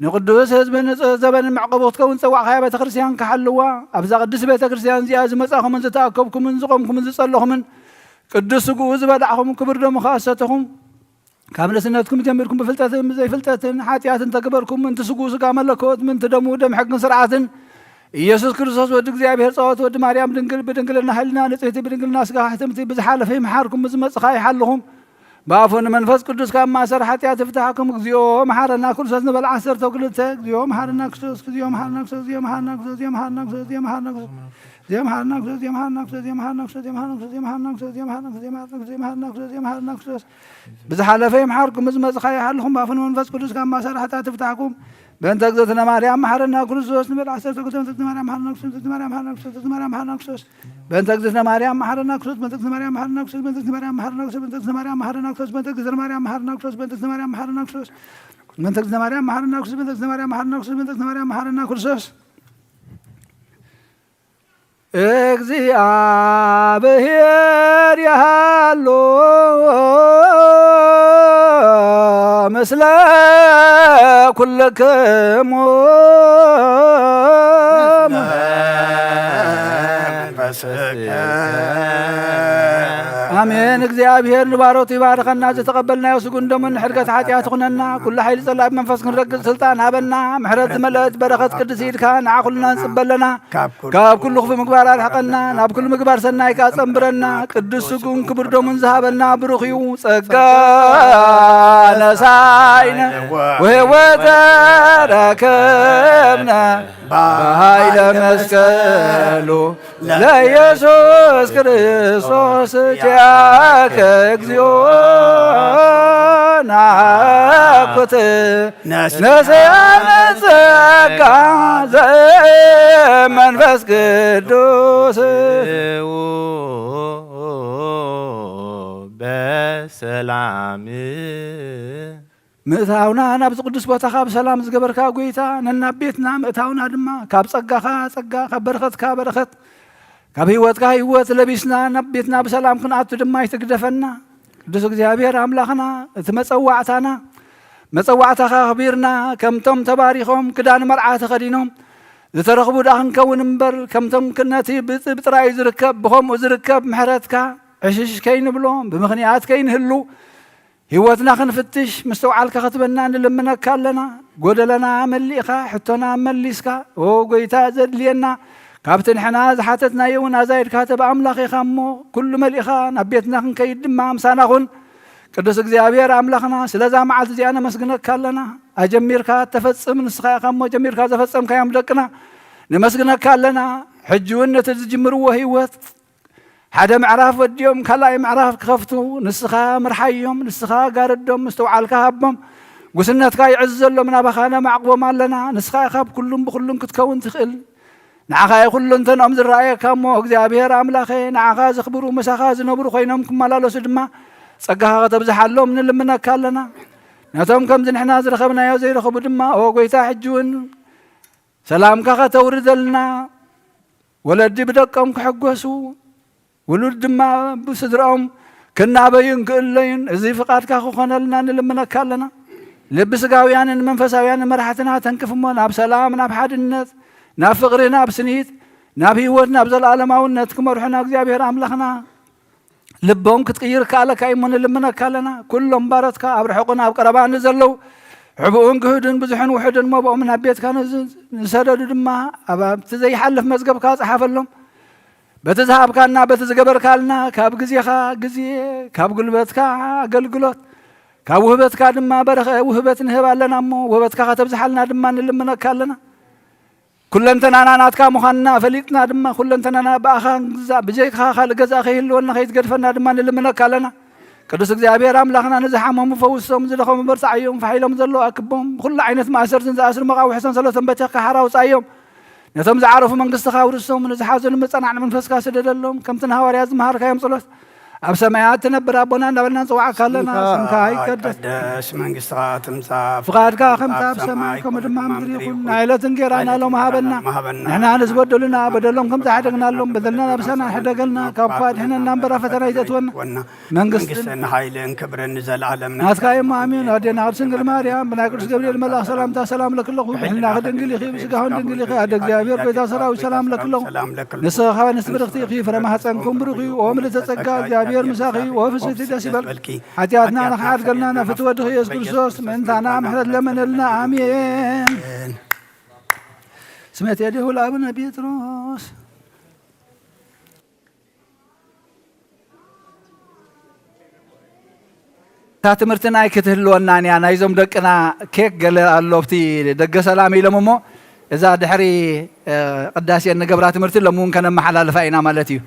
ንቅዱስ ህዝብን ንጽህ ዘበንን መዕቆቢ ክትከውን ዝጸዋዕካያ ቤተ ክርስቲያን ክሓልዋ፣ ኣብዛ ቅድስቲ ቤተ ክርስቲያን እዚኣ ዝመጻኹምን ዝተኣከብኩምን ዝቖምኩምን ዝጸለኹምን ቅዱስ ስግኡ ዝበላዕኹም ክቡር ደሙ ከኣ ዝሰተኹም ካብ ንእስነትኩም ጀሚርኩም ብፍልጠትን ብዘይፍልጠትን ሓጢኣት እንተገበርኩም፣ ምእንቲ ስግኡ ስጋ መለኮት፣ ምእንቲ ደሙ ደም ሕግን ስርዓትን፣ ኢየሱስ ክርስቶስ ወዲ እግዚኣብሔር ጸወት ወዲ ማርያም ድንግል፣ ብድንግልና ሕልና ንጽህቲ፣ ብድንግልና ስጋ ሕትምቲ፣ ብዝሓለፈ ይምሓርኩም፣ ብዝመጽእ ኸኣ ይሓልኹም። ብኣፉ ንመንፈስ ቅዱስ ካብ ማእሰር ሓጢኣት ይፍታሕኩም። እግዚኦ መሓረና ክርስቶስ ንበል ዓሰርተ ክልተ። እግዚኦ መሓረና ክርስቶስ፣ እግዚኦ መሓረና ክርስቶስ፣ እግዚኦ መሓረና ክርስቶስ፣ እግዚኦ መሓረና ክርስቶስ፣ እግዚኦ መሓረና ክርስቶስ፣ ብዝሓለፈ ይምሓርኩም፣ ብዝመጽእ ኸኣ ይሓልኹም፣ ብኣፉ ንመንፈስ ቅዱስ ካብ ማእሰር ሓጢኣት ይፍታሕኩም። በእንተ እግዝእትነ ማርያም መሓረና ክርስቶስ ንበል ዓሰርተ ክልተ። በእንተ እግዝእትነ ማርያም መሓረና ክርስቶስ፣ በእንተ እግዝእትነ ማርያም መሓረና ክርስቶስ፣ በእንተ እግዝእትነ ማርያም መሓረና ክርስቶስ፣ በእንተ እግዝእትነ ማርያም መሓረና ክርስቶስ፣ በእንተ እግዝእትነ ማርያም መሓረና ክርስቶስ፣ በእንተ እግዝእትነ ማርያም መሓረና ክርስቶስ፣ በእንተ እግዝእትነ ማርያም መሓረና ክርስቶስ፣ በእንተ እግዝእትነ ማርያም መሓረና ክርስቶስ፣ በእንተ እግዝእትነ ማርያም መሓረና ክርስቶስ። እግዚኣብሔር ይሃሉ ምስለ ኩልክሙ። ኣሜን። እግዚኣብሔር ንባሮቱ ይባርኸና። ዝተቐበልናዮ ስጉን ደሙን ንሕድገት ሓጢኣት ይኹነና። ኩሉ ሓይሊ ጸላኢ ብመንፈስ ክንረግጽ ስልጣን ሃበና። ምሕረት ዝመልአት በረኸት ቅድስቲ ኢድካ ንዓ ኩልና ንጽበ ኣለና። ካብ ኩሉ ክፉእ ምግባር ኣርሕቐና፣ ናብ ኩሉ ምግባር ሰናይ ከኣ ጸንብረና። ቅዱስ ስጉን ክቡር ደሙን ዝሃበና ብሩኽ እዩ። ጸጋ ነሳይነ ወህይወተ ረከብነ በኃይለ መስቀሉ ለኢየሱስ ክርስቶስ ኪያከ እግዚኦ ናኩት ነስአነ ጸጋ ዘመንፈስ ቅዱስ። በሰላም ምእታውና ናብዚ ቅዱስ ቦታኻ ብሰላም ዝገበርካ ጐይታ፣ ነናብ ቤትና ምእታውና ድማ ካብ ጸጋኻ ጸጋ፣ ካብ በረኸትካ በረኸት፣ ካብ ህይወትካ ህይወት ለቢስና ናብ ቤትና ብሰላም ክንኣቱ ድማ ይትግደፈና። ቅዱስ እግዚኣብሔር ኣምላኽና፣ እቲ መጸዋዕታና፣ መጸዋዕታኻ ኣኽቢርና፣ ከምቶም ተባሪኾም ክዳን መርዓ ተኸዲኖም ዝተረኽቡ ደኣ ክንከውን እምበር፣ ከምቶም ክ-፣ ነቲ ብጽ-፣ ብጥራዩ ዝርከብ፣ ብኸምኡ ዝርከብ ምሕረትካ ዕሽሽ ከይንብሎ፣ ብምኽንያት ከይንህሉ፣ ህይወትና ክንፍትሽ ምስትውዓልካ ክትበና ንልምነካ ኣለና። ጎደለና መሊእኻ፣ ሕቶና መሊስካ፣ ኦ ጐይታ፣ ዘድልየና ካብቲ ንሕና ዝሓተትናዮ እውን ኣዛይድካ ተብ ኣምላኽ ኢኻ እሞ፣ ኩሉ መሊእኻ ናብ ቤትና ክንከይድ ድማ ምሳና ኩን። ቅዱስ እግዚኣብሔር ኣምላኽና፣ ስለዛ መዓልቲ እዚኣ ነመስግነካ ኣለና። ኣጀሚርካ እተፈጽም ንስኻ ኢኻ እሞ፣ ጀሚርካ ዘፈጸምካዮም ደቅና ነመስግነካ ኣለና። ሕጂ እውን ነቲ ዝጅምርዎ ህይወት ሓደ ምዕራፍ ወዲኦም ካልኣይ ምዕራፍ ክኸፍቱ ንስኻ ምርሓዮም፣ ንስኻ ጋረዶም፣ ምስትውዓልካ ሃቦም። ጉስነትካ ይዕዝዘሎም፣ ናባኻ ነማዕቕቦም ኣለና። ንስኻ ኢኻ ኣብ ኩሉን ብኹሉን ክትከውን ትኽእል። ንዓኻ እዩ ኩሉ እንተንኦም ዝረኣየካ እሞ፣ እግዚኣብሔር ኣምላኸ፣ ንዓኻ ዘኽብሩ፣ ምሳኻ ዝነብሩ ኮይኖም ክመላለሱ ድማ ጸጋኻ ከተብዝሓሎም ንልምነካ ኣለና። ነቶም ከምዚ ንሕና ዝረኸብናዮ ዘይረኸቡ ድማ፣ ኦ ጎይታ፣ ሕጂ እውን ሰላምካ ከተውርደልና፣ ወለዲ ብደቆም ክሕጎሱ፣ ውሉድ ድማ ብስድራኦም ክናበዩን ክእለዩን፣ እዚ ፍቓድካ ክኾነልና ንልምነካ ኣለና። ልቢ ስጋውያንን መንፈሳውያንን መራሕትና ተንክፍ እሞ፣ ናብ ሰላም፣ ናብ ሓድነት፣ ናብ ፍቕሪ፣ ናብ ስኒት፣ ናብ ህይወት፣ ናብ ዘለኣለማውነት ክመርሑና እግዚኣብሔር ኣምላኽና ልቦም ክትቅይር ከኣለካ እሞ ንልምነካ ኣለና። ኩሎም ባሮትካ ኣብ ርሑቕን ኣብ ቀረባን ዘለዉ፣ ሕቡእን ግህድን ብዙሕን ውሑድን መብኦም ናብ ቤትካ ንዝ-፣ ንሰደዱ ድማ ኣብ፣ ኣብቲ ዘይሓልፍ መዝገብካ ጸሓፈሎም። በቲ ዝሃብካና፣ በቲ ዝገበርካልና፣ ካብ ግዜኻ ግዜ፣ ካብ ጉልበትካ ኣገልግሎት፣ ካብ ውህበትካ ድማ በረኸ ውህበት ንህብ ኣለና እሞ፣ ውህበትካ ከተብዝሓልና ድማ ንልምነካ ኣለና። ኩለንተናና ናትካ ምዃንና ፈሊጥና ድማ፣ ኩለንተናና ብኣኻ ንግዛእ፣ ብጀይካ ካልእ ገዛእ ከይህልወና ከይትገድፈና ድማ ንልምነካ ኣለና። ቅዱስ እግዚኣብሔር ኣምላኽና፣ ንዝሓመሙ ፈውሶም፣ ዝደኸሙ በርትዓዮም፣ ፋሕ ኢሎም ዘለዉ ኣክቦም፣ ብኹሉ ዓይነት ማእሰርትን ዝኣስሩ መቓውሒ ሰንሰለቶም በቲኽካ ሓራ ኣውጻዮም። ነቶም ዝዓረፉ መንግስትኻ ኣውርሶም፣ ንዝሓዘኑ መጸናዕኒ መንፈስካ ስደደሎም። ከምቲ ንሃዋርያት ዝመሃርካዮም ጸሎት፣ ኣብ ሰማያት ትነብር ኣቦና እንዳበልና ንጽውዓካ ኣለና። ስምካ ይቀደስ፣ መንግስትኻ ትምጻእ፣ ፍቓድካ ከምቲ ኣብ ሰማይ ከምኡ ድማ ኣብ ምድሪ ይኹን። ናይ ዕለት እንጌራና ሎም ሃበና። ንሕና ንዝበደሉና በደሎም ከም ዝሓደግናሎም በደልና ናብሳና ሕደገልና፣ ካብ ክፉእ ኣድሕነና እምበር ኣብ ፈተና ኣይተእትወና። መንግስትን መንግስትን ሓይልን ክብርን ንዘለዓለም ናትካ እዮም። ኣሜን። ኣዴና ቅድስት ድንግል ማርያም ብናይ ቅዱስ ገብርኤል መልኣኽ ሰላምታ ሰላም ለክለኹ፣ ብሕልናኺ ድንግል ኢኺ፣ ብስጋኹን ድንግል ኢኺ። ኣደ እግዚኣብሔር ጎይታ ሰራዊት ሰላም ለክለኹ። ንስኻ ከበ ንስቲ ብርኽቲ ኢኺ፣ ፍረ ማህፀንኩም ብሩኽ እዩ። ኦ ምልዕተ ጸጋ እግዚኣብሔር ምሳኺ እዩ። ኦ ፍስሕቲ ደስ ይበልኪ። ሓጢኣትና ንኽሓድገልና ናብ ፍትወ ወድኺ ኢየሱስ ክርስቶስ ምእንታና ምሕረት ለመነልና። ኣሜን። ስሜት የድህው ለአቡነ ጴጥሮስ። እታ ትምህርቲ ናይ ክትህልወናን እያ። ናይዞም ደቅና ኬክ ገለ ኣሎ ኣብቲ ደገ ሰላም ኢሎም እሞ፣ እዛ ድሕሪ፣ እ፣ ቅዳሴ እንገብራ ትምህርቲ ሎሚ እውን ከነመሓላልፋ ኢና ማለት እዩ።